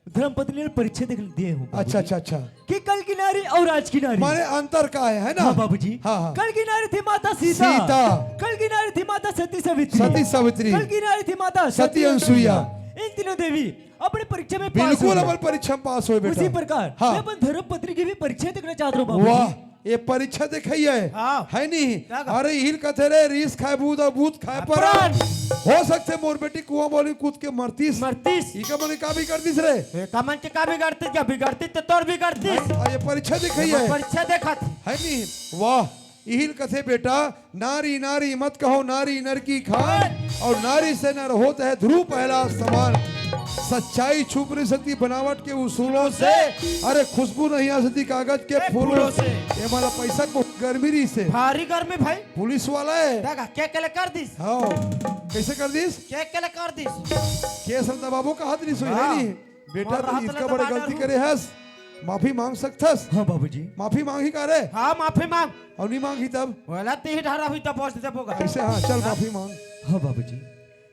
धर्म पत्नी ला परीक्षा दे दिए हूँ, बाबूजी। अच्छा, अच्छा, अच्छा। कि कल की नारी और आज की नारी। माने अंतर का है, है ना? हाँ, बाबूजी। हाँ, हाँ। कल की नारी थी माता सीता। सीता। कल की नारी थी माता सती सावित्री। सती सावित्री। कल की नारी थी माता सती सती अनसुईया। अनसुईया। इन तीनों देवी अपनी परीक्षा में पास बिल्कुल हो गई। अपन परीक्षा में पास होए बेटा। उसी प्रकार हाँ। मैं अपन धर्म पत्नी की भी परीक्षा देखना चाहता हूँ, बाबूजी। वाह, ये परीक्षा देखई है, हाँ। है नहीं? क्या कहा? अरे, इहिल कथे रे, रीस खाए बूद और बूद खाए पर। पर। हो सकथे मोर बेटी कुआं बावली कूद के मरतीस। मरतीस। इका मन का बिगड़ दिस रे? ए, का मन के का बिगड़तीस? क्या बिगड़तीस तो तोर बिगड़तीस। हाँ, ये परीक्षा देखई ये है। परीक्षा देखत। है नहीं? वाह, इहिल कथे बेटा, नारी नारी मत कहो, नारी नर की खान, और नारी से नर होत है ध्रुव पहला समान। सच्चाई छुप नहीं सकती बनावट के उसूलों से, अरे खुशबू नहीं आ सकती कागज के ए, फूलों फूलों से। से। ये वाला पैसा को गर्मी रही से। भारी गर्मी भाई। पुलिस वाला है। देखा, के के ले कर दिस? हाँ, कैसे कर दिस? के के ले कर दिस? केस हम दबाबो का हाथ नहीं सोई हाँ। है नहीं। बेटा, मोर तू राहत इतका ले बड़े दबा गलती डालू। करे हस, माफी मांग सकथस। हाँ बाबूजी। माफी मांगी का रे? हाँ, माफी मांग। अउ नहीं मांगी तब? बोला ते ही ढारा हुई तब पहुंच दे बोगा। ऐसे हाँ, चल माफी मांग। हाँ बाबूजी।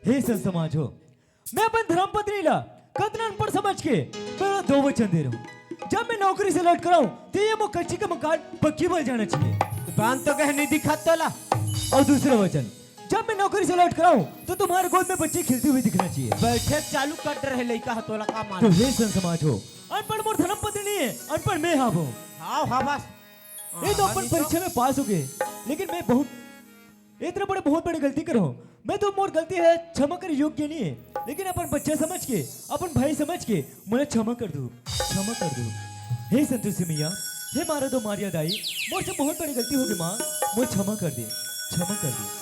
हे संत समाज हो, मैं अपन धर्म पत्नी ला कतना अनपढ़ समझ के मैं दो वचन दे रहा हूँ। जब मैं नौकरी से लौट कर आऊँ तो ये मो कच्ची का मकान पक्की बन जाना चाहिए। बांध तो गए नहीं दिखा तोला। और दूसरा वचन, जब मैं नौकरी से लौट कर आऊँ तो तुम्हारे गोद में बच्चे खेलते हुए दिखना चाहिए। बैठे चालू कर रहे लइका ह तोला का तो मालूम। हे संत समाज हो, अनपढ़ मोर धर्म पत्नी नहीं है, अनपढ़ मैं हाव हूँ। हाव, हाव, बस। ये तो हाँ, अपन नहीं तो। परीक्षा में पास हो गए, लेकिन मैं बहुत इतना बड़े, बहुत बड़ी गलती करो। मैं तो मोर गलती है, क्षमा कर योग्य नहीं है, लेकिन अपन बच्चा समझ के, अपन भाई समझ के मोला क्षमा कर दो, क्षमा कर दो। हे संतोषी मैया, हे मारा दो मारिया दाई, मोर से बहुत बड़ी गलती होगी माँ, मोर क्षमा कर दे, क्षमा कर दे।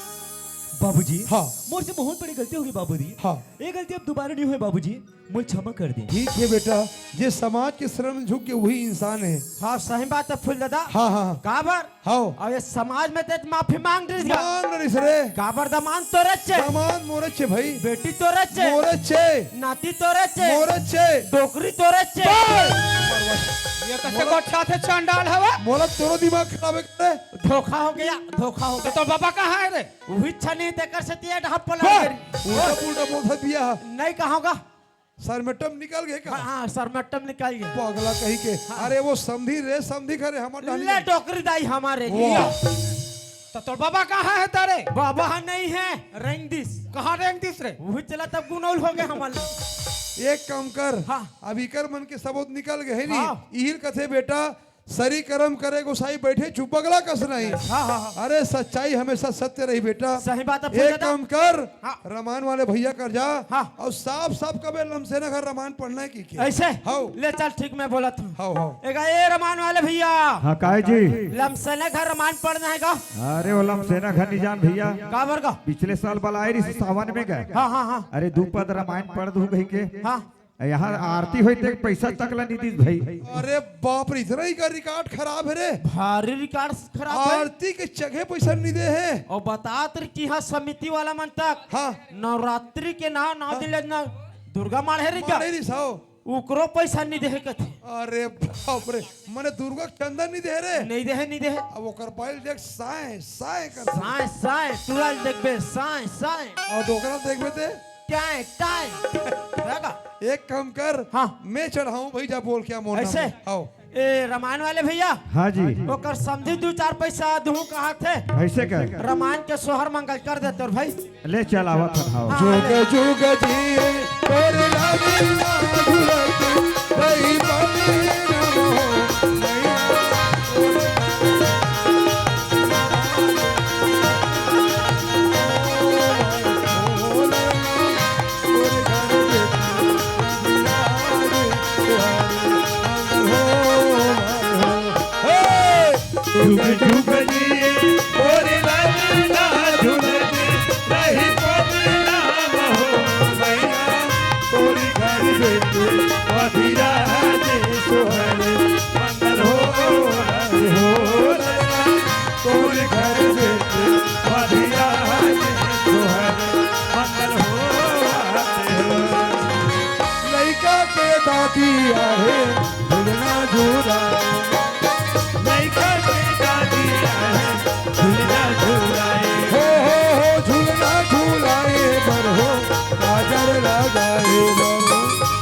बाबूजी, हाँ। मोर से बहुत बड़ी गलती होगी बाबूजी। हाँ। ये गलती अब दोबारा नहीं होए बाबूजी, मोर क्षमा कर दे। ठीक है बेटा, जे समाज के शरण में झुक के वही इंसान है। हाँ, सही बात है फूल दादा। हाँ, हाँ, हाँ। काबर? हाँ। और ये समाज में ते माफी मांग रही है। मांग रही रे। काबर दमान तोरे चे। दमान मोरे चे भाई। बेटी तोरे चे। मोरे चे। नाती तोरे चे। मोरे चे। डोकरी तोरे चे। बस। ये कैसे गोठियाथे चंडाल हवा? मोला तोरो दिमाग खराब है रे। धोखा हो गया, धोखा हो गया। तो बाबा कहाँ है रे? वही छनी तेकर से तिया ढाप पला वाह। करी। उल्टा पुल्टा बोल सकती है। नहीं कहोगा। सरमेटम निकल गए का? हाँ, हाँ, सरमेटम निकल गए। पगला कहीं के। हाँ। अरे वो समधी रे, समधी घरे हमर डाली ले है। डोकरी दाई हमारे वाह। लिए। तो तोर बाबा कहाँ है तारे? बाबा हाँ नहीं है, रेंग दिस। कहाँ रेंग दिस रे? वही चला तब गुनौल हो गए हमारे। एक काम कर, हाँ। अब इकर मन के सबूत निकल गए है नी। हाँ। इहिल कथे बेटा, सरी करम करे गोसाई बैठे चुप बगला कस नहीं। हाँ, हाँ, हाँ। अरे सच्चाई हमेशा सत्य रही बेटा। सही बात है, एक फूल दादा। काम कर, हाँ। रामायण वाले भैया कर जा हाँ। और साफ साफ कबे लमसेना घर रामायण पढ़ना है कि के? ऐसे? हाँ। ले चल ठीक मैं बोला था। हाँ, हाँ। एगा ए रामायण वाले भैया। हाँ, काय जी? लमसेना घर रामायण पढ़ना है का? अरे वो लमसेना घर नहीं जान भैया। काबर का? पिछले साल बलाए रही सावन में गए। हाँ, हाँ, हाँ। अरे दू पद रामायण पढ़ दू कहीं के। हाँ। यहाँ आरती होई ते पैसा तक ला नहीं दीस भाई। अरे बाप रे, इतना ही का रिकॉर्ड खराब है रे। भारी रिकॉर्ड खराब है। आरती के जगह पैसा नहीं दे है। और बतात रही कि हाँ समिति वाला मन तक हाँ। नवरात्रि के ना, नौ दिन ले ना दुर्गा माढ़े रही का? माढ़े रही साओ। उकरो पैसा नहीं दे है कथे। अरे बाप रे, मने दुर्गा के चंदा नहीं दे रे। नहीं दे है, नहीं दे है। अब ओकर बाइल देख साए, साए कर। साए, साए, तू आज देखबे, साए, साए। और डोकरा देखबे ते? Tie, tie. देखा? एक काम कर, हाँ। मैं चढ़ाऊं भाई, जा बोल क्या मोर नाम ऐसे? है। आओ। ए, रामायण वाले भैया। हाँ जी। ओकर समधी दू चार पैसा दूं कहा थे। ऐसे कर। रामायण के सोहर मंगल कर दे तोर भाई। ले चल, आवत हन, आओ। हाँ, जुग ले। जुग जी तोरे लाली ना झुलत रही पगली ना हो, मैया तोरे जुग जुग जिए मोरे ललना, झुलत रही पगला हो मैया। तोरी घर बेटे अभिराज सोहर मंगल हो, हो ललना। तोरे घर बेटे अभिराज सोहर मंगल हो। लइका के दादी आहे झुलना झूला। लइका के दादी आहे झुलना झूलाए। हो, हो, हो, झुलना झूलाए बर हो, काजर लगाए बर हो।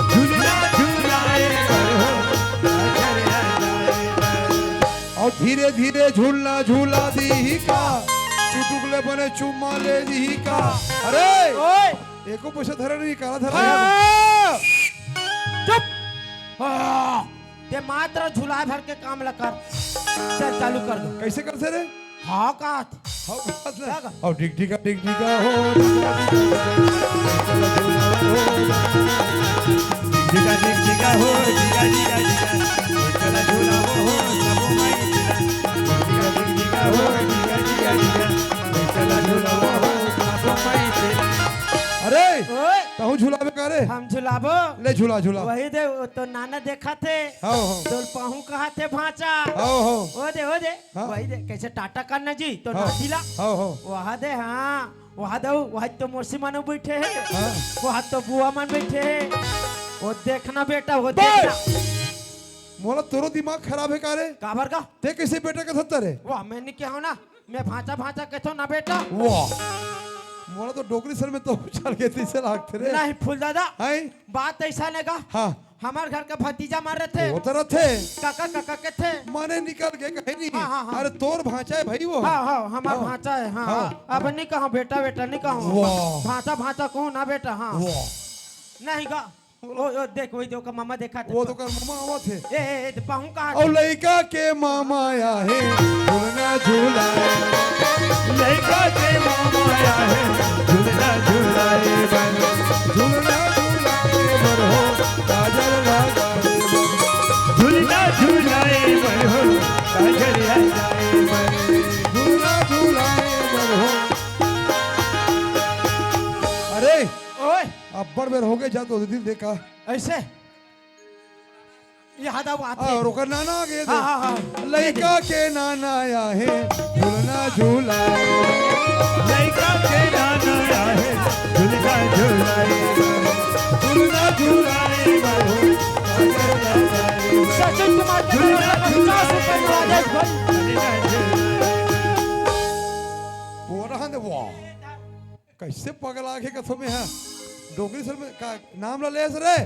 झुलना झूलाए बर हो, काजर लगाए बर। अउ धीरे धीरे झुलना झूला दीही का, चुटुक ले बने चुम्मा ले दीही का। अरे ओए! एको पइसा धरे नहीं, काला धरे। हाँ। चुप। हाँ। ते मात्र झुलाए भर के काम ल कर। चल, चालू कर दो। कइसे करथे रे? हाँ, का? हाँ, का? अउ डिग डिगा, डिग डिगा हो, डिगा, डिग डिगा हो, डिगा, डिगा, डिगा। चला झूला हो, हो, सबो माई के। डिगा, डिग डिगा हो, डिगा, डिगा, डिगा। चला झूला हो, हो, सबो माई के। अरे, ओए। तहूँ झुलाबे का रे? हम झुलाबो। ले झुला, झुला। वही दे, वो तो नाना देखा थे। हाँ, हाँ। तोर पहू कहा थे भांचा। हाँ, हाँ। वो दे, वो दे। हाँ। वही दे, कइसे टाटा करना जी, तो हाँ। नाती ला। हाँ, हाँ। वहाँ दे, हाँ। वहाँ दे, वहाँ तो मौसी मन बैठे हे। हाँ। वहाँ तो बुआ मन बैठे हे। वो देखना बेटा, वो बे! देखना। मोला तोरो दिमाग खराब हे का रे? काबर का? ते कइसे बेटा के सत्ता रे? वाह, मैं नहीं कहूँ ना, मैं भांचा भांचा कहथों ना बेटा। वाह, मोला तो डोकरी सर में तो उछल के तइसे लागथे रे। नहीं फूल दादा, हैं? बात अइसा नहीं का। हाँ। हमर घर के भतीजा मन रथे। वो तो रथे। काका, काका कथे। माने निकल के कहीं नहीं। हाँ, हाँ, हाँ। अरे तोर भांचा हे भाई वो। हाँ, हाँ, हमर हाँ। भांचा हे, हाँ, हाँ। हाँ। अब नहीं कहूँ बेटा, बेटा नहीं कहूँ। वाह। भांचा, भांचा कहूँ ना बेटा, हाँ। वाह। नहीं गा। ओ, ओ, देख, वही दे, ओकर मामा देखा थे। वो तो कर मामा आवत हे। ए, ए, ए, ते पहू कहा अउ थे? लइका के मामा आहे, झुलना झूला। लइका के मामा आहे, झुलना झूलाए बर। झुलना झूलाए बर हो, काजल लगाए बर। झुलना झूलाए बर हो, काजल लगाए बर। झुलना झूलाए बर हो। अरे, ओए। अब्बड़ बेर हो गए, जा तो दिल देखा। अइसे? यहाँ दा बात हे। अउ ओकर नाना आगे दे। हाँ, हाँ, हाँ। लइका के नाना आहे, झुलना झूला। लइका के नाना आहे, झुलना झूला। झुलना झूला। सचिन कुमार के तरफ से पचास रुपए का राजेश भाई। वो रहा दे, वाह। कइसे पगला के कथों में हा? डोकरी सर में का नाम ला लेस रे?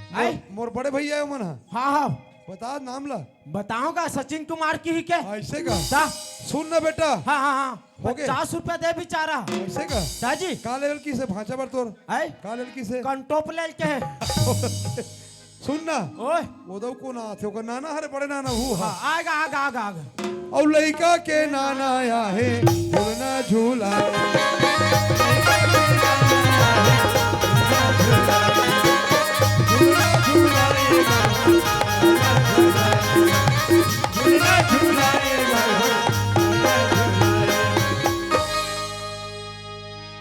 मोर, आय? मोर बड़े भैया हे ओमन हा। हाँ, हाँ। बता नाम ला। बताओ का सचिन कुमार की ही के? अइसे का? ता? सुन ना बेटा। हाँ, हाँ, हाँ। हो गे। पचास रुपया दे बेचारा। अइसे का? ता जी। का लेवल की से भांचा बर तोर? आय? का लेवल की से? कंटोप लेल के हे। सुन ना। ओए। वो दऊ कोन आथे? ओकर नाना हरे, बड़े नाना हू हा। हाँ, आगा, आगा, आगा, आगा। अउ लइका के नाना आहे, झुलना झूला।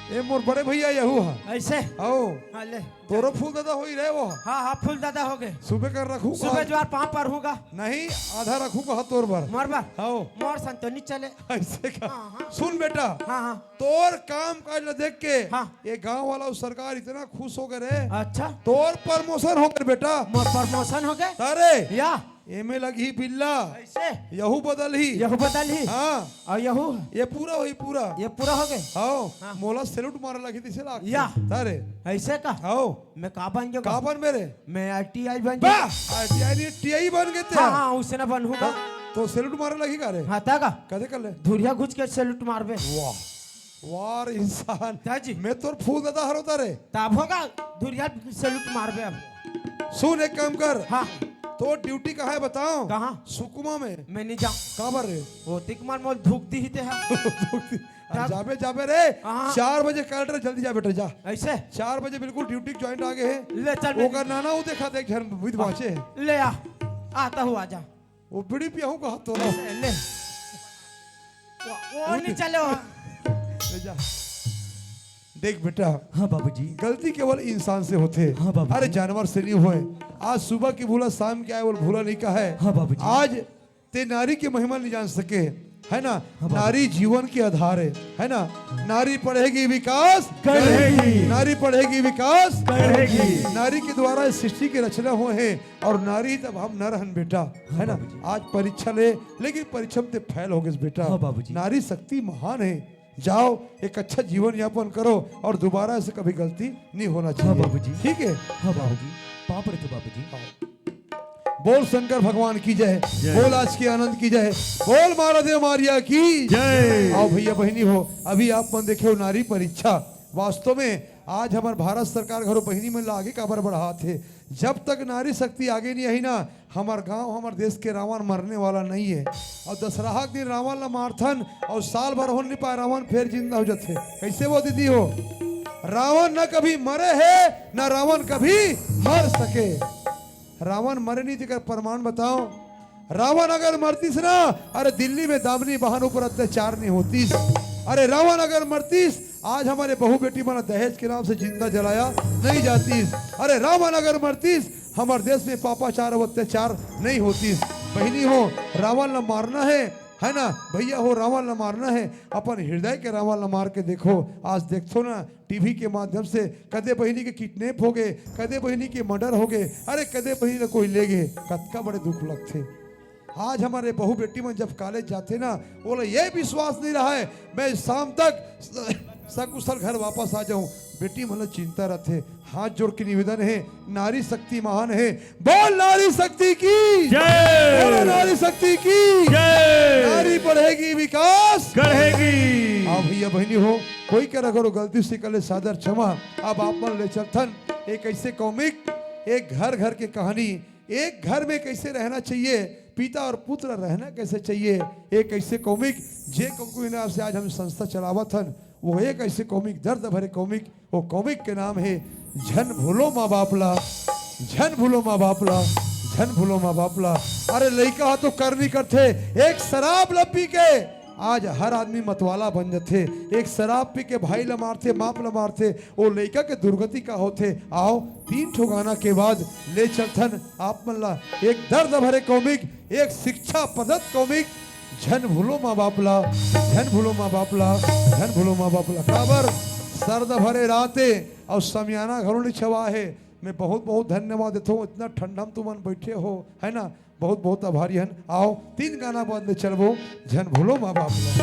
ए मोर बड़े भैया यहू हा। अइसे? आओ। हाँ, ले। तोरो फूल दादा होई रे वो। हाँ, हाँ, फूल दादा हो गे। सुबह कर रखू सुबह का? ज्वार पाँव पर हूँ गा। नहीं, आधा रखू का तोर बर। मोर बर? हाँ। मोर सन तो नहीं चले। अइसे का? हाँ, हाँ। सुन बेटा, हाँ, हाँ। तोर काम काज ला देख के हाँ। ये गांव वाला अउ सरकार इतना खुश हो गे रे। अच्छा। तोर promotion हो गे बेटा। मोर promotion हो गे? अरे। या। एमे लगही बिल्ला। अइसे? यहू बदलही। यहू बदलही? हाँ। अउ यहू? ये पूरा होही, पूरा। ये पूरा हो गे? हाँ। हाँ। मोला salute मारे लगही, तइसे लागथे। या। अरे। अइसे का? हाँ। मैं का बन जाऊँ? का बन मेरे? मैं ITI बन बा! जाऊँ। ITI नहीं, TI बन गे ते। हाँ, हाँ, उसने बनहूँ का। हाँ, तो salute मारे लगही का रे? हाँ, ता का? कदे कर ले? धुरिया घुच के salute मारबे। वाह। वाह रे इंसान। क्या जी? मैं तोर फूल दादा हरो ता रे। तब होगा, धुरिया सैल्यूट मारबे अब। सुन, एक काम कर। हाँ। तो ड्यूटी कहाँ है बताओ? कहाँ? सुकमा में। मैं नहीं जाऊँ। काबर रे? वो तिक मार मोल धूक दी ही ते है। जाबे जाबे रे। हाँ। चार बजे कलेक्टर, जल्दी जा बेटा, जा। ऐसे? चार बजे बिल्कुल ड्यूटी ज्वाइंट आ गए हैं। ले चल, मैं ओकर नाना वो देखा देख झन बुध बाँचे है। ले आ, आता हूँ, आजा। वो बीड़ी पियाहूँ कहा तो। ले। वो, वो नहीं चले हो। ले जा। देख बेटा, हाँ बाबूजी। गलती केवल इंसान से होते। हाँ बाबूजी। अरे जानवर से नहीं हुए। आज सुबह की भूला शाम के आए, वो भूला नहीं कहा है। हाँ बाबूजी। आज ते नारी की महिमा नहीं जान सके, है ना? हाँ बाबूजी। नारी जीवन के आधार है, है ना? नारी पढ़ेगी विकास करेगी। नारी पढ़ेगी विकास करेगी। नारी के द्वारा इस सृष्टि की रचना हुए हैं और नारी तब हम नर हन बेटा, है ना? बाबूजी। आज परीक्षा ले, लेकिन परीक्षा में ते फेल हो गए बेटा। हाँ बाबूजी। नारी शक्ति महान है। जाओ, एक अच्छा जीवन यापन करो और दोबारा ऐसे कभी गलती नहीं होना चाहिए। बाबूजी। ठीक है? हाँ बाबूजी। पाँव परत हँव बाबूजी। बोल शंकर भगवान की जय। जय। बोल आज के आनंद की जय। बोल मारा देव मारिया की। जय। आओ भैया बहिनी हो, अभी आप मन देखे हो नारी परीक्षा। वास्तव में आज हमार भारत सरकार घरो बहिनी मन ला आगे काबर बढ़ात हे। जब तक नारी शक्ति आगे नहीं आई ना, हमार गांव, हमार देश के रावण मरने वाला नहीं है। और दशहरा के दिन रावण ला मारथन और साल भर हो नहीं पाए, रावण फिर जिंदा हो जाते। कैसे वो दीदी हो? रावण न कभी मरे है, न रावण कभी मर सके। रावण मरे नहीं, तेकर प्रमाण बताओ। रावण अगर मरतीस ना, अरे दिल्ली में दामिनी बहन ऊपर अत्याचार नहीं होतीस। अरे रावण अगर मरतीस, आज हमारे बहू बेटी मन दहेज के नाम से जिंदा जलाया नहीं जातीस। अरे रावण अगर मरतीस, हमारे देश में पापाचार और अत्याचार नहीं होतीस। बहिनी हो, रावण ला मारना है, है ना भैया हो, रावण ला मारना है, अपन हृदय के रावण ला मार के देखो। आज देखो ना, टीवी के माध्यम से कदे बहिनी के किडनैप हो गए, कदे बहिनी के मर्डर हो गए, अरे कदे बहिनी ला कोई ले गए, कतका बड़े दुख लगथे। आज हमारे बहू बेटी मन जब कॉलेज जाथे ना, ओला ये विश्वास नहीं रहा है मैं शाम तक स-, सकुशल घर वापस आ जाऊं। बेटी मन ला चिंता रहथे। हाथ जोड़ के निवेदन है, नारी शक्ति महान है। बोल नारी शक्ति की जय। बोलो नारी शक्ति की। जय। नारी पढ़ेगी विकास। करेगी। हाँ भैया बहिनी हो, कोई कर अगर गलती से कर ले सादर क्षमा। अब आप मन ले चलथन एक ऐसे कॉमिक, एक घर घर के कहानी, एक घर में कैसे रहना चाहिए, पिता और पुत्र रहना कैसे चाहिए, एक ऐसे कॉमिक जे कॉमिक के नाम से आज हम संस्था चलावत हन, वो एक ऐसे कॉमिक, दर्द भरे कॉमिक, वो कॉमिक के नाम है झन भूलो माँ बाप ला, झन भूलो माँ बाप ला, झन भूलो माँ बाप ला। अरे लइका हा तो करनी करथे, एक शराब ला पी के आज हर आदमी मतवाला बन जथे। एक शराब पी के भाई ला मारथे, बाप ला मारथे, ओ लइका के दुर्गति का होथे। आओ तीन ठो गाना के बाद ले चलथन आप मन ला एक दर्द भरे कॉमिक, एक शिक्षा प्रदत्त कॉमिक, झन भूलो माँ बाप ला, झन भूलो माँ बाप ला, झन भूलो माँ बाप ला। काबर दर्द भरे रात ए अउ समियाना घलो नइ छवा हे। मैं बहुत बहुत धन्यवाद देथों, इतना ठंडा में तुमन बैठे हो, है ना, बहुत बहुत आभारी हन। आओ तीन गाना बाद में चलबो झन भूलो माँ बाप ला।